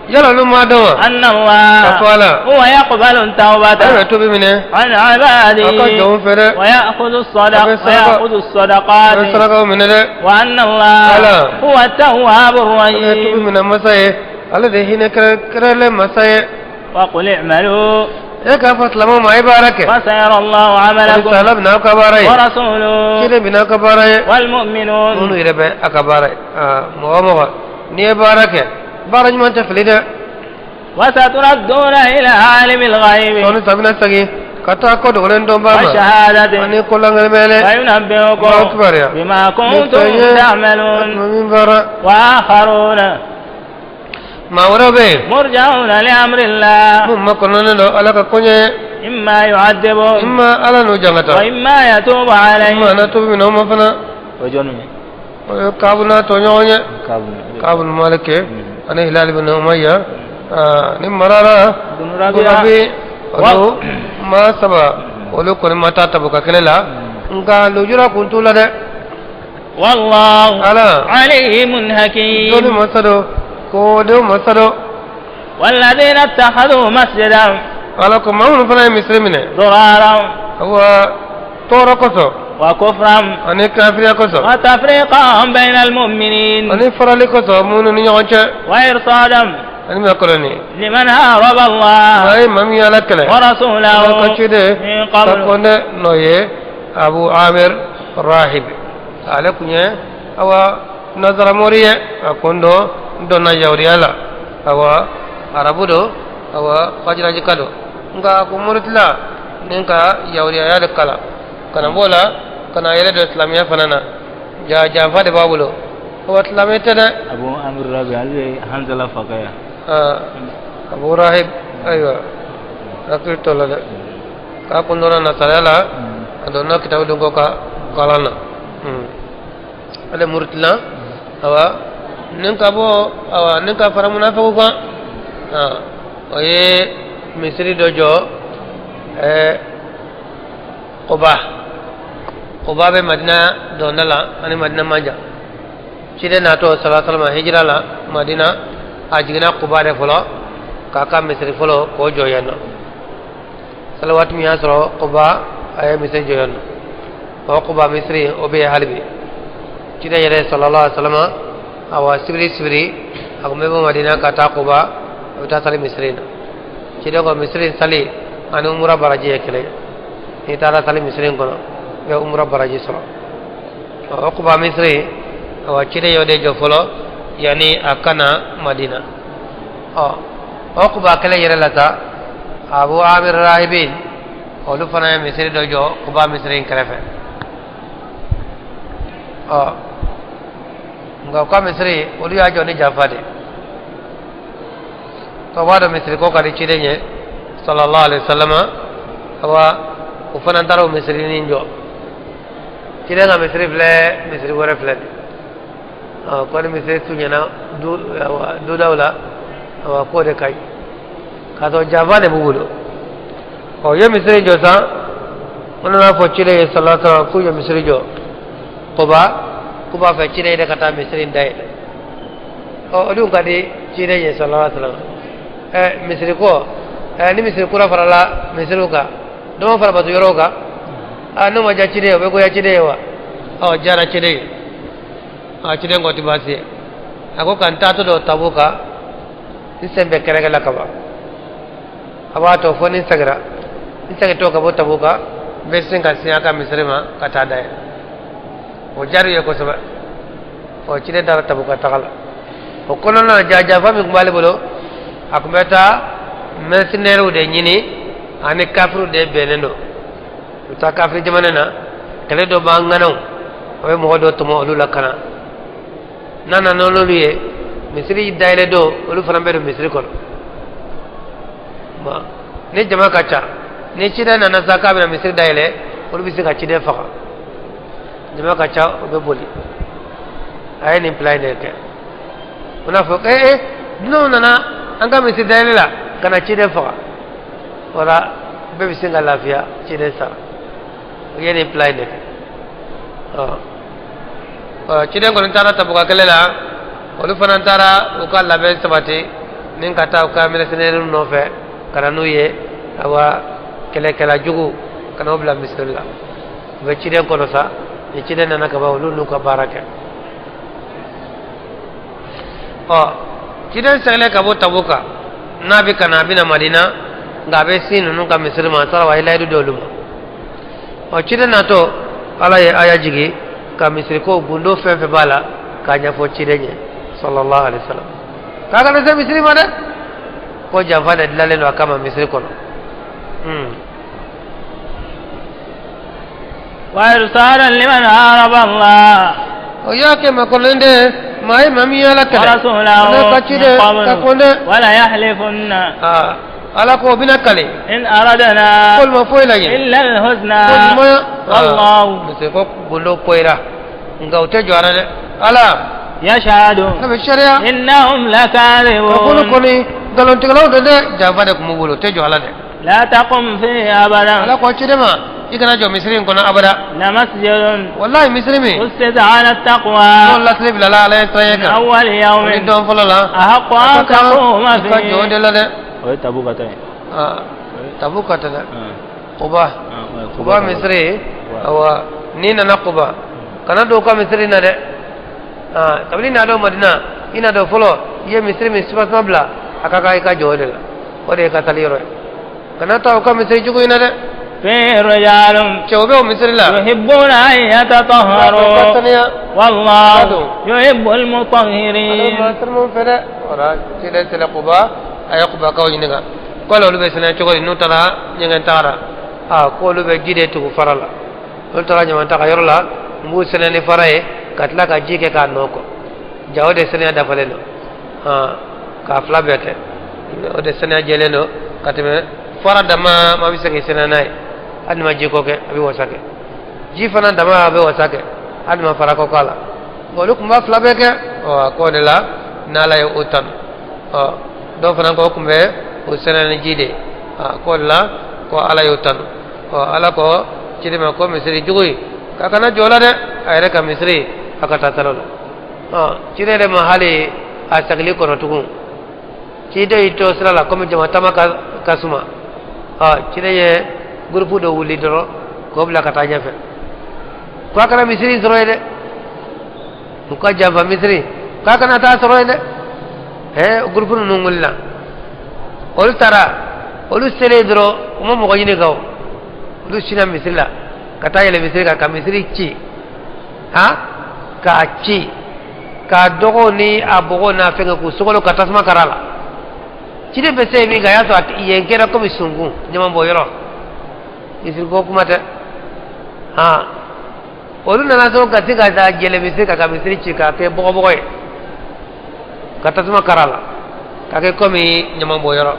Yala olu m'a dɔn wa? أن الله Ka fɔ Ala. هو يقبل التوبة Ale bɛ tubi minɛ عن عباده a ka jɔnw fɛ dɛ. ويأخذ الصدق A bɛ saraka- ويأخذ A bɛ الصدقات sarakaw minɛ dɛ. وأن الله Ala. هو التواب Ale ye tubi الرحيم minɛ masa ye. Ale de ye hinɛ kɛrɛnkɛrɛnlen masa ye. وقل اعملوا E k'a fɔ silamɛw ma a ye baara kɛ. فسيرى الله عملكم Ala bɛna aw ka baara ye. ورسوله Ciden bɛna aw ka baara ye. والمؤمنون Minnu yɛrɛ bɛ a ka baara ye. Aa, mɔgɔ o mɔgɔ n'i ye baara kɛ, baara ɲuman tɛ fili dɛ. وستردون إلى عالم الغيب Sɔɔni sa bɛna segin ka taa ko dogolen dɔnbaa ma والشهادة ani ko langalimɛlɛ. فينبئكم B'aw kibaruya. بما Ni كنتم fɛn ye, تعملون a tun bɛ min baara. وآخرون Maa wɛrɛw bɛ yen مرجعون لأمر الله minnu makɔnɔnen don Ala ka koɲɛ ye. إما يعذبهم Imma Ala n'u jangata. وإما يتوب Imma عليهم na tubi minɛ o ma fana. O jɔn ye? O ye Kaabu n'a tɔɲɔgɔn ye. Kaabu. Kaabu bin Malik ani Hilal bin Umayya ni Marara Bin bin Rabi'a. Rabi olu maa saba olu kɔni ma taa Tabuka kɛlɛ la nka lujura kun t'u la dɛ. والله Ala عليم dɔnni حكيم masa don kodenw masa don. والذين اتخذوا مسجدا Ala ko maa minnu fana ye misiri minɛ ضرارا awa tɔɔrɔ kosɔn وكفرا ani kafiriya kosɔn وتفريقا بين المؤمنين ani farali kosɔn minnu ni ɲɔgɔn cɛ وإرصادا ani makɔrɔni. لمن حارب الله Maa ye maa min ye Ala kɛlɛ ورسوله Ala ka ciden من ka قبل kɔn dɛ n'o ye Abu Amir Rahib ale kun ye awa nazaramori ye a kun don donna yahudiya la awa arabu don awa fajirajika don nka a kun muritila ni ka yahudiyaya de kalan ka na b'o la ka na yɛrɛ don silamɛya fana na ja janfa de b'a bolo awa silamɛ tɛ dɛ. Abu Amir Rabi ale ye Hanzala fakɛ ye. Aa, Abu Rahib ayiwa hakili t'o la dɛ k'a kun donna nasaraya la a donna kitabu dun ko ka kalan na. Ale muritila awa ni ka bɔ awa ni ka fara munafigiw kan aa, o ye misiri dɔ jɔ Quba. Quba bɛ Madina dɔnda la ani Madina man jan. Ciden natɔ sallallahu alaihi wasallam hijira la Madina a jiginna Quba de fɔlɔ k'a ka misiri fɔlɔ k'o jɔ yen nɔ. Sali waati min y'a sɔrɔ Quba a ye misiri jɔ yen nɔ o Quba misiri o bɛ yen hali bi. Ciden yɛrɛ sallallahu alaihi wasallam awa sibiri sibiri a kun bɛ bɔ Madina ka taa Quba a bɛ taa sali misiri in na. Ciden ko misiri sali ani umura baraji ye kelen ye n'i taara sali misiri in kɔnɔ i bɛ umura baraji sɔrɔ. O Quba misiri awa ciden y'o de jɔ fɔlɔ yanni a ka na Madina. Ɔ o Quba kelen yɛrɛ la sa Abu Amir Rahibin olu fana ye misiri dɔ jɔ Quba misiri in kɛrɛfɛ. Ɔ nka u ka misiri olu y'a jɔ ni janfa de to b'a dɔn misiri ko ka di ciden ye sallallahu alaihi wasallam awa u fana taara o misiri nin jɔ. Ciden ka misiri filɛ misiri wɛrɛ filɛ nin ɔ ko ni misiri tun ɲɛna du awa dudaw la awa k'o de ka ɲi k'a sɔrɔ janfa de b'u bolo. Ɔ u ye misiri jɔ sa u nana fɔ ciden ye sallallahu alaihi wasallam k'u ye misiri jɔ Quba k'u b'a fɛ ciden yɛrɛ ka taa misiri in dayɛlɛ. Ɔ o dun ka di ciden ye sallallahu alaihi wasallam. Ɛ misiri ko ɛ ni misiri kura farala misiriw kan dɔ ma fara bato yɔrɔw kan aa n'o ma diya ciden ye o bɛ goya ciden ye wa. Ɔ diyara ciden ye a ciden ko ti baasi ye a ko ka n taatɔ dɔ Tabuka n sen bɛ kɛrɛkɛ la kaban a b'a to fo ni n seginna n segintɔ ka bɔ Tabuka n bɛ sin ka sin a ka misiri ma ka taa dayɛlɛ. O diyara u ye kosɛbɛ. Ɔ ciden taara Tabuka taga la o kɔnɔna na jajafa min tun b'ale bolo a tun bɛ taa mercenaires de ɲini ani kafiriw de bɛnnen don u bɛ taa kafiri jamana na kɛlɛ dɔ b'an ŋanaw a bɛ mɔgɔ dɔ tɔmɔ olu la ka na n'a nana n'olu ye misiri dayɛlɛ don olu fana bɛ don misiri kɔnɔ. Bon ni jama ka ca ni ciden nana sa k'a bɛna misiri dayɛlɛ olu bɛ se ka ciden faga jama ka ca o bɛ boli. A ye nin plan in de kɛ o n'a fɔ ee dunanw nana an ka misiri dayɛlɛ la ka na ciden faga wala bɛɛ bɛ se ka lafiya ciden sara. O ye nin plan in de kɛ. Ɔ ɔ ciden kɔni taara Tabuka kɛlɛ la olu fana taara u ka labɛn sabati ni ka taa u ka mercenaires nɔfɛ ka na n'u ye, awa kɛlɛkɛla jugu ka n'o bila misiri la. U bɛ ciden kɔnɔ sa, ni ciden nana ka ban, olu n'u ka baara kɛ. Ɔ, ciden seginnen ka bɔ Tabuka, n'a bɛ ka na, a bɛ na Madina, nka a bɛ sin ninnu ka misiri ma, a taara wa a ye layidu di olu ma. Ɔ, ciden natɔ, Ala ye aya jigi ka misiri ko gundo fɛn fɛn b'a la k'a ɲɛfɔ ciden ye sallallahu alaihi wasallam, k'a kana se misiri ma dɛ, ko janfa de dilanlen don a kama misiri kɔnɔ. وإرصادا لمن حارب الله. O y'a kɛ makɔnɔlen de maa ye, maa min ye Ala kɛlɛ ورسوله ale ka ciden من قبل ka kɔn dɛ. وليحلفن Aa, Ala ko o bɛna kale إن أردنا k'olu ma foyi laɲini إلا الحسنى ko ɲumanya. والله Misiri ko gundo poyira, nka u tɛ jɔ a la dɛ. Ala يشهد a bɛ sariya إنهم a k'olu لكاذبون. kɔni nkalontigɛlaw don dɛ, janfa de tun b'u bolo, u tɛ jɔ a la dɛ. لا تقم فيه أبدا. Ala ko ciden ma, i kana jɔ misiri in kɔnɔ abada. لمسجد Wallahi, misiri min أسس على n'o التقوى lasiri bilala Ala ye siran من kan أول يوم ni don fɔlɔ la, أحق a أن ka kan تقوم i ka jɔ o فيه. de la dɛ. O ye Tabuka ta ye. Aa, Tabuka tɛ dɛ, Kuba, Kuba misiri. Awa, n'i nana Kuba, kana don u ka misiri na dɛ. Aa, kabini n'a don Madina, i na don fɔlɔ, i ye misiri min soubassement bila, a ka kan i ka jɔ o de la, o de ye ka sali yɔrɔ ye. Kana taa u ka misiri jugu in na dɛ. فيه رجال Cɛw bɛ o misiri la يحبون أن ka يتطهروا saniya والله يحب Ala المطهرين. ma salimu fɛ dɛ. Wala ciden sera Kuba, a ye Kubakaw ɲininka ko ala olu bɛ sɛnɛ cogo di n'u taara ɲɛgɛn tagara. Aa, ko olu bɛ ji de tugu fara la, olu taara ɲaman taga yɔrɔ la, n b'u sɛnɛ ni fara ye ka tila ka ji kɛ k'a nɔ kɔ. Ja, o de sɛnɛya dafalen don. Aa, k'a fila bɛɛ kɛ, o de sɛnɛya jɛlen don ka tɛmɛ fara dama. Ma bɛ se k'i sɛnɛ n'a ye hali ni ma ji ko kɛ, a bɛ wasa kɛ. Ji fana dama a bɛ wasa kɛ hali ni ma fara ko k'a la. Nka olu tun b'a fila bɛɛ kɛ. Ɔ, a k'o de la n'Ala ye o tanu. Ɔ, dɔw fana ko o tun bɛ o sɛnɛ ni ji de ye. A k'o de la ko Ala y'o tanu. Ɔ, Ala ko ciden ma ko misiri jugu in, k'a kana jɔ o la dɛ, a yɛrɛ ka misiri, a ka taa sali o la. Ɔ, ciden yɛrɛ ma hali a sagili kɔnɔ tugun. Ciden y'i to sira la, komi jama tama ka suma. Ɔ, ciden ye groupe dɔ wuli dɔrɔn k'o bila ka taa ɲɛfɛ ko a kana misiri sɔrɔ yen dɛ, u ka janfa misiri, k'a kana taa sɔrɔ yen dɛ. Ɛ, groupe ninnu wulila, olu taara, olu selen dɔrɔn, u ma mɔgɔ ɲininka o, olu sinna misiri la ka taa yɛlɛ misiri kan ka misiri ci, han, k'a ci k'a dɔgɔw ni a bɔgɔw n'a fɛngɛ k'u sogolo ka tasuma kara la. Ciden bɛ se min kan, a y'a sɔrɔ yen kɛra komi sunkun ɲamanbɔ yɔrɔ, misiri ko kuma tɛ. Han, olu nana sɔrɔ ka se ka taa jɛlɛ misiri kan ka misiri ci k'a kɛ bɔgɔbɔgɔ ye ka tasuma kara la k'a kɛ komi ɲamanbɔ yɔrɔ.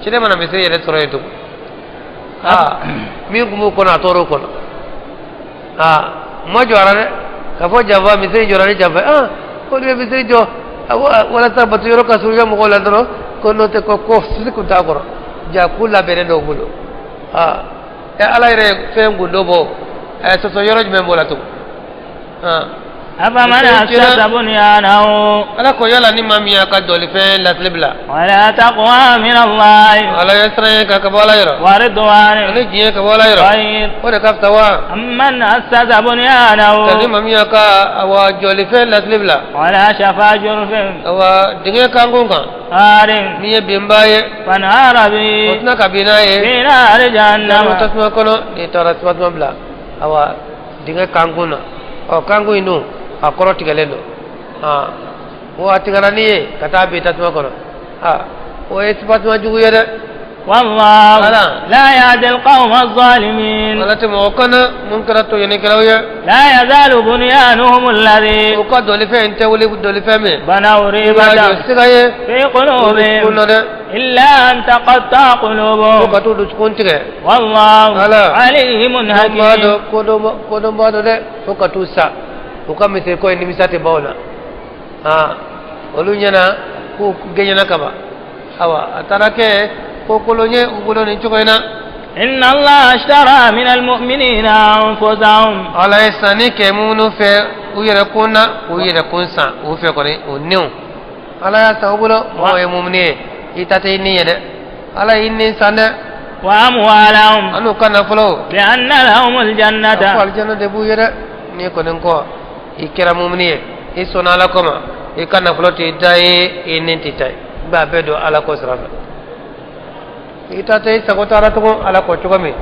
Ciden mana misiri yɛrɛ sɔrɔ yen tugun, aa, min tun b'u kɔnɔ, a tor'o kɔnɔ. Aa, ma jɔra dɛ k'a fɔ janfa misiri jɔra ni janfa ye. Aa, ko olu bɛ misiri jɔ walasa bato yɔrɔ ka surunya mɔgɔw la dɔrɔn, ko n'o tɛ ko sisi tun t'a kɔrɔ. Ja k'u labɛnnen dɔw bolo. Aa, ɛ, Ala yɛrɛ ye fɛn gundo bɔ, ɛ, sɔsɔ yɔrɔ jumɛn b'o la tugun? Aa. أفمن أسس بنيانه Ala ko yala ni maa min y'a ka jɔlifɛn lasili bila على تقوى من الله Ala ye siran ye ka bɔ Ala yɔrɔ ورضوان ani diɲɛ ka bɔ Ala yɔrɔ خير o de ka fisa wa أمن أسس بنيانه ka ni maa min y'a ka awa jɔlifɛn lasili bila على شفا جرف awa dingɛ kankun kan هار min ye binba ye, فانهار o به tɛna ka bin n'a ye في نار جهنم. Tasuma kɔnɔ. N'i taara tasuma bila awa dingɛ kankun na, ɔ, kankun in dun, a kɔrɔ tigɛlen don. Aa, o a tigɛra n'i ye ka taa bin tasuma kɔnɔ, aa, o ye tasuma jugu ye dɛ. والله ألا. لا يهدي القوم الظالمين. Ala tɛ mɔgɔ kana mun kɛra tɔɲɔnikɛlaw ye. لا يزال بنيانهم الذي U ka dɔlifɛn tɛ wuli, dɔlifɛn min بنوا i b'a jɔ ريبة siga ye في dusukun قلوبهم na dɛ إلا أن تقطع fo قلوبهم ka t'u dusukun tigɛ. والله ألا. عليم B'a حكيم. dɔn kodɔn b'a dɔn dɛ, fo ka t'u sa, u ka misiri ko in nimisa tɛ ban o la. Aa, olu ɲɛna k'u gɛɲɛna kaban, awa a taara kɛ ko kolon ye u bolo nin cogo in na. إن الله اشترى من المؤمنين أنفسهم Ala ye sanni kɛ minnu fɛ u yɛrɛ kun na, k'u yɛrɛ kun san u fɛ kɔni, u niw Ala y'a san u bolo mɔgɔ ye mumuni ye i ta tɛ i ni ye dɛ Ala y'i ni san dɛ وأموالهم an'u ka nafolo بأن لهم الجنة ko alijana de b'u ye dɛ n'i kɔni kɔ i kɛra mumuni ye i sɔnna Ala ko ma i ka nafolo t'i ta ye i ni t'i ta ye i b'a bɛɛ don Ala ko sira fɛ i ta tɛ i sago t'a la tugun Ala ko cogo min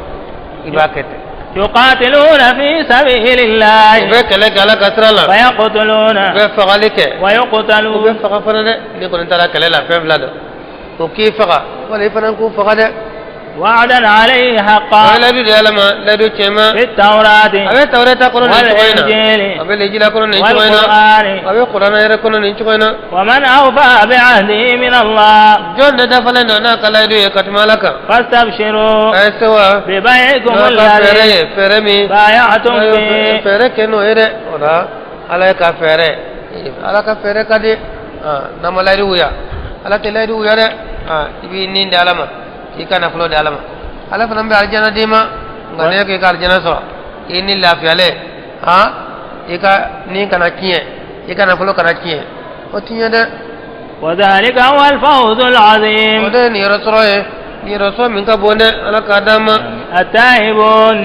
i b'a kɛ ten يقاتلون في سبيل u الله bɛ kɛlɛ kɛ Ala ka sira la ويقتلون u bɛ fagali kɛ u bɛ ويقتلون faga fana dɛ n'i kɔni taara kɛlɛ la fɛn fila don o k'i faga wala i fana k'u faga dɛ وعدا عليه o ye حقا layidu di Ala ma layidu tiɲɛma في التوراة a bɛ Tawureta kɔnɔ nin cogo in na والإنجيل a bɛ Linjila kɔnɔ nin cogo in na والقرآن a bɛ Kuranɛ yɛrɛ kɔnɔ nin cogo in na ومن أوفى بعهده من الله jɔn de dafalen don n'a ka layidu ye ka tɛmɛ Ala kan فاستبشروا a ye sewa ببيعكم n'a ka fɛɛrɛ الذي ye fɛɛrɛ min بايعتم n'a ye به fɛɛrɛ kɛ n'o ye dɛ o la Ala ye ka fɛɛrɛ Ala ka fɛɛrɛ ka di n'a ma layidu wuya Ala tɛ layidu wuya dɛ i b'i nin di Ala ma k'i ka nafolo di Ala ma Ala fana bɛ alijana d'i ma nka n'e ko i ka alijana sɔrɔ i ni lafiyalen i ka nin kana tiɲɛ i ka nafolo kana tiɲɛ o tiɲɛ dɛ وذلك هو الفوز o العظيم de ye niyɔrɔ sɔrɔ ye niyɔrɔ sɔrɔ min ka bon dɛ Ala k'a d'an ma التائبون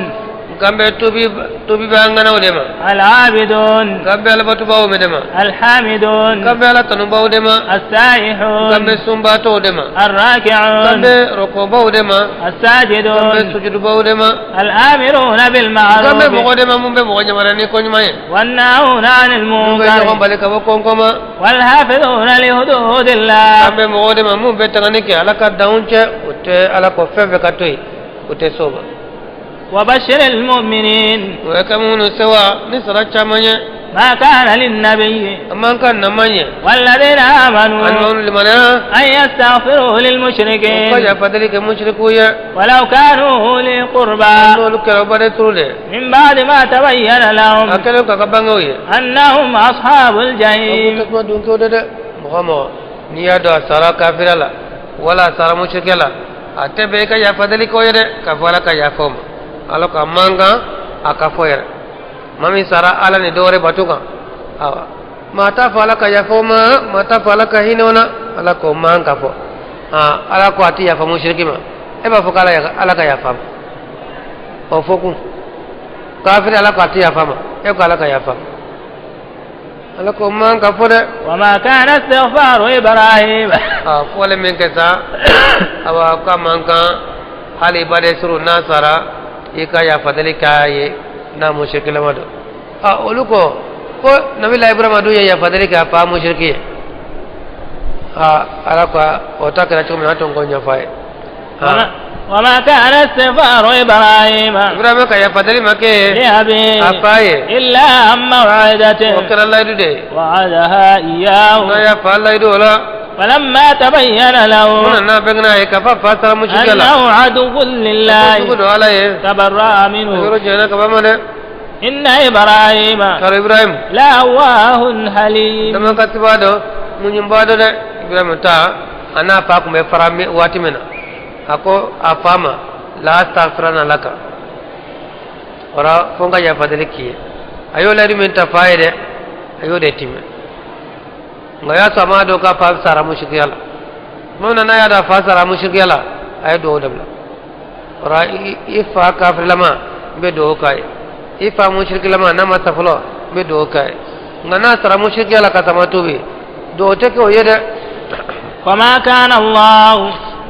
kan bɛ tubi tubi bɛ an ŋanaw de ma العابدون kan bɛ alabatubaw de ma الحامدون kan bɛ ala tanubaw de ma kan السائحون bɛ sunbaatɔw de ma kan الراكعون bɛ rɔkɔbaw de ma kan bɛ الساجدون sujudubaw de ma الآمرون kan bɛ بالمعروف mɔgɔ de ma mun bɛ mɔgɔ ɲamana ni koɲuman ye والناهون عن mun bɛ ɲɔgɔn المنكر bali ka bɔ kɔnkɔn ma والحافظون لحدود الله kan bɛ mɔgɔ de ma mun bɛ tangani kɛ Ala ka danw cɛ o tɛ Ala kɔ fɛn fɛn ka to yen o tɛ s'o ma وبشر المؤمنين o ye kɛ minnu sewa ni sara caman ye ما كان للنبي a man kan na man ɲɛ والذين ani آمنوا minnu limaniya أن يستغفروا u ka للمشركين yafa deli kɛ musirikiw ye ولو كانوا أولي قربى n'olu kɛra u baden turu de من بعد ما تبين لهم a kɛlen k'a ka bangew ye أنهم أصحاب o الجحيم tasuma dunkew de dɛ mɔgɔ mɔgɔ n'i y'a dɔn a sara kafira la wala a sara musirikɛ la a tɛ bɛn i ka yafa deli k'o ye dɛ k'a fɔ Ala ka yafa o ma ala ko a man kan a ka fɔ yɛrɛ maa min sara Ala ni dɔwɛrɛ bato kan awa maa t'a fɔ Ala ka yafa o ma maa t'a fɔ Ala ka hinɛ o na Ala ko man ka fɔ Ala ko a tɛ yafa musiriki ma e b'a fɔ k'Ala Ala ka yafa ma o fɔ kun kafiri Ala ko a tɛ yafa ma e ko Ala ka yafa ma Ala ko man ka fɔ dɛ وما كان استغفار إبراهيم a fɔlen min kɛ sa awa k'a man kan hali baden suru n'a sara i ka yafa deli k'a ye n'a musirikilama don a olu ko ko nabila Ibrahima dun ye yafa deli kɛ a fa musiriki ye a Ala ko o ta kɛra cogo min na an tun k'o ɲɛfɔ a ye وما كان استغفار إبراهيم Ibrahima ka yafa deli ma kɛ لأبيه a fa ye إلا عن موعدة o kɛra layidu de ye وعدها إياه n'a y'a fa layidu o la فلما تبين له mun nana bɛn n'a ye k'a fɔ a fa sara musirikɛ la أنه عدو ko لله jugu don Ala ye تبرأ منه yɔrɔ janyana ka bɔ a ma dɛ إن إبراهيم karo Ibrahim لأواه حليم dama ka tiba dɔ muɲunba dɔ dɛ Ibrahim ta a n'a fa tun bɛ fara waati min na a ko a fa ma la astaghfirana laka o la fo n ka yafa deli k'i ye a y'o layidu min ta fa ye dɛ a y'o de timɛ nka o y'a sɔrɔ a m'a dɔn k'a fa sara musirikiya la tuma min na n'a y'a dɔn a fa sara musirikiya la a ye duwawu dabila o la i fa kafirilama n bɛ duwawu k'a ye i fa musirikilama n'a ma sa fɔlɔ n bɛ duwawu k'a ye nka n'a sara musirikiya la ka sɔrɔ a ma tuubi duwawu tɛ kɛ o ye dɛ وما كان الله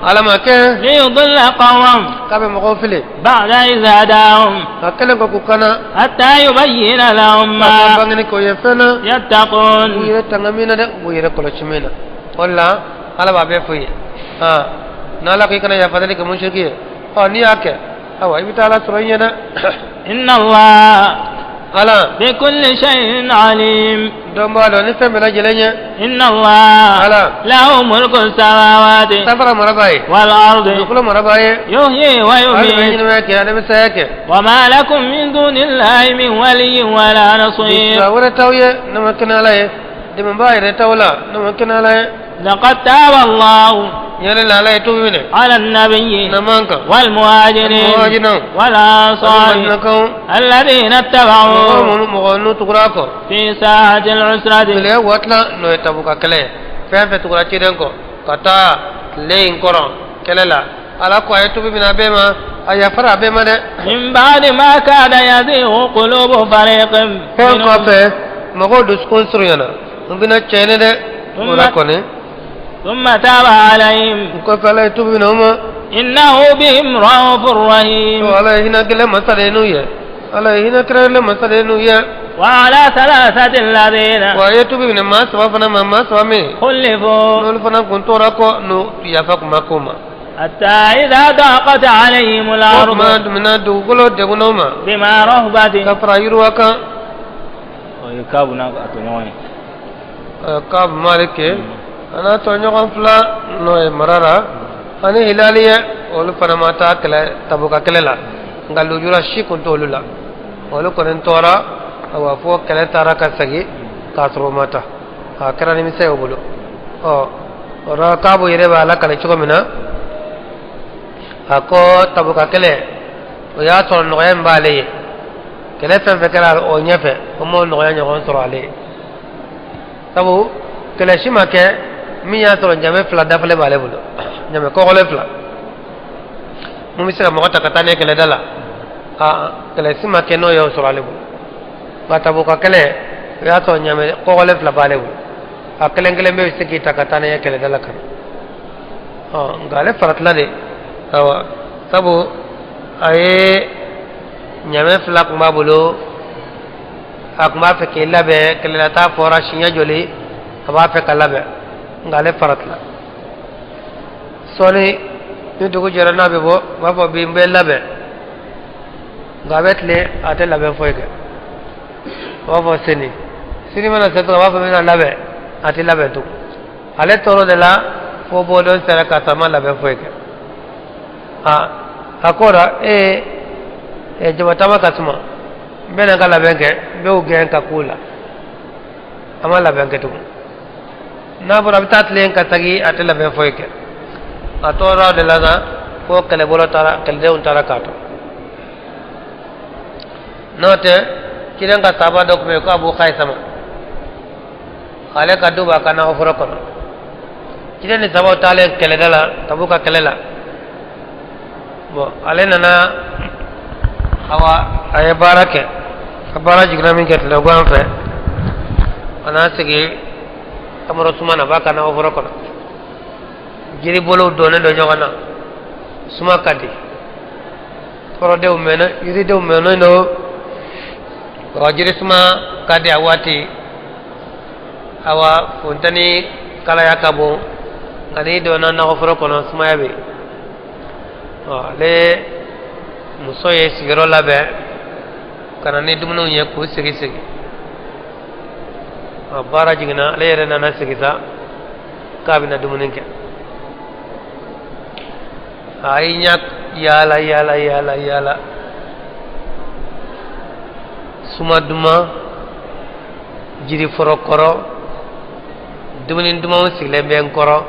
Ala ma kɛ ليضل قوما k'a bɛ mɔgɔw fili بعد إذ هداهم a kɛlen kɔ k'u kana حتى يبين لهم ka ما bangeni k'o ye fɛn na u يتقون yɛrɛ tanga min na dɛ u yɛrɛ kɔlɔsi min na o de la Ala b'a bɛɛ f'u ye n'Ala ko i kana yafa deli kɛ musiriki ye ɔ n'i y'a kɛ awa i bɛ taa Ala sɔrɔ i ɲɛ dɛ إن الله Ala بكل شيء عليم dɔn b'a dɔn ni fɛn bɛɛ lajɛlen ye إن الله Ala له ملك السماوات sanfara marabaa ye والأرض dugukolo marabaa ye يحيي ale bɛ ويميت ɲɛnamaya kɛ ale bɛ saya kɛ وما لكم من دون الله من ولي ولا نصير sira wɛrɛ t'aw ye n'o ma kɛ n'Ala ye dɛmɛbaa yɛrɛ t'aw la n'o ma kɛ n'Ala ye لقد تاب الله yɛlɛ la Ala ye tuubi minɛ على النبي na man kan والمهاجرين muhajirinaw والأنصار madinakaw الذين mɔgɔ اتبعوه minnu mɔgɔ n'u tugura a kɔ في ساعة العسرة gɛlɛya waati la n'o ye tabuka kɛlɛ ye Fɛn fɛn tugura ciden kɔ ka taa tile in kɔrɔ kɛlɛ la, Ala ko a ye tubi minɛ a bɛɛ ma, a yafara a bɛɛ ma dɛ. Min ba'di ma kada yazigu qulubu fariqin. Fɛn kɔfɛ mɔgɔw dusukun surunyana n bɛna cɛnni dɛ, o la kɔni. Thumma taba alayhim. O kɔfɛ Ala ye tubi minɛ u ma. Innahu bihim ra'ufur rahim. Ala ye hinɛ gɛlɛn masa de ye n'u ye. Ala ye hinɛ kɛrɛnkɛrɛnlen masa de ye n'u ye. Wa ala salasati alladhina. Wa a ye tubi minɛ maa saba fana ma, maa saba min. Khulifu. N'olu fana kun tora kɔ, n'u yafa kun ma k'u ma. Hatta idha daqat alayhim al-ardu. Tuma min na dugukolo degunna u ma. Bima rahubat. Ka fara yiriwa kan. O ye Kaabu n'a a tɔɲɔgɔn ye. Kaabu Maliki a n'a tɔɲɔgɔn fila n'o ye Marara ani Hilali ye, olu fana ma taa kɛlɛ Tabuka kɛlɛ la, nka lujura si kun t'olu la. Olu kɔni tora awa fo kɛlɛ taara ka segin k'a sɔrɔ u ma taa, a kɛra nimisa ye u bolo. Ɔ o la Kaabu yɛrɛ b'a lakale cogo min na, a ko Tabuka kɛlɛ o y'a sɔrɔ nɔgɔya min b'ale ye, kɛlɛ fɛn fɛn kɛra o ɲɛfɛ, o m'o nɔgɔya ɲɔgɔn sɔrɔ ale ye, sabu kɛlɛ si ma kɛ min y'a sɔrɔ ɲamɛ fila dafalen b'ale bolo, ɲamɛ kɔgɔlen fila mun bɛ se ka mɔgɔ ta ka taa n'a ye kɛlɛda la, aa kɛlɛ si ma kɛ n'o y'o sɔrɔ ale bolo. Nka Tabuka kɛlɛ o y'a sɔrɔ ɲamɛ kɔgɔlen fila b'ale bolo, a kelen kelen bɛɛ bɛ se k'i ta ka taa n'a ye kɛlɛda la ka na. Ɔ nka ale faratila de, awa sabu a ye ɲamɛ fila tun b'a bolo, a tun b'a fɛ k'i labɛn kɛlɛlata fɔra siɲɛ joli a b'a fɛ ka labɛn, nka ale faratila. Sɔɔni ni dugu jɛra n'a bɛ bɔ, a b'a fɔ bi n bɛ labɛn, nka a bɛ tile a tɛ labɛn foyi kɛ. A b'a fɔ sini, sini mana se dɔrɔn a b'a fɔ n bɛna labɛn, a tɛ labɛn tugun. Ale tor'o de la fo bɔdon sera k'a sɔrɔ a ma labɛn foyi kɛ. Aa a ko la ee jama taama ka suma, n bɛna n ka labɛn kɛ, n bɛ u gɛn ka k'u la. A ma labɛn kɛ tugun. N'a fɔra a bɛ taa tilen ka segin, a tɛ labɛn foyi kɛ. A tora o de la sa fo kɛlɛbolo taara, kɛlɛdenw taara k'a to. N'o tɛ ciden ka sahaba dɔ tun bɛ yen ko Abu Khaisama, ale ka du b'a ka nakɔforo kɔnɔ. Ciden ni sahabaw taalen kɛlɛda la, Tabuka kɛlɛ la, bon ale nana, awa a ye baara kɛ, a baara jiginna min kɛ tilegan fɛ, a n'a sigi tamaro suma na, a b'a ka nakɔforo kɔnɔ, jiri bolow donnen don ɲɔgɔn na, suma ka di, kɔrɔdenw mɛnna, yiridenw mɛnnen don, wa jiri suma ka di a waati, awa funteni kalaya ka bon, nka n'i donna nakɔforo kɔnɔ sumaya bɛ yen. Ɔ ale muso ye sigiyɔrɔ labɛn ka na ni dumuniw ye k'u sigi sigi. Ɔ baara jiginna, ale yɛrɛ nana sigi sa k'a bɛna dumuni kɛ. A y'i ɲɛ yaala yaala yaala yaala, suma duman jiriforo kɔrɔ, dumuni dumanw sigilen bɛ n kɔrɔ,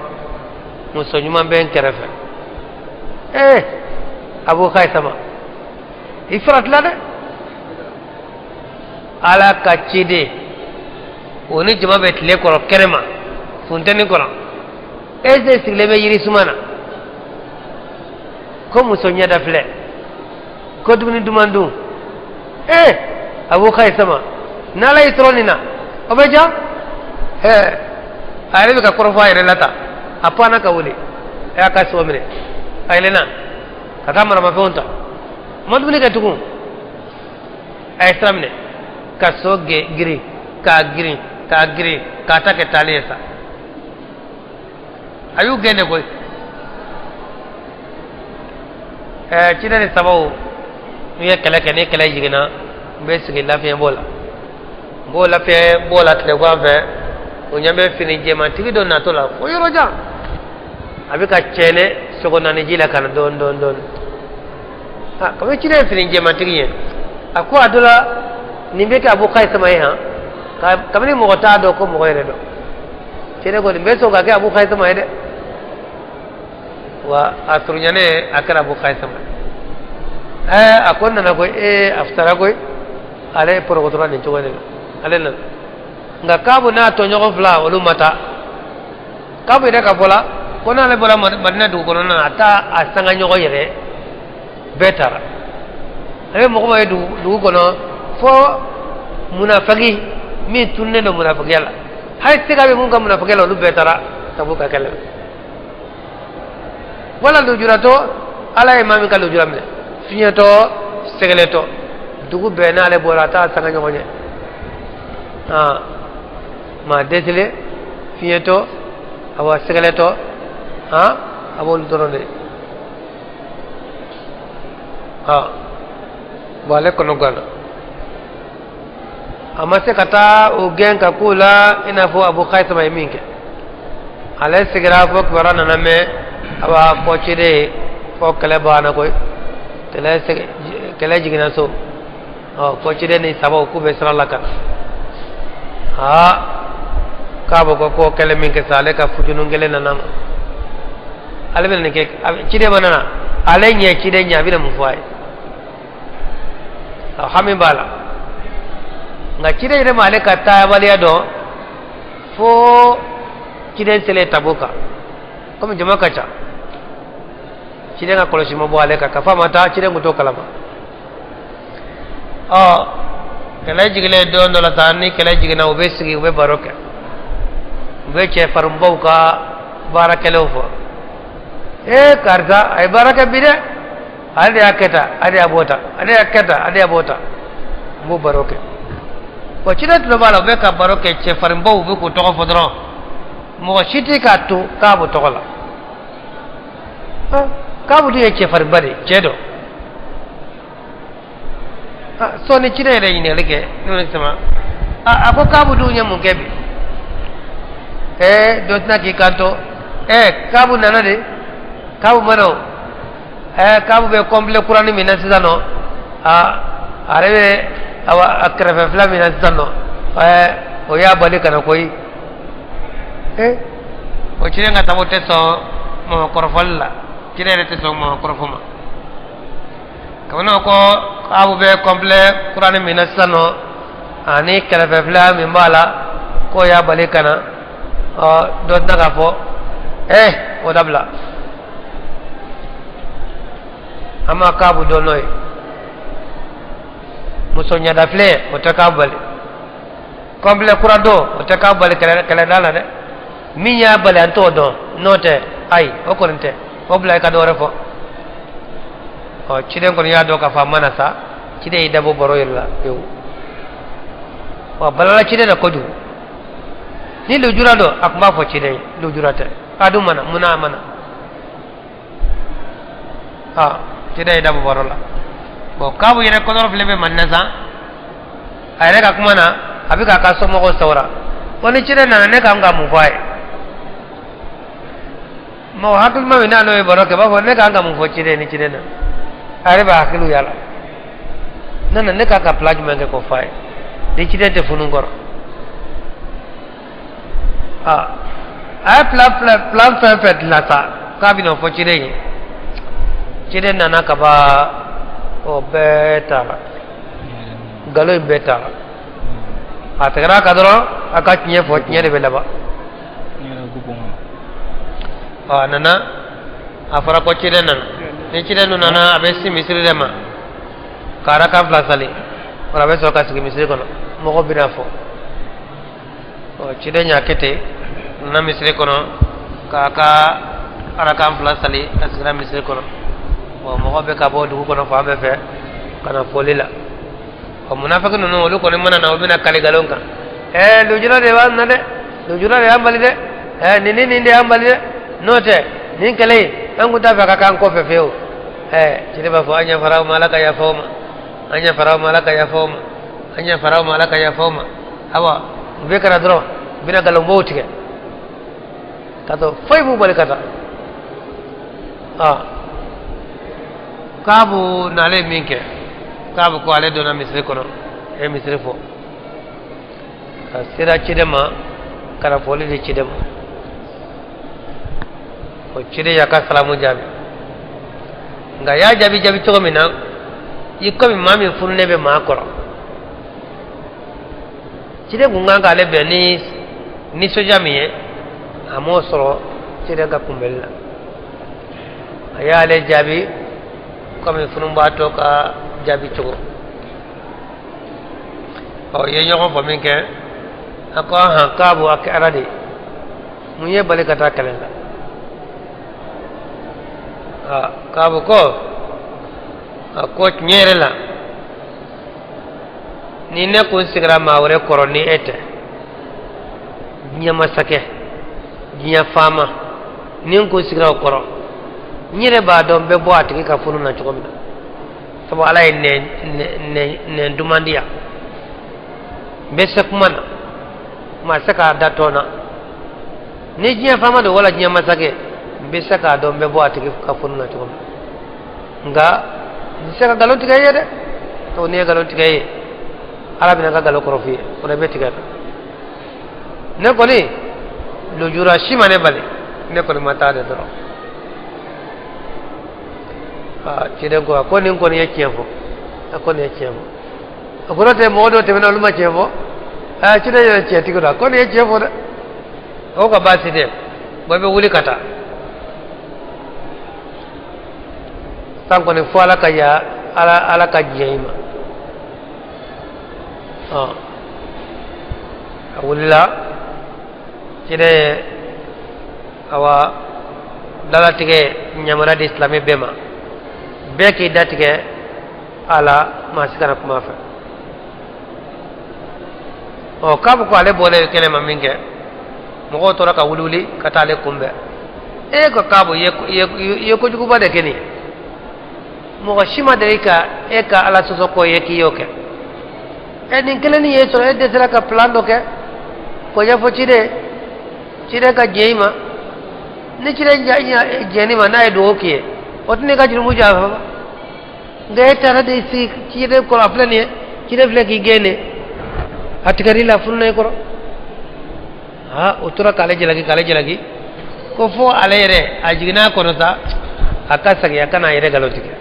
muso ɲuman bɛ n kɛrɛfɛ. Ee Abu Khaisama, i faratila dɛ, Ala ka ciden o ni jama bɛ tile kɔrɔ kɛnɛma funteni kɔrɔ, e se sigilen bɛ yiri suma na, ko muso ɲɛda filɛ, ko dumuni duman dun. Ee Abu Khaisama, n'Ala y'i sɔrɔ nin na o bɛ diya. Ɛɛ a yɛrɛ bɛ ka kɔrɔfɔ a yɛrɛ la tan, a panna ka wuli, a y'a ka so minɛ, a yɛlɛnna ka taa maramafɛnw ta, a ma dumuni kɛ tugun, a ye sira minɛ ka so girin k'a girin k'a girin k'a ta kɛ taali ye sa. A y'u gɛn de koyi. Ɛɛ ciden ni sahabaw n'u ye kɛlɛ kɛ, ni kɛlɛ jiginna, n bɛ sigi lafiɲɛbɔ la, n b'o lafiɲɛbɔ la tilegan fɛ, o ɲɛ bɛ fini jɛmantigi dɔ natɔ la fo yɔrɔ jan, a bɛ ka cɛnɛ sogo naani ji la ka na dɔɔni dɔɔni dɔɔni. Aa kabini ciden ye fini jɛmantigi ye, a ko a dɔ la nin bɛ kɛ Abu Khaisama ye han, kabini mɔgɔ t'a dɔn ko mɔgɔ yɛrɛ dɔn. Ciden ko nin bɛ sɔn ka kɛ Abu Khaisama ye dɛ. Wa a surunyanen a kɛra Abu Khaisama ye. Ɛɛ a ko n nana koyi, ee a fisayara koyi, ale porokotora nin cogo de la, ale nana. Nka Kaabu n'a tɔɲɔgɔn fila olu ma taa. Kaabu yɛrɛ ka fɔ la ko n'ale bɔra Madina dugu kɔnɔna na, a t'a a sanga ɲɔgɔn yɛrɛ bɛɛ taara. A bɛ mɔgɔ ye dugu kɔnɔ fo munafaki min tununnen don munafakiya la, hali siga bɛ mun ka munafakiya la, olu bɛɛ taara Tabuka kɛlɛ la. Wala lujuratɔ, Ala ye maa min ka lujura minɛ, fiɲɛtɔ, sɛgɛlɛtɔ, dugu bɛɛ n'ale bɔra a t'a sanga ɲɔgɔn ye. Aa, maa dɛsɛlen, fiɲɛtɔ, awa sɛgɛlɛtɔ, aa, a b'olu dɔrɔn de. Aa, bon, ale kɔnɔ ganna, a ma se ka taa o gɛn ka k'o la i n'a fɔ Abu Khaisama ye min kɛ. Ale sigira fo kibaruya nana mɛn, awa kɔ ciden ye fɔ kɛlɛ banna koyi, kɛlɛ jiginna so. Ɔ, kɔ ciden ni sabaw k'u bɛ sira la ka na. Aa, k'a bɔ ko kɛlɛ min kɛ sa, ale ka fujunu kelen nana ma, ale bɛna nin kɛ. Ciden ma nana, ale ɲɛ ciden ɲɛ, a bɛna mun fɔ a ye? A hami b'a la, nka ciden yɛrɛ ma ale ka taabaliya dɔn fo ciden selen Tabuka. Komi jama ka ca, ciden ka kɔlɔsi ma bɔ ale kan ka fɔ a ma taa, ciden kun t'o kalama. Ɔ, kɛlɛ jigilen don dɔ la sa, ni kɛlɛ jiginna, u bɛ sigi, u bɛ baro kɛ, u bɛ cɛ farinbaw ka baara kɛlenw fɔ. Ee, karisa a ye baara kɛ bi dɛ, ale de y'a kɛ tan, ale de y'a bɔ tan, ale y'a kɛ tan, ale y'a bɔ tan, n b'o baro kɛ. Bon, ciden tulo b'a la, u bɛ ka baro kɛ, cɛ farinbaw bɛ k'u tɔgɔ fɔ dɔrɔn, mɔgɔ si tɛ k'a to Kaabu tɔgɔ la. Kaabu dun ye cɛfarinba de ye, cɛ dɔ. Sɔɔni ciden yɛrɛ ɲininkali kɛ n'o ye sama, a ko Kaabu dun ye mun kɛ bi? Ɛɛ, dɔ tɛna k'i kanto ɛɛ, Kaabu nana de, Kaabu ma na o. Ɛɛ, Kaabu bɛ complet kuranin min na sisan nɔ, a a yɛrɛ bɛ awa a kɛrɛfɛ fila min na sisan nɔ, ɛɛ, o y'a bali ka na koyi. Ee, o ciden ka tabu tɛ sɔn mɔgɔ kɔrɔfɔli la, ciden yɛrɛ tɛ sɔn mɔgɔ kɔrɔfɔ ma. Kabini o ko Kaabu bɛ complet kuranin min na sisan nɔ, ani kɛrɛfɛ fila min b'a la, k'o y'a bali ka na. Ɔ, dɔ tɛna k'a fɔ ee, o dabila, an ma Kaabu dɔn n'o ye. Muso ɲɛdafilɛ, o tɛ Kaabu bali. Complet kura don, o tɛ Kaabu bali kɛlɛda la dɛ. Min y'a bali, an t'o dɔn, n'o tɛ ayi, o kɔni tɛ o bila i ka dɔ wɛrɛ fɔ. Ɔ, ciden kɔni y'a dɔn k'a fɔ a ma na sa, ciden y'i dabɔ baro yɛrɛ la pewu. Wa balala ciden na kojugu. Ni lujura don, a tun b'a fɔ ciden ye lujura tɛ, a dun mana mun na a mana. Aa, ciden y'i dabɔ baro la. Bon, Kaabu yɛrɛ kɔnɔrɔ filɛ bɛ Madina sa, a yɛrɛ ka kuma na, a bɛ k'a ka somɔgɔw sawura ko ni ciden nana, ne kan ka mun fɔ a ye? Mɔgɔ hakilima min n'a n'o ye baro kɛ, b'a fɔ ne kan ka mun fɔ ciden ni ciden nana? A yɛrɛ b'a hakiliw yala ne na, ne kan ka plan jumɛn kɛ k'o fɔ a ye ni ciden tɛ funu kɔrɔ? Aa, a ye plan fɛn fɛn dilan sa k'a bɛna o fɔ ciden ye, ciden nana ka ban, o bɛɛ taara, nkalon in bɛɛ taara. A tɛgɛra a kan dɔrɔn, a ka tiɲɛ fɔ, tiɲɛ de bɛ laban. Ɔ, a nana, a fɔra ko ciden nana. Ni ciden dun nana, a bɛ si misiri de ma ka araka fila sali, o la a bɛ sɔrɔ ka sigi misiri kɔnɔ, mɔgɔw bɛna fɔ. Ɔ, ciden y'a kɛ ten, nana misiri kɔnɔ k'a ka arakan fila sali, a sigira misiri kɔnɔ. Ɔ, mɔgɔw bɛ ka bɔ dugu kɔnɔ fan bɛɛ fɛ ka na foli la. Ɔ, munafiki ninnu, olu kɔni mana na, olu bɛna kali nkalon kan. Ɛɛ, lujura de b'an na dɛ, lujura de y'an bali dɛ, ɛɛ, nin ni nin de y'an bali dɛ, n'o tɛ nin kɛlɛ in, an kun t'a fɛ ka k'an kɔfɛ fiyewu. Ɛɛ, ciden b'a fɔ an yafara aw ma, Ala ka yafa aw ma, an yafara aw ma, Ala ka yafa aw ma, an yafara aw ma, Ala ka yafa aw ma. Awa, u bɛ ka na dɔrɔn, u bɛna nkalonbaw tigɛ ka to foyi b'u bali ka taa. Aa, Kaabu nalen min kɛ, Kaabu ko ale donna misiri kɔnɔ, a ye misiri fɔ ka sera ciden ma, ka na foli di ciden ma. O ciden y'a ka salamu jaabi, nka a y'a jaabi jaabi cogo min na, i komi maa min fununen bɛ maa kɔrɔ. Ciden kun kan k'ale bɛn ni nisɔndiya min ye, A m'o sɔrɔ ciden ka kunbɛli la. A y'ale jaabi komi funubaatɔ ka jaabi cogo. Ɔ, ye ɲɔgɔn fɔ min kɛ, a ko ahan, Kaabu, a kɛra de, mun ye bali ka taa kɛlɛ la? Aa, Kaabu ko, a ko tiɲɛ yɛrɛ la, ni ne kun sigira maa wɛrɛ kɔrɔ ni e tɛ, diɲɛ masakɛ, diɲɛ faama, ni n kun sigira o kɔrɔ, n yɛrɛ b'a dɔn n bɛ bɔ a tigi ka funu na cogo min na, sabu Ala ye nɛn duman di yan, n bɛ se kuma na, maa se k'a da tɔn na. Ni diɲɛ faama don wala diɲɛ masakɛ, n bɛ se k'a dɔn n bɛ bɔ a tigi ka funu na cogo min na. Nka n tɛ se ka nkalon tigɛ i ye dɛ, sabu n'i ye nkalon tigɛ i ye, Ala bɛna n ka nkalon kɔrɔ f'i ye, o la i bɛ tigɛ. Ne kɔni lujura si ma ne bali, ne kɔni ma taa de dɔrɔn. Aa, ciden ko, a ko nin kɔni ye tiɲɛ fɔ, a ko nin ye tiɲɛ fɔ. A ko n'o tɛ, mɔgɔ dɔw tɛmɛna, olu ma tiɲɛ fɔ. Aa, ciden yɛrɛ tiɲɛtigi don, a ko nin ye tiɲɛ fɔ dɛ. A ko ka baasi tɛ, bɔn, i bɛ wuli ka taa san kɔni fo Ala ka ya Ala, Ala ka diɲɛ i ma. Ɔ, a wulila, ciden ye awa dalatigɛ ɲamara di silamɛ bɛɛ ma, bɛɛ k'i datigɛ a la, maa si kana kuma a fɛ. Ɔ, k'a bɛ ko ale bɔlen kɛnɛ ma min kɛ, mɔgɔw tora ka wuli wuli ka taa ale kunbɛn. E ko, Kaabu, i ye kojuguba de kɛ nin ye, mɔgɔ si ma deli ka e ka Ala sɔsɔ ko ye k'i y'o kɛ. Ɛ, nin kelen nin ye sɔrɔ, e dɛsɛra ka plan dɔ kɛ k'o ɲɛfɔ ciden, ciden ka diɲɛ i ma. Ni ciden jɛn'i ma, n'a ye dugawu k'i ye, o tɛna i ka jurumu jaabi. Nka e taara de sigi ciden kɔrɔ, a filɛ nin ye, ciden filɛ k'i gɛn de, a tigɛr'i la fununa i kɔrɔ. Aa, o tora k'ale jalaki, k'ale jalaki, ko fo ale yɛrɛ a jiginna a kɔnɔ sa, a ka segin, a kana a yɛrɛ nkalon tigɛ.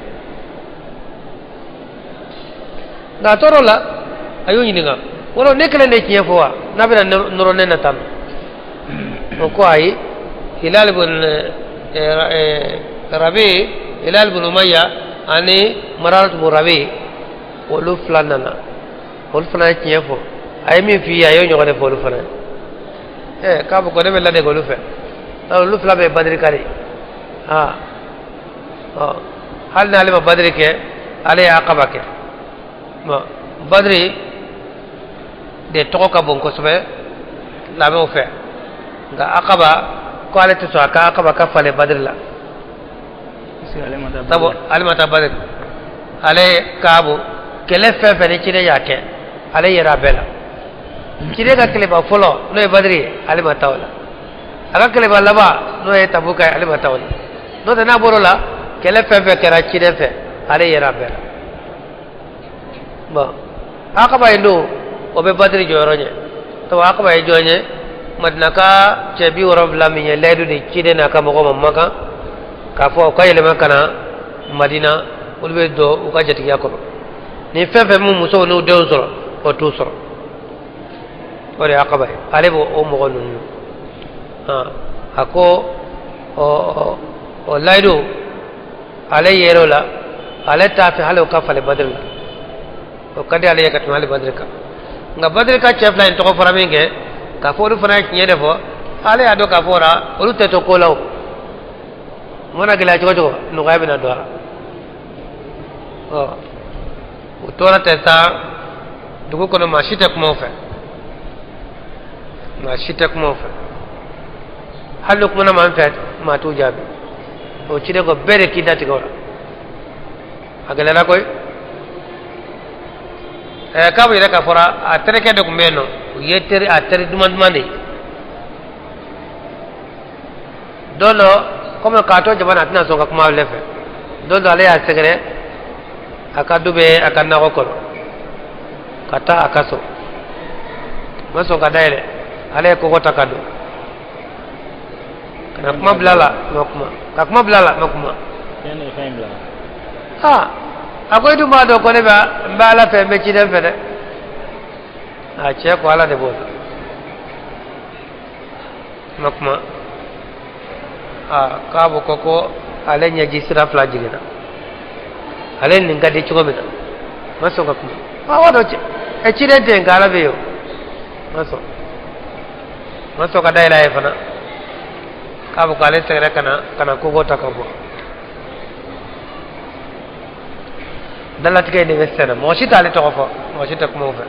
Nka a tɔɔrɔ la, a y'o ɲininka, wɔlɔ ne kelen de tiɲɛ fɔ wa, n'a bɛna nɔrɔ ne na tan? O ko ayi, Hilal bin Rabi, Hilal bin Umayya ani Mararat bin Rabi, olu fila nana, olu fana ye tiɲɛ fɔ. A ye min f'i ye, a y'o ɲɔgɔn de fɔ olu fana ye. Ɛ, k'a fɔ ko ne bɛ ladege olu fɛ, olu fila bɛ ye Badiri kari. Aa, ɔ, hali n'ale ma Badiri kɛ, ale ye Akaba kɛ. Bon, Badiri de tɔgɔ ka bon kosɛbɛ lamɛnw fɛ, nka Akaba ko ale tɛ sɔn a ka Akaba ka falen Badiri la, sabu ale ma taa Badiri. Ale Kaabu, kɛlɛ fɛn fɛn ni ciden y'a kɛ, ale yɛrɛ a bɛɛ la. Ciden ka kɛlɛba fɔlɔ, n'o ye Badiri ye, ale ma taa o la. A ka kɛlɛba laban, n'o ye Tabuka ye, ale ma taa o la. N'o tɛ, n'a bɔr'o la, kɛlɛ fɛn fɛn kɛra ciden fɛ, ale yɛrɛ a bɛɛ la. Bon, Akaba in don, o bɛ Badiri jɔyɔrɔ ɲɛ, sabu Akaba ye jɔn ye? Madina ka cɛ 70 min ye layidu di ciden n'a ka mɔgɔw ma Makan, k'a fɔ u ka yɛlɛma ka na Madina, olu bɛ don u ka jatigiya kɔnɔ. Ni fɛn fɛn min musow n'u denw sɔrɔ, o t'u sɔrɔ. O de ye Akaba ye, ale b'o o mɔgɔ ninnu. A ko o layidu, ale yer'o la, ale t'a fɛ hali o ka falen Badiri la, o ka di ale ye ka tɛmɛ hali Badiri kan. Nka Badiri ka cɛ fila in tɔgɔ fɔra min kɛ, k'a fɔ olu fana ye tiɲɛ de fɔ, ale y'a dɔn k'a fɔ o la, olu tɛ to ko la. O mana gɛlɛya cogo cogo, nɔgɔya bɛna don a la. Ɔ, o tora ten sa dugu kɔnɔ, maa si tɛ kuma o fɛ, maa si tɛ kuma o fɛ. Hali ni kumana maa fɛ, maa t'u jaabi. O ciden ko bɛɛ de k'i datigɛ o la, a gɛlɛyara koyi. Ɛɛ, Kaabu yɛrɛ ka fɔra, a terikɛ de tun bɛ yen nɔ, o ye teri, a teri duman duman de ye. Don dɔ, komi k'a to jama na, a tɛna sɔn ka kuma ale fɛ. Don dɔ, ale y'a sɛgɛrɛ, a ka du bɛ a ka nakɔ kɔnɔ, ka taa a ka so, ma sɔn ka dayɛlɛ. Ale ye kɔgɔ ta ka don ka na kuma bila la, ma kuma, ka kuma bila la, ma kuma. Aa, a ko i dun b'a dɔn ko ne bɛ n bɛ Ala fɛ, n bɛ ciden fɛ dɛ. A cɛ ko Ala de b'o dɔn, ma kuma. Aa, Kaabu ko ko ale ɲɛji sira fila jiginna, ale nin ka di cogo min na, ma sɔn ka kuma. A wa dɔ ɛ ciden tɛ yen nka Ala bɛ yen o, ma sɔn, ma sɔn ka dayɛlɛ a ye fana. K'a ko ale sɛgɛrɛ ka na ka na kogo ta ka bɔ. Dalatigɛ in de bɛ sɛnɛ, mɔgɔ si t'ale tɔgɔ fɔ, mɔgɔ si tɛ kuma o fɛ.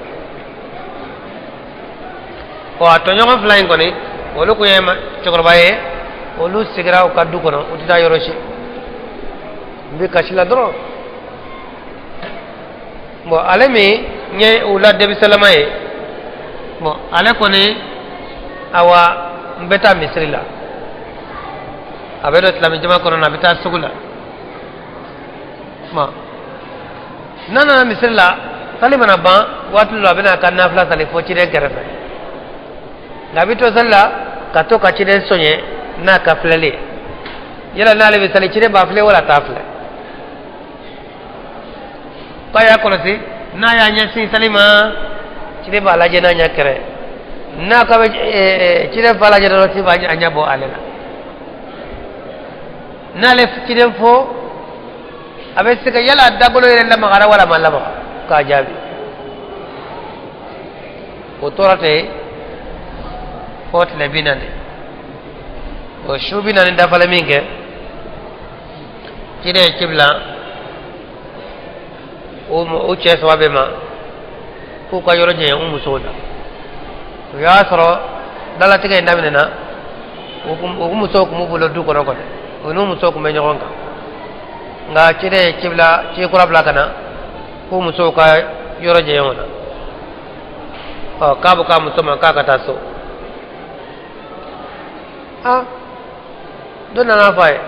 Ɔ, a tɔɲɔgɔn fila in kɔni, olu kun ye cɛkɔrɔba ye, olu sigira u ka du kɔnɔ, u tɛ taa yɔrɔ si, u bɛ kasi la dɔrɔn. Bon, ale min ye u la denmisɛnlama ye, bon, ale kɔni, awa, n bɛ taa misiri la, a bɛ don silamɛ jama kɔnɔ na, a bɛ taa sugu la. Bon, n'a nana misiri la, sali mana ban waati dɔ la, a bɛna a ka nafila sali fo ciden kɛrɛfɛ, nka a bɛ to sali la ka to ka ciden soɲɛ n'a ka filɛli ye. Yala n'ale bɛ sali, ciden b'a filɛ wala a t'a filɛ? K'a y'a kɔlɔsi, n'a y'a ɲɛsin sali ma, ciden b'a lajɛ n'a ɲɛ kɛrɛ. N'a ka bɛ ciden fa lajɛ dɔrɔn, ciden b'a ɲɛ bɔ ale la. N'ale ciden fo, a bɛ se ka yala dagolo yɛrɛ lamagara wala ma lamaga k'a jaabi. O tora ten fo tile 40. O su 40 dafalen min kɛ, ciden ye ci bila o cɛ saba bɛɛ ma k'u ka yɔrɔ janya u musow la. O y'a sɔrɔ dalatigɛ in daminɛna, u musow tun b'u bolo du kɔnɔ kɔni, u n'u musow tun bɛ ɲɔgɔn kan. Nka ciden ye ci bila, ci kura bila ka na k'u musow ka yɔrɔ janya o la. Ɔ, k'a bɛ k'a muso ma k'a ka taa so. Aa, dɔ nana fɔ a ye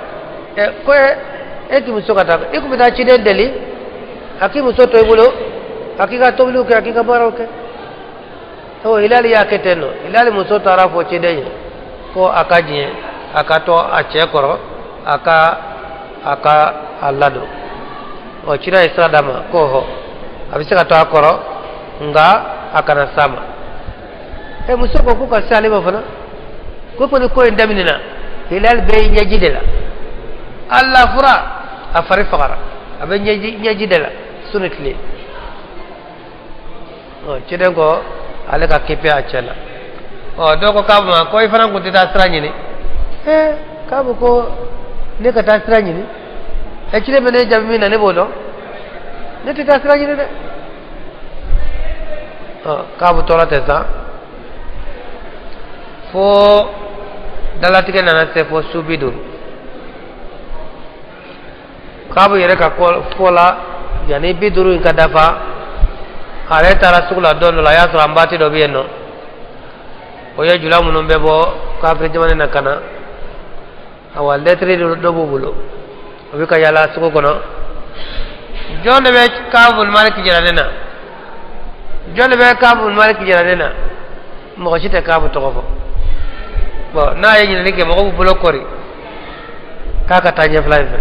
ɛ ko e k'i muso ka taa, i kun bɛ taa ciden deli a k'i muso to i bolo, a k'i ka tobiliw kɛ, a k'i ka baaraw kɛ. Ɔ, Hilali y'a kɛ ten nɔ. Hilali muso taara fɔ ciden ye ko a ka diɲɛ a ka to a cɛ kɔrɔ, a ka a ladon. Ɔ, ciden ye sira d'a ma ko hɔ, a bɛ se ka to a kɔrɔ, nka a kana s'a ma. Ɛ, muso ko k'u ka se ale ma fana, ko kɔni ko in daminɛna, Hilali bɛ ɲɛji de la, ala fura a fari fagara, a bɛ ɲɛji de la su ni tile. Ɔ, ciden ko ale ka kipe a cɛ la. Ɔ, dɔw ko k'a ma ko i fana kun tɛ taa sira ɲini. Ee, k'a bɛ ko ne ka taa sira ɲini? Ɛ, ciden bɛ ne jaabi min na, ne b'o dɔn, ne tɛ taa sira ɲini dɛ. Ɔ, k'a bɛ tɔɔrɔ ten sa fo dalatigɛ nana se fo su 50. K'a bɛ yɛrɛ ka fɔ la, yanni 50 in ka dafa, ale taara sugu la don dɔ la, a y'a sɔrɔ an baati dɔ bɛ yen nɔ, o ye jula minnu bɛ bɔ kafiri jamana na ka na. Awa, lɛtiri dɔ b'u bolo, o bɛ ka yaala sugu kɔnɔ. Jɔn de bɛ Kaabul Maliki jira ne na? Jɔn de bɛ Kaabul Maliki jira ne na? Mɔgɔ si tɛ Kaabu tɔgɔ fɔ. Bon, n'a ye ɲininkali kɛ, mɔgɔw b'u bolo kɔri k'a ka taa ɲɛfila in fɛ.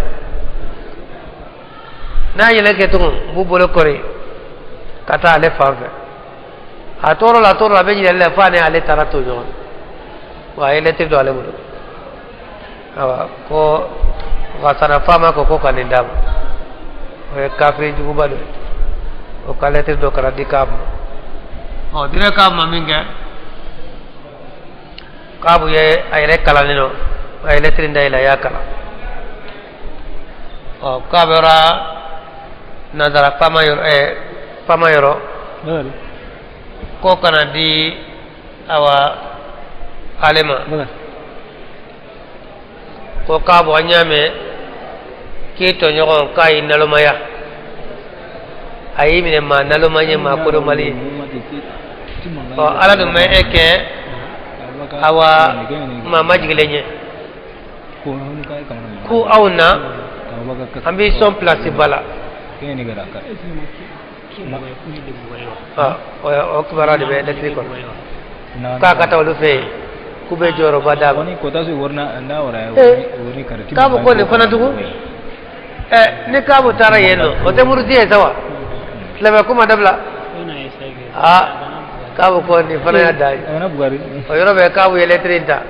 N'a ye ɲininkali kɛ tugun, u b'u bolo kɔri ka taa ale fan fɛ. A tɔɔrɔ la, a tɔɔrɔ la, a bɛ ɲininkali la fo ani ale taara to ɲɔgɔn. Wa a ye lɛtiri don ale bolo, awa, ko Gasana faama ko ka nin d'a ma. O ye kafiri juguba dɔ ye, o ka lɛtiri dɔ kana di Kaabu ma. Ɔ, dire Kaabu ma min kɛ, Kaabu ye a yɛrɛ kalannen don, a ye lɛtiri dayɛlɛ, a y'a kalan. Ɔ, k'a bɔra nanzara faama yɔrɔ, faama yɔrɔ, ko kana di awa ale ma. Ko Kaabu, an y'a mɛn k'i tɔɲɔgɔn k'a y'i nalomaya, a y'i minɛ maa naloma ye, maa kodɔnbali ye. Ɔ, Ala dun bɛ e kɛ awa maa majigilen ye, ko aw na an b'i sɔn pilasi ba la. O kibaruya de bɛ lɛtiri kɔnɔ k'a ka taa olu fɛ yen, k'u bɛ jɔyɔrɔba d'a ma. K'a ko nin fana tugun. Ɛ, ni Kaabu taara yen nɔ, o tɛ muruti ye sa wa? Silamɛ ko ma dabila. Aa, Kaabu ko nin fana y'a dan ye. O yɔrɔ bɛɛ Kaabu ye lɛtiri in ta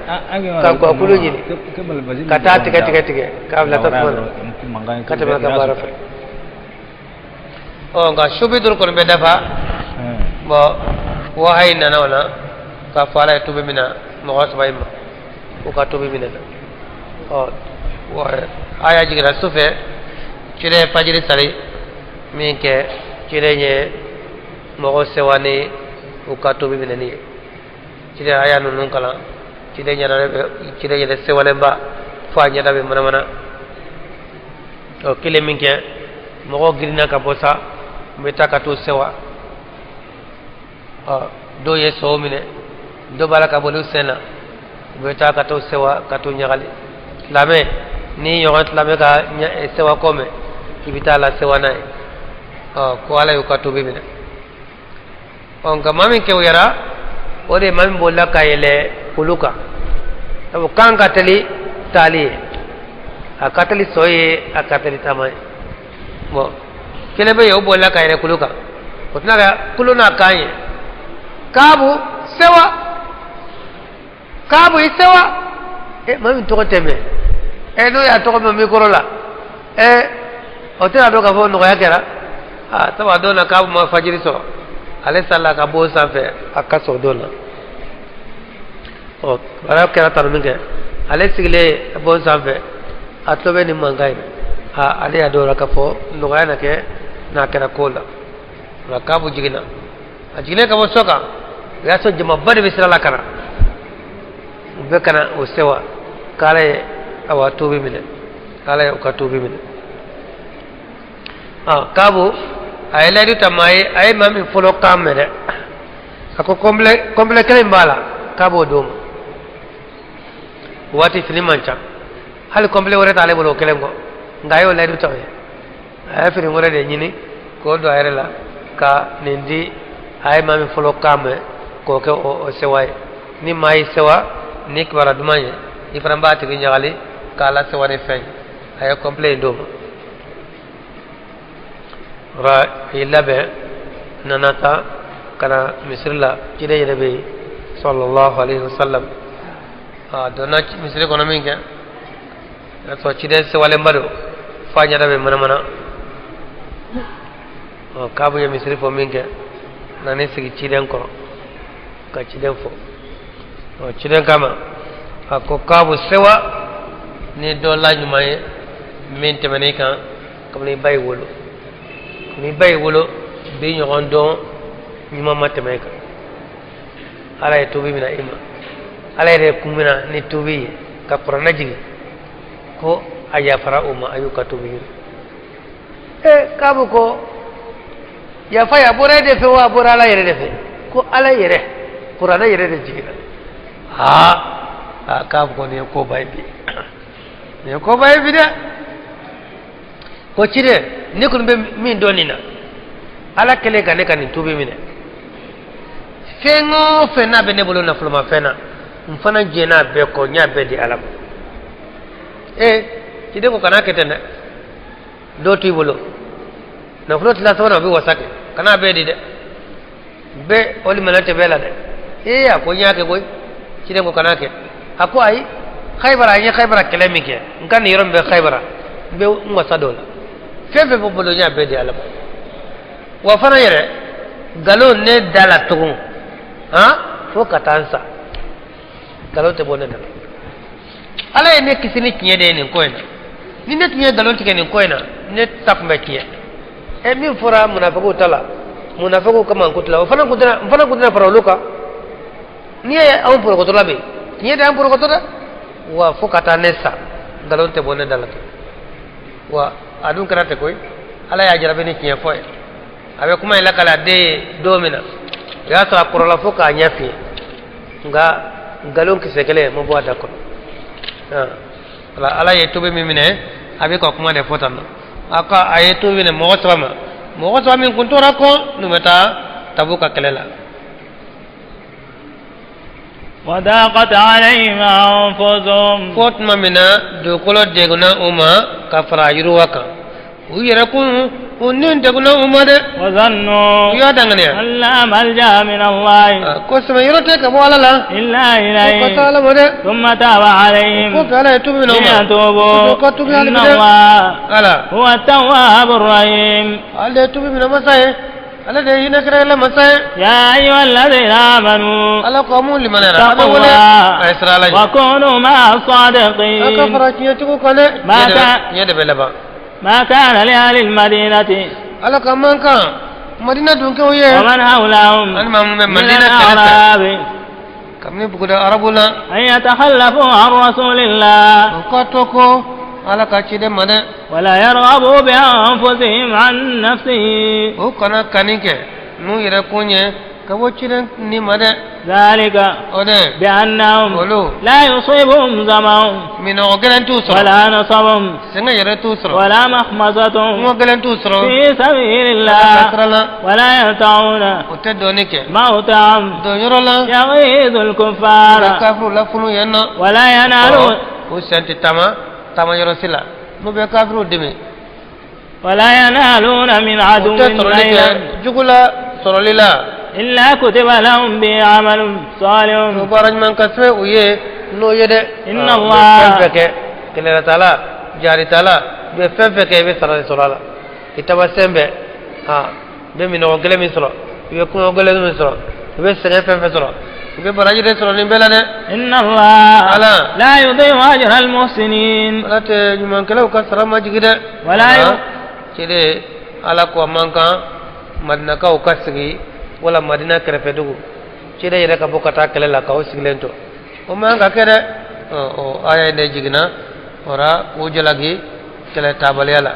ka gakulu ɲini ka taa tigɛ tigɛ tigɛ k'a bila tasuma na ka tɛmɛ a ka baara fɛ. Ɔ nka su 50 kɔni bɛ dafa. Bɔn wahayi nana o la k'a fɔ Ala ye tubi minɛ mɔgɔ saba in ma, k'u ka tubi minɛna. Ɔ aya jiginna su fɛ, ciden ye fajiri sali min kɛ, ciden ye mɔgɔ sewa ni u ka tubi minɛni ye. Ciden aya ninnu kalan, ciden ciden yɛrɛ sewalenba fo a ɲɛda bɛ manamana. O kelen min kɛ, mɔgɔw girinna ka bɔ sa, u bɛ taa ka t'u sewa. Ɔ dɔw ye sow minɛ, dɔw b'a la ka boli u sen na, u bɛ taa ka t'u sewa ka t'u ɲagali. Silamɛ n'i ɲɔgɔn silamɛ ka sewa ko mɛn, i bɛ taa la sewa n'a ye. Ɔ ko Ala y'u ka tubi minɛ. Ɔ nka maa min kewuyara, o de ye maa min bolila ka yɛlɛ kulu kan, sabu kan ka teli taali ye, a ka teli sɔ ye, a ka teli taama ye. Bɔn kelen bɛ yen, o bolila ka yɛlɛ kulu kan, o tɛna ka kulu n'a kan ye. Kaabu sewa, Kaabu i sewa. E maa min tɔgɔ tɛ mɛn, e n'o y'a tɔgɔ mɛn mikoro la, e o tɛna dɔn k'a fɔ nɔgɔya kɛra. Aa sabu a don na Kaabu ma fajiri sɔrɔ, ale salila ka bɔ sanfɛ a ka sɔrɔ don na. Ɔ baara kɛra tanu min kɛ, ale sigilen bon sanfɛ, a tulo bɛ nin mankan in na, aa ale y'a dɔn o la k'a fɔ nɔgɔya na kɛ n'a kɛra ko la. O la Kaabu jiginna, a jiginnen ka bɔ so kan, o y'a sɔrɔ jamaba de bɛ sira la ka na, u bɛ ka na o sewa k'Ala ye awa tuubi minɛ, k'Ala ye u ka tuubi minɛ. Kaabu a ye layidu ta maa ye, a ye maa min fɔlɔ kan mɛn dɛ, a ko kɔnpilɛ kelen b'a la k'a b'o d'o ma. O waati fini man ca, hali kɔnpilɛ wɛrɛ t'ale bolo o kelen kɔ, nka a y'o layidu ta o ye. A ye fini wɛrɛ de ɲini k'o don a yɛrɛ la ka nin di a ye maa min fɔlɔ kan mɛn k'o kɛ o sewa ye. Ni maa y'i sewa ni kibaruya duman ye, i fana b'a tigi ɲagali k'a lasewa ni fɛn ye. A ye kɔnpilɛ in d'o ma. Ra i labɛn nana ta ka na misiri la, ciden yɛrɛ bɛ yen sallallahu alaihi wasallam. A donna misiri kɔnɔ min kɛ, y'a sɔrɔ ciden sewalenba don f'a ɲɛda bɛ manamana. Ɔ Kaabu ye misiri fɔ min kɛ, nan'i sigi ciden kɔrɔ ka ciden fo. Ɔ ciden kama a ko Kaabu sewa ni dɔ la ɲuman ye min tɛmɛn'i kan kabini i ba y'i wolo, kabini i ba y'i wolo bi ɲɔgɔn dɔn ɲuman ma tɛmɛ i kan. Ala ye tuubi minɛ i ma, Ala yɛrɛ kun minɛ ni tuubi ye ka kuranɛ jigin ko a yafara u ma, a y'u ka tuubi minɛ. E Kaabu ko yafa ya bɔra e de fɛ wa a bɔra Ala yɛrɛ de fɛ? Ko Ala yɛrɛ, kuranɛ yɛrɛ de jiginna. Aa aa Kaabu ko nin ye koba ye bi, nin ye koba ye bi dɛ. Ko ciden, ne kɔni bɛ min dɔn nin na, Ala kɛlen ka ne ka nin tuubi minɛ, fɛn o fɛn n'a bɛ ne bolo nafolomafɛn na, n fana jɛn'a bɛɛ kɔ, n y'a bɛɛ di Ala ma. Ee ciden ko kan'a kɛ ten dɛ, dɔw t'i bolo nafolo tila sabanan o bɛ wasa kɛ, kan'a bɛɛ di dɛ, bɛɛ o limaniya tɛ bɛɛ la dɛ. Ee a ko n y'a kɛ koyi. Ciden ko kan'a kɛ. A ko ayi, Xaybara an ye Xaybara kɛlɛ min kɛ, n ka nin yɔrɔ min bɛ Xaybara, n bɛ n wasa dɔ la, fɛn fɛn bɛ bolo n y'a bɛɛ di Ala ma. Wa fana yɛrɛ nkalon ne da la tugun, han fo ka taa n sa, nkalon tɛ bɔ ne da la. Ala ye ne kisi ni tiɲɛ de ye nin ko in na. Ni ne tun ye nkalon tigɛ nin ko in na, ne ta tun bɛ tiɲɛ. Ɛ min fɔra munafigiw ta la, munafigiw ka mankutu la, o fana tun tɛna, n fana tun tɛna fara olu kan. N'i ye anw porokoto la bi, tiɲɛ de y'an porokoto dɛ. Wa fo ka taa ne sa, nkalon tɛ bɔ ne da la tugun. Wa a dun kɛra ten koyi, Ala y'a jarabi ni tiɲɛ fɔ ye. A bɛ kuma in lakali a den ye don min na, o y'a sɔrɔ a kɔrɔla fo k'a ɲɛ fiyen, nka nkalon kisɛ kelen ma bɔ a da kɔnɔ. Wala Ala ye tubi min minɛ, a bɛ ka kuma de fɔ tan nɔ. A ko a ye tubi minɛ mɔgɔ saba ma, mɔgɔ saba min kun tora kɔ n'u bɛ taa Tabuka kɛlɛ la. Wadaqat alayhim anfusuhum. Fo tuma min na dugukolo degunna u ma ka fara yiriwa kan, u yɛrɛ kun U ni degunna u ma dɛ. وظنوا U y'a danganiya أن لا ملجأ من الله ko sɛmɛ yɔrɔ tɛ ka bɔ Ala la إلا ko ka taa إليه Ala ma dɛ. ثم تاب عليهم Ko fɛ Ala ye tubi minɛ u ma. ليتوبوا U ka tubi hali إن bi dɛ. الله Ala هو التواب الرحيم. ale de ye tubi minɛ masa ye, ale de ye hinɛ kɛrɛnkɛrɛn masa ye. يا أيها الذين آمنوا Ala ko mun limaniyara a bɛ اتقوا wele الله a ye siran Ala ɲɛ. وكونوا مع A ka الصادقين. fara tiɲɛtigiw kan dɛ. Ma ka- Tiɲɛ de bɛ laban. ما كان لأهل المدينة Ala ka man kan Madina dunkew ye ومن حولهم ani maa mun bɛ من Madina kɛrɛfɛ الأعراب kabini buguda arabu la أن يتخلفوا عن رسول الله u ka to ko Ala ka ciden ma dɛ. ولا يرغبوا بأنفسهم عن نفسه U kana kanni kɛ n'u yɛrɛ kun ye ka bɔ ciden ni ma dɛ. ذلك O dɛ بأنهم olu لا يصيبهم ظمأ minɔgɔ gɛlɛn t'u sɔrɔ, ولا نصب sɛgɛn yɛrɛ t'u sɔrɔ, ولا مخمصة kɔngɔ gɛlɛn t'u sɔrɔ في سبيل Ala ka الله sira la. ولا يطعون U tɛ dɔɔni kɛ موطئا donyɔrɔ la يغيظ u bɛ الكفار kafiriw lafunu yen nɔ. ولا ينالون U sen tɛ taama taama yɔrɔ si la n'u bɛ kafiriw dɛmɛ. ولا ينالون من U عدو tɛ sɔrɔli kɛ نيلا jugu la sɔrɔli la. إلا كتب لهم به عمل صالح. O baara ɲuman ka sɛbɛn u ye n'o ye dɛ. Inna U bɛ Allah. fɛn fɛn kɛ kɛlɛla la, jari t'a la, u bɛ fɛn fɛn kɛ, i bɛ sara de sɔrɔ a la. I taamasen bɛɛ, i bɛ minɔgɔ gɛlɛn min sɔrɔ, i bɛ kɔngɔ gɛlɛn min sɔrɔ, i bɛ sɛgɛn fɛn fɛn sɔrɔ, i bɛ baraji de sɔrɔ nin bɛɛ la dɛ. إن الله Ala. لا يضيع أجر المحسنين. Ala tɛ ɲumankɛlaw ka sara majigin dɛ. Wala yu- Ciden Ala ko a man kan Madinakaw ka sigi wala Madina kɛrɛfɛ dugu, ciden yɛrɛ ka bɔ ka taa kɛlɛ la k'aw sigilen to, o man ka kɛ dɛ. Ɔ aya in de jiginna o la k'u jalaki kɛlɛ taabaliya la.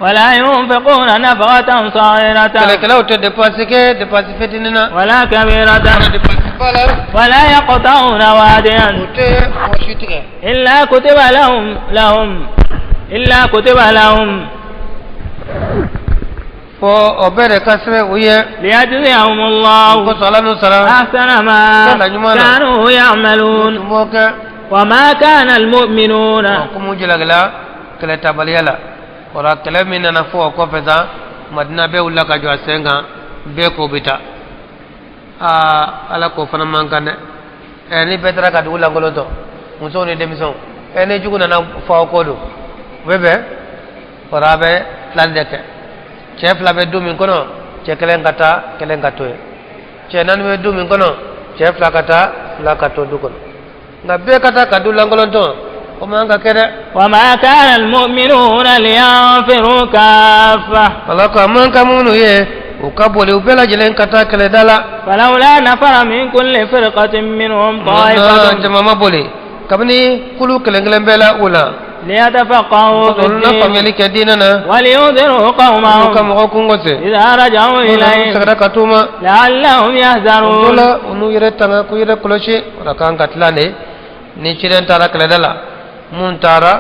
ولا ينفقون نفقة صغيرة Kɛlɛkɛlaw tɛ dépense kɛ dépense fitinin na ولا كبيرة dépense ba la. ولا يقطعون واديا U tɛ wɔsi tigɛ إلا كتب لهم إلا كتب لهم fo o bɛɛ de ka sɛbɛn u ye. ليجزيهم الله O kosɔn Ala n'u sara أحسن ما Kɛla ɲuman na. كانوا يعملون. Tun b'o kɛ. وما كان المؤمنون Ko mun jalakila kɛlɛ tabaliya la, o la kɛlɛ min nana fo o kɔfɛ sa, Madina bɛɛ wulila ka jɔ a sen kan, bɛɛ k'o bɛ taa. Aa, Ala k'o fana man kan dɛ. Ɛ, ni bɛɛ taara ka dugu lankolon to, musow ni denmisɛnw, ɛ, ni jugu nana fɔ aw kɔ don, u bɛ bɛn o la, a bɛ tilali de kɛ. Cɛ fila bɛ du min kɔnɔ, cɛ kelen ka taa, kelen ka to yen. Cɛ naani bɛ du min kɔnɔ, cɛ fila ka taa, fila ka to du kɔnɔ. Nka bɛɛ ka taa ka du lankolon to, o man ka kɛ dɛ. وما كان المؤمنون لينفروا كافة Ala ko a man kan minnu ye u ka boli u bɛɛ lajɛlen ka taa kɛlɛda la. فلولا نفر من كل فرقة منهم Na طائفة jama ma boli kabini kulu kelen kelen bɛɛ la u la ليتفقهوا في olu na الدين faamuyali kɛ diinɛ na ولينذروا olu ka قومهم mɔgɔw kungo se إذا رجعوا n'u إليهم seginna ka t'u ma لعلهم o يحذرون. la u n'u yɛrɛ tanga k'u yɛrɛ kɔlɔsi. O la kan ka tila de ni ciden taara kɛlɛda la, mun taara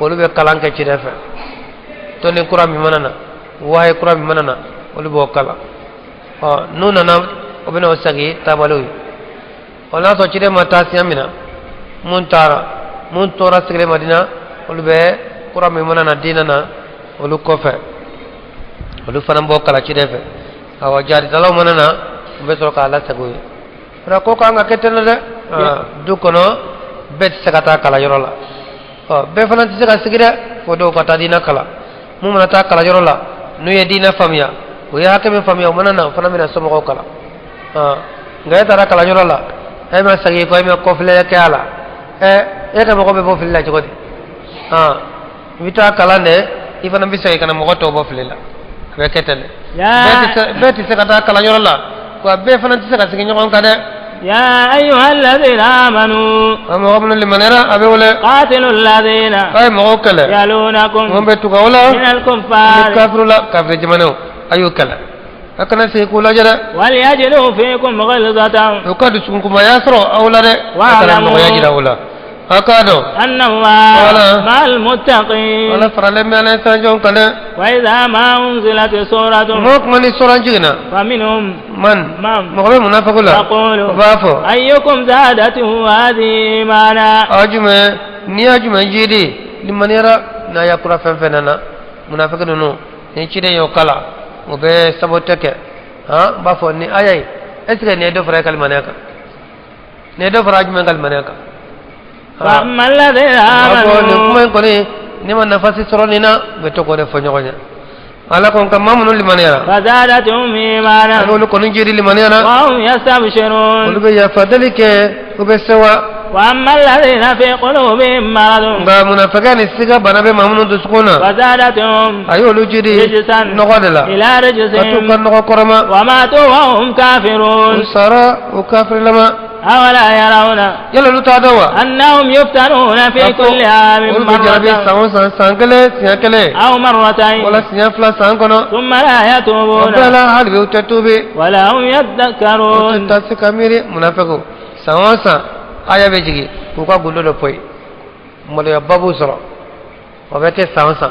olu bɛ kalan kɛ ciden fɛ, tɔnni kura min mana na, wahayi kura min mana na, olu b'o kalan. Ɔ, n'u nana, o bɛna o segin taabaliw ye. Ɔ, n'a sɔrɔ ciden ma taa siɲɛ min na, mun taara, mun tora sigilen Madina, olu bɛ kura min mana na diinɛ na olu kɔfɛ, olu fana b'o kalan ciden fɛ. Awa, jaaditalaw mana na, u bɛ sɔrɔ k'a lasegin u ye. O la ko kan ka kɛ ten dɛ. Du kɔnɔ bɛɛ tɛ se ka taa kalanyɔrɔ la, ɔ, bɛɛ fana tɛ se ka sigi dɛ, fo dɔw ka taa diinɛ kalan. Mun mana taa kalanyɔrɔ la, n'u ye diinɛ faamuya, u ye hakɛ min faamuya, u mana na, u fana bɛna somɔgɔw kalan. Nka e taara kalanyɔrɔ la, e ma segin kɔ, e ma kɔfilɛ kɛ a la, ɛ, e ka mɔgɔ bɛ bɔ fili la cogo di? I bɛ taa kalan dɛ, i fana bɛ segin ka na mɔgɔ tɔw bɔ fili la. A bɛ kɛ ten dɛ. يا Bɛɛ tɛ se ka taa kalanyɔrɔ la wa bɛɛ fana tɛ se ka sigi ɲɔgɔn kan dɛ. يا أيها الذين آمنوا A mɔgɔ minnu limaniyara, a bɛ wele قاتلوا الذين a ye mɔgɔw kɛlɛ يلونكم mun bɛ tugu aw la من ni الكفار kafiru la, kafiri jamanaw, a y'u kɛlɛ, a kana segin k'u lajɛ dɛ. وليجدوا فيكم غلظة U ka dusukunkumaya sɔrɔ aw la dɛ, a kana nɔgɔya jira u la. A k'a dɔn أن الله Voilà. مع المتقين. Ala faralen bɛ ala ɲɛsiran kan dɛ. وإذا ما أنزلت سورة Kuma o kuma ni sɔrɔ jiginna فمنهم man من mɔgɔ bɛ munafaku la يقول o b'a fɔ أيكم زادته هذه إيمانا aw jumɛn n'i y'a jumɛn jidi limaniyara n'a y'a kura fɛn fɛn nana, munafiki ninnu Ni ciden y'o kalan, o bɛ sabote kɛ. Han, n b'a fɔ ni aya ye, est ce que nin ye dɔ fara e ka limaniya kan? Nin ye dɔ fara jumɛn ka limaniya kan? فأما الذين A fɔ nin kuma آمنوا in kɔni, ne ma nafa si sɔrɔ nin na. U bɛ to k'o de fɔ ɲɔgɔn ye. Ala ko nka maa minnu limaniyara, فزادتهم a إيمانا b'olu kɔni jiri limaniya na, وهم olu يستبشرون. bɛ yafa deli kɛ, u bɛ sewa. وأما الذين في قلوبهم مرض Nka munafɛkɛ ni siga bana bɛ maa minnu dusukun na, فزادتهم a y'olu jiri رجسا nɔgɔ de la إلى ka t'u ka رجسهم nɔgɔ kɔrɔma. وماتوا وهم U كافرون. sara u kafirilama. أولا يرون Yala olu t'a dɔn wa أنهم يفتنون في k'a fɔ كل عام olu bɛ jarabi مرة san o san, san kelen siɲɛ kelen أو مرتين wala siɲɛ fila san kɔnɔ. ثم لا O يتوبون bɛɛ la, hali bi u tɛ tuubi, ولا هم u tɛ يذكرون. taa se ka miiri. Munafɛkiw, san o san aya bɛ jigin k'u ka gundo dɔ poyi, maloyaba b'u sɔrɔ. O bɛ kɛ san o san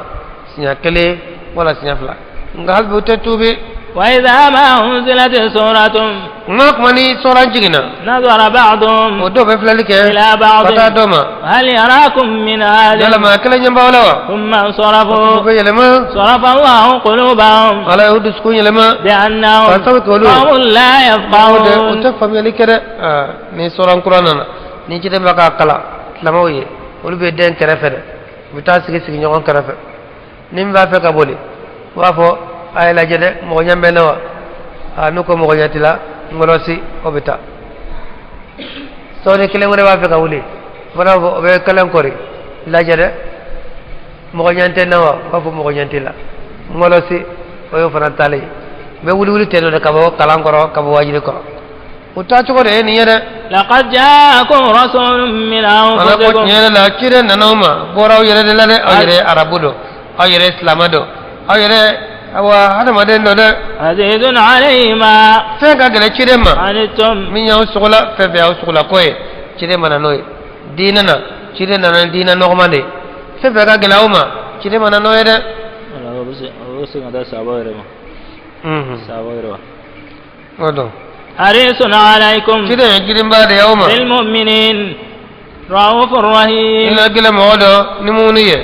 siɲɛ kelen wala siɲɛ fila, nka hali bi u tɛ tuubi. وإذا ما أنزلت سورة N'a kuma ni sɔrɔ jiginna, نظر بعضهم o dɔw bɛ filɛli kɛ إلى بعض ka taa dɔ ma. هل يراكم من أحد؟ Yala maa kelen ɲɛ b'aw la wa? ثم U انصرفوا bɛ yɛlɛma. صرف الله قلوبهم Ala y'u dusukun yɛlɛma بأنهم ka sabu kɛ olu قوم لا o de u يفقهون. tɛ faamuyali kɛ dɛ. Aa, ni sɔrɔ kura nana, ni ciden bɛ k'a kalan silamɛw ye, olu bɛ den kɛrɛfɛ dɛ, u bɛ taa sigi sigi ɲɔgɔn kɛrɛfɛ. Ni min b'a fɛ ka boli, u b'a fɔ: a ye lajɛ dɛ, mɔgɔ ɲɛ bɛ ne wa? Aa, n'u ko mɔgɔ ɲɛ t'i la, n kɔlɔsi, o bɛ taa. Sɔɔni kelen wɛrɛ b'a fɛ ka wuli, o fana b'a fɔ, o bɛ kelen kɔri lajɛ dɛ, mɔgɔ ɲɛ tɛ ne wa? U b'a fɔ mɔgɔ ɲɛ t'i la, n kɔlɔsi, o y'o fana taalen ye. U bɛ wuli wuli ten nɔ de ka bɔ kalan kɔrɔ, ka bɔ waajuli kɔrɔ. O taa cogo de ye nin ye dɛ. لقد جاءكم رسول من Ala ko أنفسكم tiɲɛ yɛrɛ la, ciden nana aw ma, bɔra aw yɛrɛ de la dɛ. Aw yɛrɛ ye arabu don, aw yɛrɛ ye silamɛ don, aw yɛrɛ awa hadamaden don dɛ. عزيز عليه ما Fɛn ka gɛlɛn ciden ma عنتم min y'aw sogola, fɛn fɛn y'aw sogola ko ye, ciden ma na n'o ye. Diinɛ na, ciden nana ni diinɛ nɔgɔman de ye. Fɛn fɛn ka gɛlɛn aw ma, ciden ma na n'o ye dɛ. Wala, o bɛ se ka taa sabaw yɛrɛ ma, sabaw yɛrɛ wa. O don. حريص عليكم Ciden ye girinba de ye aw ma. بالمؤمنين رؤوف رحيم. Hinɛ gɛlɛn mɔgɔ dɔ ni munu ye,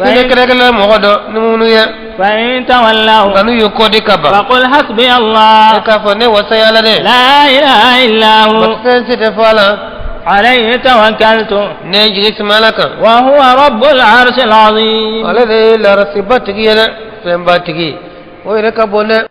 hinɛ kɛlɛkɛlɛ mɔgɔ dɔ ni munu ye. فإن تولوا Nka n'u y'u kɔ di ka ban, فقل حسبي e الله k'a fɔ ne wasa ala dɛ. لا إله إلا هو Fɛn si tɛ fɔ a la. عليه توكلت Ne ye jigi simi ala kan. وهو رب العرش العظيم. Ale de ye larasiba tigi ye dɛ, fɛnba tigi, o yɛrɛ ka bon dɛ.